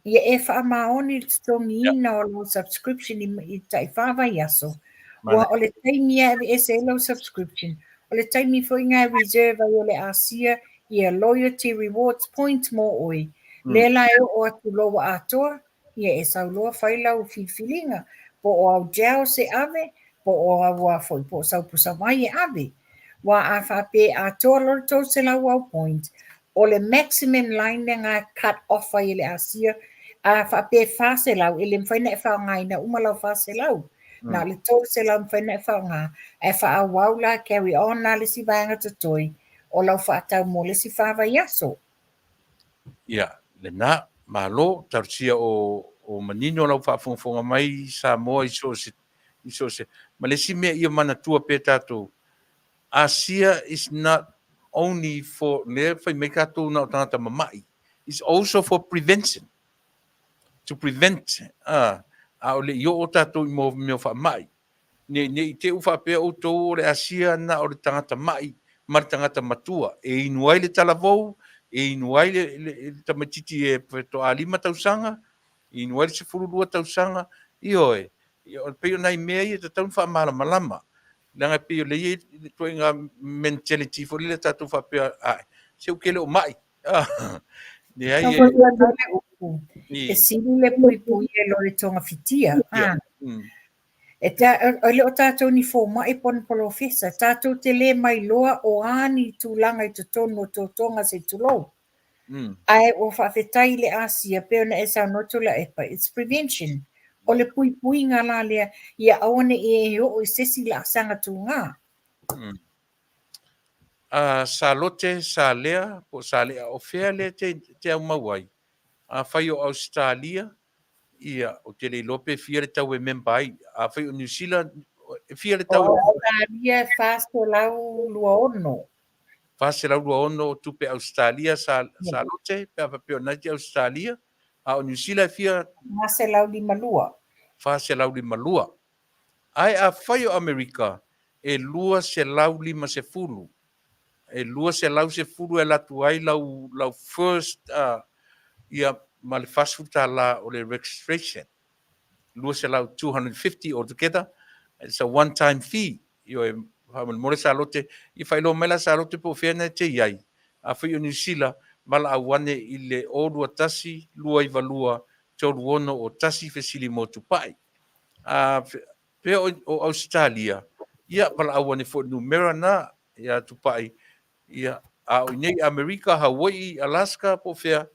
ia e faamaoni le totogiina o lau subscription i tai 4 vaiaso. Ua o le taimi e aveese ai lau subscription, o le taimi foi na e reserve ai o le Asia ia loyalty rewards point mo oe. Lea la e oo atu loa ua atoa, Ia e sau loa fai lau filifiliga, po o au gels e ave, po o au a foi, po o sau pusa vai e ave. Aua a faapea e atoa loa le 300 au points, o le maximum line lena e cut off ai e le Asia, a faapea e 400, e le mafai ona e faaaogaina uma lau 400. Na o le 300 e mafai ona e faaaoga, ae faaauau la, carry on la le isi vaega totoe o lau faatau mo le isi fa vaiaso. Ia, lena, malo, talosia o, o manino lau faafogafoga mai Samoa i so o se, i so o se, ma le isi mea ia manatua pea tatou, Asia is not only for, lea fai mai tatou na o tagata mama'i, it's also for prevention, to prevent, a, a o le i oo tatou i mea o faama'i. Ne, ne i te i faapea outou o le Asia na o le tagata ma'i ma le tagata matua e inu ai le talavou, e inu ai le, le, le tamaitiiti e faatoa 5 tausaga, e inu ai le 12 tausaga, ioe, e pei o nai mea ia e tatau ona faamalamalama. Leaga e pei o lea e i ai le ituaiga mentality foi lele tatou faapea, ai, se ou te le o ma'i. Leai, e, e sili le puipui i lo le togafitia. Ah. E, ta, e le o tātou ni fōma'i po o ni polofesa, tātou te lē mailoa o a ni tulaga i totonu o totoga se i tulou. Ae ua faafetai i le Asia pei ona e saunoa Tuilaepa, it's prevention. O le puipuiga la lea ia aua ne i e oo i se isi laasaga tuga. Salote, Salea po o Salea, o fea lea e te aumau ai? Afai o Ausetalia, ia, ou te le iloa pe fia le tau e member ai. Afai o Niu Sila, e fia le tau? O Ausetalia e $426. $426 tupe Ausetalia, Salote, pe a faapea o lena e te Ausetalia. A o Niu Sila e fia? $452. $452. Ae afai o Amerika, e $250. E $210 e alu atu ai lau, lau first, ia, ma le $40 o le registration. 200, 250 altogether. It's a one time fee. Ioe, faamolemole Salote, ia faailoa mai la Salote po o fea na e te i ai. Afai o Niu Sila, valaau ane i le 021 292 3601 fesili mo Tupai. A pea o Ausetalia, ia valaau ane foi i le numera na ia Tupai, ia, a o inei Amerika, Hawaii, Alaska po o fea,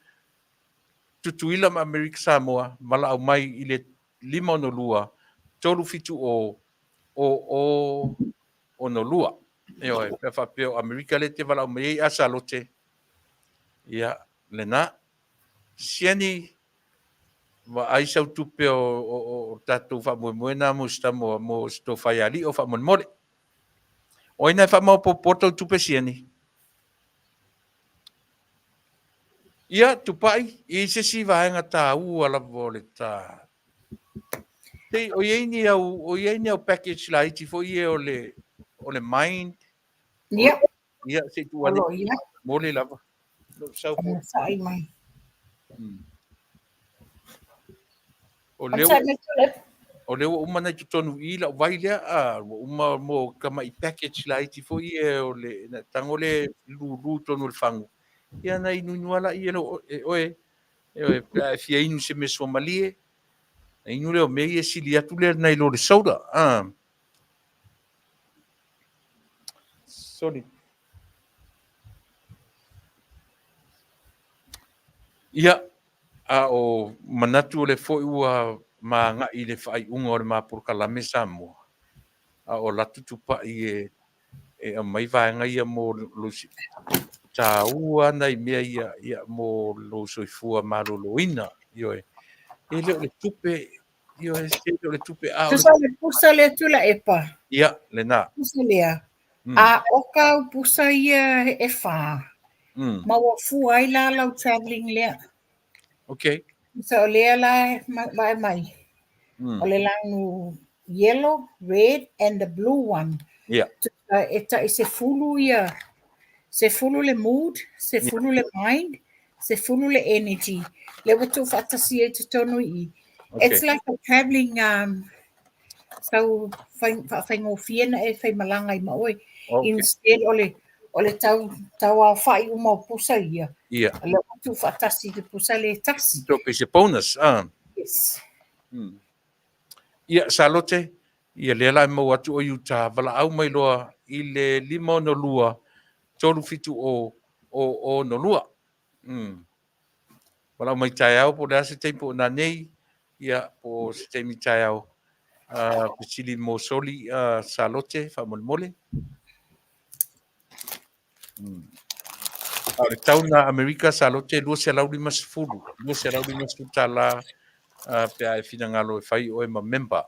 Tutuila ma Amerika Samoa, valaau mai i le 562 370 0062. Ioe, pe a faapea o Amerika lea e te valaau mai ai, a Salote, ia, lena. Siani, vaai sau tupe o tatou faamoemoe na mo se tama mo se Tofaialii faamolemole. O ai na e faamaopoopoa tou tupe Siani? Ia, Tupai, i se isi vaega taua lava o le ta. Sei, o i ai ni au, o i ai ni au package laiti foi ia o le mind? Ia. Ia, se i tuu ane. Mole lava. Lou sau foi. Onosai mai. O lea, o lea ua uma ona i totonu i i lau vai lea, a, ua uma mo tamai package laiti foi ia o le, na tago le lulu i totonu o le fagu, ia na inuinu lava laia e oe, e pe a e fia inu i se mea suamalie, na inu lea o mea ia e sili atu lea nai lo le soda, a. Sorry. Ia, a o manatu o lea foi ua magai i le faaiuga o le ma polokalame Samoa, a o latou tupai e e aumai vaega ia mo lou taua nai mea ia, ia mo lou soifua maloloina. Ioe. E le o le tupe, ioe, e le o le tupe a o le... Tusa le pusa lea Tuilaepa. Ia, lena. Pusa lea. A o kau pusa ia e whā, ma ua fua ai la lau travelling lea. Okay. So o lea la e vae mai. O le lanu yellow, red and the blue one. Yeah. E tai sefulu ia, sefulu le mood, sefulu le mind, sefulu le energy. Lea ua tuufaatasia i totonu i i. Okay. It's like a travelling sau faafaigofie na e faimalaga ai ma oe. Okay. Instead o le o le tau tau aofa'i uma o pusa ia. Ia. O lea ua tuufaatasi i le pusa lea e tasi. So pei se bonus, ah. Yes. Yes. Ia, Salote, ia lea la e maua atu o Utah, valaau mai loa i le 562 370 062. Valaau mai taeao po o le a se taimi po o nanei, ia po o se taimi taeao. Fesili mo Soli Salote faamolemole. A o le tau na Amerika Salote 250, 250 tala pe a e finagalo e fai oe ma member.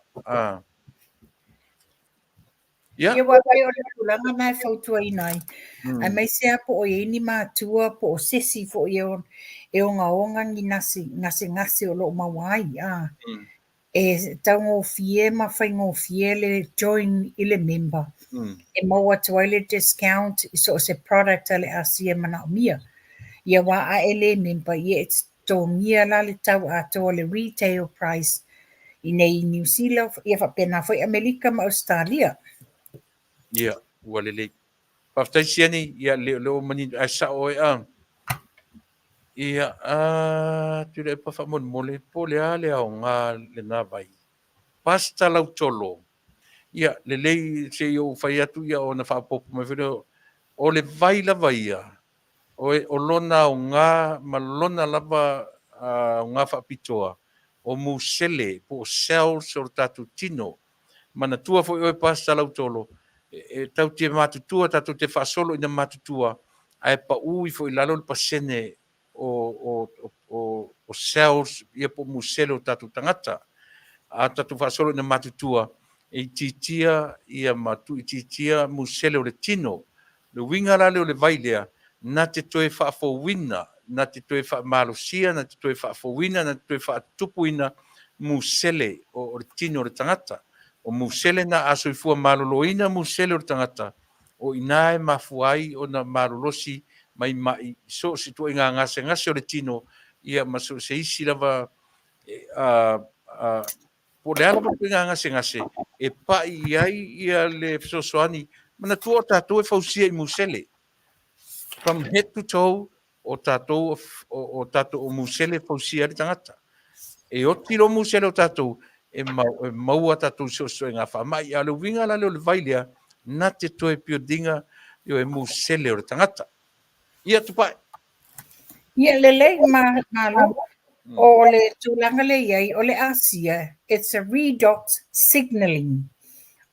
Ia. Ia, aua pei o le tulaga na e fautuaina ai. Aemaise lava po o i ai ni matua po o se isi foi e ogaoga ni gasegase o lo o maua ai. E taugofie ma faigofie le join i le member e maua atu ai le discount i so o se product a le Asia e manaomia. Ia aua a e le member, ia e totogia la le tau atoa le retail price i nei i Niu Sila, ia faapena foi Amerika ma Ausetalia. Ia, ua lelei. Faafetai Siani, ia le o lea ua manino, ae sao oe a. Ia, a, Tuilaepa faamolemole, po o le a le aoga lena vai. Pastor Lautolo, ia, lelei se i ou fai atu ia ona faaopoopo mai foi lea, o le vai lava ia, o, o lona aoga ma lona lava aoga faapitoa, o musele po o cells o le tatou tino. Manatua foi oe Pastor Lautolo, e tatou te matutua, tatou te faasolo ina matutua, ae pau ifo i lalo le pasene o, o, o, o cells ia po o musele o tatou tagata. A tatou faasolo ina matutua, e itiitia ia ma tuuitiitia musele o le tino. Le uiga la lea o le vai lea, na te toe faafouina, na te toe faamalosia, na te toe faafouina, na te toe faatupuina musele o le tino o le tagata. O musele na a soifua maloloina musele o le tagata, o i ina e mafua ai ona malolosi mai ma'i so o se ituaiga gasegase o le tino, ia ma so o se isi lava po o le a lava ituaiga gasegase e pa'i i ai ia le fesoasoani. Manatua o tatou e fausia i musele. From head to toe, o tatou o tatou o musele e fausia ai le tagata. E oti loa musele o tatou, e maua tatou i so o se ituaiga faama'i. A o le uiga la lea o le vai lea, na te toe build-ina e musele o le tagata. Ia, Tupai. Ia, lelei, malo. O le tulaga lea i ai, o le Asia, it's a redox signaling.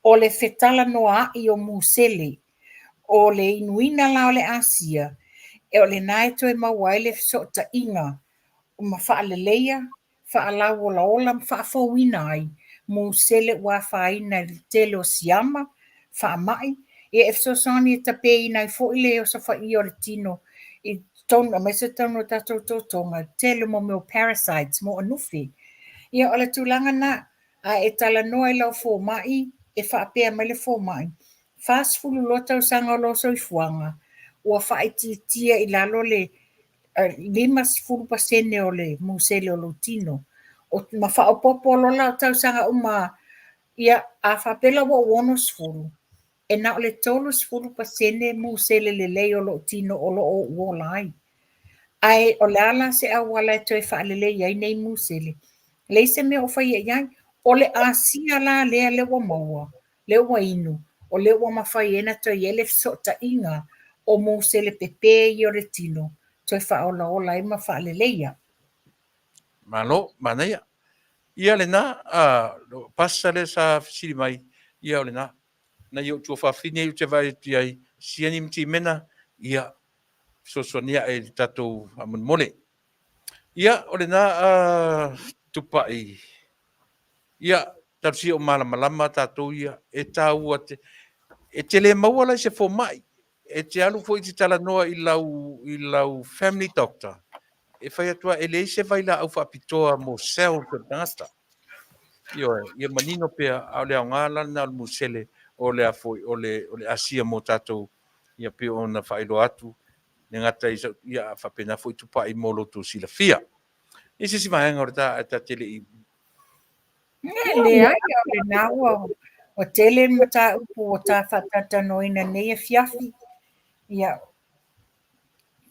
O le fetalanoa'i o musele. O le inuina la o le Asia, o lena e toe maua ai le fesootaiga ma faaleleia, faalauolaola ma faafouina ai musele ua afaina i le tele o siama, faamai, ia e fesoasoani e tapeina ai foi le osofaia o le tino i totonu, aemaise totonu o tatou totoga, i le tele o mea o parasites, moanufi. Ia o le tulaga lena, a e talanoa i lau fomai, e faapea mai le fomai, 42 tausaga o lou soifuaga, ua faaitiitia i lalo le 50 pasene o le musele o lou tino. O, ma faaopoopo loa la o tausaga uma, ia, a faapea la ua ou 60, e na o le 30 pasene musele lelei o lou tino o lo o ou ola ai. Ae o le a la se auala e toe faalelei ai nei musele? Leai se mea o faia i ai. O le asia la lea lea ua maua, lea ua inu, o lea ua mafai ai ona toe i ai le fesootaiga o musele pepē ia o le tino, toe faaolaola ai ma faaleleia. Malo, manaia. Ia lena, pasa lea sa fesili mai, ia o lena. Nai ou tuafafine ou te vaai atu i ai, Siani ma Timena, ia, fesoasoani ae i le tatou faamolemole. Ia, o lena Tupai, ia, talosia o malamalama tatou ia, e taua te, e te le maua la i se fomai, e te alu foi i te talanoa i lau, i lau family doctor, e fai atu lava, e leai se vailaau faapitoa mo cells o le tagata. Ioe, ia manino pea, a o le aoga la lena o le musele o le a foi, o le, o le asia mo tatou, ia pei ona faailoa atu, le gata i sau, ia faapena foi Tupai mo lo outou silafia. I se isi vaega o le ta, ae ta te le i Leai, o lena ua, ua tele le mataupu ua ta faatalatalanoaina i lenei afiafi. Ia,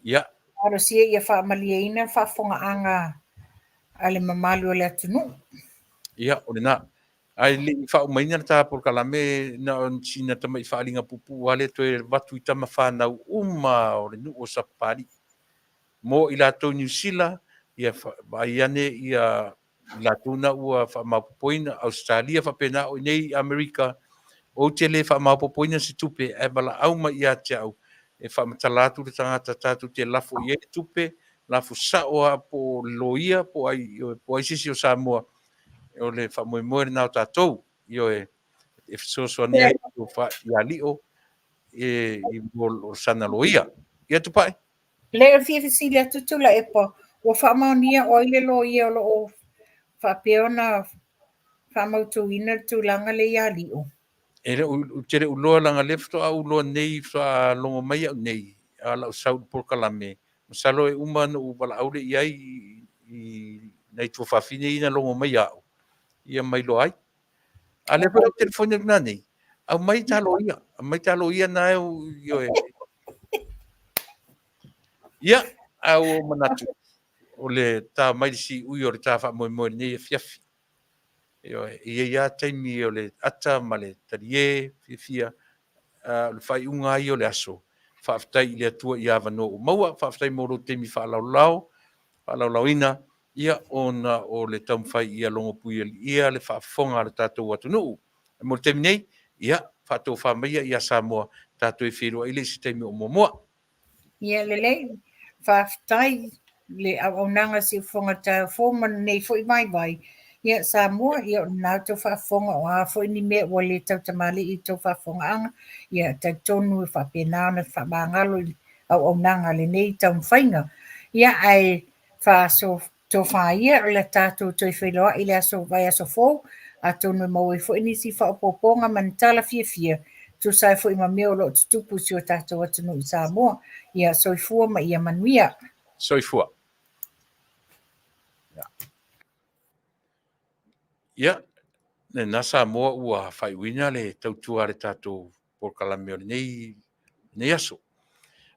Ia. Talosia ia faamalieina le faafofogaaga a le mamalu o le atunuu. Ia, o lena. Ae le i faaumaina le ta polokalame, na o sina tamai faaaliga puupuu lava lea toe avatu i tama fanau uma o le nuu o Sapapalii. Mo i latou i Niu Sila, ia vaai ane ia i latou na ua faamaopoopoina, Ausetalia faapena, o i inei i Amerika, ou te le faamaopoopoina se tupe ae valaau mai ia te au e faamatala atu le tagata tatou te lafo i ai le tupe, lafo sao lava po o le loia po o ai, ioe, po o ai se isi o Samoa, o le faamoemoe lena o tatou, ioe, e fesoasoani ai ia Lio e, i mo sana loia. Ia Tupai. Lea e fia fesili atu Tuilaepa, ua faamaonia o ai le loia o lo o faapea ona faamautuina le tulaga lea ia Lio? E le o, te le o iloa leaga lea faatoa ou iloa nei, faatoa logo mai au nei, a lau sau i le polokalame, masalo e uma ona ou valaau lea i ai i nai tuafafine ia na logo mai au, ia ma iloa ai. A lea foi lau telefoni atu nanei, aumai ta loia, aumai ta loia na e ioe. Ia, a ua ou manatu, o le ta mai le siui o le ta faamoemoe i lenei afiafi. Ioe, e i ai lava taimi o le ata ma le talie fiafia, o le faaiuga lava ia o le aso. Faafetai i le Atua i avanoa ua maua, faafetai mo lou taimi faalaolao, faalaolaoina, ia ona o le taumafai ia logopuialiia le faafofoga a le tatou atunuu. Mo le taimi nei, ia, faatofa maia ia Samoa, tatou e feiloai le isi taimi o muamua. Ia lelei, faafetai le auaunaga siufofoga taeao fou ma lenei foi vaivai. Ia Samoa, ia o lena outou faafofoga o a foi ni mea ua le tautamalii i tou faafofogaaga, ia talitonu e faapena ona faamagalo i auaunaga a lenei taumafaiga. Ia ae faaso tofa ia o le tatou toe feiloai i le aso vaiaso fou, atonu e maua ai foi nisi faaopoopoga ma ni tala fiafia tusa ai foi ma mea o lo o tutupu i si o tatou atunuu i Samoa. Ia soifua ma ia manuia. Soifua. Ia, lena Samoa ua faaiuina le tautua a le tatou polokalame o lenei, lenei aso.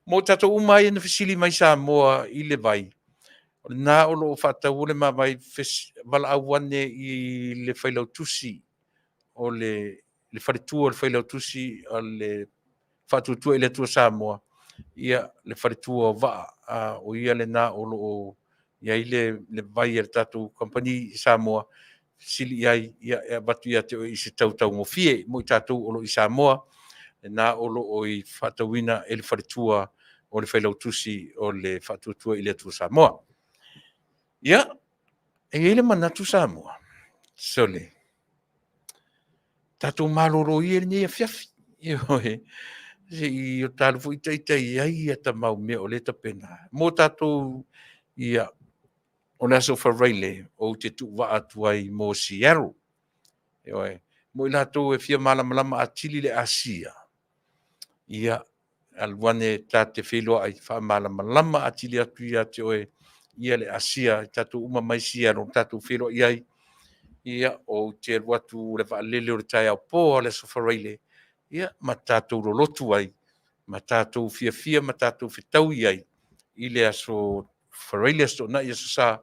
Mo tatou uma ai na fesili mai Samoa i le vai, o lena o lo o faataua le ma vai valaau ane i le failautusi o le, le faletua o le failautusi a le Faatuatua i le Atua Samoa, ia le faletua o Vaa, a, o ia lena o lo o i ai le, le vai a le tatou kamupani i Samoa, fesili i ai, ia, e avatu ia te oe i se tau taugofie mo i tatou o lo o i Samoa, lena o lo o i faatauina e le faletua o le Failautusi o le Faatuatua i le Atua Samoa. Ia, e i ai le manatu Samoa, sole, tatou malolo ia i lenei afiafi. Ioe, se i o ta alu foi ita i ai ia ta mau mea o lea e tapena. Mo tatou, ia, o le aso Faraile ou te tuuvaa atu ai mo Seattle. Ioe, mo i latou e fia malamalama atili le Asia, ia, alu ane ta te feiloai faamalamalama atili atu ia te oe ia le Asia i tatou uma mai Seattle tatou feiloai ai. Ia, ou te alu atu le vaalele o le taeao po o le Aso Faraile, ia, ma tatou lolotu ai, ma tatou fiafia ma tatou fetaui ai i le Aso Faraile, Aso Toonai, Aso Sa,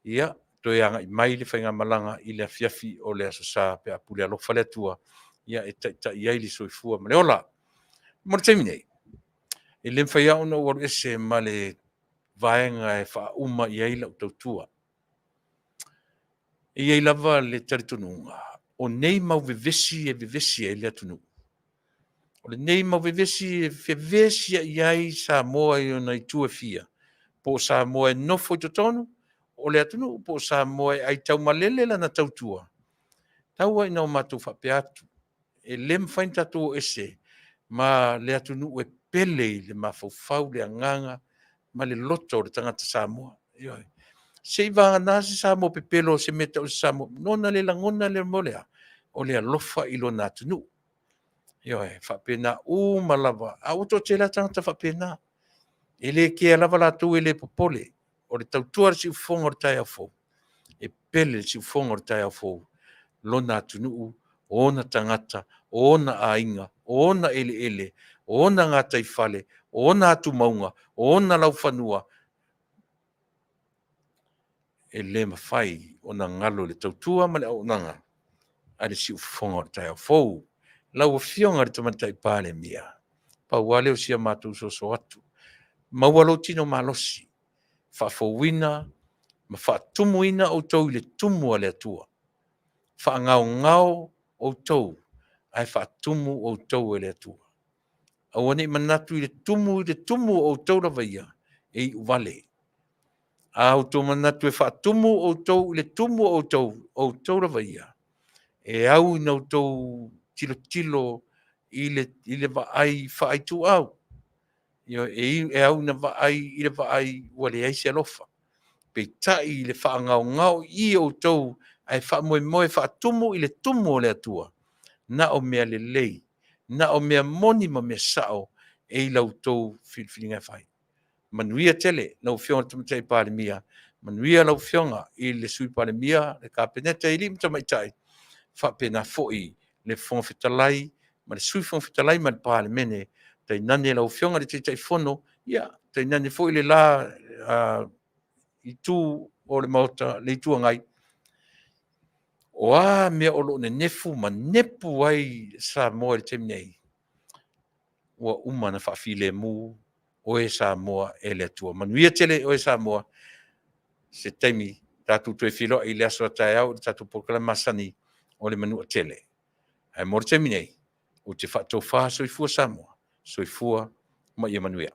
ia, toe agai mai le faigamalaga i le afiafi o le Aso Sa pe a pule alofa le Atua, ia, e taitai ai le soifua ma le ola. Mo le taimi nei, e le mafai lava ona ou alu ese ma le vaega e faauma i ai lau tautua. E i ai lava le talitonuga, o nei mau vevesi e vevesi ai le atunuu. O lenei mau vevesi e fevesiai ai Samoa i ona itu e fia, po o Samoa e nofo i totonu o le atunuu, po o Samoa e aitaumalele lana tautua. Tau lava ina o matou faapea atu, e le mafai ona tatou o ese ma le atunuu e pele i le mafaufau, le agaga ma le loto o le tagata Samoa. Ioe. Se i vagana se Samoa pepelo, se mea tau se Samoa, nona le lagona le mea o le a? O le alofa i lona atunuu. Ioe, faapena uma lava. A ua toatele lava tagata faapena. E le kea lava latou e le popole. O le tautua a le siufofoga o le taeao fou, e pele le siufofoga o le taeao fou, lona atunuu, o ona tagata, o ona aiga, o ona eleele, o ona gataifale, o ona atumauga, o ona laufanua. e le mafai ona galo i le tautua ma le auaunaga a le siufofoga o le taeao fou. Lau Afioga i le Tamaitai Palemia, pau lava lea o si a matou soso atu, maua lou tino malosi, faafouina ma faatumuina outou i le tumu a le Atua. Faagaogao outou ae faatumu outou e le Atua. Aua ne i manatu i le tumu i le tumu o outou lava ia, e iu vale. A outou manatu e faatumu outou i le tumu o outou, outou lava ia, e au ina outou tilotilo i le vaai faaituau. E au ina vaai i le vaai ua leai se alofa. Peitai i le faagaogao i outou ae faamoemoe e faatumu i le tumu o le Atua, na o mea lelei, na o mea moni ma mea sao e i la outou filifiliga e fai. Manuia tele lau Afioga i le Tamaitai Palemia, manuia lau Afioga i le Sui Palemia, le Kapeneta i alii ma tamaitai, faapena foi le Fofoga Fetalai ma le Sui Fofoga Fetalai ma le Palemene, tainane lau Afioga i le Taitaifono, ia, tainane foi le la Itu o le Maota, le Itu Agai. O a mea o lo o nenefu ma nepu ai Samoa i le taimi nei, ua uma ona faafilemu oe Samoa e le Atua. Manuia tele oe Samoa. Se taimi tatou toe feiloai i le aso a taeao i le tatou polokalame masani o le Manuatele. Ae mo le taimi nei, ou te faatofa soifua Samoa, soifua ma ia manuia.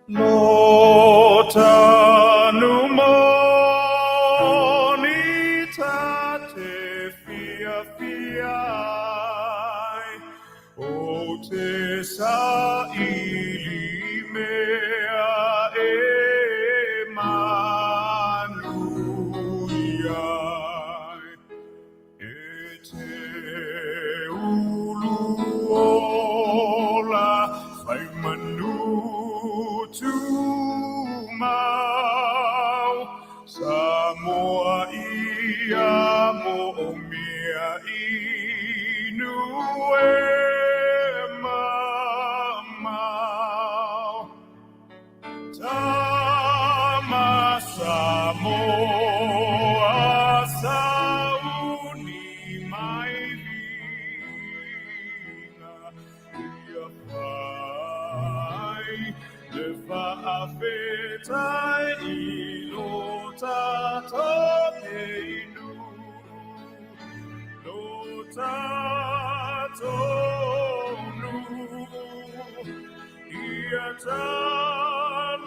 Lo tanu moni ta te fiafia ai, o te saili mea e manuia ai. E te ulu ola fai manu tumau, Samoa ia moomia inu e mamao. Tama Samoa sauni mai viiga ia fai le faafetai i lo tatou nei nuu, lo tatou nuu. Ia talosia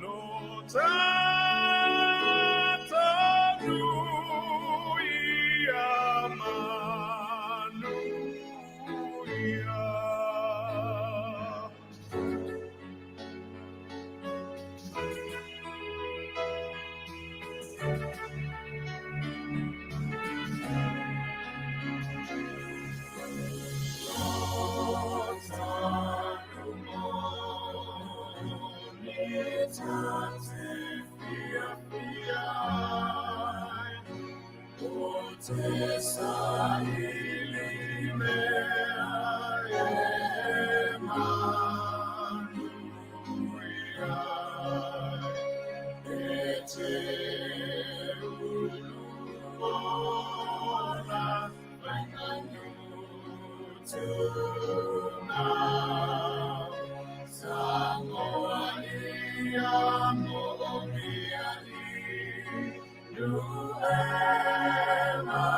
lo tatou nuu ia manuia. Te saili mea e manuia ai, e te ulu ola fai manu tumau. Samoa ia moomia inu e mamao.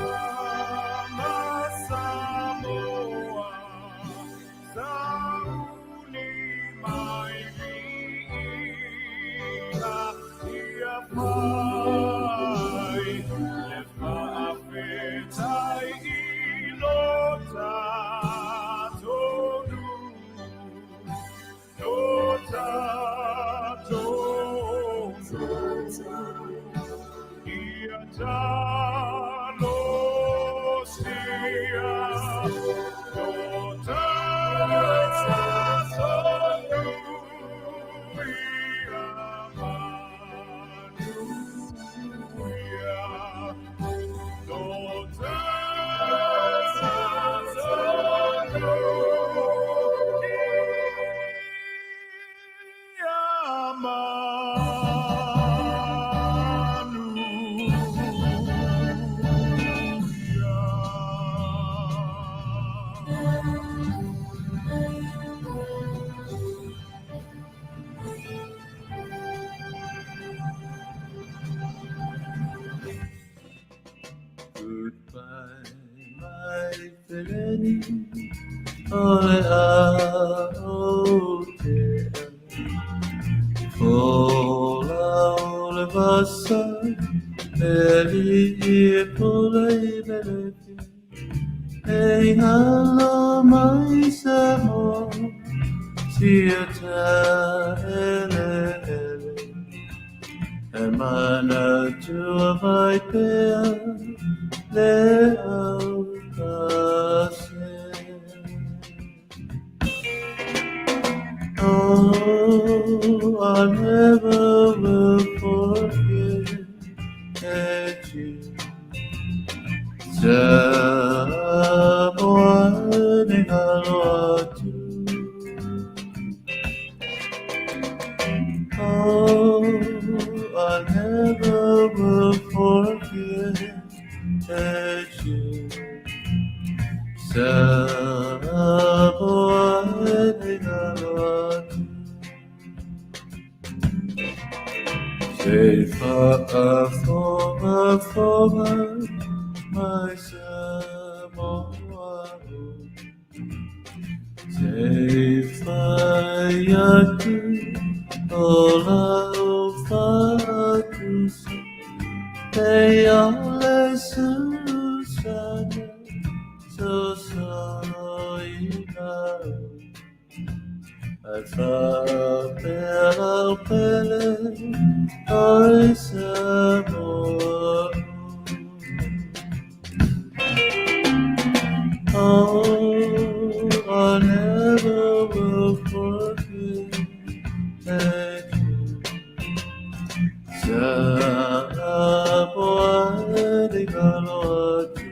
Tama Samoa, sauni mai viiga ia fai le faafetai i lo tatou nuu. meni o le aotea. Fola o le vasa, e alii e pule i mele E alo mai Samoa, sia eleele. E manatua mai pea le aukase. Oh, I never will forget you. Samoa ni ngalo atu. Oh, I never will forget you. Samoa ni ngalo atu. Se faafogafoga mai Samoa Se fai atu o lau faatusa E ia le susana sosoina Ae faapea lau pele oe Samoa. Oh, I never will forget you. Samoa ni ngalo atu.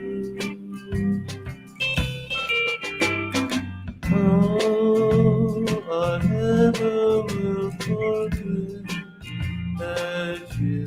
Oh, I never will forget you.